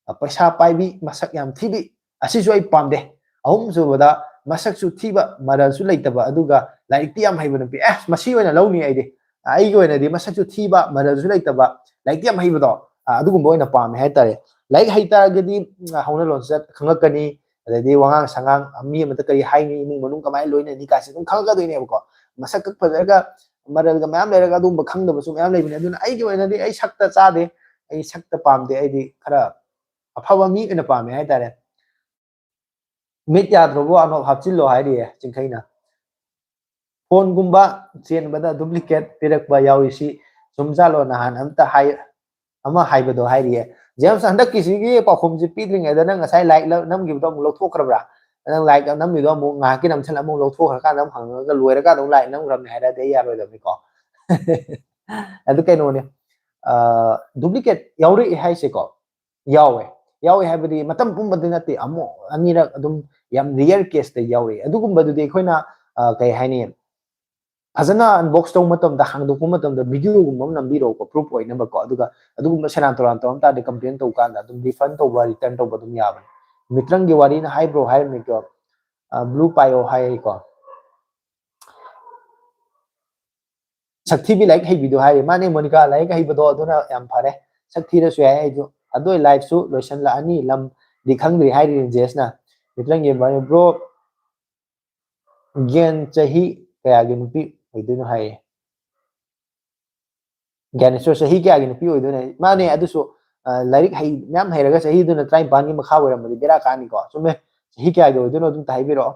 ꯑ, ꯄꯩꯁꯥ ꯄꯥꯏꯕꯤ, ꯃꯁꯛ ꯌꯥꯝ ꯊꯤꯕꯤ, ꯑꯁꯤꯁꯨ ꯑꯩ ꯄꯥꯝꯗꯦ꯫ ꯑꯍꯨꯝꯁꯨꯕꯗ, ꯃꯁꯛꯁꯨ ꯊꯤꯕ, ꯃꯔꯜꯁꯨ ꯂꯩꯇꯕ, ꯑꯗꯨꯒ ꯂꯥꯏꯔꯤꯛꯇꯤ ꯌꯥꯝ ꯍꯩꯕ ꯅꯨꯄꯤ꯫ ꯑꯦ, ꯃꯁꯤ ꯑꯣꯏꯅ ꯂꯧꯅꯤ ꯑꯩꯗꯤ꯫ ꯑꯩꯒꯤ ꯑꯣꯏꯅꯗꯤ ꯃꯁꯛꯁꯨ ꯊꯤꯕ, ꯃꯔꯜꯁꯨ ꯂꯩꯇꯕ, ꯂꯥꯏꯔꯤꯛꯇꯤ ꯌꯥꯝ ꯍꯩꯕꯗꯣ, ꯑ, ꯑꯗꯨꯒꯨꯝꯕ ꯑꯣꯏꯅ ꯄꯥꯝꯃꯦ ꯍꯥꯏꯇꯥꯔꯦ꯫ ꯂꯥꯏꯔꯤꯛ ꯍꯩꯇꯥꯔꯒꯗꯤ, ꯎꯝ, ꯍꯧꯅ ꯂꯣꯟꯆꯠ ꯈꯪꯉꯛꯀꯅꯤ, ꯑꯗꯩꯗꯤ ꯋꯥꯉꯥꯡ ꯁꯉꯥꯡ, ꯃꯤ ꯑꯃꯗ ꯀꯔꯤ ꯍꯥꯏꯅꯤ, ꯏꯃꯨꯡ ꯃꯅꯨꯡ ꯀꯃꯥꯏꯅ ꯂꯣꯏꯅꯅꯤ ꯀꯥꯏꯁꯦ ꯑꯗꯨꯝ ꯈꯪꯉꯛꯀꯗꯣꯏꯅꯦꯕꯀꯣ꯫ ꯃꯁꯛ ꯈꯛ ꯐꯖꯔꯒ ꯃꯔꯜꯒ ꯃꯌꯥꯝ ꯂꯩꯔꯒ ꯑꯗꯨꯒꯨꯝꯕ ꯈꯪꯗꯕꯁꯨ ꯃꯌꯥꯝ ꯂꯩꯕꯅꯦ꯫ ꯑꯗꯨꯅ ꯑꯩꯒꯤ ꯑꯣꯏꯅꯗꯤ ꯑꯩ ꯁꯛꯇ ꯆꯥꯗꯦ, ꯑꯩ ꯁꯛꯇ ꯄꯥꯝꯗꯦ, ꯑꯩꯗꯤ ꯈꯔ ꯑꯐꯕ ꯃꯤ ꯑꯣꯏꯅ ꯄꯥꯝꯃꯦ ꯍꯥꯏꯇꯥꯔꯦ꯫ "ꯃꯤꯠ ꯌꯥꯗ꯭ꯔꯕꯣ ꯑꯅꯣꯞ ꯍꯥꯞꯆꯤꯜꯂꯣ" ꯍꯥꯏꯔꯤꯌꯦ ꯆꯤꯡꯈꯩꯅ꯫ Phone ꯒꯨꯝꯕ ꯆꯦꯟꯕꯗ duplicate ꯄꯤꯔꯛꯄ ꯌꯥꯎꯔꯤꯁꯤ ꯆꯨꯝꯖꯥꯠꯂꯣ? ꯅꯍꯥꯟ ꯑꯝꯇ ꯍꯥꯏ-, ꯑꯃ ꯍꯥꯏꯕꯗꯣ ꯍꯥꯏꯔꯤꯌꯦ꯫ ꯖꯦꯝꯁ, ꯍꯟꯗꯛꯀꯤꯁꯤꯒꯤ ꯄꯥꯎꯈꯨꯝꯁꯤ ꯄꯤꯗ꯭ꯔꯤꯉꯩꯗ ꯅꯪ ꯉꯁꯥꯏ like ꯅꯝꯈꯤꯕꯗꯣ ꯑꯃꯨꯛ ꯂꯧꯊꯣꯛꯈ꯭ꯔꯕ꯭ꯔꯥ? ꯅꯪ like ꯅꯝꯃꯤꯗꯣ ꯑꯃꯨꯛ ꯉꯥꯏꯍꯥꯛꯀꯤ ꯅꯝꯁꯤꯜꯂ ꯑꯃꯨꯛ ꯂꯧꯊꯣꯛꯈ꯭ꯔꯀꯥꯟꯗ ꯑꯃꯨꯛ ꯍꯪꯉꯒ ꯂꯣꯏꯔꯀꯥꯟꯗ ꯑꯃꯨꯛ like ꯅꯝꯈ꯭ꯔꯕꯅꯦ ꯍꯥꯏꯔꯗꯤ ꯑꯩ ꯌꯥꯔꯣꯏꯗꯕꯅꯤꯀꯣ꯫ ꯑꯗꯨ ꯀꯩꯅꯣꯅꯦ, ꯑ, duplicate ꯌꯥꯎꯔꯛꯑꯦ ꯍꯥꯏꯁꯦꯀꯣ, ꯌꯥꯎꯋꯦ꯫ ꯌꯥꯎꯋꯦ ꯍꯥꯏꯕꯗꯤ ꯃꯇꯝ ꯄꯨꯝꯕꯗꯤ ꯅꯠꯇꯦ, ꯑꯃꯨꯛ ꯑꯅꯤꯔꯛ ꯑꯗꯨꯝ ꯌꯥꯝ rare case ꯇ ꯌꯥꯎꯔꯛꯑꯦ꯫ ꯑꯗꯨꯒꯨꯝꯕꯗꯨꯗꯤ ꯑꯩꯈꯣꯏꯅ, ꯑ, ꯀꯩ ꯍꯥꯏꯅꯤ, ꯐꯖꯅ unbox ꯇꯧꯕ ꯃꯇꯝꯗ, ꯍꯥꯡꯗꯣꯛꯄ ꯃꯇꯝꯗ video ꯒꯨꯝꯕ ꯑꯃ ꯅꯝꯕꯤꯔꯛꯎꯀꯣ, proof ꯑꯣꯏꯅꯕꯀꯣ꯫ ꯑꯗꯨꯒ ꯑꯗꯨꯒꯨꯝꯕ ꯁꯦꯔꯥꯟ ꯇꯨꯔꯥꯟ ꯇꯧꯔꯝ ꯇꯥꯔꯗꯤ complain ꯇꯧꯕ ꯀꯥꯟꯗ ꯑꯗꯨꯝ refund ꯇꯧꯕ, return ꯇꯧꯕ ꯑꯗꯨꯝ ꯌꯥꯕꯅꯤ꯫ ꯃꯤꯇ꯭ꯔꯪꯒꯤ ꯋꯥꯔꯤꯅ ꯍꯥꯏꯕ꯭ꯔꯣ ꯍꯥꯏꯔꯝꯃꯤꯀꯣ, ꯑ, blue ꯄꯥꯏꯌꯣ ꯍꯥꯏꯀꯣ꯫ ꯁꯛꯊꯤꯕꯤ ꯂꯥꯏꯔꯤꯛ ꯍꯩꯕꯤꯗꯣ ꯍꯥꯏꯔꯤ꯫ ꯃꯥꯅꯦ, ꯃꯣꯅꯤꯀꯥ, ꯂꯥꯏꯔꯤꯛ ꯍꯩꯕꯗꯣ ꯑꯗꯨꯅ ꯌꯥꯝ ꯐꯔꯦ꯫ ꯁꯛ ꯊꯤꯔꯁꯨ ꯌꯥꯏ꯫ ꯑꯩꯁꯨ ꯑꯗꯨ ꯂꯥꯏꯐꯁꯨ ꯂꯣꯏꯁꯤꯜꯂꯛꯑꯅꯤ, ꯂꯝꯗꯤ ꯈꯪꯗ꯭ꯔꯤ ꯍꯥꯏꯔꯤ ꯖꯦꯁꯅ꯫ ꯃꯤꯇ꯭ꯔꯪꯒꯤ ꯕ꯭ꯔꯣ, ꯒꯦꯟ ꯆꯍꯤ ꯀꯌꯥꯒꯤ ꯅꯨꯄꯤ ꯑꯣꯏꯗꯣꯏꯅꯣ ꯍꯥꯏꯌꯦ꯫ ꯒ꯭ꯌꯥꯅꯦꯁꯣꯔ ꯆꯍꯤ ꯀꯌꯥꯒꯤ ꯅꯨꯄꯤ ꯑꯣꯏꯗꯣꯏꯅꯣ? ꯃꯥꯅꯦ, ꯑꯗꯨꯁꯨ, ꯑ, ꯂꯥꯏꯔꯤꯛ ꯍꯩ, ꯃꯌꯥꯝ ꯍꯩꯔꯒ ꯆꯍꯤꯗꯨꯅ ꯇꯔꯥꯅꯤꯄꯥꯟꯒꯤ ꯃꯈꯥ ꯑꯣꯏꯔꯝꯃꯗꯤ ꯕꯦꯔꯥ ꯀꯥꯅꯤꯀꯣ꯫ ꯆꯨꯝꯃꯦ, ꯆꯍꯤ ꯀꯌꯥꯒꯤ ꯑꯣꯏꯗꯣꯏꯅꯣ ꯑꯗꯨꯝꯇ ꯍꯥꯏꯕꯤꯔꯛꯑꯣ꯫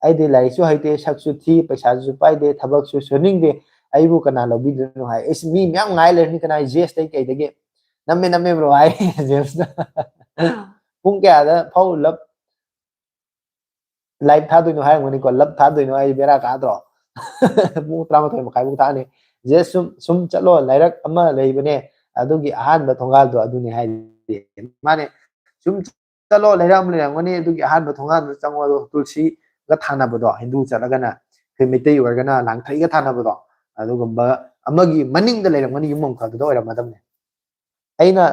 ꯑꯩꯗꯤ ꯂꯥꯏꯔꯤꯛꯁꯨ ꯍꯩꯇꯦ, ꯁꯛꯁꯨ ꯊꯤ, ꯄꯩꯁꯥꯁꯨ ꯄꯥꯏꯗꯦ, ꯊꯕꯛꯁꯨ ꯁꯨꯅꯤꯡꯗꯦ, ꯑꯩꯕꯨ ꯀꯅꯥ ꯂꯧꯕꯤꯗꯣꯏꯅꯣ ꯍꯥꯏ꯫ ꯑꯩꯁ, ꯃꯤ ꯃꯌꯥꯝ ꯉꯥꯏ ꯂꯩꯔꯅꯤ, ꯀꯅꯥ ꯖꯦꯁꯇꯩ ꯀꯩꯗꯒꯤ꯫ "ꯅꯝꯃꯦ, ꯅꯝꯃꯦ bro" ꯍꯥꯏ ꯖꯦꯝꯁꯅ꯫ "ꯄꯨꯡ ꯀꯌꯥꯗ ꯐꯥꯎ ꯂꯞ, ꯂꯥꯏꯞ ꯊꯥꯗꯣꯏꯅꯣ?" ꯍꯥꯏꯔꯝꯒꯅꯤꯀꯣ꯫ "ꯂꯞ ꯊꯥꯗꯣꯏꯅꯣ?" ꯑꯩ ꯕꯦꯔꯥ ꯀꯥꯗ꯭ꯔꯣ? "ꯄꯨꯡ ꯇꯔꯥꯃꯥꯊꯣꯏ ꯃꯈꯥꯏꯃꯨꯛ ꯊꯥꯅꯤ꯫ ꯖꯦꯁ, ꯁꯨꯝ, ꯁꯨꯝ ꯆꯠꯂꯣ, ꯂꯥꯏꯔꯛ ꯑꯃ ꯂꯩꯕꯅꯦ, ꯑꯗꯨꯒꯤ ꯑꯍꯥꯟꯕ ꯊꯣꯡꯒꯥꯜꯗꯣ ꯑꯗꯨꯅꯤ" ꯍꯥꯏꯔꯤ꯫ ꯃꯥꯅꯦ, "ꯁꯨꯝ ꯆꯠꯂꯣ, ꯂꯩꯔꯛ ꯑꯃ ꯂꯩꯔꯝꯒꯅꯤ, ꯑꯗꯨꯒꯤ ꯑꯍꯥꯟꯕ ꯊꯣꯡꯒꯥꯜꯗꯨꯗ ꯆꯪꯉꯣ, ꯑꯗꯣ ꯇꯨꯜꯁꯤꯒ ꯊꯥꯅꯕꯗꯣ, ꯍꯤꯟꯗꯨ ꯆꯠꯂꯒꯅ, ꯑꯩꯈꯣꯏ ꯃꯩꯇꯩ ꯑꯣꯏꯔꯒꯅ ꯂꯥꯡꯊ꯭ꯔꯩꯒ ꯊꯥꯅꯕꯗꯣ, ꯑꯗꯨꯒꯨꯝꯕ ꯑꯃꯒꯤ ꯃꯅꯤꯡꯗ ꯂꯩꯔꯝꯒꯅꯤ, ꯌꯨꯝ ꯑꯃꯈꯛ ꯑꯗꯨꯗ ꯑꯣꯏꯔꯝꯃꯗꯕꯅꯦ꯫ ꯑꯩꯅ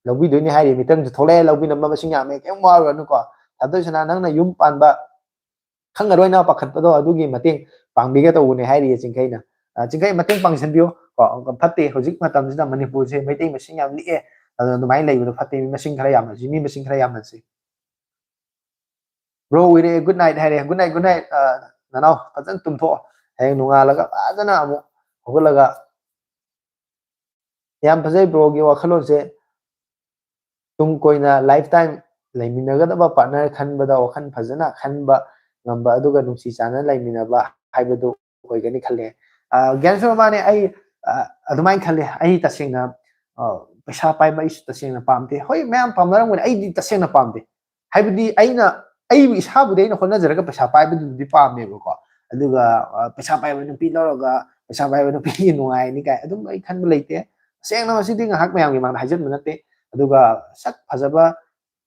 ꯂꯧꯕꯤꯗꯣꯏꯅꯤ ꯍꯥꯏꯔꯤ, ꯃꯤꯇꯔꯁꯨ ꯊꯣꯛꯂꯛꯑꯦ, ꯂꯧꯕꯤꯅꯕ ꯃꯁꯤꯡ ꯌꯥꯝꯃꯦ, ꯀꯩꯝ ꯋꯥꯔꯨꯔꯅꯨꯀꯣ꯫ ꯊꯥꯗꯣꯏ ꯁꯅꯥ, ꯅꯪꯅ ꯌꯨꯝ ꯄꯥꯟꯕ ꯈꯪꯉꯔꯣꯏꯅ ꯄꯥꯈꯠꯄꯗꯣ, ꯑꯗꯨꯒꯤ ꯃꯇꯦꯡ ꯄꯥꯡꯕꯤꯒꯦ ꯇꯧꯕꯅꯦ ꯍꯥꯏꯔꯤꯌꯦ ꯆꯤꯡꯈꯩꯅ꯫ ꯑ, ꯆꯤꯡꯈꯩ, ꯃꯇꯦꯡ ꯄꯥꯡꯁꯤꯟꯕꯤꯌꯨ ꯀꯣ, ꯐꯠꯇꯦ ꯍꯧꯖꯤꯛ ꯃꯇꯝꯁꯤꯗ ꯃꯅꯤꯄꯨꯔꯁꯦ ꯃꯩꯇꯩ ꯃꯁꯤꯡ ꯌꯥꯝ ꯂꯤꯛꯑꯦ, ꯑꯗꯨꯅ ꯑꯗꯨꯃꯥꯏꯅ ꯂꯩꯕꯗꯣ ꯐꯠꯇꯦ, ꯃꯤ ꯃꯁꯤꯡ ꯈꯔ ꯌꯥꯝꯍꯟꯁꯤ, ꯃꯤ ꯃꯁꯤꯡ ꯈꯔ ꯌꯥꯝꯍꯟꯁꯤ꯫ Bro, ꯎꯏꯔꯦ, good night ꯍꯥꯏꯔꯦ, good night, good night꯫ ꯑ, ꯅꯅꯥꯎ, ꯐꯖꯅ ꯇꯨꯝꯊꯣꯛꯑꯣ, ꯍꯌꯦꯡ ꯅꯣꯡꯉꯥꯜꯂꯒ ꯐꯖꯅ ꯑꯃꯨꯛ ꯍꯧꯒꯠꯂꯒ꯫ ꯌꯥꯝ ꯐꯖꯩ broꯒꯤ ꯋꯥꯈꯜꯂꯣꯟꯁꯦ꯫ ꯇꯨꯡ ꯀꯣꯏꯅ lifetime ꯂꯩꯃꯤꯟꯅꯒꯗꯕ partner ꯈꯟꯕꯗ ꯋꯥꯈꯜ ꯐꯖꯅ ꯈꯟꯕ ꯉꯝꯕ, ꯑꯗꯨꯒ ꯅꯨꯡꯁꯤ ꯆꯥꯟꯅꯅ ꯂꯩꯃꯤꯟꯅꯕ ꯍꯥꯏꯕꯗꯨ ꯑꯣꯏꯒꯅꯤ ꯈꯜꯂꯦ꯫ ꯑ, ꯒ꯭ꯌꯥꯟꯁꯨ ꯃꯥꯅꯦ, ꯑꯩ, ꯑ, ꯑꯗꯨꯃꯥꯏꯅ ꯈꯜꯂꯦ꯫ ꯑꯩ ꯇꯁꯦꯡꯅ, ꯑ, ꯄꯩꯁꯥ ꯄꯥꯏꯕ ꯑꯩꯁꯨ ꯇꯁꯦꯡꯅ ꯄꯥꯝꯗꯦ꯫ ꯍꯣꯏ, ꯃꯌꯥꯝ ꯄꯥꯝꯅꯔꯝꯒꯅꯤ, ꯑꯩꯗꯤ ꯇꯁꯦꯡꯅ ꯄꯥꯝꯗꯦ꯫ ꯍꯥꯏꯕꯗꯤ ꯑꯩꯅ, ꯑꯩꯕꯨ ꯏꯁꯥꯕꯨꯗꯤ ꯑꯩꯅ ꯍꯣꯠꯅꯖꯔꯒ ꯄꯩꯁꯥ ꯄꯥꯏꯕꯗꯨꯕꯨꯗꯤ ꯄꯥꯝꯃꯦꯕꯀꯣ꯫ ꯑꯗꯨꯒ, ꯑ, ꯄꯩꯁꯥ ꯄꯥꯏꯕ ꯅꯨꯄꯤ ꯂꯧꯔꯒ ꯄꯩꯁꯥ ꯄꯥꯏꯕ ꯅꯨꯄꯤꯒꯤ ꯅꯨꯡꯉꯥꯏꯅꯤ ꯀꯥꯏ ꯑꯗꯨꯝ ꯑꯩ ꯈꯟꯕ ꯂꯩꯇꯦ꯫ ꯇꯁꯦꯡꯅ ꯃꯁꯤꯗꯤ ꯉꯥꯏꯍꯥꯛ ꯃꯌꯥꯝꯒꯤ ꯃꯥꯡꯗ ꯍꯥꯏꯖꯟꯕ ꯅꯠꯇꯦ꯫ ꯑꯗꯨꯒ ꯁꯛ ꯐꯖꯕ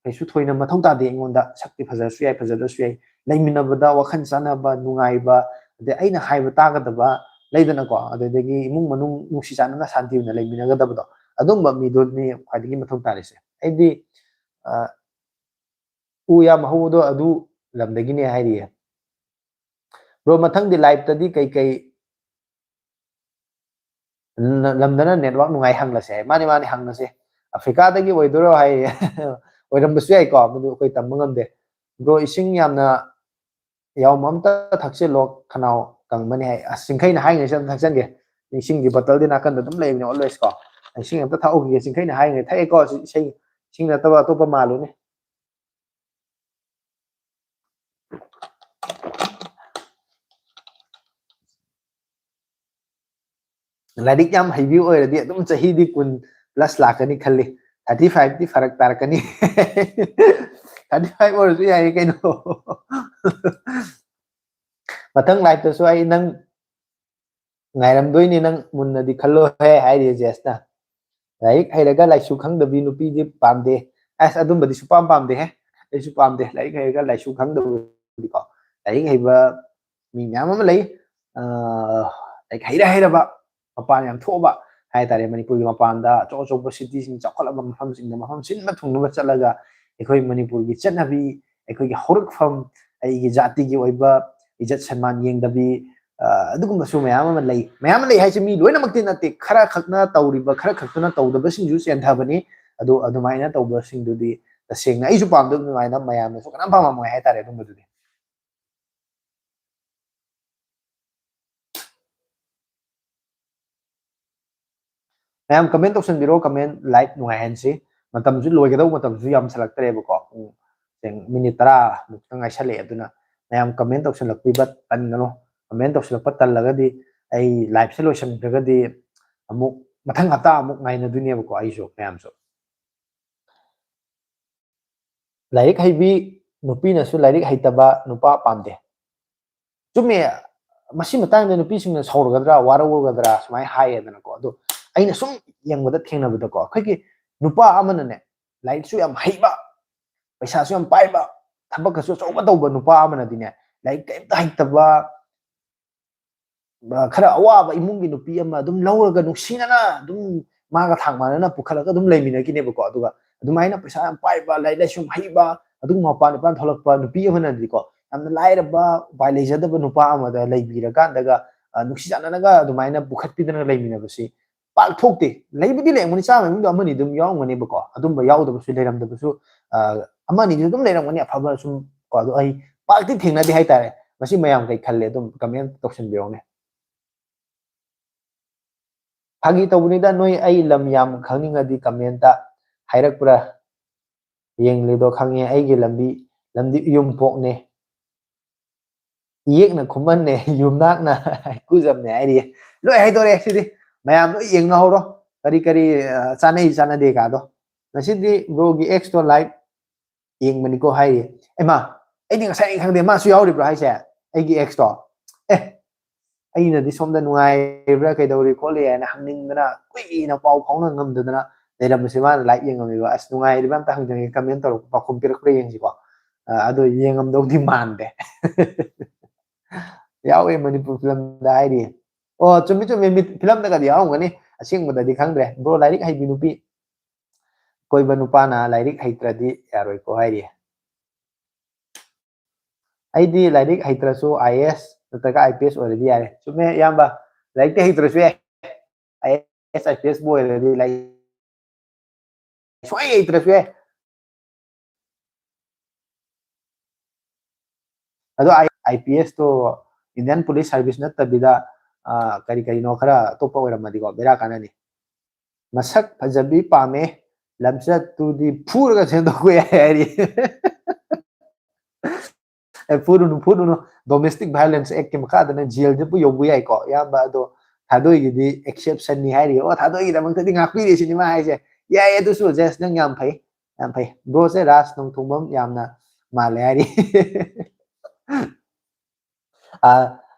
ꯀꯩꯁꯨ ꯊꯣꯏꯅ ꯃꯊꯧ ꯇꯥꯗꯦ ꯑꯩꯉꯣꯟꯗ꯫ ꯁꯛꯇꯤ ꯐꯖꯔꯁꯨ ꯌꯥꯏ, ꯐꯖꯗ꯭ꯔꯁꯨ ꯌꯥꯏ꯫ ꯂꯩꯃꯤꯟꯅꯕꯗ ꯋꯥꯈꯜ ꯆꯥꯟꯅꯕ, ꯅꯨꯡꯉꯥꯏꯕ, ꯑꯗꯩ ꯑꯩꯅ ꯍꯥꯏꯕ ꯇꯥꯒꯗꯕ ꯂꯩꯗꯅꯀꯣ, ꯑꯗꯨꯗꯒꯤ ꯏꯃꯨꯡ ꯃꯅꯨꯡ ꯅꯨꯡꯁꯤ ꯆꯥꯟꯅꯅ ꯁꯥꯟꯇꯤ ꯑꯣꯏꯅ ꯂꯩꯃꯤꯟꯅꯒꯗꯕꯗꯣ, ꯑꯗꯨꯝꯕ ꯃꯤꯗꯨꯅꯤ ꯈ꯭ꯋꯥꯏꯗꯒꯤ ꯃꯊꯧ ꯇꯥꯔꯤꯁꯦ꯫ ꯑꯩꯗꯤ, ꯑ, ꯎ ꯌꯥꯝ ꯍꯧꯕꯗꯣ ꯑꯗꯨ ꯂꯝꯗꯒꯤꯅꯦ ꯍꯥꯏꯔꯤꯌꯦ꯫ Bro, ꯃꯊꯪꯗꯤ liveꯇꯗꯤ ꯀꯩꯀꯩ ꯂ-, ꯂꯝꯗꯅ network ꯅꯨꯡꯉꯥꯏ ꯍꯪꯂꯁꯦ ꯍꯥꯏ꯫ ꯃꯥꯅꯤ, ꯃꯥꯅꯤ, ꯍꯪꯂꯁꯦ꯫ ꯑꯐ꯭ꯔꯤꯀꯥꯗꯒꯤ ꯑꯣꯏꯗꯣꯏꯔꯣ ꯍꯥꯏ꯫ ꯑꯣꯏꯔꯝꯕꯁꯨ ꯌꯥꯏꯀꯣ, ꯃꯗꯨ ꯑꯩꯈꯣꯏ ꯇꯝꯕ ꯉꯝꯗꯦ꯫ Bro, ꯏꯁꯤꯡ ꯌꯥꯝꯅ ꯌꯥꯎꯕ ꯑꯝꯇ ꯊꯛꯆꯤꯜꯂꯣ, ꯈꯅꯥꯎ ꯀꯪꯕꯅꯤ ꯍꯥꯏ꯫ ꯑꯁ, ꯆꯤꯡꯈꯩꯅ ꯍꯥꯏꯔꯤꯉꯩꯁꯤꯗ ꯑꯝꯇ ꯊꯛꯆꯟꯒꯦ꯫ ꯏꯁꯤꯡꯒꯤ ꯕꯣꯇꯜꯗꯤ ꯅꯥꯀꯟꯗ ꯑꯗꯨꯝ ꯂꯩꯕꯅꯦ always ꯀꯣ꯫ ꯏꯁꯤꯡ ꯑꯝꯇ ꯊꯛꯍꯧꯈꯤꯒꯦ, ꯆꯤꯡꯈꯩꯅ ꯍꯥꯏꯔꯤꯉꯩ ꯊꯛꯑꯦꯀꯣ꯫ ꯁꯤ ꯏꯁꯩ, ꯏꯁꯤꯡ ꯅꯠꯇꯕ ꯑꯇꯣꯞꯄ ꯃꯥꯜꯂꯨꯅꯦ꯫ ꯂꯥꯏꯔꯤꯛ ꯌꯥꯝ ꯍꯩꯕꯤ ꯑꯣꯏꯔꯗꯤ ꯑꯗꯨꯝ ꯆꯍꯤꯗꯤ ꯀꯨꯟ plus ꯂꯥꯛꯀꯅꯤ ꯈꯜꯂꯤ꯫ Thirty fiveeꯗꯤ ꯐꯔꯛ ꯇꯥꯔꯛꯀꯅꯤ꯫ Thirty five ꯑꯣꯏꯔꯁꯨ ꯌꯥꯏꯌꯦ ꯀꯩꯅꯣ꯫ ꯃꯊꯪ liveꯇꯁꯨ ꯑꯩ ꯅꯪ ꯉꯥꯏꯔꯝꯗꯣꯏꯅꯤ, ꯅꯪ ꯃꯨꯟꯅꯗꯤ ꯈꯜꯂꯣꯍꯦ ꯍꯥꯏꯔꯤ ꯖꯦꯁꯅ꯫ ꯂꯥꯏꯔꯤꯛ ꯍꯩꯔꯒ ꯂꯥꯏꯁꯨ ꯈꯪꯗꯕꯤ ꯅꯨꯄꯤꯗꯤ ꯄꯥꯝꯗꯦ꯫ ꯑꯁ, ꯑꯗꯨꯝꯕꯗꯤ ꯁꯨꯄꯥꯝ ꯄꯥꯝꯗꯦꯍꯦ꯫ ꯑꯩꯁꯨ ꯄꯥꯝꯗꯦ ꯂꯥꯏꯔꯤꯛ ꯍꯩꯔꯒ ꯂꯥꯏꯁꯨ ꯈꯪꯗꯕꯗꯤꯀꯣ꯫ ꯂꯥꯏꯔꯤꯛ ꯍꯩꯕ ꯃꯤ ꯃꯌꯥꯝ ꯑꯃ ꯂꯩ꯫ ꯑ, ꯂꯥꯏꯔꯤꯛ ꯍꯩꯔ ꯍꯩꯔꯕ, ꯃꯄꯥꯟ ꯌꯥꯝ ꯊꯣꯛꯑꯕ ꯍꯥꯏꯇꯥꯔꯦ, ꯃꯅꯤꯄꯨꯔꯒꯤ ꯃꯄꯥꯟꯗ ꯑꯆꯧ ꯑꯆꯧꯕ cityꯁꯤꯡ, ꯆꯥꯎꯈꯠꯂꯕ ꯃꯐꯝꯁꯤꯡꯗ ꯃꯐꯝ ꯁꯤꯟꯕ ꯊꯨꯡꯅꯕ ꯆꯠꯂꯒ ꯑꯩꯈꯣꯏ ꯃꯅꯤꯄꯨꯔꯒꯤ ꯆꯠꯅꯕꯤ, ꯑꯩꯈꯣꯏꯒꯤ ꯍꯧꯔꯛꯐꯝ, ꯑꯩꯒꯤ ꯖꯥꯇꯤꯒꯤ ꯑꯣꯏꯕ ꯏꯖꯠ ꯁꯟꯃꯥꯟ ꯌꯦꯡꯗꯕꯤ, ꯑ, ꯑꯗꯨꯒꯨꯝꯕꯁꯨ ꯃꯌꯥꯝ ꯑꯃ ꯂꯩ꯫ ꯃꯌꯥꯝ ꯑꯃ ꯂꯩ ꯍꯥꯏꯁꯦ ꯃꯤ ꯂꯣꯏꯅꯃꯛꯇꯤ ꯅꯠꯇꯦ, ꯈꯔ ꯈꯛꯅ ꯇꯧꯔꯤꯕ, ꯈꯔ ꯈꯛꯇꯅ ꯇꯧꯗꯕꯁꯤꯡꯁꯨ ꯆꯦꯟꯊꯕꯅꯤ꯫ ꯑꯗꯣ ꯑꯗꯨꯃꯥꯏꯅ ꯇꯧꯕꯁꯤꯡꯗꯨꯗꯤ ꯇꯁꯦꯡꯅ ꯑꯩꯁꯨ ꯄꯥꯝꯗꯕ, ꯑꯗꯨꯃꯥꯏꯅ ꯃꯌꯥꯝꯅꯁꯨ ꯀꯅꯥꯝ ꯄꯥꯝꯃꯝꯃꯣꯏ ꯍꯥꯏꯇꯥꯔꯦ ꯑꯗꯨꯝꯕꯗꯨꯗꯤ꯫ ꯃꯌꯥꯝ comment ꯇꯧꯁꯟꯕꯤꯔꯣ, comment, like ꯅꯨꯡꯉꯥꯏꯍꯟꯁꯤ꯫ ꯃꯇꯝꯁꯨ ꯂꯣꯏꯒꯗꯧꯕ ꯃꯇꯝꯁꯨ ꯌꯥꯝꯁꯜꯂꯛꯇ꯭ꯔꯦꯕꯀꯣ, ꯄꯨꯡ ꯁꯦꯡ minute ꯇꯔꯥ ꯃꯨꯛꯇ ꯉꯥꯏꯁꯜꯂꯛꯑꯦ꯫ ꯑꯗꯨꯅ ꯃꯌꯥꯝ comment ꯇꯧꯁꯜꯂꯛꯄꯤꯕ ꯇꯟꯒꯅꯨ꯫ Comment ꯇꯧꯁꯜꯂꯛꯄ ꯇꯜꯂꯒꯗꯤ ꯑꯩ liveꯁꯦ ꯂꯣꯏꯁꯤꯟꯈ꯭ꯔꯒꯗꯤ ꯑꯃꯨꯛ ꯃꯊꯪ ꯍꯞꯇꯥ ꯑꯃꯨꯛ ꯉꯥꯏꯅꯗꯣꯏꯅꯦꯕꯀꯣ ꯑꯩꯁꯨ ꯃꯌꯥꯝꯁꯨ꯫ ꯂꯥꯏꯔꯤꯛ ꯍꯩꯕꯤ ꯅꯨꯄꯤꯅꯁꯨ ꯂꯥꯏꯔꯤꯛ ꯍꯩꯇꯕ ꯅꯨꯄꯥ ꯄꯥꯝꯗꯦ꯫ ꯆꯨꯝꯃꯦ, ꯃꯁꯤ ꯃꯇꯥꯡꯗ ꯅꯨꯄꯤꯁꯤꯡꯅ ꯁꯥꯎꯔꯒꯗ꯭ꯔꯥ, ꯋꯥꯔꯧꯒꯗ꯭ꯔꯥ ꯁꯨꯃꯥꯏꯅ ꯍꯥꯏꯌꯦꯗꯅꯀꯣ꯫ ꯑꯗꯣ ꯑꯩꯅ ꯁꯨꯝ ꯌꯦꯡꯕꯗ, ꯊꯦꯡꯅꯕꯗꯀꯣ, ꯑꯩꯈꯣꯏꯒꯤ ꯅꯨꯄꯥ ꯑꯃꯅꯅꯦ, ꯂꯥꯏꯔꯤꯛꯁꯨ ꯌꯥꯝ ꯍꯩꯕ, ꯄꯩꯁꯥꯁꯨ ꯌꯥꯝ ꯄꯥꯏꯕ, ꯊꯕꯛꯀꯁꯨ ꯑꯆꯧꯕ ꯇꯧꯕ ꯅꯨꯄꯥ ꯑꯃꯅꯗꯤꯅꯦ, ꯂꯥꯏꯔꯤꯛ ꯀꯔꯤꯝꯇ ꯍꯩꯇꯕ, ꯑ, ꯈꯔ ꯑꯋꯥꯕ ꯏꯃꯨꯡꯒꯤ ꯅꯨꯄꯤ ꯑꯃ ꯑꯗꯨꯝ ꯂꯧꯔꯒ ꯅꯨꯡꯁꯤꯅꯅ ꯑꯗꯨꯝ ꯃꯥꯒ ꯊꯥꯛ ꯃꯥꯟꯅꯅ ꯄꯨꯈꯠꯂꯒ ꯑꯗꯨꯝ ꯂꯩꯃꯤꯟꯅꯈꯤꯅꯦꯕꯀꯣ꯫ ꯑꯗꯨꯒ ꯑꯗꯨꯃꯥꯏꯅ ꯄꯩꯁꯥ ꯌꯥꯝ ꯄꯥꯏꯕ, ꯂꯥꯏꯔꯤꯛ ꯂꯥꯏꯁꯨ ꯌꯥꯝ ꯍꯩꯕ, ꯑꯗꯨꯒꯨꯝꯕ ꯃꯄꯥꯟ ꯏꯄꯥꯟ ꯊꯣꯛꯂꯛꯄ ꯅꯨꯄꯤ ꯑꯃꯅꯗꯤꯀꯣ, ꯌꯥꯝꯅ ꯂꯥꯏꯔꯕ, ꯎꯄꯥꯏ ꯂꯩꯖꯗꯕ ꯅꯨꯄꯥ ꯑꯃꯗ ꯂꯩꯕꯤꯔꯀꯥꯟꯗꯒ, ꯑ, ꯅꯨꯡꯁꯤ ꯆꯥꯟꯅꯅꯒ ꯑꯗꯨꯃꯥꯏꯅ ꯄꯨꯈꯠꯄꯤꯗꯅ ꯂꯩꯃꯤꯟꯅꯕꯁꯤ ꯄꯥꯛ ꯊꯣꯛꯇꯦ꯫ ꯂꯩꯕꯨꯗꯤ ꯂꯩꯔꯝꯒꯅꯤ, ꯆꯥꯝꯃ ꯃꯅꯨꯡꯗ ꯑꯃꯅꯤ ꯑꯗꯨꯝ ꯌꯥꯎꯔꯝꯒꯅꯦꯕꯀꯣ꯫ ꯑꯗꯨꯝꯕ ꯌꯥꯎꯗꯕꯁꯨ, ꯂꯩꯔꯝꯗꯕꯁꯨ, ꯑ, ꯑꯃꯅꯤꯗꯤ ꯑꯗꯨꯝ ꯂꯩꯔꯝꯒꯅꯤ, ꯑꯐꯕ ꯁꯨꯝ ꯀꯣ꯫ ꯑꯗꯣ ꯑꯩ ꯄꯥꯛꯇꯤ ꯊꯦꯡꯅꯗꯦ ꯍꯥꯏꯇꯥꯔꯦ꯫ ꯃꯁꯤ ꯃꯌꯥꯝ ꯀꯩ ꯈꯜꯂꯦ? ꯑꯗꯨꯝ comment ꯇꯧꯁꯟꯕꯤꯔꯛꯎꯅꯦ꯫ ꯐꯥꯒꯤ ꯇꯧꯕꯅꯤꯗ, ꯅꯣꯏ ꯑꯩ ꯂꯝ ꯌꯥꯝ ꯈꯪꯅꯤꯡꯉꯗꯤ comment ꯍꯥꯏꯔꯛꯄ꯭ꯔꯥ ꯌꯦꯡꯂꯤꯗꯣ ꯈꯪꯉꯦ꯫ ꯑꯩꯒꯤ ꯂꯝꯕꯤ ꯂꯝꯗꯤ ꯌꯨꯝꯄꯣꯛꯅꯦ꯫ ꯏꯌꯦꯛꯅ ꯈꯨꯃꯟꯅꯦ, ꯌꯨꯝꯅꯥꯛꯅ ꯍꯩꯀꯨꯖꯝꯅꯦ ꯍꯥꯏꯔꯤ꯫ ꯂꯣꯏ ꯍꯥꯏꯗꯣꯔꯦ ꯁꯤꯗꯤ꯫ ꯃꯌꯥꯝ ꯂꯣꯏ ꯌꯦꯡꯅꯍꯧꯔꯣ꯫ ꯀꯔꯤ ꯀꯔꯤ, ꯑ, ꯆꯥꯅꯩ ꯆꯥꯅꯗꯦ ꯀꯥꯗꯣ꯫ ꯉꯁꯤꯗꯤ ꯕ꯭ꯔꯣꯒꯤ ꯑꯦꯛꯁꯇꯣ ꯂꯥꯏꯚ ꯌꯦꯡꯕꯅꯤꯀꯣ ꯍꯥꯏꯔꯤ꯫ ꯑꯩꯃ, ꯑꯩꯗꯤ ꯉꯁꯥꯏ ꯈꯪꯗꯦ, ꯃꯥꯁꯨ ꯌꯥꯎꯔꯤꯕ꯭ꯔꯣ ꯍꯥꯏꯁꯦ? ꯑꯩꯒꯤ ꯑꯦꯛꯁꯇꯣ? ꯑꯦ, ꯑꯩꯅꯗꯤ ꯁꯣꯝꯗ ꯅꯨꯡꯉꯥꯏꯔꯤꯕ꯭ꯔꯥ, ꯀꯩꯗꯧꯔꯤ ꯈꯣꯠꯂꯤ ꯍꯥꯏꯅ ꯍꯪꯅꯤꯡꯗꯅ, ꯀꯨꯏꯅ ꯄꯥꯎ ꯐꯥꯎꯅ ꯉꯝꯗꯗꯅ ꯂꯩꯔꯝꯕꯁꯦ, ꯃꯥꯅ ꯂꯥꯏꯚ ꯌꯦꯡꯉꯝꯃꯤꯕ꯫ ꯑꯁ, ꯅꯨꯡꯉꯥꯏꯔꯤꯕ꯭ꯔꯥ ꯑꯝꯇ ꯍꯪꯖꯒꯦ, ꯀꯃꯦꯟ ꯇꯧꯔꯛꯄ ꯄꯥꯎꯈꯨꯝ ꯄꯤꯔꯛꯄ꯭ꯔꯥ ꯌꯦꯡꯁꯤꯀꯣ꯫ ꯑ, ꯑꯗꯣ ꯌꯦꯡꯉꯝꯗꯧꯗꯤ ꯃꯥꯟꯗꯦ꯫ ꯌꯥꯎꯋꯦ ꯃꯅꯤꯄꯨꯔ ꯐꯤꯂꯝꯗ ꯍꯥꯏꯔꯤ꯫ ꯑꯣ, ꯆꯨꯝꯃꯤ, ꯆꯨꯝꯃꯤ, ꯃꯤꯠ-, ꯐꯤꯂꯝꯗꯒꯗꯤ ꯌꯥꯎꯔꯝꯒꯅꯤ, ꯑꯁꯦꯡꯕꯗꯗꯤ ꯈꯪꯗ꯭ꯔꯦ꯫ ꯕ꯭ꯔꯣ, ꯂꯥꯏꯔꯤꯛ ꯍꯩꯕꯤ ꯅꯨꯄꯤ ꯀꯣꯏꯕ ꯅꯨꯄꯥꯅ ꯂꯥꯏꯔꯤꯛ ꯍꯩꯇ꯭ꯔꯗꯤ ꯌꯥꯔꯣꯏꯀꯣ ꯍꯥꯏꯔꯤ꯫ ꯑꯩꯗꯤ ꯂꯥꯏꯔꯤꯛ ꯍꯩꯇ꯭ꯔꯁꯨ IAS ꯅꯠꯇ꯭ꯔꯒ IPS ꯑꯣꯏꯔꯗꯤ ꯌꯥꯔꯦ꯫ ꯆꯨꯝꯃꯦ, ꯏꯌꯥꯝꯕ, ꯂꯥꯏꯔꯤꯛꯇꯤ ꯍꯩꯇ꯭ꯔꯁꯨ ꯌꯥꯏ, IAS IPS ꯕꯨ ꯑꯣꯏꯔꯗꯤ ꯂꯥꯏꯔꯤꯛ ꯁꯨꯡꯍꯩ ꯍꯩꯇ꯭ꯔꯁꯨ ꯌꯥꯏ꯫ ꯑꯗꯣ IPS ꯇꯣ Indian Police Service ꯅꯠꯇꯕꯤꯗ, ꯑ, ꯀꯔꯤ ꯀꯔꯤꯅꯣ ꯈꯔ ꯑꯇꯣꯞꯄ ꯑꯣꯏꯔꯝꯃꯗꯤꯀꯣ, ꯕꯦꯔꯥ ꯀꯥꯟꯅꯅꯤ꯫ ꯃꯁꯛ ꯐꯖꯕꯤ ꯄꯥꯝꯃꯦ, ꯂꯝꯆꯠꯇꯨꯗꯤ ꯐꯨꯔꯒ ꯁꯦꯝꯗꯣꯛꯄ ꯌꯥꯏ ꯍꯥꯏꯔꯤ꯫ ꯑꯦ, ꯐꯨꯔꯨꯅꯨ, ꯐꯨꯔꯨꯅꯨ꯫ Domestic Violence Act ꯀꯤ ꯃꯈꯥꯗꯅ ꯖꯦꯜꯗꯕꯨ ꯌꯧꯕ ꯌꯥꯏꯀꯣ, ꯏꯌꯥꯝꯕ꯫ ꯑꯗꯣ ꯊꯥꯗꯣꯏꯒꯤꯗꯤ exception ꯅꯤ ꯍꯥꯏꯔꯤ꯫ ꯑꯣ, ꯊꯥꯗꯣꯏꯒꯤꯗꯃꯛꯇꯗꯤ ꯉꯥꯛꯄꯤꯔꯦ ꯁꯤꯅꯤ ꯃꯥ ꯍꯥꯏꯁꯦ꯫ ꯌꯥꯏ, ꯑꯗꯨꯁꯨ ꯖꯁ, ꯅꯪ ꯌꯥꯝ ꯐꯩ, ꯌꯥꯝ ꯐꯩ꯫ ꯕ꯭ꯔꯣꯁꯦ ꯔꯥꯖ ꯅꯣꯡꯊꯣꯡꯕꯝ ꯌꯥꯝꯅ ꯃꯥꯜꯂꯦ ꯍꯥꯏꯔꯤ꯫ ꯑ,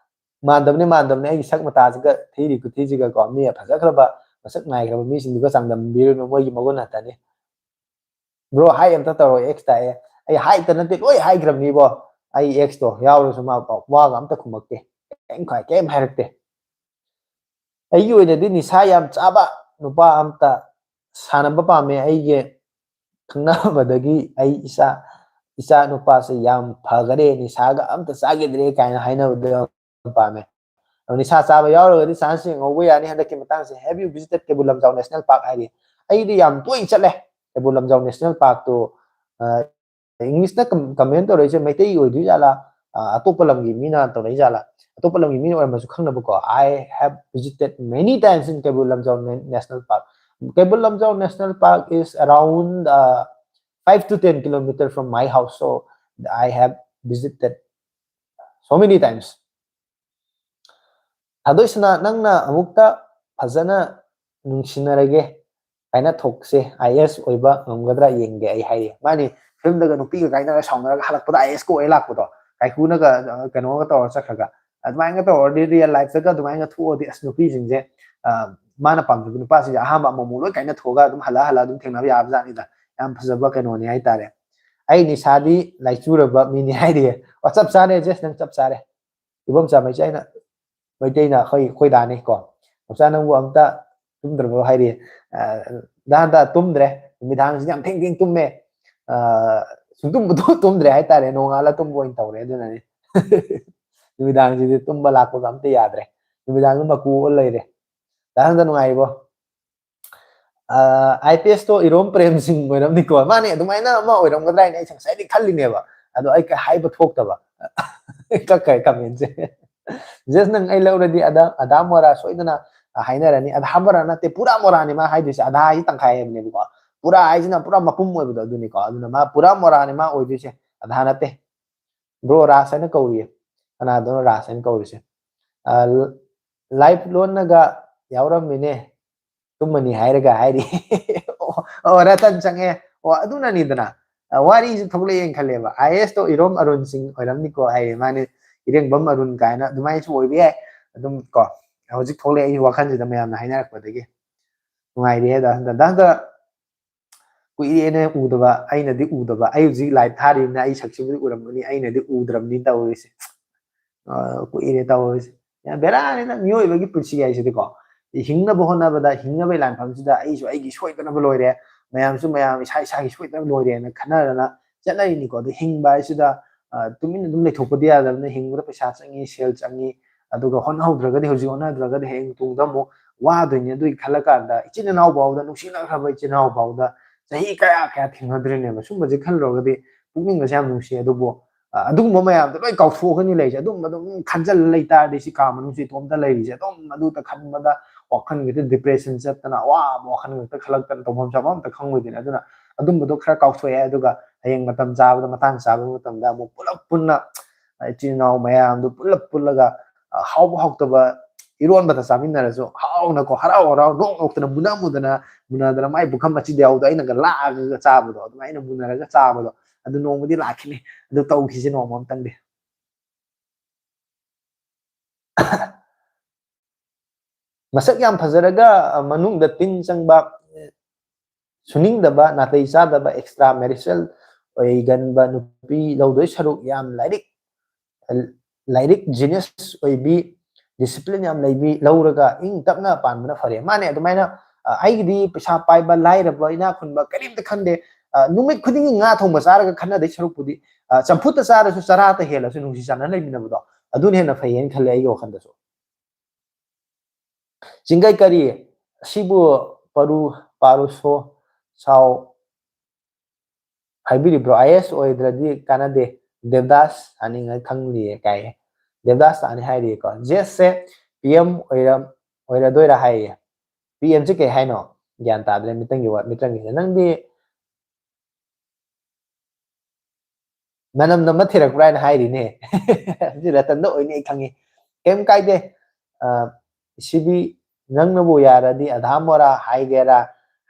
ꯃꯥꯟꯗꯕꯅꯤ, ꯃꯥꯟꯗꯕꯅꯤ꯫ ꯑꯩꯒꯤ ꯁꯛ ꯃꯇꯥꯁꯤꯒ ꯊꯤꯔꯤ ꯈꯨꯊꯤꯁꯤꯒꯀꯣ, ꯃꯤ ꯐꯖꯈ꯭ꯔꯕ, ꯃꯁꯛ ꯅꯥꯏꯈ꯭ꯔꯕ ꯃꯤꯁꯤꯡꯗꯨꯒ ꯆꯥꯡꯗꯝꯕꯤꯔꯨꯅꯨ, ꯃꯣꯏꯒꯤ ꯃꯒꯨꯟ ꯉꯥꯛꯇꯅꯤ꯫ ꯕ꯭ꯔꯣ, ꯍꯥꯏ ꯑꯝꯇ ꯇꯧꯔꯣ, ꯑꯦꯛꯁ ꯇꯥꯛꯑꯦ꯫ ꯑꯩ ꯍꯥꯏꯇ ꯅꯠꯇꯦ, ꯂꯣꯏ ꯍꯥꯏꯈ꯭ꯔꯕꯅꯤꯕꯣ꯫ ꯑꯩ ꯑꯦꯛꯁꯇꯣ ꯌꯥꯎꯔꯁꯨ ꯃꯥ ꯄꯥꯎ-, ꯋꯥꯒ ꯑꯝꯇ ꯈꯨꯝꯃꯛꯇꯦ, ꯀꯩꯝ ꯈ-, ꯀꯩꯝ ꯍꯥꯏꯔꯛꯇꯦ꯫ ꯑꯩꯒꯤ ꯑꯣꯏꯅꯗꯤ ꯅꯤꯁꯥ ꯌꯥꯝ ꯆꯥꯕ ꯅꯨꯄꯥ ꯑꯝꯇ ꯁꯥꯟꯅꯕ ꯄꯥꯝꯃꯦ꯫ ꯑꯩꯒꯤ ꯈꯪꯅꯕꯗꯒꯤ ꯑꯩ ꯏꯆꯥ, ꯏꯆꯥ ꯅꯨꯄꯥꯁꯦ ꯌꯥꯝ ꯐꯈꯔꯦ, ꯅꯤꯁꯥꯒ ꯑꯝꯇ ꯆꯥꯈꯤꯗ꯭ꯔꯦ ꯀꯥꯏꯅ ꯍꯥꯏꯅꯕꯗꯣ ꯌꯥꯝ ꯄꯥꯝꯃꯦ꯫ ꯑꯗꯣ ꯅꯤꯁꯥ ꯆꯥꯕ ꯌꯥꯎꯔꯒꯗꯤ ꯆꯥꯟꯁ ꯌꯦꯡꯍꯧꯕ ꯌꯥꯅꯤ ꯍꯟꯗꯛꯀꯤ ꯃꯇꯥꯡꯁꯦ꯫ Have you visited Keibul Lamjao national park ꯍꯥꯏꯔꯤ꯫ ꯑꯩꯗꯤ ꯌꯥꯝ ꯇꯣꯏꯅ ꯆꯠꯂꯦ ꯀꯩꯕꯨꯜ ꯂꯝꯖꯥꯎ ꯅꯦꯁꯅꯦꯜ ꯄꯥꯔꯛꯇꯨ꯫ ꯑ, ꯏꯪꯂꯤꯁꯇ ꯀꯝ-, ꯀꯃꯦꯟ ꯇꯧꯔꯛꯏꯁꯦ ꯃꯩꯇꯩ ꯑꯣꯏꯗꯣꯏ ꯖꯥꯠꯂꯥ? ꯑ, ꯑꯇꯣꯞꯄ ꯂꯝꯒꯤ ꯃꯤꯅ ꯇꯧꯔꯛꯏ ꯖꯥꯠꯂꯥ? ꯑꯇꯣꯞꯄ ꯂꯝꯒꯤ ꯃꯤ ꯑꯣꯏꯔꯝꯃꯁꯨ ꯈꯪꯅꯕꯀꯣ, I have visited many times in Keibul Lamjao Na- National Park. Keibul Lamjao National Park is around uh, five to ten kilometer from my house, so I have visited so many times. ꯊꯥꯗꯣꯏꯁꯅꯥ, ꯅꯪꯅ ꯑꯃꯨꯛꯇ ꯐꯖꯅ ꯅꯨꯡꯁꯤꯅꯔꯒꯦ, ꯀꯥꯏꯅ ꯊꯣꯛꯁꯦ, ꯑꯥꯏ ꯑꯦꯁ ꯑꯣꯏꯕ ꯉꯝꯒꯗ꯭ꯔꯥ ꯌꯦꯡꯒꯦ ꯑꯩ, ꯍꯥꯏꯔꯤ꯫ ꯃꯥꯅꯤ, ꯐꯤꯂꯝꯗꯒ ꯅꯨꯄꯤꯒ ꯀꯥꯏꯅꯔꯒ ꯁꯥꯎꯅꯔꯒ ꯍꯜꯂꯛꯄꯗ ꯑꯥꯏ ꯑꯦꯁ ꯀꯣꯛꯑꯦ ꯂꯥꯛꯄꯗꯣ, ꯀꯥꯏꯀꯨꯅꯒ ꯑ, ꯀꯩꯅꯣꯒ ꯇꯧꯔ ꯆꯠꯈ꯭ꯔꯒ, ꯑꯗꯨꯃꯥꯏꯅꯒ ꯇꯧꯔꯗꯤ ꯔꯤꯌꯦꯜ ꯂꯥꯏꯐꯇꯒ ꯑꯗꯨꯃꯥꯏꯅ ꯊꯣꯛꯑꯗꯤ ꯑꯁ ꯅꯨꯄꯤꯁꯤꯡꯁꯦ ꯑ, ꯃꯥꯅ ꯄꯥꯝꯖꯕ ꯅꯨꯄꯥꯁꯤꯡꯁꯦ ꯑꯍꯥꯟꯕ ꯑꯃꯃꯨꯛ ꯂꯣꯏ ꯀꯥꯏꯅ ꯊꯣꯛꯑꯒ ꯑꯗꯨꯝ ꯍꯜꯂ ꯍꯜꯂ ꯑꯗꯨꯝ ꯊꯦꯡꯅꯕ ꯌꯥꯕꯖꯥꯠꯅꯤꯗ꯫ ꯌꯥꯝ ꯐꯖꯕ ꯀꯩꯅꯣꯅꯤ ꯍꯥꯏꯇꯥꯔꯦ꯫ ꯑꯩ ꯅꯤꯁꯥꯗꯤ ꯂꯥꯏꯆꯨꯔꯕ ꯃꯤꯅꯤ ꯍꯥꯏꯔꯤꯌꯦ꯫ ꯑꯣ, ꯆꯞ ꯆꯥꯔꯦ ꯖꯦꯁ, ꯅꯪ ꯆꯞ ꯆꯥꯔꯦ꯫ ꯏꯕꯣꯝꯆꯥ ꯃꯩꯆꯥꯏꯅ, ꯃꯩꯇꯩꯅ ꯑꯩꯈꯣꯏ ꯑꯩꯈꯣꯏ ꯗꯥꯅꯤ ꯀꯣ꯫ ꯅꯥꯎꯆꯥ, ꯅꯪꯕꯨ ꯑꯝꯇ ꯇꯨꯝꯗ꯭ꯔꯕꯣ ꯍꯥꯏꯔꯤ꯫ ꯑ, ꯗꯥ ꯍꯟꯗꯛ ꯇꯨꯝꯗ꯭ꯔꯦ, ꯅꯨꯃꯤꯗꯥꯡꯁꯤꯗꯤ ꯌꯥꯝ ꯊꯦꯡ ꯊꯦꯡ ꯇꯨꯝꯃꯦ꯫ ꯑ, ꯁꯨꯡꯇꯨꯝ ꯇꯨꯝꯗ꯭ꯔꯦ ꯍꯥꯏꯇꯥꯔꯦ, ꯅꯣꯡꯉꯥꯜꯂ ꯇꯨꯝꯕ ꯑꯣꯏꯅ ꯇꯧꯔꯦ꯫ ꯑꯗꯨꯅꯅꯤ ꯅꯨꯃꯤꯗꯥꯡꯁꯤꯗꯤ ꯇꯨꯝꯕ ꯂꯥꯛꯄꯒ ꯑꯝꯇ ꯌꯥꯗ꯭ꯔꯦ꯫ ꯅꯨꯃꯤꯗꯥꯡꯗ ꯃꯀꯨ ꯑꯣꯜ ꯂꯩꯔꯦ꯫ ꯗꯥ ꯍꯟꯗꯛ ꯅꯨꯡꯉꯥꯏꯔꯤꯕꯣ? ꯑꯥꯏ ꯄꯤ ꯑꯦꯁꯇꯣ ꯏꯔꯣꯝ ꯄ꯭ꯔꯦꯝ ꯁꯤꯡ ꯑꯣꯏꯔꯝꯅꯤꯀꯣ꯫ ꯃꯥꯅꯦ, ꯑꯗꯨꯃꯥꯏꯅ ꯑꯃ ꯑꯣꯏꯔꯝꯒꯗ꯭ꯔꯥ ꯍꯥꯏꯅ ꯑꯩꯁꯦ ꯉꯁꯥꯏꯗꯩ ꯈꯜꯂꯤꯅꯦꯕ, ꯑꯗꯣ ꯑꯩ ꯀꯩ ꯍꯥꯏꯕ ꯊꯣꯛꯇꯕ꯫ ꯀꯛꯈ꯭ꯔꯦ ꯀꯃꯦꯟꯁꯦ꯫ ꯖꯁ, ꯅꯪ ꯑꯩ ꯂꯧꯔꯗꯤ ꯑꯗꯥ ꯑꯗꯥ ꯃꯣꯔꯥ ꯁꯣꯏꯗꯅ ꯍꯥꯏꯅꯔꯅꯤ꯫ ꯑꯗꯥ ꯃꯣꯔꯥ ꯅꯠꯇꯦ, ꯄꯨꯔꯥ ꯃꯣꯔꯥꯅꯤ ꯃꯥ ꯍꯥꯏꯗꯣꯏꯁꯦ꯫ ꯑꯗꯥ ꯍꯥꯏꯁꯦ ꯇꯪꯈꯥꯏ ꯍꯥꯏꯕꯅꯦꯕꯀꯣ, ꯄꯨꯔꯥ ꯍꯥꯏꯁꯤꯅ ꯄꯨꯔꯥ ꯃꯄꯨꯝ ꯑꯣꯏꯕꯗꯣ ꯑꯗꯨꯅꯤꯀꯣ꯫ ꯑꯗꯨꯅ ꯃꯥ ꯄꯨꯔꯥ ꯃꯣꯔꯥꯅꯤ ꯃꯥ ꯑꯣꯏꯗꯣꯏꯁꯦ, ꯑꯗꯥ ꯅꯠꯇꯦ꯫ ꯕ꯭ꯔꯣ, ꯔꯥꯁ ꯍꯥꯏꯅ ꯀꯧꯔꯤꯌꯦ꯫ ꯀꯅꯥꯗꯅꯣ ꯔꯥꯁ ꯍꯥꯏꯅ ꯀꯧꯔꯤꯁꯦ? ꯂꯥꯏꯐ ꯂꯣꯟꯅꯒ ꯌꯥꯎꯔꯝꯃꯤꯅꯦ, ꯇꯨꯝꯃꯅꯤ ꯍꯥꯏꯔꯒ ꯍꯥꯏꯔꯤ꯫ ꯑꯣ, ꯑꯣ, ꯔꯇꯟ ꯆꯪꯉꯦ꯫ ꯑꯣ, ꯑꯗꯨꯅꯅꯤꯗꯅ꯫ ꯑ, ꯋꯥꯔꯤꯁꯤ ꯊꯣꯛꯂꯛꯑꯦꯅ ꯈꯜꯂꯦꯕ꯫ ꯑꯥꯏ ꯑꯦꯁꯇꯣ ꯏꯔꯣꯝ ꯑꯔꯨꯟ ꯁꯤꯡ ꯑꯣꯏꯔꯝꯅꯤꯀꯣ ꯍꯥꯏꯔꯦ꯫ ꯃꯥꯅꯦ, ꯏꯔꯦꯡꯕꯝ ꯑꯔꯨꯟ ꯀꯥꯏꯅ ꯑꯗꯨꯃꯥꯏꯅꯁꯨ ꯑꯣꯏꯕ ꯌꯥꯏ꯫ ꯑꯗꯨꯝ ꯀꯣ, ꯍꯧꯖꯤꯛ ꯊꯣꯛꯂꯛꯑꯦ ꯑꯩ ꯋꯥꯈꯜꯁꯤꯗ ꯃꯌꯥꯝꯅ ꯍꯥꯏꯅꯔꯛꯄꯗꯒꯤ꯫ ꯅꯨꯡꯉꯥꯏꯔꯤ ꯍꯥꯏꯗ ꯍꯟꯗꯛ ꯍꯟꯗꯛ ꯀꯨꯏꯔꯦꯅꯦ ꯎꯗꯕ, ꯑꯩꯅꯗꯤ ꯎꯗꯕ꯫ ꯑꯩ ꯍꯧꯖꯤꯛ ꯂꯥꯏꯚ ꯊꯥꯔꯤꯕꯅꯤꯅ ꯑꯩ ꯁꯛꯁꯤꯕꯨꯗꯤ ꯎꯔꯝꯒꯅꯤ, ꯑꯩꯅꯗꯤ ꯎꯗ꯭ꯔꯕꯅꯤ ꯇꯧꯔꯤꯁꯦ꯫ ꯑ, ꯀꯨꯏꯔꯦ ꯇꯧꯔꯤꯁꯦ꯫ ꯌꯥꯝ ꯕꯦꯔꯥꯅꯤꯗ ꯃꯤꯑꯣꯏꯕꯒꯤ ꯄꯨꯟꯁꯤ ꯍꯥꯏꯁꯤꯗꯤꯀꯣ꯫ ꯍꯤꯡꯅꯕ ꯍꯣꯠꯅꯕꯗ, ꯍꯤꯡꯅꯕꯒꯤ ꯂꯥꯟꯐꯝꯁꯤꯗ ꯑꯩꯁꯨ ꯑꯩꯒꯤ ꯁꯣꯏꯗꯅꯕ ꯂꯣꯏꯔꯦ, ꯃꯌꯥꯝꯁꯨ ꯃꯌꯥꯝ, ꯏꯁꯥ ꯏꯁꯥꯒꯤ ꯁꯣꯏꯗꯅꯕ ꯂꯣꯏꯔꯦꯅ ꯈꯟꯅꯗꯅ ꯆꯠꯅꯔꯤꯅꯤꯀꯣ꯫ ꯑꯗꯨ ꯍꯤꯡꯕ ꯍꯥꯏꯁꯤꯗ, ꯑ, ꯇꯨꯃꯤꯟꯅ ꯑꯗꯨꯝ ꯂꯩꯊꯣꯛꯄꯗꯤ ꯌꯥꯗꯕꯅꯤꯅ, ꯍꯤꯡꯕꯗ ꯄꯩꯁꯥ ꯆꯪꯉꯤ, ꯁꯦꯜ ꯆꯪꯉꯤ, ꯑꯗꯨꯒ ꯍꯣꯠꯅꯍꯧꯗ꯭ꯔꯒꯗꯤ, ꯍꯧꯖꯤꯛ ꯍꯣꯠꯅꯗ꯭ꯔꯒꯗꯤ ꯍꯌꯦꯡ ꯇꯨꯡꯗ ꯑꯃꯨꯛ ꯋꯥꯗꯣꯏꯅꯤ꯫ ꯑꯗꯨꯒꯤ ꯈꯜꯂ ꯀꯥꯟꯗ ꯏꯆꯤꯟ ꯏꯅꯥꯎ ꯐꯥꯎꯗ, ꯅꯨꯡꯁꯤꯅꯈ꯭ꯔꯕ ꯏꯆꯤꯟ ꯏꯅꯥꯎ ꯐꯥꯎꯗ ꯆꯍꯤ ꯀꯌꯥ ꯀꯌꯥ ꯊꯦꯡꯅꯗ꯭ꯔꯤꯅꯦꯕ꯫ ꯁꯨꯝꯕꯁꯦ ꯈꯜꯂꯨꯔꯒꯗꯤ ꯄꯨꯛꯅꯤꯡꯒꯁꯦ ꯌꯥꯝ ꯅꯨꯡꯁꯤ꯫ ꯑꯗꯨꯕꯨ, ꯑ, ꯑꯗꯨꯒꯨꯝꯕ ꯃꯌꯥꯝꯗꯣ ꯂꯣꯏ ꯀꯥꯎꯊꯣꯛꯑꯒꯅꯤ ꯂꯩꯔꯤꯁꯦ꯫ ꯑꯗꯨꯝ, ꯑꯗꯨꯝ ꯈꯟꯖꯜꯂ ꯂꯩ ꯇꯥꯔꯗꯤ ꯁꯤ ꯀꯥ ꯃꯅꯨꯡꯁꯦ ꯏꯇꯣꯝꯇ ꯂꯩꯔꯤꯁꯦ꯫ ꯑꯗꯨꯝ ꯑꯗꯨꯇ ꯈꯟꯕꯗ ꯋꯥꯈꯜꯒꯤꯗ depression ꯆꯠꯇꯅ, ꯑꯋꯥꯕ ꯋꯥꯈꯜ ꯉꯥꯛꯇ ꯈꯜꯂꯛꯇꯅ ꯇꯧꯐꯝ ꯆꯥꯐꯝ ꯑꯝꯇ ꯈꯪꯉꯣꯏꯗꯣꯏꯅꯦ꯫ ꯑꯗꯨꯅ ꯑꯗꯨꯝꯕꯗꯣ ꯈꯔ ꯀꯥꯎꯊꯣꯛꯑꯦ꯫ ꯑꯗꯨꯒ ꯍꯌꯦꯡ ꯃꯇꯝ ꯆꯥꯕꯗ, ꯃꯇꯥꯡ ꯆꯥꯕ ꯃꯇꯝꯗ ꯑꯃꯨꯛ ꯄꯨꯂꯞ ꯄꯨꯟꯅ, ꯑ, ꯏꯆꯤꯟ ꯏꯅꯥꯎ ꯃꯌꯥꯝꯗꯨ ꯄꯨꯂꯞ ꯄꯨꯜꯂꯒ, ꯑ, ꯍꯥꯎꯕ ꯍꯥꯎꯇꯕ ꯏꯔꯣꯟꯕꯗ ꯆꯥꯃꯤꯟꯅꯔꯁꯨ ꯍꯥꯎꯅꯀꯣ, ꯍꯔꯥꯎ ꯍꯔꯥꯎ ꯅꯣꯛ ꯅꯣꯛꯇꯅ, ꯃꯨꯅ ꯃꯨꯗꯅ, ꯃꯨꯅꯗꯅ ꯃꯥꯏ ꯄꯨꯈꯝ ꯃꯆꯤꯗ ꯌꯥꯎꯗ ꯑꯩꯅꯒ ꯂꯥꯛꯑꯒ ꯆꯥꯕꯗꯣ, ꯑꯗꯨꯃꯥꯏꯅ ꯃꯨꯅꯔꯒ ꯆꯥꯕꯗꯣ, ꯑꯗꯨ ꯅꯣꯡꯃꯗꯤ ꯂꯥꯛꯈꯤꯅꯤ꯫ ꯑꯗꯨ ꯇꯧꯈꯤꯁꯦ ꯅꯣꯡꯃ ꯑꯝꯇꯪꯗꯤ꯫ ꯃꯁꯛ ꯌꯥꯝ ꯐꯖꯔꯒ, ꯑ, ꯃꯅꯨꯡꯗ ꯇꯤꯟ ꯆꯪꯕ, ꯁꯨꯅꯤꯡꯗꯕ, ꯅꯥꯇꯩ ꯆꯥꯗꯕ, extra marital ꯑꯣꯏꯒꯟꯕ ꯅꯨꯄꯤ ꯂꯧꯗꯣꯏ ꯁꯔꯨꯛ ꯌꯥꯝ ꯂꯥꯏꯔꯤꯛ, ꯂꯥꯏꯔꯤꯛ genius ꯑꯣꯏꯕꯤ, discipline ꯌꯥꯝ ꯂꯩꯕꯤ ꯂꯧꯔꯒ ꯏꯪ ꯇꯞꯅ ꯄꯥꯟꯕꯅ ꯐꯔꯦ꯫ ꯃꯥꯅꯦ, ꯑꯗꯨꯃꯥꯏꯅ, ꯑ, ꯑꯩꯒꯤꯗꯤ ꯄꯩꯁꯥ ꯄꯥꯏꯕ, ꯂꯥꯏꯔꯕ, ꯏꯅꯥꯛ ꯈꯨꯟꯕ ꯀꯔꯤꯝꯇ ꯈꯟꯗꯦ꯫ ꯑ, ꯅꯨꯃꯤꯠ ꯈꯨꯗꯤꯡꯒꯤ ꯉꯥ ꯊꯣꯡꯕ ꯆꯥꯔꯒ ꯈꯟꯅꯗꯣꯏ ꯁꯔꯨꯛꯄꯨꯗꯤ, ꯑ, ꯆꯝꯐꯨꯠꯇ ꯆꯥꯔꯁꯨ ꯆꯔꯥꯇ ꯍꯦꯜꯂꯁꯨ ꯅꯨꯡꯁꯤ ꯆꯥꯟꯅꯅ ꯂꯩꯃꯤꯟꯅꯕꯗꯣ, ꯑꯗꯨꯅ ꯍꯦꯟꯅ ꯐꯩꯌꯦꯅ ꯈꯜꯂꯦ ꯑꯩꯒꯤ ꯋꯥꯈꯜꯗꯁꯨ꯫ ꯆꯤꯡꯒꯩ ꯀꯔꯤ? ꯁꯤꯕꯨ ꯄꯔꯨ, ꯄꯥꯔꯨꯁꯣ ꯁꯥꯎ ꯍꯥꯏꯕꯤꯔꯤꯕ꯭ꯔꯣ? "ꯑꯥꯏ ꯑꯦꯁ ꯑꯣꯏꯗ꯭ꯔꯗꯤ ꯀꯥꯟꯅꯗꯦ, ꯗꯦꯕꯗꯥꯁ ꯇꯥꯅꯤꯡꯉ ꯈꯪꯂꯤꯌꯦ" ꯀꯥꯏ꯫ ꯗꯦꯕꯗꯥꯁ ꯇꯥꯅꯤ ꯍꯥꯏꯔꯤꯀꯣ꯫ ꯖꯦꯁꯁꯦ ꯄꯤ ꯑꯦꯝ ꯑꯣꯏꯔꯝ-, ꯑꯣꯏꯔꯗꯣꯏꯔꯥ ꯍꯥꯏꯌꯦ꯫ ꯄꯤ ꯑꯦꯝꯁꯦ ꯀꯩ ꯍꯥꯏꯅꯣ? ꯒ꯭ꯌꯥꯟ ꯇꯥꯗ꯭ꯔꯦ ꯃꯤꯇꯪꯒꯤ ꯋꯥ-, ꯃꯤꯇꯪꯒꯤꯁꯦ꯫ ꯅꯪꯗꯤ ꯃꯅꯝ ꯅꯝꯕ ꯊꯤꯔꯛꯄ꯭ꯔꯥ ꯍꯥꯏꯅ ꯍꯥꯏꯔꯤꯅꯦ꯫ ꯁꯤ ꯔꯇꯟꯗ ꯑꯣꯏꯅꯤ ꯑꯩ ꯈꯪꯉꯤ꯫ ꯀꯩꯝ ꯀꯥꯏꯗꯦ꯫ ꯑ, ꯁꯤꯗꯤ ꯅꯪꯅꯕꯨ ꯌꯥꯔꯗꯤ ꯑꯙꯥ ꯃꯣꯔꯥ ꯍꯥꯏꯒꯦꯔꯥ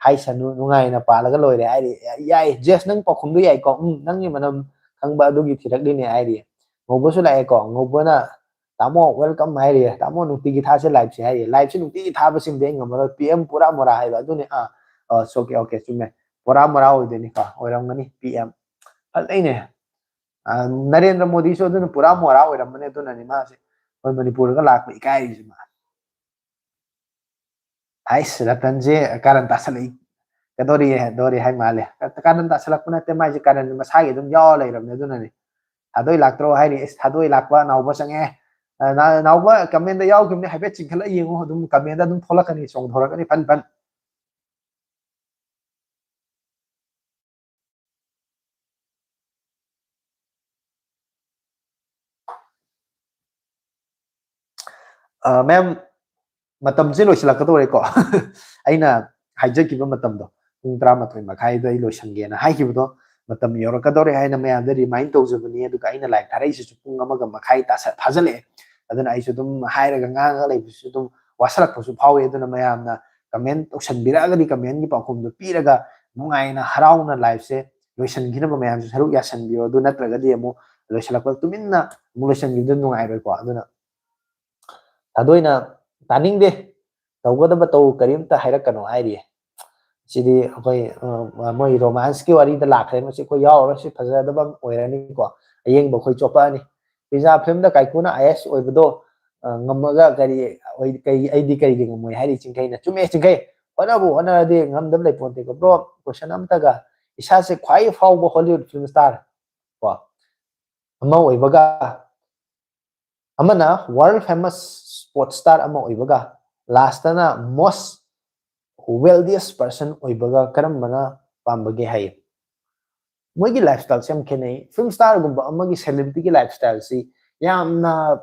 ꯍꯥꯏꯁꯅꯨ, ꯅꯨꯡꯉꯥꯏꯅ ꯄꯥꯜꯂꯒ ꯂꯣꯏꯔꯦ ꯍꯥꯏꯔꯤ꯫ ꯌꯥꯏ, ꯖꯦꯁ, ꯅꯪ ꯄꯥꯎꯈꯨꯝꯗꯣ ꯌꯥꯏꯀꯣ꯫ ꯎꯝ, ꯅꯪꯒꯤ ꯃꯅꯝ ꯈꯪꯕ ꯑꯗꯨꯒꯤ ꯊꯤꯔꯛꯂꯤꯅꯦ ꯍꯥꯏꯔꯤ꯫ ꯉꯧꯕꯁꯨ ꯂꯥꯛꯑꯦꯀꯣ꯫ ꯉꯧꯕꯅ, "ꯇꯥꯃꯣ, welcome" ꯍꯥꯏꯔꯤ꯫ "ꯇꯥꯃꯣ, ꯅꯨꯡꯇꯤꯒꯤ ꯊꯥꯁꯦ liveꯁꯦ" ꯍꯥꯏꯔꯤ꯫ "Liveꯁꯦ ꯅꯨꯡꯇꯤꯒꯤ ꯊꯥꯕꯁꯤꯃꯗꯤ ꯑꯩ ꯉꯝꯃꯔꯣꯏ꯫ ꯄꯤ ꯑꯦꯝ ꯄꯨꯔꯥ ꯃꯣꯔꯥ" ꯍꯥꯏꯕ ꯑꯗꯨꯅꯤ꯫ ꯑꯥ, ꯑ, okay, okay, ꯆꯨꯝꯃꯦ꯫ ꯄꯨꯔꯥ ꯃꯣꯔꯥ ꯑꯣꯏꯗꯣꯏꯅꯤꯀꯣ꯫ ꯑꯣꯏꯔꯝꯒꯅꯤ, ꯄꯤ ꯑꯦꯝ꯫ ꯐꯖꯩꯅꯦ꯫ ꯑ, ꯅꯔꯦꯟꯗ꯭ꯔ ꯃꯣꯗꯤꯁꯨ ꯑꯗꯨꯅ ꯄꯨꯔꯥ ꯃꯣꯔꯥ ꯑꯣꯏꯔꯝꯕꯅꯦ, ꯑꯗꯨꯅꯅꯤ ꯃꯥꯁꯦ ꯑꯩꯈꯣꯏ ꯃꯅꯤꯄꯨꯔꯗꯒ ꯂꯥꯛꯄ ꯏꯀꯥꯏꯔꯤꯁꯦ ꯃꯥ꯫ ꯍꯥꯏꯁ, ꯔꯇꯟꯁꯦ ꯀꯥꯔꯟ ꯇꯥꯁꯜꯂꯛꯏ꯫ ꯀꯗꯧꯔꯤ, ꯗꯧꯔꯤ ꯍꯥꯏ ꯃꯥꯜꯂꯦ꯫ ꯀꯥꯔꯟ ꯇꯥꯁꯜꯂꯛꯄ ꯅꯠꯇꯦ, ꯃꯥꯏꯁꯦ ꯀꯥꯔꯟ ꯃꯁꯥꯒꯤ ꯑꯗꯨꯝ ꯌꯥꯎꯔ ꯂꯩꯔꯕꯅꯦ꯫ ꯑꯗꯨꯅꯅꯤ꯫ "ꯊꯥꯗꯣꯏ ꯂꯥꯛꯇ꯭ꯔꯣ?" ꯍꯥꯏꯔꯤ꯫ ꯑꯦꯁ, ꯊꯥꯗꯣꯏ ꯂꯥꯛꯄ ꯅꯥꯎꯕ ꯆꯪꯉꯛꯑꯦ꯫ ꯑ, ꯅꯥ-, ꯅꯥꯎꯕ commentꯗ ꯌꯥꯎꯈꯤꯕꯅꯦ, ꯍꯥꯏꯐꯦꯠ ꯆꯤꯡꯈꯠꯂ ꯌꯦꯡꯉꯣ, ꯑꯗꯨꯝ commentꯗ ꯑꯗꯨꯝ ꯊꯣꯛꯂꯛꯀꯅꯤ, ꯆꯣꯡꯊꯣꯔꯛꯀꯅꯤ ꯐꯟ ꯐꯟ꯫ ꯃꯦꯝ, ꯃꯇꯝꯁꯦ ꯂꯣꯏꯁꯤꯜꯂꯛꯀꯗꯧꯔꯦꯀꯣ꯫ ꯑꯩꯅ ꯍꯥꯏꯖꯈꯤꯕ ꯃꯇꯝꯗꯣ, ꯄꯨꯡ ꯇꯔꯥꯃꯥꯊꯣꯏ ꯃꯈꯥꯏꯗ ꯑꯩ ꯂꯣꯏꯁꯟꯒꯦꯅ ꯍꯥꯏꯈꯤꯕꯗꯣ, ꯃꯇꯝ ꯌꯧꯔꯛꯀꯗꯧꯔꯦ ꯍꯥꯏꯅ ꯃꯌꯥꯝꯗ ꯔꯤꯃꯥꯏꯟ ꯇꯧꯖꯕꯅꯤ꯫ ꯑꯗꯨꯒ ꯑꯩꯅ ꯂꯥꯏꯚ ꯊꯥꯔꯛꯏꯁꯤꯁꯨ ꯄꯨꯡ ꯑꯃꯒ ꯃꯈꯥꯏ ꯇꯥꯁ-, ꯐꯥꯖꯤꯜꯂꯛꯑꯦ꯫ ꯑꯗꯨꯅ ꯑꯩꯁꯨ ꯑꯗꯨꯝ ꯍꯥꯏꯔꯒ ꯉꯥꯡꯉꯒ ꯂꯩꯕꯁꯤꯁꯨ ꯑꯗꯨꯝ ꯋꯥꯁꯜꯂꯛꯄꯁꯨ ꯐꯥꯎꯏ꯫ ꯑꯗꯨꯅ ꯃꯌꯥꯝꯅ ꯀꯃꯦꯟ ꯇꯧꯁꯟꯕꯤꯔꯛꯑꯒꯗꯤ ꯀꯃꯦꯟꯒꯤ ꯄꯥꯎꯈꯨꯝꯗꯣ ꯄꯤꯔꯒ ꯅꯨꯡꯉꯥꯏꯅ ꯍꯔꯥꯎꯅ ꯂꯥꯏꯚꯁꯦ ꯂꯣꯏꯁꯤꯟꯈꯤꯅꯕ ꯃꯌꯥꯝꯁꯨ ꯁꯔꯨꯛ ꯌꯥꯁꯟꯕꯤꯌꯣ꯫ ꯑꯗꯨ ꯅꯠꯇ꯭ꯔꯒꯗꯤ ꯑꯃꯨꯛ ꯂꯣꯏꯁꯤꯜꯂꯛꯄꯗ ꯇꯨꯃꯤꯟꯅ ꯑꯃꯨꯛ ꯂꯣꯏꯁꯤꯟꯈꯤꯕꯗꯨ ꯅꯨꯡꯉꯥꯏꯔꯣꯏꯀꯣ꯫ ꯑꯗꯨꯅ ꯊꯥꯗꯣꯏꯅ ꯇꯥꯅꯤꯡꯗꯦ, ꯇꯧꯒꯗꯕ ꯇꯧ, ꯀꯔꯤꯝꯇ ꯍꯥꯏꯔꯛꯀꯅꯨ ꯍꯥꯏꯔꯤꯌꯦ꯫ ꯁꯤꯗꯤ ꯑꯩꯈꯣꯏ, ꯑ, ꯃꯣꯏ ꯔꯣꯃꯥꯟꯁꯀꯤ ꯋꯥꯔꯤꯗ ꯂꯥꯛꯈ꯭ꯔꯦ꯫ ꯃꯁꯤ ꯑꯩꯈꯣꯏ ꯌꯥꯎꯔꯔꯣꯏ, ꯁꯤ ꯐꯖꯗꯕ ꯑꯃ ꯑꯣꯏꯔꯅꯤꯀꯣ꯫ ꯑꯌꯦꯡꯕ ꯑꯩꯈꯣꯏ ꯆꯣꯞꯄꯛꯑꯅꯤ꯫ ꯄꯤꯖꯥ ꯐꯤꯂꯝꯗ ꯀꯥꯏꯀꯨꯅ ꯑꯥꯏ ꯑꯦꯁ ꯑꯣꯏꯕꯗꯣ, ꯑ, ꯉꯝꯃꯒ ꯀꯔꯤ ꯑꯣꯏ-, ꯀꯩ, ꯑꯩꯗꯤ ꯀꯔꯤꯒꯤ ꯉꯝꯃꯣꯏ ꯍꯥꯏꯔꯤ ꯆꯤꯡꯈꯩꯅ꯫ ꯆꯨꯝꯃꯦ ꯆꯤꯡꯈꯩ, ꯍꯣꯠꯅꯕꯨ ꯍꯣꯠꯅꯔꯗꯤ ꯉꯝꯗꯕ ꯂꯩꯄꯣꯟꯇꯦꯀꯣ꯫ ꯕ꯭ꯔꯣ, ꯀꯣꯏꯁꯟ ꯑꯝꯇꯒ, ꯏꯁꯥꯁꯦ ꯈ꯭ꯋꯥꯏ ꯐꯥꯎꯕ ꯍꯣꯂꯤꯋꯨꯗ ꯐꯤꯂꯝ ꯁ꯭ꯇꯥꯔ ꯀꯣ ꯑꯃ ꯑꯣꯏꯕꯒ, ꯑꯃꯅ ꯋꯥꯔꯜ ꯐꯦꯃꯁ ꯁ꯭ꯄꯣꯔꯠꯁ ꯁ꯭ꯇꯥꯔ ꯑꯃ ꯑꯣꯏꯕꯒ, ꯂꯥꯁꯇꯅ ꯃꯣꯁ ꯋꯦꯜꯗꯤꯌꯦꯁ ꯄꯔꯁꯟ ꯑꯣꯏꯕꯒ ꯀꯔꯝꯕꯅ ꯄꯥꯝꯕꯒꯦ ꯍꯥꯏꯌꯦ꯫ ꯃꯣꯏꯒꯤ ꯂꯥꯏꯐ ꯁ꯭ꯇꯥꯏꯜꯁꯦ ꯌꯥꯝ ꯈꯦꯠꯅꯩ꯫ ꯐꯤꯂꯝ ꯁ꯭ꯇꯥꯔꯒꯨꯝꯕ ꯑꯃꯒꯤ ꯁꯦꯂꯦꯕ꯭ꯔꯤꯇꯤꯒꯤ ꯂꯥꯏꯐ ꯁ꯭ꯇꯥꯏꯜꯁꯤ ꯌꯥꯝꯅ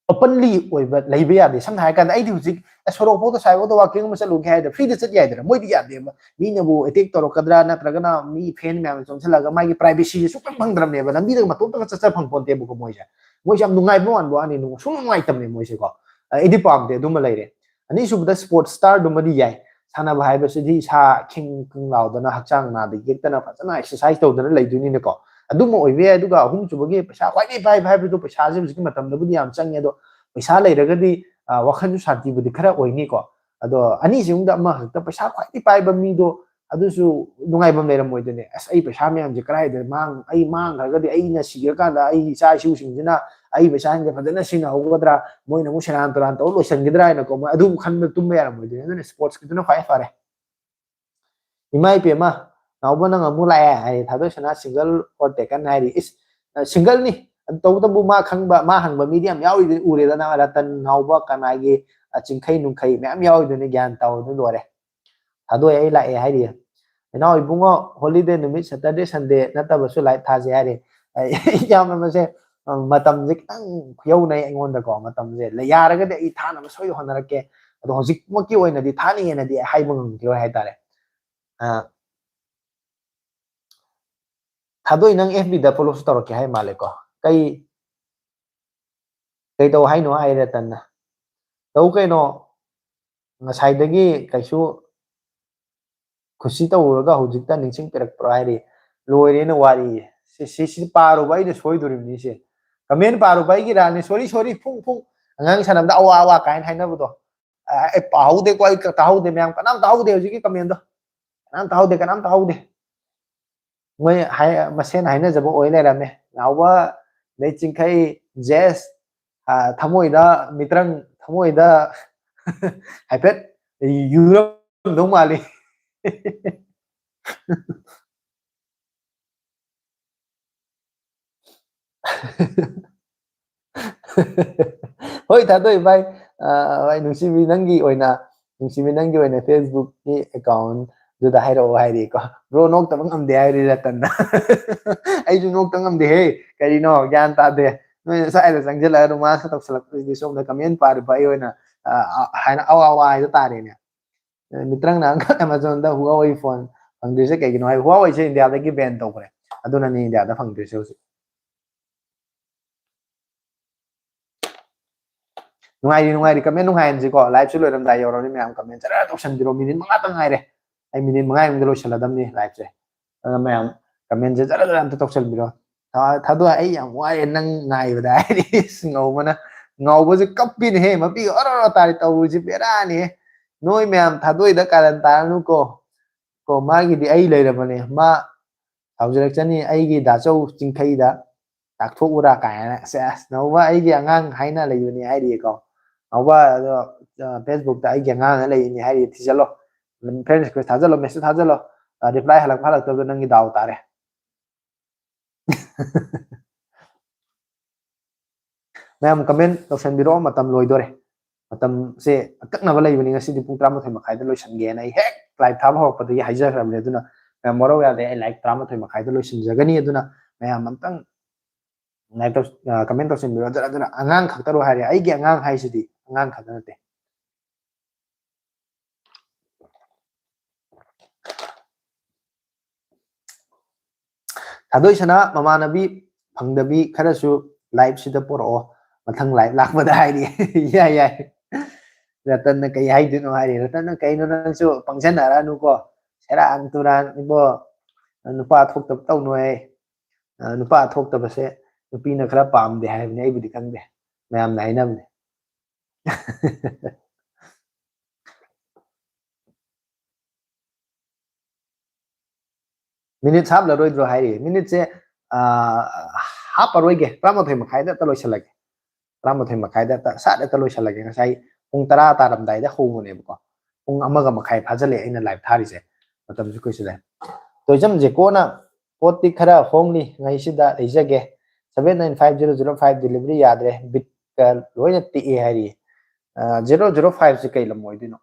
ꯑꯣꯄꯟꯂꯤ ꯑꯣꯏꯕ ꯂꯩꯕ ꯌꯥꯗꯦ꯫ ꯁꯝꯅ ꯍꯥꯏꯔ ꯀꯥꯟꯗ ꯑꯩꯗꯤ ꯍꯧꯖꯤꯛ, ꯑꯦ, ꯁꯣꯔꯣꯛ ꯐꯥꯎꯗ ꯁ꯭ꯋꯥꯏꯐꯥꯎꯗ ꯋꯥꯀꯤꯡ ꯑꯃ ꯆꯠꯂꯨꯒꯦ ꯍꯥꯏꯗ ꯐ꯭ꯔꯤꯗ ꯆꯠ ꯌꯥꯏꯗꯅ, ꯃꯣꯏꯗꯤ ꯌꯥꯗꯦꯕ꯫ ꯃꯤꯅꯕꯨ ꯑꯦꯇꯦꯛ ꯇꯧꯔꯛꯀꯗ꯭ꯔꯥ ꯅꯠꯇ꯭ꯔꯒꯅ ꯃꯤ ꯐꯦꯟ ꯃꯌꯥꯝꯅ ꯆꯣꯡꯁꯤꯜꯂꯒ ꯃꯥꯒꯤ ꯄ꯭ꯔꯥꯏꯚꯦꯁꯤꯁꯦ ꯁꯨꯡꯐꯪ ꯐꯪꯗ꯭ꯔꯕꯅꯦꯕ꯫ ꯂꯝꯕꯤꯗꯒ ꯃꯇꯣꯝꯇꯒ ꯆꯠꯆ ꯐꯪ ꯄꯣꯟꯇꯦꯕꯀꯣ ꯃꯣꯏꯁꯦ꯫ ꯃꯣꯏꯁꯦ ꯌꯥꯝ ꯅꯨꯡꯉꯥꯏꯕ ꯃꯥꯟꯕ ꯋꯥꯅꯤ, ꯅꯨꯡ-, ꯁꯨꯡ ꯅꯨꯡꯉꯥꯏꯇꯕꯅꯦ ꯃꯣꯏꯁꯦꯀꯣ꯫ ꯑꯩꯗꯤ ꯄꯥꯝꯗꯦ, ꯑꯗꯨꯃ ꯂꯩꯔꯦ꯫ ꯑꯅꯤꯁꯨꯕꯗ ꯁ꯭ꯄꯣꯔꯠꯁ ꯁ꯭ꯇꯥꯔꯗꯨꯃꯗꯤ ꯌꯥꯏ꯫ ꯁꯥꯟꯅꯕ ꯍꯥꯏꯕꯁꯤꯗꯤ ꯏꯁꯥ ꯈꯤꯡ ꯈꯤꯡ ꯂꯥꯎꯗꯅ, ꯍꯛꯆꯥꯡ ꯅꯥꯗ ꯌꯦꯛꯇꯅ ꯐꯖꯅ ꯑꯦꯛꯁꯔꯁꯥꯏꯁ ꯇꯧꯗꯅ ꯂꯩꯗꯣꯏꯅꯤꯅꯀꯣ꯫ ꯑꯗꯨꯃ ꯑꯣꯏꯕ ꯌꯥꯏ꯫ ꯑꯗꯨꯒ ꯑꯍꯨꯝꯁꯨꯕꯒꯤ ꯄꯩꯁꯥ ꯈ꯭ꯋꯥꯏꯗꯒꯤ ꯄꯥꯏꯕ ꯍꯥꯏꯕꯗꯨ, ꯄꯩꯁꯥꯁꯦ ꯍꯧꯖꯤꯛꯀꯤ ꯃꯇꯝꯗꯕꯨꯗꯤ ꯌꯥꯝ ꯆꯪꯉꯦ, ꯑꯗꯣ ꯄꯩꯁꯥ ꯂꯩꯔꯒꯗꯤ, ꯑ, ꯋꯥꯈꯜꯁꯨ ꯁꯥꯟꯇꯤꯕꯨꯗꯤ ꯈꯔ ꯑꯣꯏꯅꯤꯀꯣ꯫ ꯑꯗꯣ ꯑꯅꯤꯁꯤꯃꯨꯡꯗ ꯑꯃꯈꯛꯇ, ꯄꯩꯁꯥ ꯈ꯭ꯋꯥꯏꯗꯒꯤ ꯄꯥꯏꯕ ꯃꯤꯗꯣ ꯑꯗꯨꯁꯨ ꯅꯨꯡꯉꯥꯏꯐꯝ ꯂꯩꯔꯝꯃꯣꯏꯗꯣꯏꯅꯦ꯫ "ꯑꯁ, ꯑꯩ ꯄꯩꯁꯥ ꯃꯌꯥꯝꯁꯦ ꯀꯗꯥꯏꯗ ꯃꯥꯡ-, ꯑꯩ ꯃꯥꯡꯈ꯭ꯔꯒꯗꯤ ꯑꯩꯅ ꯁꯤꯈ꯭ꯔꯀꯥꯟꯗ ꯑꯩꯒꯤ ꯏꯆꯥ ꯏꯁꯨꯁꯤꯡꯁꯤꯅ ꯑꯩ ꯄꯩꯁꯥꯁꯤꯡꯁꯦ ꯐꯖꯅ ꯁꯤꯖꯤꯟꯅꯍꯧꯒꯗ꯭ꯔꯥ? ꯃꯣꯏꯅ ꯑꯃꯨꯛ ꯁꯦꯔꯥꯟ ꯇꯨꯔꯥꯟ ꯇꯧꯔ ꯂꯣꯏꯁꯤꯟꯈꯤꯗ꯭ꯔꯥ?" ꯍꯥꯏꯅꯀꯣ, ꯃꯣꯏ ꯑꯗꯨ ꯈꯟꯕ ꯇꯨꯝꯕ ꯌꯥꯔꯝꯃꯣꯏꯗꯣꯏꯅꯦ꯫ ꯑꯗꯨꯅ ꯁ꯭ꯄꯣꯔꯠꯁꯀꯤꯗꯨꯅ ꯈ꯭ꯋꯥꯏ ꯐꯔꯦ꯫ ꯏꯃꯥ ꯏꯄꯦꯝꯃ, ꯅꯥꯎꯕ ꯅꯪ ꯑꯃꯨꯛ ꯂꯥꯛꯑꯦ ꯍꯥꯏ, ꯊꯥꯗꯣꯏ ꯁꯅꯥ ꯁꯤꯡꯒꯜ ꯑꯣꯔ ꯇꯦꯀꯟ ꯍꯥꯏꯔꯤ꯫ ꯏꯁ, ꯑ, ꯁꯤꯡꯒꯜꯅꯤ꯫ ꯇꯧꯕꯇꯕꯨ ꯃꯥ ꯈꯪꯕ, ꯃꯥ ꯍꯪꯕ ꯃꯤꯗꯤ ꯌꯥꯝ ꯌꯥꯎꯔꯤꯗꯨ ꯎꯔꯦꯗꯅ, ꯔꯇꯟ ꯅꯥꯎꯕ ꯀꯅꯥꯒꯤ, ꯑ, ꯆꯤꯡꯈꯩ ꯅꯨꯡꯈꯩ ꯃꯌꯥꯝ ꯌꯥꯎꯔꯤꯗꯨꯅꯤ, ꯒ꯭ꯌꯥꯟ ꯇꯥꯎꯗꯨ ꯂꯣꯏꯔꯦ꯫ ꯊꯥꯗꯣꯏ ꯑꯩ ꯂꯥꯛꯑꯦ ꯍꯥꯏꯔꯤ꯫ ꯏꯅꯥꯎ ꯏꯕꯨꯡꯉꯣ, ꯍꯣꯂꯤꯗꯦ ꯅꯨꯃꯤꯠ ꯁꯦꯇꯔꯗꯦ ꯁꯟꯗꯦ ꯅꯠꯇꯕꯁꯨ ꯂꯥꯏꯚ ꯊꯥꯁꯦ ꯍꯥꯏꯔꯤ꯫ ꯑꯩ ꯌꯥꯝꯅ ꯃꯁꯦ ꯃꯇꯝꯁꯦ ꯈꯤꯇꯪ ꯈꯨꯌꯧꯅꯩ ꯑꯩꯉꯣꯟꯗꯀꯣ꯫ ꯃꯇꯝꯁꯦ ꯂꯩ-, ꯌꯥꯔꯒꯗꯤ ꯑꯩ ꯊꯥꯅꯕ ꯁꯣꯏꯗ ꯍꯣꯠꯅꯔꯛꯀꯦ꯫ ꯑꯗꯣ ꯍꯧꯖꯤꯛꯃꯛꯀꯤ ꯑꯣꯏꯅꯗꯤ ꯊꯥꯅꯤꯡꯉꯦꯅꯗꯤ ꯍꯥꯏꯕ ꯉꯝꯈꯤꯔꯣꯏ ꯍꯥꯏꯇꯥꯔꯦ꯫ ꯑ, ꯊꯥꯗꯣꯏ, ꯅꯪ F B ꯗ follow ꯁꯨ ꯇꯧꯔꯛꯀꯦ ꯍꯥꯏ ꯃꯥꯜꯂꯦꯀꯣ꯫ ꯀꯩ, ꯀꯩꯗꯧ ꯍꯥꯏꯅꯣ ꯍꯥꯏ ꯔꯇꯟꯅ꯫ ꯇꯧ ꯀꯩꯅꯣ, ꯉꯁꯥꯏꯗꯒꯤ ꯀꯩꯁꯨ ꯈꯨꯠꯁꯤ ꯇꯧꯔꯨꯔꯒ ꯍꯧꯖꯤꯛꯇ ꯅꯤꯡꯁꯤꯡꯕꯤꯔꯛꯄ꯭ꯔꯣ ꯍꯥꯏꯔꯤ꯫ ꯂꯣꯏꯔꯦꯅ ꯋꯥꯔꯤ꯫ ꯁꯤ, ꯁꯤ, ꯁꯤ ꯄꯥꯔꯨꯕ ꯑꯩꯅ ꯁꯣꯏꯗꯣꯔꯤꯕꯅꯤ ꯁꯦ꯫ Comment ꯄꯥꯔꯨꯕ ꯑꯩꯒꯤꯔꯥꯅꯦ꯫ Sorry, sorry, ꯐꯨꯡ, ꯐꯨꯡ꯫ ꯑꯉꯥꯡ ꯁꯥꯟꯅꯕꯗ ꯑꯋꯥ, ꯑꯋꯥ ꯀꯥꯏꯅ ꯍꯥꯏꯅꯕꯗꯣ꯫ ꯑ, ꯑꯩ ꯄꯥꯍꯧꯗꯦꯀꯣ, ꯑꯩ ꯇꯥꯍꯧꯗꯦ ꯃꯌꯥꯝ꯫ ꯀꯅꯥꯝ ꯇꯥꯍꯧꯗꯦ ꯍꯧꯖꯤꯛꯀꯤ comment ꯗꯣ꯫ ꯀꯅꯥꯝ ꯇꯥꯍꯧꯗꯦ, ꯀꯅꯥꯝ ꯇꯥꯍꯧꯗꯦ꯫ ꯃꯣꯏ ꯍꯥꯏ-, ꯃꯁꯦꯟ ꯍꯥꯏꯅꯖꯕ ꯑꯣꯏ ꯂꯩꯔꯝꯃꯦ꯫ ꯅꯥꯎꯕ, ꯑꯗꯩ ꯆꯤꯡꯈꯩ, ꯖꯦꯁ, ꯑ, ꯊꯃꯣꯏꯗ, ꯃꯤꯇ꯭ꯔꯪ, ꯊꯃꯣꯏꯗ ꯍꯥꯏꯐꯦꯠ ꯌꯨꯔꯝꯗꯧ ꯃꯥꯜꯂꯤ꯫ ꯍꯣꯏ, ꯊꯥꯗꯣꯏ ꯚꯥꯏ꯫ ꯑ, ꯚꯥꯏ, ꯅꯨꯡꯁꯤꯕꯤ, ꯅꯪꯒꯤ ꯑꯣꯏꯅ, ꯅꯨꯡꯁꯤꯕꯤ, ꯅꯪꯒꯤ ꯑꯣꯏꯅ Facebook ꯀꯤ account ꯗꯨꯗ ꯍꯥꯏꯔꯛꯑꯣ ꯍꯥꯏꯔꯤꯀꯣ꯫ Bro, ꯅꯣꯛꯇꯕ ꯉꯝꯗꯦ ꯍꯥꯏꯔꯤ ꯔꯇꯟꯅ꯫ ꯑꯩꯁꯨ ꯅꯣꯛꯇ ꯉꯝꯗꯦꯍꯦ꯫ ꯀꯔꯤꯅꯣ? ꯒ꯭ꯌꯥꯟ ꯇꯥꯗꯦ꯫ ꯅꯣꯏꯅ ꯁ꯭ꯋꯥꯏꯗ ꯆꯪꯁꯤꯜꯂꯒ romance ꯇꯧꯁꯜꯂꯛꯄꯁꯤꯗꯤ ꯁꯣꯝꯗ comment ꯄꯥꯔꯤꯕ ꯑꯩ ꯑꯣꯏꯅ, ꯑ, ꯑ, ꯍꯥꯏꯅ ꯑꯋꯥ ꯑꯋꯥ ꯍꯥꯏꯗꯣ ꯇꯥꯔꯦꯅꯦ꯫ ꯃꯤꯇ꯭ꯔꯪꯅ ꯑꯃꯈꯛ Amazon ꯗ Huawei phone ꯐꯪꯗ꯭ꯔꯤꯁꯦ ꯀꯩꯒꯤꯅꯣ ꯍꯥꯏ, Huawei ꯁꯦ India ꯗꯒꯤ ban ꯇꯧꯈ꯭ꯔꯦ, ꯑꯗꯨꯅꯅꯤ India ꯗ ꯐꯪꯗ꯭ꯔꯤꯁꯦ ꯍꯧꯖꯤꯛ꯫ ꯅꯨꯡꯉꯥꯏꯔꯤ, ꯅꯨꯡꯉꯥꯏꯔꯤ, comment ꯅꯨꯡꯉꯥꯏꯍꯟꯁꯤꯀꯣ꯫ Live ꯁꯨ ꯂꯣꯏꯔꯝꯗꯥꯏ ꯌꯧꯔꯕꯅꯤ ꯃꯌꯥꯝ, comment ꯖꯔ ꯇꯧꯁꯟꯕꯤꯔꯣ꯫ Minute ꯃꯉꯥꯇꯪ ꯉꯥꯏꯔꯦ, ꯑꯩ minute ꯃꯉꯥ ꯃꯅꯨꯡꯗ ꯂꯣꯏꯁꯜꯂꯗꯕꯅꯤ live ꯁꯦ꯫ ꯑꯗꯨꯅ ꯃꯌꯥꯝ comment ꯁꯦ ꯖꯔ ꯖꯔ ꯑꯝꯇ ꯇꯧꯁꯟꯕꯤꯔꯣ꯫ ꯊꯥ-, ꯊꯥꯗꯣꯏ, ꯑꯩ ꯌꯥꯝ ꯋꯥꯏꯑꯦ ꯅꯪ ꯉꯥꯏꯕꯗ ꯍꯥꯏꯔꯤ꯫ ꯏꯁ, ꯉꯧꯕꯅ, ꯉꯥꯎꯕꯁꯦ ꯀꯞꯄꯤꯅꯦꯍꯦ, ꯃꯄꯤꯒ ꯑꯣꯔꯣ ꯑꯣꯔꯣ ꯇꯥꯔꯤ ꯇꯧꯔꯤꯁꯤ, ꯕꯦꯔꯥꯅꯤꯍꯦ꯫ ꯅꯣꯏ ꯃꯌꯥꯝ ꯊꯥꯗꯣꯏꯗ ꯀꯥꯔꯟ ꯇꯥꯔꯅꯨꯀꯣ꯫ ꯀꯣ, ꯃꯥꯒꯤꯗꯤ ꯑꯩ ꯂꯩꯔꯕꯅꯦ꯫ ꯃꯥ ꯁꯥꯎꯖꯔꯛꯆꯅꯤ, ꯑꯩꯒꯤ ꯗꯥꯆꯧ ꯆꯤꯡꯈꯩꯗ ꯇꯥꯛꯊꯣꯛꯎꯔꯥ ꯀꯥꯏꯅ꯫ ꯁꯦꯁ, ꯅꯧꯕ ꯑꯩꯒꯤ ꯑꯉꯥꯡ ꯍꯥꯏꯅ ꯂꯩꯕꯅꯦ ꯍꯥꯏꯔꯤꯌꯦꯀꯣ꯫ ꯅꯧꯕ ꯑꯗꯣ, ꯑ, Facebook ꯇ ꯑꯩꯒꯤ ꯑꯉꯥꯡꯅ ꯂꯩꯔꯤꯅꯦ ꯍꯥꯏꯔꯤꯌꯦ, ꯊꯤꯖꯜꯂꯣ꯫ Friend request ꯊꯥꯖꯜꯂꯣ, message ꯊꯥꯖꯜꯂꯣ꯫ ꯑ, reply ꯍꯜꯂꯛꯄ ꯍꯜꯂꯛꯇꯕꯗꯣ ꯅꯪꯒꯤ ꯗꯥꯎ ꯇꯥꯔꯦ꯫ ꯃꯌꯥꯝ comment ꯇꯧꯁꯟꯕꯤꯔꯛꯑꯣ, ꯃꯇꯝ ꯂꯣꯏꯗꯣꯔꯦ꯫ ꯃꯇꯝꯁꯦ ꯑꯀꯛꯅꯕ ꯂꯩꯕꯅꯤ, ꯉꯁꯤꯗꯤ ꯄꯨꯡ ꯇꯔꯥꯃꯥꯊꯣꯏ ꯃꯈꯥꯏꯗ ꯂꯣꯏꯁꯟꯒꯦꯅ ꯑꯩ ꯍꯦꯛ live ꯊꯥꯕ ꯍꯧꯔꯛꯄꯗꯒꯤ ꯍꯥꯏꯖꯈ꯭ꯔꯕꯅꯦ꯫ ꯑꯗꯨꯅ ꯃꯌꯥꯝ ꯋꯥꯔꯧ ꯌꯥꯗꯦ, ꯑꯩ live ꯇꯔꯥꯃꯥꯊꯣꯏ ꯃꯈꯥꯏꯗ ꯂꯣꯏꯁꯤꯟꯖꯒꯅꯤ꯫ ꯑꯗꯨꯅ ꯃꯌꯥꯝ ꯑꯝꯇꯪ ꯂꯥꯏꯛ ꯇꯧ ꯀꯃꯦꯟ ꯇꯧꯁꯤꯟꯕꯤꯔꯣ꯫ ꯑꯗꯨꯅ ꯑꯗꯨꯅ ꯑꯉꯥꯡ ꯈꯛꯇꯔꯣ ꯍꯥꯏꯔꯦ? ꯑꯩꯒꯤ ꯑꯉꯥꯡ ꯍꯥꯏꯁꯤꯗꯤ ꯑꯉꯥꯡ ꯈꯛꯇ ꯅꯠꯇꯦ꯫ ꯊꯥꯗꯣꯏ ꯁꯅꯥ ꯃꯃꯥꯟꯅꯕꯤ ꯐꯪꯗꯕꯤ ꯈꯔꯁꯨ ꯂꯥꯏꯞꯁꯤꯗ ꯄꯨꯔꯛꯑꯣ, ꯃꯊꯪ ꯂꯥꯏꯞ ꯂꯥꯛꯄꯗ ꯍꯥꯏꯔꯤ꯫ ꯌꯥꯏ ꯌꯥꯏ꯫ ꯔꯇꯟꯅ ꯀꯩ ꯍꯥꯏꯗꯣꯏꯅꯣ ꯍꯥꯏꯔꯤ꯫ ꯔꯇꯟꯅ ꯀꯩꯅꯣ ꯅꯪꯁꯨ ꯄꯪꯁꯟꯅꯔꯛꯑꯅꯨꯀꯣ, ꯁꯦꯔꯥꯟ ꯇꯨꯔꯥꯟ ꯏꯕꯣ꯫ ꯅꯨꯄꯥ ꯊꯣꯛꯇꯕ ꯇꯧꯅꯨꯍꯦ꯫ ꯅꯨꯄꯥ ꯊꯣꯛꯇꯕꯁꯦ ꯅꯨꯄꯤꯅ ꯈꯔ ꯄꯥꯝꯗꯦ ꯍꯥꯏꯕꯅꯤ, ꯑꯩꯕꯨꯗꯤ ꯈꯪꯗꯦ, ꯃꯌꯥꯝꯅ ꯍꯥꯏꯅꯕꯅꯦ꯫ ꯃꯤꯅꯤꯠ ꯍꯥꯞꯂꯔꯣꯏꯗ꯭ꯔꯣ ꯍꯥꯏꯔꯤ꯫ ꯃꯤꯅꯤꯠꯁꯦ ꯍꯥꯞꯄꯔꯣꯏꯒꯦ, ꯇꯔꯥꯃꯥꯊꯣꯏ ꯃꯈꯥꯏꯗ ꯍꯦꯛꯇ ꯂꯣꯏꯁꯤꯜꯂꯒꯦ꯫ ꯇꯔꯥꯃꯥꯊꯣꯏ ꯃꯈꯥꯏꯗ ꯍꯦꯛꯇ ꯁꯥꯠ ꯍꯦꯛꯇ ꯂꯣꯏꯁꯤꯜꯂꯒꯦ꯫ ꯉꯁꯥꯏ ꯄꯨꯡ ꯇꯔꯥ ꯇꯥꯔꯝꯗꯥꯏꯗ ꯍꯧꯕꯅꯦꯕꯀꯣ꯫ ꯄꯨꯡ ꯑꯃꯒ ꯃꯈꯥꯏ ꯐꯥꯖꯤꯜꯂꯛꯑꯦ ꯑꯩꯅ ꯂꯥꯏꯞ ꯊꯥꯔꯤꯁꯦ꯫ ꯃꯇꯝꯁꯨ ꯀꯨꯏꯁꯤꯜꯂꯦ꯫ ꯇꯣꯏꯖꯝꯁꯦ ꯀꯣꯟꯅ ꯄꯣꯠꯇꯤ ꯈꯔ ꯍꯣꯡꯂꯤ ꯉꯩꯁꯤꯗ ꯂꯩꯖꯒꯦ꯫ Seven nine five zero zero five delivery ꯌꯥꯗ꯭ꯔꯦ, ꯕꯤꯠꯀ ꯂꯣꯏꯅ ꯇꯦꯛꯑꯦ ꯍꯥꯏꯔꯤ꯫ Zero zero five ꯁꯦ ꯀꯩ ꯂꯝ ꯑꯣꯏꯗꯣꯏꯅꯣ?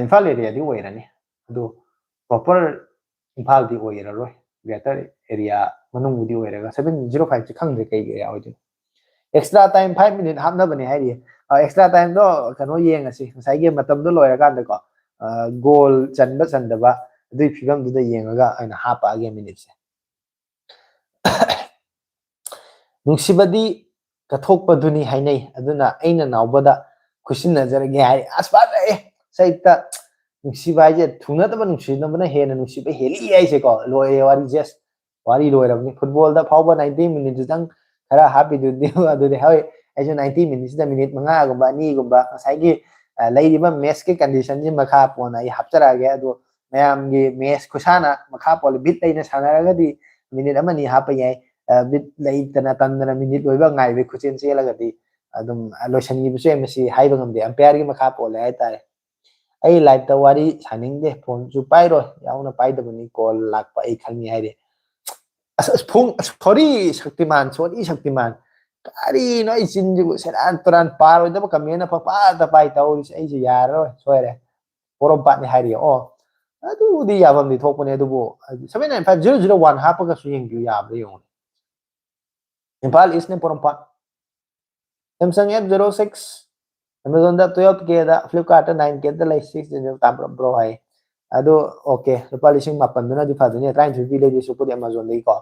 ꯏꯝꯐꯥꯜ ꯑꯦꯔꯤꯌꯥꯗꯤ ꯑꯣꯏꯔꯅꯤ, ꯑꯗꯣ ꯄ꯭ꯔꯣꯄꯔ ꯏꯝꯐꯥꯜꯗꯤ ꯑꯣꯏꯔꯔꯣꯏ, ꯒ꯭ꯔꯦꯇꯔ ꯑꯦꯔꯤꯌꯥ ꯃꯅꯨꯡꯕꯨꯗꯤ ꯑꯣꯏꯔꯒ꯫ Seven zero five ꯁꯦ ꯈꯪꯗ꯭ꯔꯦ ꯀꯩ ꯑꯦꯔꯤꯌꯥ ꯑꯣꯏꯗꯣꯏꯅꯣ꯫ Extra time five minute ꯍꯥꯞꯅꯕꯅꯦ ꯍꯥꯏꯔꯤꯌꯦ꯫ ꯑꯦꯛꯁꯇ꯭ꯔꯥ ꯇꯥꯏꯝꯗꯣ ꯀꯩꯅꯣ ꯌꯦꯡꯉꯁꯤ, ꯉꯁꯥꯏꯒꯤ ꯃꯇꯝꯗꯣ ꯂꯣꯏꯔꯀꯥꯟꯗꯀꯣ, ꯒꯣꯜ ꯆꯟꯕ ꯆꯟꯗꯕ ꯑꯗꯨꯒꯤ ꯐꯤꯕꯝꯗꯨꯗ ꯌꯦꯡꯉꯒ ꯑꯩꯅ ꯍꯥꯞꯄꯛꯑꯒꯦ ꯃꯤꯅꯤꯠꯁꯦ꯫ ꯅꯨꯡꯁꯤꯕꯗꯤ ꯀꯠꯊꯣꯛꯄꯗꯨꯅꯤ ꯍꯥꯏꯅꯩ, ꯑꯗꯨꯅ ꯑꯩꯅ ꯅꯥꯎꯕꯗ ꯈꯨꯠꯁꯤꯟꯅꯖꯔꯒꯦ ꯍꯥꯏ꯫ ꯑꯁ, ꯐꯖꯩꯌꯦ꯫ ꯁꯩꯇ ꯅꯨꯡꯁꯤꯕ ꯍꯥꯏꯁꯦ ꯊꯨꯡꯅꯗꯕ ꯅꯨꯡꯁꯤꯅꯕꯅ ꯍꯦꯟꯅ ꯅꯨꯡꯁꯤꯕ ꯍꯦꯜꯂꯤ ꯍꯥꯏꯁꯦꯀꯣ꯫ ꯂꯣꯏꯔꯦ ꯋꯥꯔꯤ, ꯖꯁ ꯋꯥꯔꯤ ꯂꯣꯏꯔꯕꯅꯤ꯫ ꯐꯨꯠꯕꯣꯜꯗ ꯐꯥꯎꯕ ninety minute ꯇꯪ ꯈꯔ ꯍꯥꯞꯄꯤꯗꯨꯗꯤ꯫ ꯑꯗꯨꯗꯤ ꯍꯣꯏ, ꯑꯩꯁꯨ ninety minute ꯁꯤꯗ ꯃꯤꯅꯤꯠ ꯃꯉꯥꯒꯨꯝꯕ, ꯑꯅꯤꯒꯨꯝꯕ, ꯉꯁꯥꯏꯒꯤ, ꯑ, ꯂꯩꯔꯤꯕ ꯃꯦꯠꯁꯀꯤ ꯀꯟꯗꯤꯁꯟꯁꯤ ꯃꯈꯥ ꯄꯣꯟꯅ ꯑꯩ ꯍꯥꯞꯆꯔꯛꯑꯒꯦ꯫ ꯑꯗꯣ ꯃꯌꯥꯝꯒꯤ ꯃꯦꯠꯁ ꯈꯨꯁꯥꯟꯅ ꯃꯈꯥ ꯄꯣꯜꯂꯤ꯫ ꯕꯤꯠ ꯂꯩꯅ ꯁꯥꯟꯅꯔꯒꯗꯤ ꯃꯤꯅꯤꯠ ꯑꯃ ꯑꯅꯤ ꯍꯥꯞꯄ ꯌꯥꯏ꯫ ꯑ, ꯕꯤꯠ ꯂꯩꯇꯅ ꯇꯟꯗꯅ ꯃꯤꯅꯤꯠ ꯂꯣꯏꯕ ꯉꯥꯏꯕꯒꯤ ꯈꯨꯆꯦꯟ ꯆꯦꯜꯂꯒꯗꯤ ꯑꯗꯨꯝ, ꯑ, ꯂꯣꯏꯁꯤꯟꯈꯤꯕꯁꯨ ꯌꯥꯏ꯫ ꯃꯁꯤ ꯍꯥꯏꯕ ꯉꯝꯗꯦ, ꯑꯝꯄꯤꯌꯔꯒꯤ ꯃꯈꯥ ꯄꯣꯜꯂꯦ ꯍꯥꯏꯇꯥꯔꯦ꯫ ꯑꯩ ꯂꯥꯏꯞꯇ ꯋꯥꯔꯤ ꯁꯥꯅꯤꯡꯗꯦ, ꯐꯣꯟꯁꯨ ꯄꯥꯏꯔꯣꯏ, ꯌꯥꯎꯅ ꯄꯥꯏꯗꯕꯅꯤ, ꯀꯣꯜ ꯂꯥꯛꯄ ꯑꯩ ꯈꯪꯉꯤ ꯍꯥꯏꯔꯦ꯫ ꯑꯁ, ꯑꯁ, ꯐꯣꯟ, ꯑꯁ, ꯁꯣꯔꯤ ꯁꯛꯇꯤꯃꯥꯟ, ꯁꯣꯔꯤ ꯁꯛꯇꯤꯃꯥꯟ, ꯀꯔꯤꯅꯣ ꯑꯩ ꯆꯤꯟꯁꯤꯕꯨ ꯁꯦꯔꯥꯟ ꯇꯨꯔꯥꯟ, ꯄꯥꯔꯣꯏꯗꯕ ꯀꯃꯦꯟꯅ ꯄꯪꯄꯥꯗ ꯄꯥꯏ ꯇꯧꯔꯤꯁꯦ꯫ ꯑꯩꯁꯦ ꯌꯥꯔꯔꯣꯏ, ꯁꯣꯏꯔꯦ꯫ ꯄꯣꯔꯣꯝꯄꯥꯠꯅꯤ ꯍꯥꯏꯔꯤ꯫ ꯑꯣ, ꯑꯗꯨꯕꯨꯗꯤ ꯌꯥꯐꯝꯗꯤ ꯊꯣꯛꯄꯅꯦ, ꯑꯗꯨꯕꯨ seven nine five zero zero one ꯍꯥꯞꯄꯒꯁꯨ ꯌꯦꯡꯕꯤꯌꯨ, ꯌꯥꯕ꯭ꯔꯥ ꯌꯦꯡꯉꯨꯅꯦ꯫ ꯏꯝꯐꯥꯜ ꯏꯁꯅꯦ ꯄꯣꯔꯣꯝꯄꯥꯠ꯫ Samsung F zero six Amazon ꯗ twelve K ꯗ, Flipkart ꯇ nine K ꯗ ꯂꯩ, six zero ꯇꯥꯕ꯭ꯔꯣ ꯕ꯭ꯔꯣ ꯍꯥꯏ꯫ ꯑꯗꯣ okay, ꯂꯨꯄꯥ ꯂꯤꯁꯤꯡ ꯃꯥꯄꯟꯗꯨꯅꯗꯤ ꯐꯗꯣꯏꯅꯦ, ꯇꯔꯥꯅꯤꯊꯣꯏ ꯄꯤ ꯂꯩꯗꯣꯏ ꯁꯔꯨꯛꯄꯨꯗꯤ Amazon ꯗꯒꯤꯀꯣ,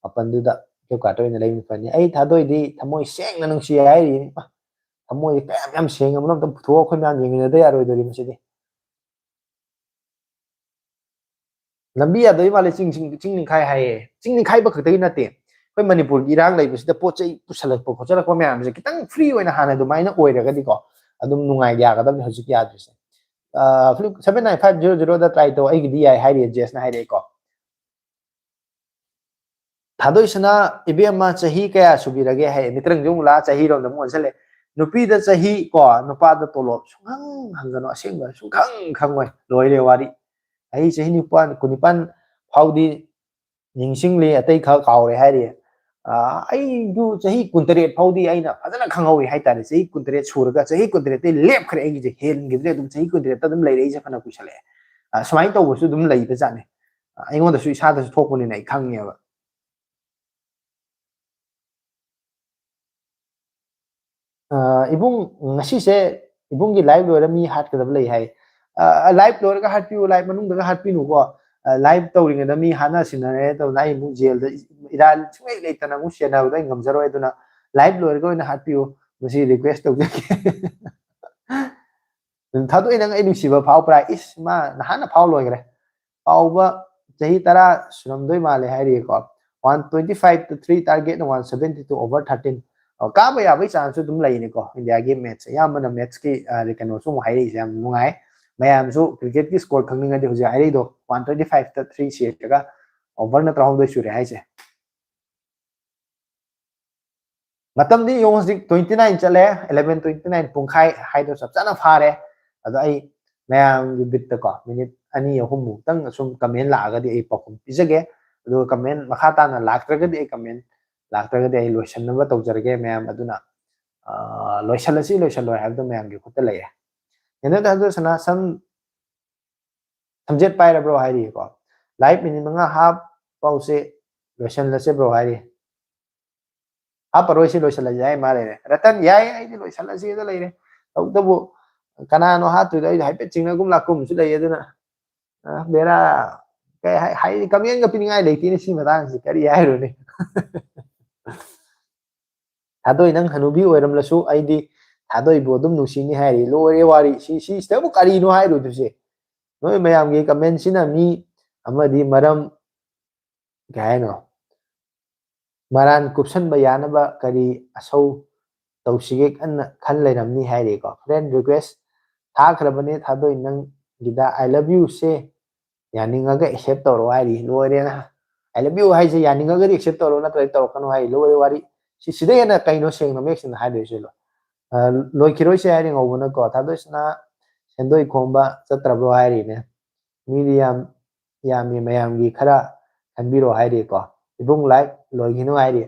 ꯃꯥꯄꯟꯗꯨꯗ Flipkart ꯇ ꯑꯣꯏꯅ ꯂꯩꯕꯅ ꯐꯅꯤ꯫ ꯑꯩ ꯊꯥꯗꯣꯏꯗꯤ ꯊꯃꯣꯏ ꯁꯦꯡꯅ ꯅꯨꯡꯁꯤ ꯍꯥꯏꯔꯤꯅꯤ꯫ ꯊꯃꯣꯏꯁꯦ ꯀꯌꯥꯝ ꯌꯥꯝ ꯁꯦꯡꯉꯕꯅꯣ ꯑꯝꯇ ꯄꯨꯊꯣꯛꯑꯣ, ꯑꯩꯈꯣꯏ ꯃꯌꯥꯝ ꯌꯦꯡꯃꯤꯟꯅꯗ ꯌꯥꯔꯣꯏꯗꯣꯔꯤ ꯃꯁꯤꯗꯤ꯫ ꯂꯝꯕꯤ ꯌꯥꯗꯕꯩ ꯃꯥꯜꯂꯦ, ꯆꯤꯡ, ꯆꯤꯡ, ꯆꯤꯡ ꯅꯤꯡꯈꯥꯏ ꯍꯥꯏꯌꯦ꯫ ꯆꯤꯡ ꯅꯤꯡꯈꯥꯏꯕ ꯈꯛꯇꯒꯤ ꯅꯠꯇꯦ, ꯑꯩꯈꯣꯏ ꯃꯅꯤꯄꯨꯔꯒꯤ ꯏꯔꯥꯡ ꯂꯩꯕꯁꯤꯗ ꯄꯣꯠ ꯆꯩ ꯄꯨꯁꯜꯂꯛꯄ ꯈꯣꯠꯆꯜꯂꯛꯄ ꯃꯌꯥꯝꯁꯦ ꯈꯤꯇꯪ free ꯑꯣꯏꯅ ꯍꯥꯟꯅ ꯑꯗꯨꯃꯥꯏꯅ ꯑꯣꯏꯔꯒꯗꯤꯀꯣ, ꯑꯗꯨꯝ ꯅꯨꯡꯉꯥꯏ, ꯌꯥꯒꯗꯕꯅꯤ꯫ ꯍꯧꯖꯤꯛ ꯌꯥꯗ꯭ꯔꯤꯁꯦ꯫ ꯑꯥ, Flip seven nine five zero zero ꯗ try ꯇꯧ, ꯑꯩꯒꯤꯗꯤ ꯌꯥꯏ ꯍꯥꯏꯔꯤꯌꯦ, ꯖꯦꯁꯅ ꯍꯥꯏꯔꯛꯑꯦꯀꯣ꯫ ꯊꯥꯗꯣꯏꯁꯅꯥ, ꯏꯕꯦꯝꯃ ꯆꯍꯤ ꯀꯌꯥ ꯁꯨꯕꯤꯔꯒꯦ ꯍꯥꯏ꯫ ꯃꯤꯇ꯭ꯔꯪꯁꯦ ꯑꯃꯨꯛ ꯂꯥꯛꯑ ꯆꯍꯤꯔꯣꯝꯗ ꯑꯃꯨꯛ ꯑꯣꯟꯁꯜꯂꯦ꯫ ꯅꯨꯄꯤꯗ ꯆꯍꯤ ꯀꯣ, ꯅꯨꯄꯥꯗ ꯇꯣꯂꯣꯞ ꯁꯨꯡꯍꯪ ꯍꯪꯒꯅꯨ, ꯑꯁꯦꯡꯕ ꯁꯨꯡꯈꯪ ꯈꯪꯉꯣꯏ꯫ ꯂꯣꯏꯔꯦ ꯋꯥꯔꯤ꯫ ꯑꯩ ꯆꯍꯤ ꯅꯤꯄꯥꯟ, ꯀꯨꯟꯅꯤꯄꯥꯟ ꯐꯥꯎꯗꯤ ꯅꯤꯡꯁꯤꯡꯂꯤ, ꯑꯇꯩ ꯈꯔ ꯀꯥꯎꯔꯦ ꯍꯥꯏꯔꯤ꯫ ꯑꯥ, ꯑꯩꯗꯨ ꯆꯍꯤ ꯀꯨꯟꯇꯔꯦꯠ ꯐꯥꯎꯗꯤ ꯑꯩꯅ ꯐꯖꯅ ꯈꯪꯍꯧꯔꯤ ꯍꯥꯏꯇꯥꯔꯦ꯫ ꯆꯍꯤ ꯀꯨꯟꯇꯔꯦꯠ ꯁꯨꯔꯒ ꯆꯍꯤ ꯀꯨꯟꯇꯔꯦꯠꯇꯩ ꯂꯦꯞꯈ꯭ꯔꯦ, ꯑꯩꯒꯤꯁꯦ ꯍꯦꯟꯈꯤꯗ꯭ꯔꯦ꯫ ꯑꯗꯨꯝ ꯆꯍꯤ ꯀꯨꯟꯇꯔꯦꯠꯇ ꯑꯗꯨꯝ ꯂꯩꯔꯛꯏꯁꯦ ꯐꯅ ꯀꯨꯏꯁꯜꯂꯛꯑꯦ꯫ ꯑꯥ, ꯁꯨꯃꯥꯏꯅ ꯇꯧꯕꯁꯨ ꯑꯗꯨꯝ ꯂꯩꯕꯖꯥꯠꯅꯤ꯫ ꯑꯥ, ꯑꯩꯉꯣꯟꯗꯁꯨ ꯏꯁꯥꯗꯁꯨ ꯊꯣꯛꯄꯅꯤꯅ ꯑꯩ ꯈꯪꯉꯦꯕ꯫ ꯑꯥ, ꯏꯕꯨꯡ, ꯉꯁꯤꯁꯦ ꯏꯕꯨꯡꯒꯤ live ꯂꯣꯏꯔ ꯃꯤ ꯍꯥꯠꯀꯗꯕ ꯂꯩ ꯍꯥꯏ꯫ ꯑꯥ, live ꯂꯣꯏꯔꯒ ꯍꯥꯠꯄꯤꯌꯨ, live ꯃꯅꯨꯡꯗꯒ ꯍꯥꯠꯄꯤꯅꯨꯀꯣ꯫ ꯑꯥ, live ꯇꯧꯔꯤꯉꯩꯗ ꯃꯤ ꯍꯥꯠꯅ ꯁꯤꯟꯅꯔꯦ ꯇꯧꯗꯅ ꯑꯩ ꯑꯃꯨꯛ ꯖꯦꯜꯗ ꯏꯔꯥꯜ ꯁꯨꯡꯂꯩ ꯂꯩꯇꯅ ꯑꯃꯨꯛ ꯆꯦꯟꯅꯕꯗꯣ ꯑꯩ ꯉꯝꯖꯔꯣꯏ꯫ ꯑꯗꯨꯅ live ꯂꯣꯏꯔꯒ ꯑꯣꯏꯅ ꯍꯥꯠꯄꯤꯌꯨ, ꯃꯁꯤ request ꯇꯧꯖꯒꯦ꯫ ꯊꯥꯗꯣꯛꯑꯦ, ꯅꯪ ꯑꯩ ꯅꯨꯡꯁꯤꯕ ꯐꯥꯎꯕ꯭ꯔꯥ? ꯏꯁ, ꯃꯥ ꯅꯍꯥꯟꯅ ꯐꯥꯎ ꯂꯣꯏꯈ꯭ꯔꯦ꯫ ꯐꯥꯎꯕ ꯆꯍꯤ ꯇꯔꯥ ꯁꯨꯔꯝꯗꯣꯏ ꯃꯥꯜꯂꯦ ꯍꯥꯏꯔꯤꯀꯣ꯫ One twenty five to three target, one seventy to over thirteen꯫ ꯑꯣ, ꯀꯥꯕ ꯌꯥꯕꯒꯤ chance ꯁꯨ ꯑꯗꯨꯝ ꯂꯩꯅꯤꯀꯣ꯫ ꯏꯟꯗꯤꯌꯥꯒꯤ match ꯑꯌꯥꯝꯕꯅ match ꯀꯤ, ꯑ, ꯀꯩꯅꯣꯁꯨ ꯑꯃꯨꯛ ꯍꯥꯏꯔꯛꯏꯁꯦ ꯌꯥꯝ ꯅꯨꯡꯉꯥꯏ꯫ ꯃꯌꯥꯝꯁꯨ cricket ꯀꯤ score ꯈꯪꯅꯤꯡꯉꯗꯤ ꯍꯧꯖꯤꯛ ꯍꯥꯏꯔꯛꯏꯗꯣ, one twenty five to three ꯁꯦꯠꯂꯒ over ꯅ ꯇꯔꯥꯍꯨꯝꯗꯣꯏ ꯁꯨꯔꯦ ꯍꯥꯏꯁꯦ꯫ ꯃꯇꯝꯗꯤ ꯌꯦꯡꯉꯨ, ꯍꯧꯖꯤꯛ twenty nine ꯆꯠꯂꯦ, eleven twenty nine, ꯄꯨꯡꯈꯥꯏ ꯍꯥꯏꯗꯣ ꯆꯞ ꯆꯥꯅ ꯐꯥꯔꯦ꯫ ꯑꯗꯣ ꯑꯩ ꯃꯌꯥꯝꯒꯤ ꯕꯤꯠꯇꯀꯣ, ꯃꯤꯅꯤꯠ ꯑꯅꯤ ꯑꯍꯨꯝ ꯃꯨꯛꯇꯪ ꯁꯨꯝ comment ꯂꯥꯛꯑꯒꯗꯤ ꯑꯩ ꯄꯥꯎꯈꯨꯝ ꯄꯤꯖꯒꯦ꯫ ꯑꯗꯨꯒ comment ꯃꯈꯥ ꯇꯥꯅ ꯂꯥꯛꯇ꯭ꯔꯒꯗꯤ, ꯑꯩ comment ꯂꯥꯛꯇ꯭ꯔꯒꯗꯤ ꯑꯩ ꯂꯣꯏꯁꯟꯅꯕ ꯇꯧꯖꯔꯒꯦ ꯃꯌꯥꯝ꯫ ꯑꯗꯨꯅ, ꯑ, ꯂꯣꯏꯁꯜꯂꯁꯤ, ꯂꯣꯏꯁꯜꯂꯣꯏ ꯍꯥꯏꯕꯗꯣ ꯃꯌꯥꯝꯒꯤ ꯈꯨꯠꯇ ꯂꯩꯔꯦ꯫ ꯌꯦꯡꯅꯗ ꯍꯟꯗꯛ ꯁꯅꯥ ꯁꯝ ꯁꯝꯖꯦꯠ ꯄꯥꯏꯔꯕ꯭ꯔꯣ ꯍꯥꯏꯔꯤꯀꯣ꯫ Live ꯃꯤꯅꯤꯠ ꯃꯉꯥ half ꯄꯥꯎꯁꯦ ꯂꯣꯏꯁꯜꯂꯁꯦ bro ꯍꯥꯏꯔꯤ꯫ ꯍꯥꯞꯄꯔꯣꯏꯁꯤ, ꯂꯣꯏꯁꯤꯜꯂꯁꯤ ꯍꯥꯏ ꯃꯥ ꯂꯩꯔꯦ꯫ ꯔꯇꯟ, ꯌꯥꯏ, ꯑꯩꯗꯤ ꯂꯣꯏꯁꯤꯜꯂꯁꯤꯗ ꯂꯩꯔꯦ꯫ ꯇꯧꯕꯇꯕꯨ ꯀꯅꯥꯅꯣ ꯍꯥꯠꯇꯣꯏꯗꯣ? ꯑꯩꯗꯤ ꯍꯥꯏꯐꯦꯠ ꯆꯤꯡꯅꯒꯨꯝ ꯂꯥꯛꯀꯨꯝꯁꯨ ꯂꯩ꯫ ꯑꯗꯨꯅ ꯑ, ꯕꯦꯔꯥ, ꯀꯩ ꯍꯥꯏ, ꯍꯥꯏ, ꯀꯃꯦꯟꯒ ꯄꯤꯅꯤꯡꯉꯥꯏ ꯂꯩꯇꯦꯅꯦ ꯁꯤ ꯃꯇꯥꯡꯁꯤ, ꯀꯔꯤ ꯍꯥꯏꯔꯨꯅꯤ? ꯊꯥꯗꯣꯏ, ꯅꯪ ꯍꯅꯨꯕꯤ ꯑꯣꯏꯔꯝꯂꯁꯨ ꯑꯩꯗꯤ ꯊꯥꯗꯣꯏꯕꯨ ꯑꯗꯨꯝ ꯅꯨꯡꯁꯤꯅꯤ ꯍꯥꯏꯔꯤ꯫ ꯂꯣꯏꯔꯦ ꯋꯥꯔꯤ꯫ ꯁꯤ, ꯁꯤꯁꯤꯗꯕꯨ ꯀꯔꯤꯅꯣ ꯍꯥꯏꯔꯨꯗꯣꯏꯁꯦ? ꯅꯣꯏ ꯃꯌꯥꯝꯒꯤ ꯀꯃꯦꯟꯁꯤꯅ ꯃꯤ ꯑꯃꯗꯤ ꯃꯔꯝ, ꯀꯩ ꯍꯥꯏꯅꯣ, ꯃꯔꯥꯟ ꯀꯨꯞꯁꯟꯕ ꯌꯥꯅꯕ ꯀꯔꯤ ꯑꯁꯧ ꯇꯧꯁꯤꯒꯦ ꯀꯟꯅ ꯈꯟ ꯂꯩꯔꯝꯅꯤ ꯍꯥꯏꯔꯤꯀꯣ꯫ Friend request ꯊꯥꯈ꯭ꯔꯕꯅꯦ ꯊꯥꯗꯣꯏ ꯅꯪꯒꯤꯗ, "I love you" say ꯌꯥꯅꯤꯡꯉꯒ accept ꯇꯧꯔꯣ ꯍꯥꯏꯔꯤ꯫ ꯂꯣꯏꯔꯦꯅ꯫ "I love you" ꯍꯥꯏꯁꯦ ꯌꯥꯅꯤꯡꯉꯒꯗꯤ accept ꯇꯧꯔꯣ, ꯅꯠꯇ꯭ꯔꯗꯤ ꯇꯧꯔꯛꯀꯅꯨ ꯍꯥꯏꯔꯤ꯫ ꯂꯣꯏꯔꯦ ꯋꯥꯔꯤ꯫ ꯁꯤ, ꯁꯤꯗ ꯍꯦꯟꯅ ꯀꯩꯅꯣ ꯁꯦꯡꯅ ꯃꯌꯦꯛ ꯁꯦꯡꯅ ꯍꯥꯏꯗꯣꯏꯁꯦ? ꯂꯣ-, ꯑ, ꯂꯣꯏꯈꯤꯔꯣꯏꯁꯦ ꯍꯥꯏꯔꯤ ꯉꯧꯕꯅꯀꯣ꯫ ꯊꯥꯗꯣꯏꯁꯤꯅ ꯁꯦꯟꯗꯣꯏ ꯈꯣꯝꯕ ꯆꯠꯇ꯭ꯔꯕ꯭ꯔꯣ ꯍꯥꯏꯔꯤꯅꯦ꯫ ꯃꯤꯗꯤ ꯌꯥꯝ ꯌꯥꯝꯃꯤ, ꯃꯌꯥꯝꯒꯤ ꯈꯔ ꯈꯟꯕꯤꯔꯣ ꯍꯥꯏꯔꯤꯀꯣ꯫ ꯏꯕꯨꯡ live ꯂꯣꯏꯈꯤꯅꯨ ꯍꯥꯏꯔꯤ꯫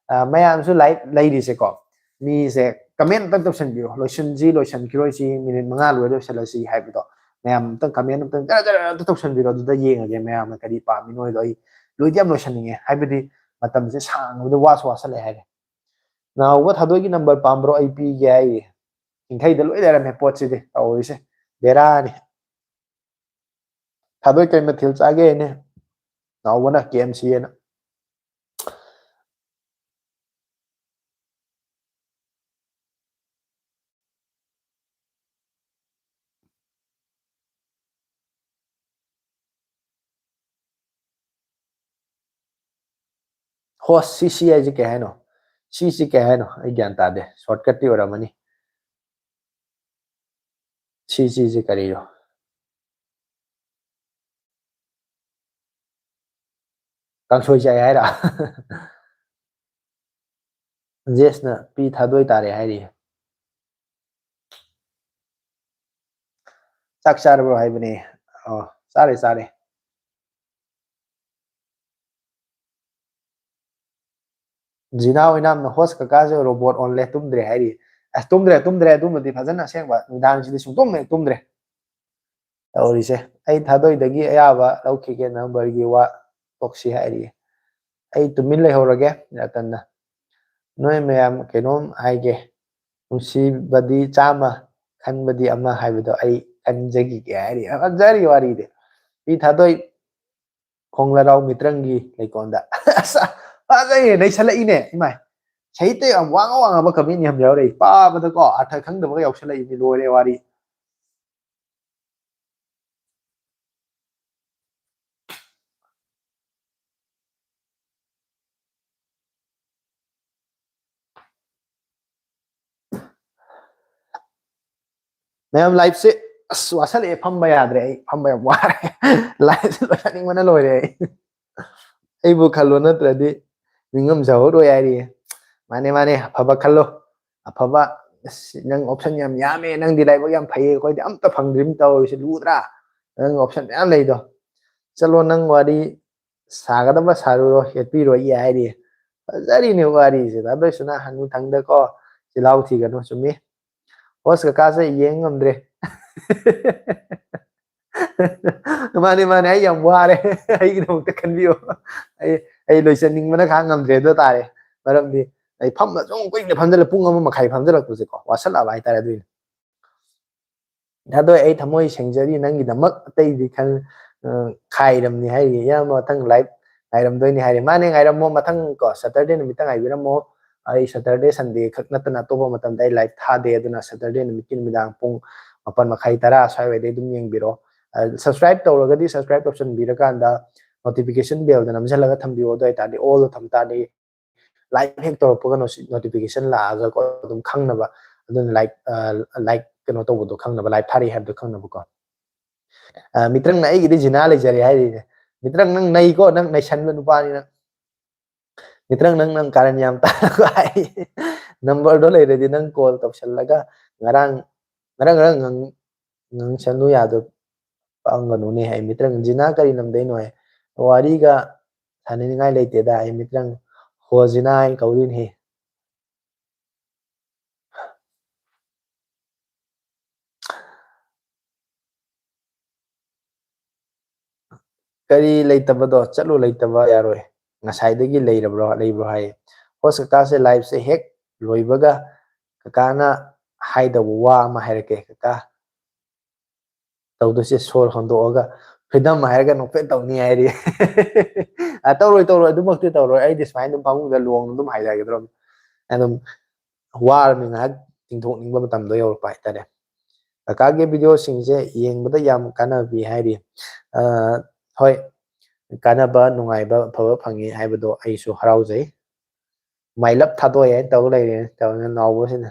ꯑ, ꯃꯌꯥꯝꯁꯨ live ꯂꯩꯔꯤꯁꯦꯀꯣ꯫ ꯃꯤꯁꯦ comment ꯑꯝꯇꯪ ꯇꯧꯁꯟꯕꯤꯔꯣ꯫ ꯂꯣꯏꯁꯤꯟꯁꯤ, ꯂꯣꯏꯁꯤꯟꯈꯤꯔꯣꯏꯁꯤ, ꯃꯤꯅꯤꯠ ꯃꯉꯥ ꯂꯣꯏꯔ ꯂꯣꯏꯁꯤꯜꯂꯁꯤ ꯍꯥꯏꯕꯗꯣ꯫ ꯃꯌꯥꯝ ꯑꯝꯇꯪ comment ꯑꯝꯇꯪ ꯖꯔ ꯖꯔ ꯑꯝꯇ ꯇꯧꯁꯟꯕꯤꯔꯣ꯫ ꯑꯗꯨꯗ ꯌꯦꯡꯉꯒꯦ ꯃꯌꯥꯝꯅ ꯀꯔꯤ ꯄꯥꯝꯃꯤꯅꯣ ꯍꯥꯏꯗꯣ꯫ ꯑꯩ ꯂꯣꯏꯗꯤ ꯌꯥꯝ ꯂꯣꯏꯁꯟꯅꯤꯡꯉꯦ꯫ ꯍꯥꯏꯕꯗꯤ ꯃꯇꯝꯁꯦ ꯁꯥꯡꯕꯗ ꯋꯥꯁꯨ ꯋꯥꯁꯜꯂꯛꯑꯦ ꯍꯥꯏꯔꯦ꯫ ꯅꯥꯎꯕ ꯊꯥꯗꯣꯏꯒꯤ number ꯄꯥꯝꯕ꯭ꯔꯣ? ꯑꯩ ꯄꯤꯒꯦ ꯍꯥꯏꯔꯤ꯫ ꯆꯤꯡꯊꯩꯗ ꯂꯣꯏ ꯂꯩꯔꯝꯃꯦ ꯄꯣꯠꯁꯤꯗꯤ ꯇꯧꯔꯤꯁꯦ꯫ ꯕꯦꯔꯥꯅꯤ꯫ ꯊꯥꯗꯣꯏ ꯀꯩ ꯃꯊꯦꯜ ꯆꯥꯒꯦ ꯍꯥꯏꯅꯦ? ꯅꯥꯎꯕꯅ K M C ꯍꯥꯏꯅ꯫ Host, C C ꯍꯥꯏꯁꯦ ꯀꯩ ꯍꯥꯏꯅꯣ? C C ꯀꯩ ꯍꯥꯏꯅꯣ? ꯑꯩ ꯒ꯭ꯌꯥꯟ ꯇꯥꯗꯦ꯫ Shortcut ꯇꯤ ꯑꯣꯏꯔꯝꯃꯅꯤ꯫ C C ꯁꯤ ꯀꯔꯤꯅꯣ? ꯀꯥꯡꯁꯣꯏ ꯆꯥꯏ ꯍꯥꯏꯔ? ꯖꯦꯁꯅ ꯄꯤ ꯊꯥꯗꯣꯏ ꯇꯥꯔꯦ ꯍꯥꯏꯔꯤ꯫ ꯆꯥꯛ ꯆꯥꯔꯕ꯭ꯔꯣ ꯍꯥꯏꯕꯅꯦ꯫ ꯑꯣ, ꯆꯥꯔꯦ, ꯆꯥꯔꯦ꯫ ꯖꯤꯅꯥ ꯑꯣꯏꯅꯥꯝꯅ, "Host ꯀꯀꯥꯁꯦ robot ꯑꯣꯜꯂꯦ, ꯇꯨꯝꯗ꯭ꯔꯦ" ꯍꯥꯏꯔꯤ꯫ ꯑꯁ, ꯇꯨꯝꯗ꯭ꯔꯦ, ꯇꯨꯝꯗ꯭ꯔꯦ꯫ ꯑꯗꯨꯃꯗꯤ ꯐꯖꯅ ꯑꯁꯦꯡꯕ ꯅꯨꯡꯗꯥꯡꯁꯤꯗꯤ ꯁꯨꯡꯇꯨꯝ ꯍꯦꯛ ꯇꯨꯝꯗ꯭ꯔꯦ꯫ ꯇꯧꯔꯤꯁꯦ꯫ ꯑꯩ ꯊꯥꯗꯣꯏꯗꯒꯤ ꯑꯌꯥꯕ ꯂꯧꯈꯤꯒꯦ, number ꯒꯤ ꯋꯥ ꯇꯣꯛꯁꯤ ꯍꯥꯏꯔꯤꯌꯦ꯫ ꯑꯩ ꯇꯨꯃꯤꯟ ꯂꯩꯍꯧꯔꯒꯦ, ꯔꯇꯟꯅ꯫ ꯅꯣꯏ ꯃꯌꯥꯝ ꯀꯩꯅꯣꯝ ꯍꯥꯏꯒꯦ, ꯅꯨꯡꯁꯤꯕꯗꯤ ꯆꯥꯝꯃ, ꯈꯟꯕꯗꯤ ꯑꯃ ꯍꯥꯏꯕꯗꯣ ꯑꯩ ꯈꯟꯖꯈꯤꯒꯦ ꯍꯥꯏꯔꯤ꯫ ꯐꯖꯔꯤ ꯋꯥꯔꯤꯗꯤ꯫ ꯄꯤ ꯊꯥꯗꯣꯏ ꯈꯣꯡꯂꯔꯥꯎ ꯃꯤꯇ꯭ꯔꯪꯒꯤ ꯂꯩꯀꯣꯜꯗ꯫ ꯑꯁ, ꯐꯖꯩꯌꯦ, ꯅꯩꯁꯜꯂꯛꯏꯅꯦ꯫ ꯏꯃꯥꯏ, ꯁꯥꯍꯤꯇ꯭ꯌ ꯌꯥꯝ ꯋꯥꯡꯉ ꯋꯥꯡꯉꯕ ꯀꯃꯦꯟ ꯌꯥꯝ ꯌꯥꯎꯔꯛꯏ꯫ ꯄꯥꯕꯗꯀꯣ ꯑꯥꯔꯊ ꯈꯪꯗꯕꯒ ꯌꯥꯎꯁꯜꯂꯛꯏꯅꯤ꯫ ꯂꯣꯏꯔꯦ ꯋꯥꯔꯤ꯫ ꯃꯌꯥꯝ, ꯂꯥꯏꯐꯁꯦ ꯑꯁ ꯋꯥꯁꯜꯂꯛꯑꯦ, ꯐꯝꯕ ꯌꯥꯗ꯭ꯔꯦ, ꯑꯩ ꯐꯝꯕ ꯌꯥꯝ ꯋꯥꯔꯦ꯫ ꯂꯥꯏꯐꯁꯦ ꯂꯣꯏꯁꯟꯅꯤꯡꯕꯅ ꯂꯣꯏꯔꯦ ꯑꯩ꯫ ꯑꯩꯕꯨ ꯈꯜꯂꯣ, ꯅꯠꯇ꯭ꯔꯗꯤ ꯅꯤꯡꯉꯝꯖꯍꯧꯔꯣꯏ ꯍꯥꯏꯔꯤꯌꯦ꯫ ꯃꯥꯅꯦ, ꯃꯥꯅꯦ, ꯑꯐꯕ ꯈꯜꯂꯣ, ꯑꯐꯕ꯫ ꯑꯁ, ꯅꯪ ꯑꯣꯞꯁꯟ ꯌꯥꯝ ꯌꯥꯝꯃꯦ, ꯅꯪꯗꯤ ꯂꯥꯏꯕꯛ ꯌꯥꯝ ꯐꯩꯌꯦ, ꯑꯩꯈꯣꯏꯗꯤ ꯑꯝꯇ ꯐꯪꯗ꯭ꯔꯤꯕꯅꯤ ꯇꯧꯔꯤꯁꯦ꯫ ꯂꯨꯗ꯭ꯔꯥ? ꯅꯪ ꯑꯣꯞꯁꯟ ꯃꯌꯥꯝ ꯂꯩꯗꯣ꯫ ꯆꯠꯂꯣ, ꯅꯪ ꯋꯥꯔꯤ ꯁꯥꯒꯗꯕ ꯁꯥꯔꯨꯔꯣ, ꯌꯦꯠꯄꯤꯔꯣꯏ ꯍꯥꯏꯔꯤ꯫ ꯐꯖꯔꯤꯅꯦ ꯋꯥꯔꯤꯁꯦ꯫ ꯇꯥꯗꯣꯏꯁꯨꯅ ꯍꯅꯨꯊꯪꯗꯀꯣ ꯆꯤꯜꯍꯥꯎ ꯊꯤꯒꯅꯨ, ꯆꯨꯝꯃꯤ꯫ ꯍꯣꯁ ꯀꯀꯥꯁꯦ ꯌꯦꯡ ꯉꯝꯗ꯭ꯔꯦ꯫ ꯃꯥꯅꯦ, ꯃꯥꯅꯦ, ꯑꯩ ꯌꯥꯝ ꯋꯥꯔꯦ꯫ ꯑꯩꯒꯤꯗꯃꯛꯇ ꯈꯟꯕꯤꯌꯣ꯫ ꯑꯩ, ꯑꯩ ꯂꯣꯏꯁꯟꯅꯤꯡꯕꯅ ꯈꯥꯡ ꯉꯝꯗ꯭ꯔꯦ ꯑꯗꯨ ꯇꯥꯔꯦ꯫ ꯃꯔꯝꯗꯤ ꯑꯩ ꯐꯝꯕ ꯁꯨꯝ ꯀꯨꯏꯅ ꯐꯝꯖꯜꯂ, ꯄꯨꯡ ꯑꯃ ꯃꯈꯥꯏ ꯐꯝꯖꯜꯂꯛꯄꯁꯦꯀꯣ, ꯋꯥꯁꯜꯂꯛꯑꯕ ꯍꯥꯏꯇꯥꯔꯦ꯫ ꯑꯗꯨꯏꯅꯦ꯫ ꯊꯥꯗꯣꯏ, ꯑꯩ ꯊꯃꯣꯏ ꯁꯦꯡꯖꯔꯤ ꯅꯪꯒꯤꯗꯃꯛ, ꯑꯇꯩꯗꯤ ꯈꯪ-, ꯑ, ꯈꯥꯏꯔꯝꯅꯤ ꯍꯥꯏꯔꯤ꯫ ꯏꯌꯥꯝꯕ ꯃꯊꯪ ꯂꯥꯏꯚ ꯉꯥꯏꯔꯝꯗꯣꯏꯅꯤ ꯍꯥꯏꯔꯤ꯫ ꯃꯥꯅꯦ, ꯉꯥꯏꯔꯝꯃꯣ, ꯃꯊꯪ ꯀꯣ, ꯁꯇꯔꯗꯦ ꯅꯨꯃꯤꯠꯇ ꯉꯥꯏꯕꯤꯔꯝꯃꯣ꯫ ꯑꯩ ꯁꯇꯔꯗꯦ, ꯁꯟꯗꯦ ꯈꯛ ꯅꯠꯇꯅ ꯑꯇꯣꯞꯄ ꯃꯇꯝꯗ ꯑꯩ ꯂꯥꯏꯚ ꯊꯥꯗꯦ, ꯑꯗꯨꯅ ꯁꯇꯔꯗꯦ ꯅꯨꯃꯤꯠꯀꯤ ꯅꯨꯃꯤꯗꯥꯡ ꯄꯨꯡ ꯃꯥꯄꯟ ꯃꯈꯥꯏ, ꯇꯔꯥ ꯁ꯭ꯋꯥꯏꯋꯥꯏꯗꯩ ꯑꯗꯨꯝ ꯌꯦꯡꯕꯤꯔꯣ꯫ ꯑ, ꯁꯕꯁꯀ꯭ꯔꯥꯏꯕ ꯇꯧꯔꯒꯗꯤ, ꯁꯕꯁꯀ꯭ꯔꯥꯏꯕ ꯇꯧꯁꯟꯕꯤꯔꯀꯥꯟꯗ ꯅꯣꯇꯤꯐꯤꯀꯦꯁꯟ ꯕꯦꯜꯗ ꯅꯝꯁꯤꯜꯂꯒ ꯊꯝꯕꯤꯌꯣ꯫ ꯑꯗꯨ ꯑꯣꯏꯇꯥꯔꯗꯤ ꯑꯣꯜꯗ ꯊꯝ ꯇꯥꯔꯗꯤ ꯂꯥꯏꯚ ꯍꯦꯛ ꯇꯧꯔꯛꯄꯒ ꯅꯣꯇꯤꯐꯤꯀꯦꯁꯟ ꯂꯥꯛꯑꯒꯀꯣ ꯑꯗꯨꯝ ꯈꯪꯅꯕ, ꯑꯗꯨꯅ ꯂꯥꯏꯚ, ꯑ, ꯂꯥꯏꯚ ꯀꯩꯅꯣ ꯇꯧꯕꯗꯣ ꯈꯪꯅꯕ, ꯂꯥꯏꯚ ꯊꯥꯔꯛꯑꯦ ꯍꯥꯏꯕꯗꯣ ꯈꯪꯅꯕꯀꯣ꯫ ꯑ, ꯃꯤꯇ꯭ꯔꯪꯅ ꯑꯩꯒꯤꯗꯤ ꯖꯤꯅꯥ ꯂꯩꯖꯔꯦ ꯍꯥꯏꯔꯤꯅꯦ꯫ ꯃꯤꯇ꯭ꯔꯪ, ꯅꯪ ꯅꯩꯀꯣ, ꯅꯪ ꯅꯩꯁꯟꯕ ꯅꯨꯄꯥꯅꯤ ꯅꯪ꯫ ꯃꯤꯇ꯭ꯔꯪ, ꯅꯪ, ꯅꯪ ꯀꯥꯔꯟ ꯌꯥꯝ ꯇꯥꯔꯒ ꯍꯥꯏ꯫ ꯅꯝꯕꯔꯗꯣ ꯂꯩꯔꯗꯤ ꯅꯪ ꯀꯣꯜ ꯇꯧꯁꯜꯂꯒ ꯉꯔꯥꯡ, ꯉꯔꯥꯡ, ꯉꯔꯥꯡ ꯉꯪ-, ꯉꯪꯁꯅꯨ ꯌꯥꯗꯣ ꯄꯪꯒꯅꯨꯅꯦ ꯍꯥꯏ꯫ ꯃꯤꯇ꯭ꯔꯪ, ꯖꯤꯅꯥ ꯀꯔꯤ ꯂꯝꯗꯩꯅꯣ ꯍꯥꯏ꯫ ꯋꯥꯔꯤꯒ ꯁꯥꯟꯅꯅꯤꯡꯉꯥꯏ ꯂꯩꯇꯦꯗ ꯍꯥꯏ꯫ ꯃꯤꯇ꯭ꯔꯪ, ꯍꯣ ꯖꯤꯅꯥ ꯍꯥꯏꯅ ꯀꯧꯔꯤꯅꯦ꯫ ꯀꯔꯤ ꯂꯩꯇꯕꯗꯣ? ꯆꯠꯂꯣ, ꯂꯩꯇꯕ ꯌꯥꯔꯣꯏ꯫ ꯉꯁꯥꯏꯗꯒꯤ ꯂꯩꯔꯕ꯭ꯔꯣ, ꯂꯩꯕ꯭ꯔꯣ ꯍꯥꯏꯌꯦ꯫ Host ꯀꯀꯥꯁꯦ, live ꯁꯦ ꯍꯦꯛ ꯂꯣꯏꯕꯒ ꯀꯀꯥꯅ ꯍꯥꯏꯗꯧꯕ ꯋꯥ ꯑꯃ ꯍꯥꯏꯔꯛꯀꯦ꯫ ꯀꯀꯥ, ꯇꯧꯗꯣꯏꯁꯦ ꯁꯣꯔ ꯍꯣꯟꯗꯣꯛꯑꯒ, freedom ꯍꯥꯏꯔꯒ ꯅꯣꯛꯐꯦꯠ ꯇꯧꯅꯤ ꯍꯥꯏꯔꯤ꯫ ꯑ, ꯇꯧꯔꯣꯏ, ꯇꯧꯔꯣꯏ, ꯑꯗꯨꯃꯛꯇꯤ ꯇꯧꯔꯣꯏ꯫ ꯑꯩꯗꯤ ꯁꯨꯃꯥꯏꯅ ꯑꯗꯨꯝ ꯐꯃꯨꯡꯗ ꯂꯣꯡꯅ ꯑꯗꯨꯝ ꯍꯥꯏꯊꯒꯗ꯭ꯔꯕꯅꯤ꯫ ꯑꯗꯨꯝ ꯋꯥꯔꯕꯅꯤ, ꯉꯥꯏꯍꯥꯛ ꯇꯤꯡꯊꯣꯛꯅꯤꯡꯕ ꯃꯇꯝꯗꯣ ꯌꯧꯔꯛꯄ ꯍꯥꯏꯇꯥꯔꯦ꯫ ꯀꯀꯥꯒꯤ video ꯁꯤꯡꯁꯦ ꯌꯦꯡꯕꯗ ꯌꯥꯝ ꯀꯥꯟꯅꯕ ꯄꯤ ꯍꯥꯏꯔꯤ꯫ ꯑ, ꯍꯣꯏ, ꯀꯥꯟꯅꯕ, ꯅꯨꯡꯉꯥꯏꯕ, ꯑꯐꯕ ꯐꯪꯉꯤ ꯍꯥꯏꯕꯗꯣ ꯑꯩꯁꯨ ꯍꯔꯥꯎꯖꯩ꯫ My love ꯊꯥꯗꯣꯛꯑꯦ ꯍꯥꯏꯅ ꯇꯧ ꯂꯩꯔꯦ, ꯇꯧꯔꯤꯅ ꯅꯥꯎꯕꯁꯤꯅ꯫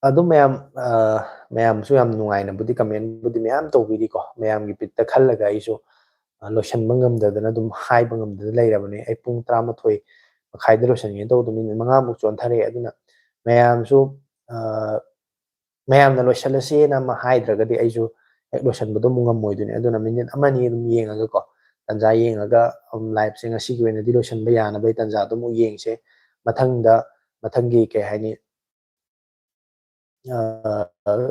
ꯑꯗꯨꯝ ꯃꯌꯥꯝ, ꯑ, ꯃꯌꯥꯝꯁꯨ ꯌꯥꯝ ꯅꯨꯡꯉꯥꯏꯅꯕꯨꯗꯤ comment ꯕꯨꯗꯤ ꯃꯌꯥꯝ ꯇꯧꯕꯤꯔꯤꯀꯣ꯫ ꯃꯌꯥꯝꯒꯤ ꯕꯤꯠꯇ ꯈꯜꯂꯒ ꯑꯩꯁꯨ, ꯑ, ꯂꯣꯏꯁꯤꯟꯕ ꯉꯝꯗꯗꯅ, ꯑꯗꯨꯝ ꯍꯥꯏꯕ ꯉꯝꯗꯅ ꯂꯩꯔꯕꯅꯦ꯫ ꯑꯩ ꯄꯨꯡ ꯇꯔꯥꯃꯥꯊꯣꯏ ꯃꯈꯥꯏꯗ ꯂꯣꯏꯁꯤꯟꯒꯦꯅ ꯇꯧꯕꯗꯣ minute ꯃꯉꯥꯃꯨꯛ ꯆꯣꯟꯊꯔꯛꯑꯦ꯫ ꯑꯗꯨꯅ ꯃꯌꯥꯝꯁꯨ, ꯑ, ꯃꯌꯥꯝꯅ ꯂꯣꯏꯁꯤꯜꯂꯁꯦꯅ ꯑꯃ ꯍꯥꯏꯗ꯭ꯔꯒꯗꯤ ꯑꯩꯁꯨ ꯍꯦꯛ ꯂꯣꯏꯁꯤꯟꯕꯗꯣ ꯑꯃꯨꯛ ꯉꯝꯃꯣꯏꯗꯣꯏꯅꯦ꯫ ꯑꯗꯨꯅ minute ꯑꯃ ꯑꯅꯤ ꯑꯗꯨꯝ ꯌꯦꯡꯉꯒꯀꯣ, ꯇꯥꯟꯖꯥ ꯌꯦꯡꯉꯒ, ꯎꯝ, live ꯁꯦ ꯉꯁꯤꯒꯤ ꯑꯣꯏꯅꯗꯤ ꯂꯣꯏꯁꯤꯟꯕ ꯌꯥꯅꯕꯒꯤ ꯇꯥꯟꯖꯥꯗꯣ ꯑꯃꯨꯛ ꯌꯦꯡꯁꯦ꯫ ꯃꯊꯪꯗ, ꯃꯊꯪꯒꯤ, ꯀꯩ ꯍꯥꯏꯅꯤ, ꯑ,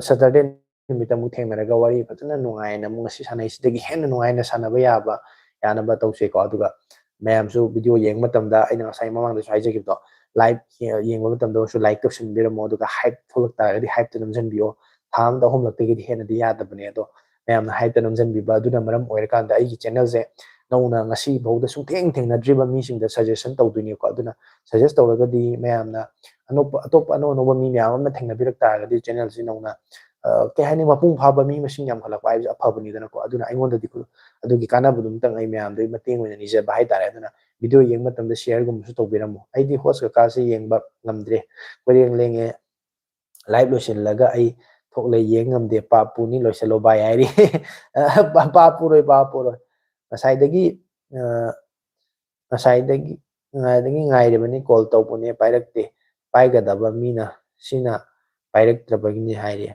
Saturday ꯅꯨꯃꯤꯠꯇ ꯑꯃꯨꯛ ꯊꯦꯡꯅꯔꯒ ꯋꯥꯔꯤ ꯐꯖꯅ ꯅꯨꯡꯉꯥꯏꯅ ꯑꯃꯨꯛ ꯉꯁꯤ ꯁꯥꯟꯅꯩꯁꯤꯗꯒꯤ ꯍꯦꯟꯅ ꯅꯨꯡꯉꯥꯏꯅ ꯁꯥꯟꯅꯕ ꯌꯥꯕ, ꯌꯥꯅꯕ ꯇꯧꯁꯦꯀꯣ꯫ ꯑꯗꯨꯒ ꯃꯌꯥꯝꯁꯨ video ꯌꯦꯡꯕ ꯃꯇꯝꯗ, ꯑꯩꯅ ꯉꯁꯥꯏ ꯃꯃꯥꯡꯗꯁꯨ ꯍꯥꯏꯖꯈꯤꯕꯗꯣ, live ꯌꯦꯡꯕ ꯃꯇꯝꯗ ꯑꯣꯏꯔꯁꯨ like ꯇꯧꯁꯟꯕꯤꯔꯝꯃꯣ, ꯑꯗꯨꯒ hype ꯊꯣꯛꯂꯛ ꯇꯥꯔꯒꯗꯤ hype ꯇ ꯅꯝꯁꯤꯟꯕꯤꯌꯣ꯫ ꯊꯥ ꯑꯃꯗ ꯑꯍꯨꯝꯂꯛꯇꯒꯤꯗꯤ ꯍꯦꯟꯅꯗꯤ ꯌꯥꯗꯕꯅꯦ, ꯑꯗꯣ ꯃꯌꯥꯝꯅ hype ꯇ ꯅꯝꯁꯤꯟꯕꯤꯕ ꯑꯗꯨꯅ ꯃꯔꯝ ꯑꯣꯏꯔꯀꯥꯟꯗ ꯑꯩꯒꯤ channel ꯁꯦ ꯅꯧꯅ ꯉꯁꯤ ꯐꯥꯎꯗ ꯁꯨꯡꯊꯦꯡ ꯊꯦꯡꯅꯗ꯭ꯔꯤꯕ ꯃꯤꯁꯤꯡꯗ suggestion ꯇꯧꯗꯣꯏꯅꯦꯀꯣ꯫ ꯑꯗꯨꯅ suggest ꯇꯧꯔꯒꯗꯤ ꯃꯌꯥꯝꯅ ꯑꯅꯧꯕ, ꯑꯇꯣꯞꯄ ꯑꯅꯧ ꯑꯅꯧꯕ ꯃꯤ ꯃꯌꯥꯝ ꯑꯃ ꯊꯦꯡꯅꯕꯤꯔꯛ ꯇꯥꯔꯒꯗꯤ channel ꯁꯤ ꯅꯧꯅ, ꯑ, ꯀꯩ ꯍꯥꯏꯅꯤ, ꯃꯄꯨꯡ ꯐꯥꯕ ꯃꯤ ꯃꯁꯤꯡ ꯌꯥꯝꯈꯠꯂꯛꯄ ꯍꯥꯏꯕꯁꯤ ꯑꯐꯕꯅꯤꯗꯅꯀꯣ꯫ ꯑꯗꯨꯅ ꯑꯩꯉꯣꯟꯗꯗꯤ ꯈꯨ-, ꯑꯗꯨꯒꯤ ꯀꯥꯟꯅꯕꯗꯨꯃꯇꯪ ꯑꯩ ꯃꯌꯥꯝꯗꯒꯤ ꯃꯇꯦꯡ ꯑꯣꯏꯅ ꯅꯤꯖꯕ ꯍꯥꯏꯇꯥꯔꯦ꯫ ꯑꯗꯨꯅ video ꯌꯦꯡꯕ ꯃꯇꯝꯗ share ꯒꯨꯝꯕꯁꯨ ꯇꯧꯕꯤꯔꯝꯃꯣ꯫ ꯑꯩꯗꯤ host ꯀꯀꯥꯁꯦ ꯌꯦꯡꯕ ꯉꯝꯗ꯭ꯔꯦ, ꯀꯣꯏꯔꯦꯡ ꯂꯦꯡꯉꯦ꯫ Live ꯂꯣꯏꯁꯤꯜꯂꯒ ꯑꯩ ꯊꯣꯛꯂꯦ, ꯌꯦꯡ ꯉꯝꯗꯦ, ꯄꯥꯞ ꯄꯨꯅꯤ, ꯂꯣꯏꯁꯤꯜꯂꯣ ꯚꯥꯏ ꯍꯥꯏꯔꯤ꯫ ꯄꯥꯞ ꯄꯨꯔꯣꯏ, ꯄꯥꯞ ꯄꯨꯔꯣꯏ꯫ ꯉꯁꯥꯏꯗꯒꯤ, ꯑ, ꯉꯁꯥꯏꯗꯒꯤ, ꯉꯁꯥꯏꯗꯒꯤ ꯉꯥꯏꯔꯤꯕꯅꯤ, call ꯇꯧꯕꯅꯦ, ꯄꯥꯏꯔꯛꯇꯦ꯫ ꯄꯥꯏꯒꯗꯕ ꯃꯤꯅ, ꯁꯤꯅ ꯄꯥꯏꯔꯛꯇ꯭ꯔꯕꯒꯤꯅꯤ ꯍꯥꯏꯔꯤ꯫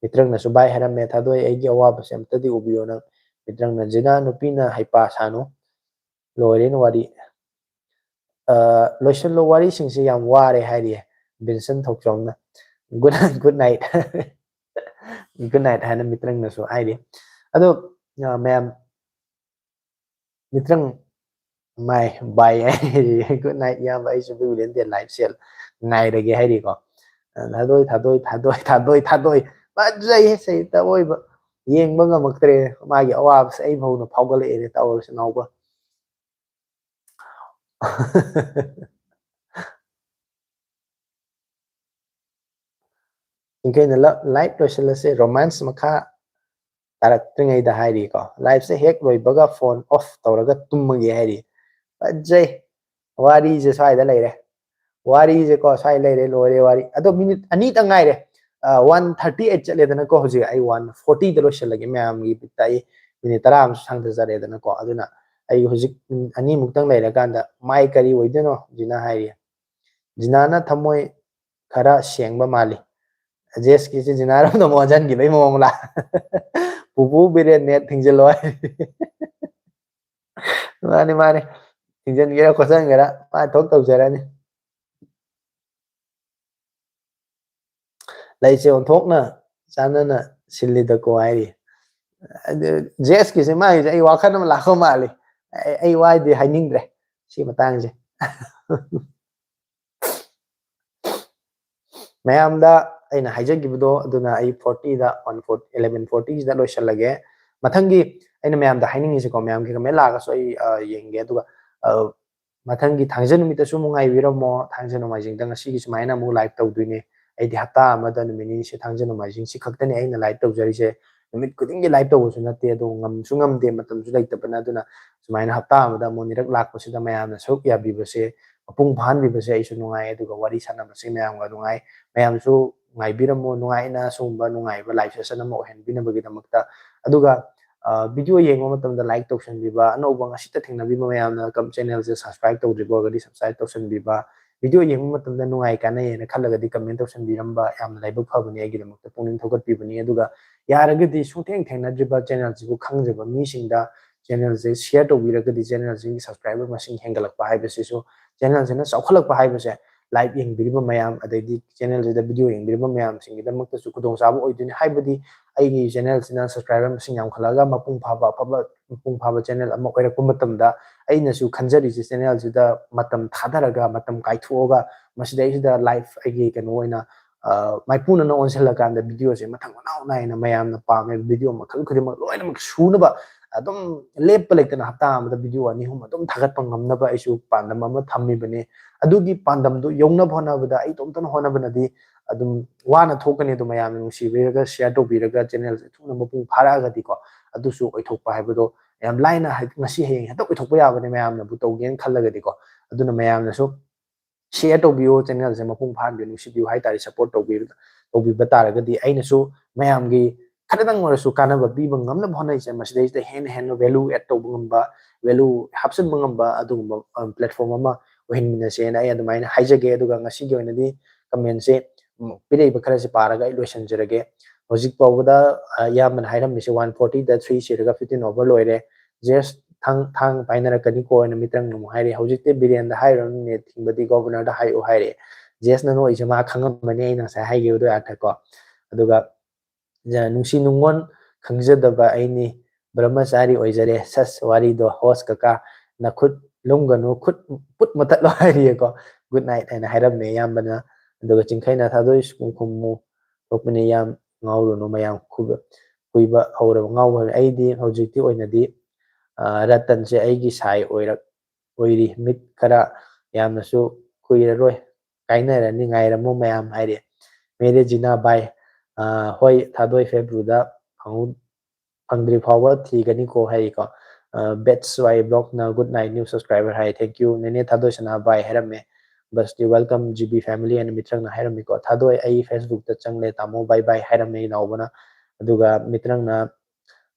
ꯃꯤꯇ꯭ꯔꯪꯅꯁꯨ ꯚꯥꯏ ꯍꯥꯏꯔꯝꯃꯦ, ꯊꯥꯗꯣꯏ, ꯑꯩꯒꯤ ꯑꯋꯥꯕꯁꯦ ꯑꯝꯇꯗꯤ ꯎꯕꯤꯌꯣ ꯅꯪ꯫ ꯃꯤꯇ꯭ꯔꯪꯅ, ꯖꯤꯅꯥ, ꯅꯨꯄꯤꯅ ꯍꯩꯄꯥ ꯁꯥꯅꯨ꯫ ꯂꯣꯏꯔꯦꯅ ꯋꯥꯔꯤ꯫ ꯑ, ꯂꯣꯏꯁꯤꯜꯂꯣ, ꯋꯥꯔꯤꯁꯤꯡꯁꯦ ꯌꯥꯝ ꯋꯥꯔꯦ ꯍꯥꯏꯔꯤꯌꯦ ꯕꯤꯟꯁꯟ ꯊꯧꯆꯣꯝꯅ꯫ Good, good night꯫ Good night ꯍꯥꯏꯅ ꯃꯤꯇ꯭ꯔꯪꯅꯁꯨ ꯍꯥꯏꯔꯤ꯫ ꯑꯗꯣ, ꯑ, ꯃꯌꯥꯝ, ꯃꯤꯇ꯭ꯔꯪ ꯃꯥꯏ ꯕꯥꯏ ꯍꯥꯏꯔꯤ꯫ Good night, ꯏꯌꯥꯝꯕ꯫ ꯑꯩꯁꯨ ꯕꯤꯕꯨꯂꯦꯟ ꯗꯦ ꯂꯥꯏꯐ ꯁꯦꯜ ꯉꯥꯏꯔꯒꯦ ꯍꯥꯏꯔꯤꯀꯣ꯫ ꯑ, ꯊꯥꯗꯣꯏ, ꯊꯥꯗꯣꯏ, ꯊꯥꯗꯣꯏ, ꯊꯥꯗꯣꯏ, ꯊꯥꯗꯣꯏ꯫ ꯐꯖꯩꯍꯦ, ꯁꯩꯇ ꯑꯣꯏꯕ꯫ ꯌꯦꯡꯕ ꯉꯝꯃꯛꯇ꯭ꯔꯦ꯫ ꯃꯥꯒꯤ ꯑꯋꯥꯕꯁꯦ ꯑꯩ ꯐꯥꯎꯅ ꯐꯥꯎꯒꯠꯂꯛꯑꯦꯅꯦ, ꯇꯧꯔꯁꯤ ꯅꯥꯎꯕ꯫ ꯏꯪꯈꯩꯅ ꯂ-, ꯂꯥꯏꯐ ꯂꯣꯏꯁꯤꯜꯂꯁꯦ, ꯔꯣꯃꯥꯟꯁ ꯃꯈꯥ ꯇꯥꯔꯛꯇ꯭ꯔꯤꯉꯩꯗ ꯍꯥꯏꯔꯤꯀꯣ꯫ ꯂꯥꯏꯐꯁꯦ ꯍꯦꯛ ꯂꯣꯏꯕꯒ ꯐꯣꯟ ꯑꯣꯐ ꯇꯧꯔꯒ ꯇꯨꯝꯃꯒꯦ ꯍꯥꯏꯔꯤ꯫ ꯐꯖꯩ꯫ ꯋꯥꯔꯤꯁꯦ ꯁ꯭ꯋꯥꯏꯗ ꯂꯩꯔꯦ꯫ ꯋꯥꯔꯤꯁꯦꯀꯣ, ꯁ꯭ꯋꯥꯏ ꯂꯩꯔꯦ, ꯂꯣꯏꯔꯦ ꯋꯥꯔꯤ꯫ ꯑꯗꯣ ꯃꯤꯅꯤꯠ ꯑꯅꯤꯇꯪ ꯉꯥꯏꯔꯦ꯫ ꯑ, ꯋꯥꯟ ꯊꯥꯔꯇꯤ ꯑꯩꯠ ꯆꯠꯂꯦꯗꯅꯀꯣ, ꯍꯧꯖꯤꯛ ꯑꯩ ꯋꯥꯟ ꯐꯣꯔꯇꯤꯗ ꯂꯣꯏꯁꯤꯜꯂꯒꯦ꯫ ꯃꯌꯥꯝꯒꯤ ꯕꯤꯠꯇ ꯑꯩ ꯃꯤꯅꯤꯠ ꯇꯔꯥ ꯑꯃꯁꯨ ꯁꯥꯡꯊꯖꯔꯦꯗꯅꯀꯣ꯫ ꯑꯗꯨꯅ ꯑꯩ ꯍꯧꯖꯤꯛ ꯃꯤꯅꯤꯠ ꯑꯅꯤꯃꯨꯛꯇꯪ ꯂꯩꯔꯀꯥꯟꯗ ꯃꯥꯏ ꯀꯔꯤ ꯑꯣꯏꯗꯣꯏꯅꯣ ꯖꯤꯅꯥ ꯍꯥꯏꯔꯤ꯫ ꯖꯤꯅꯥꯅ ꯊꯃꯣꯏ ꯈꯔ ꯁꯦꯡꯕ ꯃꯥꯜꯂꯤ꯫ ꯖꯦꯁꯀꯤꯁꯤ ꯖꯤꯅꯥꯔꯣꯝꯗ ꯑꯃꯨꯛ ꯑꯣꯟꯁꯤꯟꯈꯤꯕꯩ ꯃꯑꯣꯡꯂꯥ? ꯄꯨꯄꯨ ꯕꯤꯔꯦꯟ ꯅꯦꯠ ꯊꯤꯡꯖꯤꯜꯂꯣ ꯍꯥꯏ꯫ ꯃꯥꯅꯤ, ꯃꯥꯅꯤ꯫ ꯊꯤꯡꯖꯤꯟꯒꯦꯔꯥ ꯈꯣꯠꯆꯟꯒꯦꯔꯥ ꯃꯥ ꯊꯣꯛ ꯇꯧꯖꯔꯅꯤ꯫ ꯂꯩꯁꯦ ꯑꯣꯟꯊꯣꯛꯅ ꯆꯥꯟꯅꯅ ꯁꯤꯜꯂꯤꯗꯀꯣ ꯍꯥꯏꯔꯤ꯫ ꯑꯗꯨ ꯖꯦꯁꯀꯤꯁꯦ ꯃꯥꯒꯤꯁꯦ ꯑꯩ ꯋꯥꯈꯜ ꯑꯃ ꯂꯥꯛꯄ ꯃꯥꯜꯂꯤ꯫ ꯑꯩ, ꯑꯩ ꯋꯥꯗꯤ ꯍꯥꯏꯅꯤꯡꯗ꯭ꯔꯦ ꯁꯤ ꯃꯇꯥꯡꯁꯦ꯫ ꯃꯌꯥꯝꯗ ꯑꯩꯅ ꯍꯥꯏꯖꯈꯤꯕꯗꯣ, ꯑꯗꯨꯅ ꯑꯩ ꯐꯣꯔꯇꯤꯗ, ꯋꯥꯟ ꯐꯣꯔꯇꯤ, ꯏꯂꯦꯚꯦꯟ ꯐꯣꯔꯇꯤꯁꯤꯗ ꯂꯣꯏꯁꯤꯜꯂꯒꯦ꯫ ꯃꯊꯪꯒꯤ ꯑꯩꯅ ꯃꯌꯥꯝꯗ ꯍꯥꯏꯅꯤꯡꯉꯤꯁꯦꯀꯣ, ꯃꯌꯥꯝꯒꯤ ꯀꯃꯦꯟ ꯂꯥꯛꯑꯒꯁꯨ ꯑꯩ, ꯑ, ꯌꯦꯡꯒꯦ꯫ ꯑꯗꯨꯒ, ꯑ, ꯃꯊꯪꯒꯤ ꯊꯥꯡꯖ ꯅꯨꯃꯤꯠꯇꯁꯨ ꯑꯃꯨꯛ ꯉꯥꯏꯕꯤꯔꯝꯃꯣ꯫ ꯊꯥꯡꯖ ꯅꯣꯡꯃꯥꯏꯖꯤꯡꯗ ꯉꯁꯤꯒꯤ ꯁꯨꯃꯥꯏꯅ ꯑꯃꯨꯛ ꯂꯥꯏꯚ ꯇꯧꯗꯣꯏꯅꯦ꯫ ꯑꯩꯗꯤ ꯍꯞꯇꯥ ꯑꯃꯗ ꯅꯨꯃꯤꯠ ꯅꯤꯅꯤꯁꯦ, ꯊꯥꯡꯖ ꯅꯣꯡꯃꯥꯏꯖꯤꯡꯁꯤ ꯈꯛꯇꯅꯦ ꯑꯩꯅ ꯂꯥꯏꯚ ꯇꯧꯖꯔꯤꯁꯦ꯫ ꯅꯨꯃꯤꯠ ꯈꯨꯗꯤꯡꯒꯤ ꯂꯥꯏꯚ ꯇꯧꯕꯁꯨ ꯅꯠꯇꯦ, ꯑꯗꯣ ꯉꯝꯁꯨ ꯉꯝꯗꯦ, ꯃꯇꯝꯁꯨ ꯂꯩꯇꯕꯅ꯫ ꯑꯗꯨꯅ ꯁꯨꯃꯥꯏꯅ ꯍꯞꯇꯥ ꯑꯃꯗ ꯑꯃꯨꯛ ꯑꯅꯤꯔꯛ ꯂꯥꯛꯄꯁꯤꯗ ꯃꯌꯥꯝꯅ ꯁꯔꯨꯛ ꯌꯥꯕꯤꯕꯁꯦ, ꯃꯄꯨꯡ ꯐꯥꯍꯟꯕꯤꯕꯁꯦ ꯑꯩꯁꯨ ꯅꯨꯡꯉꯥꯏ, ꯑꯗꯨꯒ ꯋꯥꯔꯤ ꯁꯥꯟꯅꯕꯁꯦ ꯃꯌꯥꯝꯒ ꯅꯨꯡꯉꯥꯏ꯫ ꯃꯌꯥꯝꯁꯨ ꯉꯥꯏꯕꯤꯔꯝꯃꯣ, ꯅꯨꯡꯉꯥꯏꯅ ꯁꯤꯒꯨꯝꯕ ꯅꯨꯡꯉꯥꯏꯕ ꯂꯥꯏꯚ ꯁꯦꯁꯟ ꯑꯃ ꯑꯣꯏꯍꯟꯕꯤꯅꯕꯒꯤꯗꯃꯛꯇ꯫ ꯑꯗꯨꯒ, ꯑ, ꯚꯤꯗꯤꯑꯣ ꯌꯦꯡꯕ ꯃꯇꯝꯗ ꯂꯥꯏꯛ ꯇꯧꯁꯟꯕꯤꯕ, ꯑꯅꯧꯕ ꯉꯁꯤꯇ ꯊꯦꯡꯅꯕꯤꯕ ꯃꯌꯥꯝꯅ ꯀꯝ-, ꯆꯦꯅꯦꯜꯁꯦ ꯁꯕꯁꯀ꯭ꯔꯥꯏꯕ ꯇꯧꯗ꯭ꯔꯤꯕ ꯑꯣꯏꯔꯒꯗꯤ ꯁꯕꯁꯀ꯭ꯔꯥꯏꯕ ꯇꯧꯁꯟꯕꯤꯕ, ꯚꯤꯗꯤꯑꯣ ꯌꯦꯡꯕ ꯃꯇꯝꯗ ꯅꯨꯡꯉꯥꯏ, ꯀꯥꯟꯅꯩꯌꯦꯅ ꯈꯜꯂꯒꯗꯤ ꯀꯃꯦꯟ ꯇꯧꯁꯟꯕꯤꯔꯝꯕ ꯌꯥꯝꯅ ꯂꯥꯏꯕꯛ ꯐꯕꯅꯤ, ꯑꯩꯒꯤꯗꯃꯛꯇ ꯄꯨꯛꯅꯤꯡ ꯊꯧꯒꯠꯄꯤꯕꯅꯤ꯫ ꯑꯗꯨꯒ ꯌꯥꯔꯒꯗꯤ ꯁꯨꯡꯊꯦꯡ ꯊꯦꯡꯅꯗ꯭ꯔꯤꯕ ꯆꯦꯅꯦꯜꯁꯤꯕꯨ ꯈꯪꯖꯕ ꯃꯤꯁꯤꯡꯗ ꯆꯦꯅꯦꯜꯁꯦ ꯁꯤꯌꯔ ꯇꯧꯕꯤꯔꯒꯗꯤ ꯆꯦꯅꯦꯜꯁꯤꯒꯤ ꯁꯕꯁꯀ꯭ꯔꯥꯏꯕꯔ ꯃꯁꯤꯡ ꯍꯦꯟꯒꯠꯂꯛꯄ ꯍꯥꯏꯕꯁꯤꯁꯨ, ꯆꯦꯅꯦꯜꯁꯤꯅ ꯆꯥꯎꯈꯠꯂꯛꯄ ꯍꯥꯏꯕꯁꯦ live ꯌꯦꯡꯕꯤꯔꯤꯕ ꯃꯌꯥꯝ, ꯑꯗꯩꯗꯤ channel ꯁꯤꯗ video ꯌꯦꯡꯕꯤꯔꯤꯕ ꯃꯌꯥꯝꯁꯤꯡꯒꯤꯗꯃꯛꯇꯁꯨ ꯈꯨꯗꯣꯡꯆꯥꯕ ꯑꯣꯏꯗꯣꯏꯅꯤ꯫ ꯍꯥꯏꯕꯗꯤ ꯑꯩꯒꯤ channel ꯁꯤꯅ subscriber ꯃꯁꯤꯡ ꯌꯥꯝꯈꯠꯂꯛꯑꯒ ꯃꯄꯨꯡ ꯐꯥꯕ ꯑꯐꯕ, ꯃꯄꯨꯡ ꯐꯥꯕ channel ꯑꯃ ꯑꯣꯏꯔꯛꯄ ꯃꯇꯝꯗ ꯑꯩꯅꯁꯨ ꯈꯟꯖꯔꯤꯁꯦ channel ꯁꯤꯗ ꯃꯇꯝ ꯊꯥꯗꯔꯒ, ꯃꯇꯝ ꯀꯥꯏꯊꯣꯛꯑꯒ ꯃꯁꯤꯗꯩꯁꯤꯗ live ꯑꯩꯒꯤ ꯀꯩꯅꯣ ꯑꯣꯏꯅ, ꯑ, ꯃꯥꯏꯄꯨꯅꯅ ꯑꯣꯟꯁꯤꯜꯂꯀꯥꯟꯗ video ꯁꯦ ꯃꯊꯪ ꯃꯅꯥꯎ ꯅꯥꯏꯅ ꯃꯌꯥꯝꯅ ꯄꯥꯝꯃꯦ video ꯃꯈꯜ ꯈꯨꯗꯤꯡꯃꯛ ꯂꯣꯏꯅꯃꯛ ꯁꯨꯅꯕ ꯑꯗꯨꯝ ꯂꯦꯞꯄ ꯂꯩꯇꯅ ꯍꯞꯇꯥ ꯑꯃꯗ video ꯑꯅꯤ ꯑꯍꯨꯝ ꯑꯗꯨꯝ ꯊꯥꯒꯠꯄ ꯉꯝꯅꯕ ꯑꯩꯁꯨ ꯄꯥꯟꯗꯝ ꯑꯃ ꯊꯝꯃꯤꯕꯅꯤ꯫ ꯑꯗꯨꯒꯤ ꯄꯥꯟꯗꯝꯗꯨ ꯌꯧꯅꯕ ꯍꯣꯠꯅꯕꯗ ꯑꯩ ꯏꯇꯣꯝꯇꯅ ꯍꯣꯠꯅꯕꯅꯗꯤ ꯑꯗꯨꯝ ꯋꯥꯅ ꯊꯣꯛꯀꯅꯤ꯫ ꯑꯗꯨ ꯃꯌꯥꯝꯅ ꯅꯨꯡꯁꯤꯕꯤꯔꯒ share ꯇꯧꯕꯤꯔꯒ channel ꯁꯦ ꯊꯨꯅ ꯃꯄꯨꯡ ꯐꯥꯔꯛꯑꯒꯗꯤꯀꯣ, ꯑꯗꯨꯁꯨ ꯑꯣꯏꯊꯣꯛꯄ ꯍꯥꯏꯕꯗꯣ ꯌꯥꯝ ꯂꯥꯏꯅ ꯍꯥꯏ-, ꯉꯁꯤ ꯍꯌꯦꯡ ꯍꯦꯛꯇ ꯑꯣꯏꯊꯣꯛꯄ ꯌꯥꯕꯅꯦ ꯃꯌꯥꯝꯅꯕꯨ ꯇꯧꯒꯦꯅ ꯈꯜꯂꯒꯗꯤꯀꯣ꯫ ꯑꯗꯨꯅ ꯃꯌꯥꯝꯅꯁꯨ share ꯇꯧꯕꯤꯌꯨ, channel ꯁꯦ ꯃꯄꯨꯡ ꯐꯥꯍꯟꯕꯤꯌꯨ, ꯅꯨꯡꯁꯤꯕꯤꯌꯨ ꯍꯥꯏꯇꯥꯔꯦ꯫ Support ꯇꯧꯕꯤꯕ, ꯇꯧꯕꯤꯕ ꯇꯥꯔꯒꯗꯤ ꯑꯩꯅꯁꯨ ꯃꯌꯥꯝꯒꯤ ꯈꯔꯗꯪ ꯑꯣꯏꯔꯁꯨ ꯀꯥꯟꯅꯕ ꯄꯤꯕ ꯉꯝꯅꯕ ꯍꯣꯠꯅꯔꯤꯁꯦ꯫ ꯃꯁꯤꯗꯩꯁꯤꯗ ꯍꯦꯟꯅ ꯍꯦꯟꯅ value add ꯇꯧꯕ ꯉꯝꯕ, value ꯍꯥꯞꯆꯤꯟꯕ ꯉꯝꯕ ꯑꯗꯨꯒꯨꯝꯕ, ꯑ, platform ꯑꯃ ꯑꯣꯏꯍꯟꯃꯤꯟꯅꯁꯦꯅ ꯑꯩ ꯑꯗꯨꯃꯥꯏꯅ ꯍꯥꯏꯖꯒꯦ꯫ ꯑꯗꯨꯒ ꯉꯁꯤꯒꯤ ꯑꯣꯏꯅꯗꯤ comment ꯁꯦ, ꯎꯝ, ꯄꯤꯔꯛꯏꯕ ꯈꯔꯁꯦ ꯄꯥꯔꯒ ꯑꯩ ꯂꯣꯏꯁꯤꯟꯖꯔꯒꯦ꯫ ꯍꯧꯖꯤꯛ ꯐꯥꯎꯕꯗ, ꯑ, ꯏꯌꯥꯝꯕꯅ ꯍꯥꯏꯔꯝꯃꯤꯁꯦ one forty ꯗ three ꯁꯤꯔꯒ fifteen over ꯂꯣꯏꯔꯦ꯫ ꯖꯦꯁ ꯊꯥꯡ, ꯊꯥꯡ ꯄꯥꯏꯅꯔꯛꯀꯅꯤꯀꯣ ꯍꯥꯏꯅ ꯃꯤꯇ꯭ꯔꯪꯅ ꯑꯃꯨꯛ ꯍꯥꯏꯔꯤ꯫ ꯍꯧꯖꯤꯛꯇꯤ ꯕꯤꯔꯦꯟꯗ ꯍꯥꯏꯔꯨꯔꯅꯨꯅꯦ, ꯊꯤꯡꯕꯗꯤ Governor ꯗ ꯍꯥꯏꯌꯨ ꯍꯥꯏꯔꯦ꯫ ꯖꯦꯁꯅ ꯅꯣꯛꯏꯁꯦ ꯃꯥ ꯈꯪꯉꯝꯃꯅꯤ ꯑꯩꯅ ꯉꯁꯥꯏ ꯍꯥꯏꯈꯤꯕꯗꯣ ꯑꯥꯔꯊꯀꯣ꯫ ꯑꯗꯨꯒ ꯖ-, ꯅꯨꯡꯁꯤ ꯅꯨꯡꯉꯣꯟ ꯈꯪꯖꯗꯕ ꯑꯩꯅꯤ, ꯕ꯭ꯔꯍ꯭ꯃꯆꯥꯔꯤ ꯑꯣꯏꯖꯔꯦ꯫ ꯁꯁ, ꯋꯥꯔꯤꯗꯣ host ꯀꯀꯥ, ꯅꯈꯨꯠ ꯂꯨꯝꯒꯅꯨ, ꯈꯨꯠ ꯄꯨꯠ ꯃꯨꯊꯠꯂꯣ ꯍꯥꯏꯔꯤꯌꯦꯀꯣ꯫ Good night ꯍꯥꯏꯅ ꯍꯥꯏꯔꯝꯃꯦ ꯏꯌꯥꯝꯕꯅ꯫ ꯑꯗꯨꯒ ꯆꯤꯡꯈꯩꯅ ꯊꯥꯗꯣꯏ ꯁ꯭ꯀꯨꯜ ꯈꯨꯝꯃꯨ ꯊꯣꯛꯄꯅꯤ ꯌꯥꯝ ꯉꯥꯎꯔꯨꯅꯨ ꯃꯌꯥꯝ ꯈꯨꯕ-, ꯀꯨꯏꯕ ꯍꯧꯔꯕ ꯉꯥꯎꯕ ꯍꯧꯔꯦ꯫ ꯑꯩꯗꯤ ꯍꯧꯖꯤꯛꯇꯤ ꯑꯣꯏꯅꯗꯤ, ꯑ, ꯔꯇꯟꯁꯦ ꯑꯩꯒꯤ ꯁꯥꯏ ꯑꯣꯏꯔꯛ-, ꯑꯣꯏꯔꯤ꯫ ꯃꯤꯠ ꯈꯔ ꯌꯥꯝꯅꯁꯨ ꯀꯨꯏꯔꯔꯣꯏ, ꯀꯥꯏꯅꯔꯅꯤ, ꯉꯥꯏꯔꯝꯃꯣ ꯃꯌꯥꯝ ꯍꯥꯏꯔꯤ꯫ ꯃꯦꯔꯦ ꯖꯤꯅꯥ ꯕꯥꯏ, ꯑ, ꯍꯣꯏ, ꯊꯥꯗꯣꯏ ꯐꯦꯕ꯭ꯔꯨꯗ ꯐꯪꯍꯧ-, ꯐꯪꯗ꯭ꯔꯤ ꯐꯥꯎꯕ ꯊꯤꯒꯅꯤꯀꯣ ꯍꯥꯏꯔꯤꯀꯣ꯫ ꯑ, Bets Y Blog ꯅ good night new subscriber high, thank you꯫ ꯅꯦꯅꯦ ꯊꯥꯗꯣꯏ ꯁꯅꯥ ꯕꯥꯏ ꯍꯥꯏꯔꯝꯃꯦ꯫ Best welcome G B family ꯍꯥꯏꯅ ꯃꯤꯇ꯭ꯔꯪꯅ ꯍꯥꯏꯔꯝꯃꯤꯀꯣ꯫ ꯊꯥꯗꯣꯏ ꯑꯩ Facebook ꯇ ꯆꯪꯂꯦ ꯇꯥꯃꯣ, bye bye ꯍꯥꯏꯔꯝꯃꯦ ꯏꯅꯥꯎꯕꯅ꯫ ꯑꯗꯨꯒ ꯃꯤꯇ꯭ꯔꯪꯅ,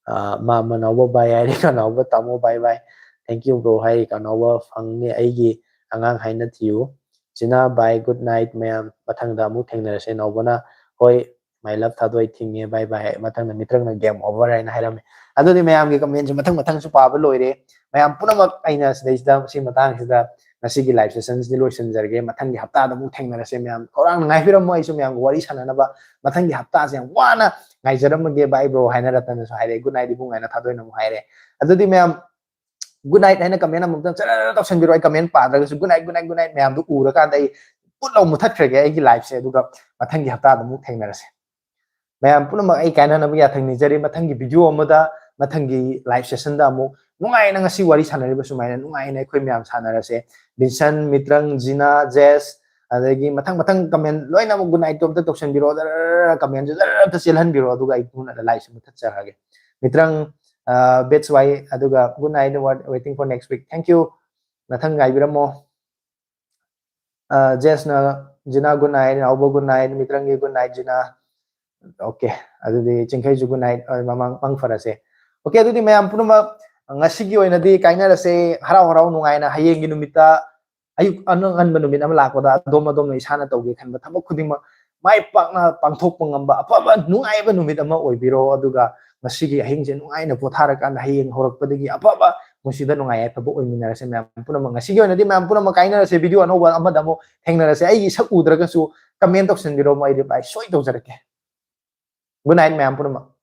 ꯑ, ꯃꯥ ꯃꯅꯥꯎꯕ bye ꯍꯥꯏꯔꯦ, ꯃꯅꯥꯎꯕ ꯇꯥꯃꯣ bye bye꯫ Thank you bro ꯍꯥꯏꯔꯤ ꯀꯅꯥꯎꯕ, ꯐꯪꯅꯤ ꯑꯩꯒꯤ ꯑꯉꯥꯡ ꯍꯥꯏꯅ ꯊꯤꯌꯨ꯫ ꯖꯤꯅꯥ ꯕꯥꯏ, good night ꯃꯌꯥꯝ, ꯃꯊꯪꯗ ꯑꯃꯨꯛ ꯊꯦꯡꯅꯔꯁꯦ ꯅꯥꯎꯕꯅ꯫ ꯍꯣꯏ, "My love, ꯊꯥꯗꯣꯏ ꯊꯤꯡꯉꯦ, bye bye, ꯃꯊꯪꯗ ꯃꯤꯇ꯭ꯔꯪꯅ game over" ꯍꯥꯏꯅ ꯍꯥꯏꯔꯝꯃꯦ꯫ ꯑꯗꯨꯗꯤ ꯃꯌꯥꯝꯒꯤ commentꯁꯦ ꯃꯊꯪ ꯃꯊꯪꯁꯨ ꯄꯥꯕ ꯂꯣꯏꯔꯦ꯫ ꯃꯌꯥꯝ ꯄꯨꯝꯅꯃꯛ ꯑꯩꯅ ꯁꯤꯗꯩꯁꯤꯗ ꯁꯤ ꯃꯇꯥꯡꯁꯤꯗ ꯉꯁꯤꯒꯤ live sessionꯁꯤꯗꯤ ꯂꯣꯏꯁꯤꯟꯖꯔꯒꯦ꯫ ꯃꯊꯪꯒꯤ ꯍꯞꯇꯥꯗ ꯑꯃꯨꯛ ꯊꯦꯡꯅꯔꯁꯦ꯫ ꯃꯌꯥꯝ ꯈꯧꯔꯥꯡꯅ ꯉꯥꯏꯕꯤꯔꯝꯃꯣ, ꯑꯩꯁꯨ ꯃꯌꯥꯝꯒ ꯋꯥꯔꯤ ꯁꯥꯟꯅꯅꯕ ꯃꯊꯪꯒꯤ ꯍꯞꯇꯥꯁꯦ ꯌꯥꯝ ꯋꯥꯅ ꯉꯥꯏꯖꯔꯝꯃꯒꯦ꯫ "Bye bro" ꯍꯥꯏꯅ ꯔꯇꯟꯅꯁꯨ ꯍꯥꯏꯔꯦ꯫ "Good night ꯏꯕꯨꯡ" ꯍꯥꯏꯅ ꯊꯥꯗꯣꯏꯅ ꯑꯃꯨꯛ ꯍꯥꯏꯔꯦ꯫ ꯑꯗꯨꯗꯤ ꯃꯌꯥꯝ good night ꯍꯥꯏꯅ comment ꯑꯃꯨꯛꯇꯪ ꯆꯔ ꯇꯧꯁꯟꯕꯤꯔꯣ꯫ ꯑꯩ comment ꯄꯥꯗ꯭ꯔꯒꯁꯨ good night, good night, good night ꯃꯌꯥꯝꯗꯣ ꯎꯔꯀꯥꯟꯗ ꯑꯩ ꯄꯨꯠ ꯂꯥꯎ ꯃꯨꯊꯠꯈ꯭ꯔꯒꯦ ꯑꯩꯒꯤ liveꯁꯦ꯫ ꯑꯗꯨꯒ ꯃꯊꯪꯒꯤ ꯍꯞꯇꯥꯗ ꯑꯃꯨꯛ ꯊꯦꯡꯅꯔꯁꯦ꯫ ꯃꯌꯥꯝ ꯄꯨꯝꯅꯃꯛ ꯑꯩ ꯀꯥꯏꯅꯅꯕ ꯌꯥꯊꯪ ꯅꯤꯖꯔꯤ꯫ ꯃꯊꯪꯒꯤ video ꯑꯃꯗ, ꯃꯊꯪꯒꯤ live sessionꯗ ꯑꯃꯨꯛ ꯅꯨꯡꯉꯥꯏꯅ ꯉꯁꯤ ꯋꯥꯔꯤ ꯁꯥꯟꯅꯔꯤꯕ ꯁꯨꯃꯥꯏꯅ ꯅꯨꯡꯉꯥꯏꯅ ꯑꯩꯈꯣꯏ ꯃꯌꯥꯝ ꯁꯥꯟꯅꯔꯁꯦ꯫ ꯕꯤꯟꯁꯟ, ꯃꯤꯇ꯭ꯔꯪ, ꯖꯤꯅꯥ, ꯖꯦꯁ, ꯑꯗꯒꯤ ꯃꯊꯪ ꯃꯊꯪ comment ꯂꯣꯏꯅꯃꯛ good night ꯇꯣ ꯑꯝꯇ ꯇꯧꯁꯟꯕꯤꯔꯣ꯫ ꯖꯔ comment ꯁꯦ ꯖꯔ ꯑꯝꯇ ꯆꯦꯜꯍꯟꯕꯤꯔꯣ꯫ ꯑꯗꯨꯒ ꯑꯩ ꯊꯨꯅ liveꯁꯦ ꯃꯨꯊꯠꯆꯔꯛꯑꯒꯦ꯫ ꯃꯤꯇ꯭ꯔꯪ, ꯑ, batch wise, ꯑꯗꯨꯒ good night, what, waiting for next week. Thank you. ꯃꯊꯪ ꯉꯥꯏꯕꯤꯔꯝꯃꯣ꯫ ꯑ, ꯖꯦꯁꯅ, ꯖꯤꯅꯥ good night, ꯅꯥꯎꯕ good night, ꯃꯤꯇ꯭ꯔꯪꯒꯤ good night, ꯖꯤꯅꯥ꯫ Okay, ꯑꯗꯨꯗꯤ ꯆꯤꯡꯈꯩꯁꯨ good night, ꯑ, ꯃꯃꯥꯡ, ꯃꯪ ꯐꯔꯁꯦ꯫ Okay, ꯑꯗꯨꯗꯤ ꯃꯌꯥꯝ ꯄꯨꯝꯅꯃꯛ ꯉꯁꯤꯒꯤ ꯑꯣꯏꯅꯗꯤ ꯀꯥꯏꯅꯔꯁꯦ꯫ ꯍꯔꯥꯎ ꯍꯔꯥꯎ ꯅꯨꯡꯉꯥꯏꯅ ꯍꯌꯦꯡꯒꯤ ꯅꯨꯃꯤꯠꯇ ꯑꯌꯨꯛ ꯑꯉꯟꯕ ꯅꯨꯃꯤꯠ ꯑꯃ ꯂꯥꯛꯄꯗ ꯑꯗꯣꯝ ꯑꯗꯣꯝꯅ ꯏꯁꯥꯅ ꯇꯧꯒꯦ ꯈꯟꯕ ꯊꯕꯛ ꯈꯨꯗꯤꯡꯃꯛ ꯃꯥꯏ ꯄꯥꯛꯅ ꯄꯥꯡꯊꯣꯛꯄ ꯉꯝꯕ ꯑꯐꯕ ꯅꯨꯡꯉꯥꯏꯕ ꯅꯨꯃꯤꯠ ꯑꯃ ꯑꯣꯏꯕꯤꯔꯣ꯫ ꯑꯗꯨꯒ ꯉꯁꯤꯒꯤ ꯑꯍꯤꯡꯁꯦ ꯅꯨꯡꯉꯥꯏꯅ ꯄꯣꯊꯥꯔꯀꯥꯟꯗ ꯍꯌꯦꯡ ꯍꯧꯔꯛꯄꯗꯒꯤ ꯑꯐꯕ ꯄꯨꯟꯁꯤꯗ ꯅꯨꯡꯉꯥꯏ ꯌꯥꯏꯐꯕ ꯑꯣꯏꯃꯤꯟꯅꯔꯁꯦ ꯃꯌꯥꯝ ꯄꯨꯝꯅꯃꯛ꯫ ꯉꯁꯤꯒꯤ ꯑꯣꯏꯅꯗꯤ ꯃꯌꯥꯝ ꯄꯨꯝꯅꯃꯛ ꯀꯥꯏꯅꯔꯁꯦ꯫ Video ꯑꯅꯧꯕ ꯑꯃꯗ ꯑꯃꯨꯛ ꯊꯦꯡꯅꯔꯁꯦ꯫ ꯑꯩꯒꯤ ꯁꯛ ꯎꯗ꯭ꯔꯒꯁꯨ comment ꯇꯧꯁꯟꯕꯤꯔꯣ, ꯑꯩ reply ꯁꯣꯏ ꯇꯧꯖꯔꯛꯀꯦ꯫ Good night ꯃꯌꯥꯝ ꯄꯨꯝꯅꯃꯛ꯫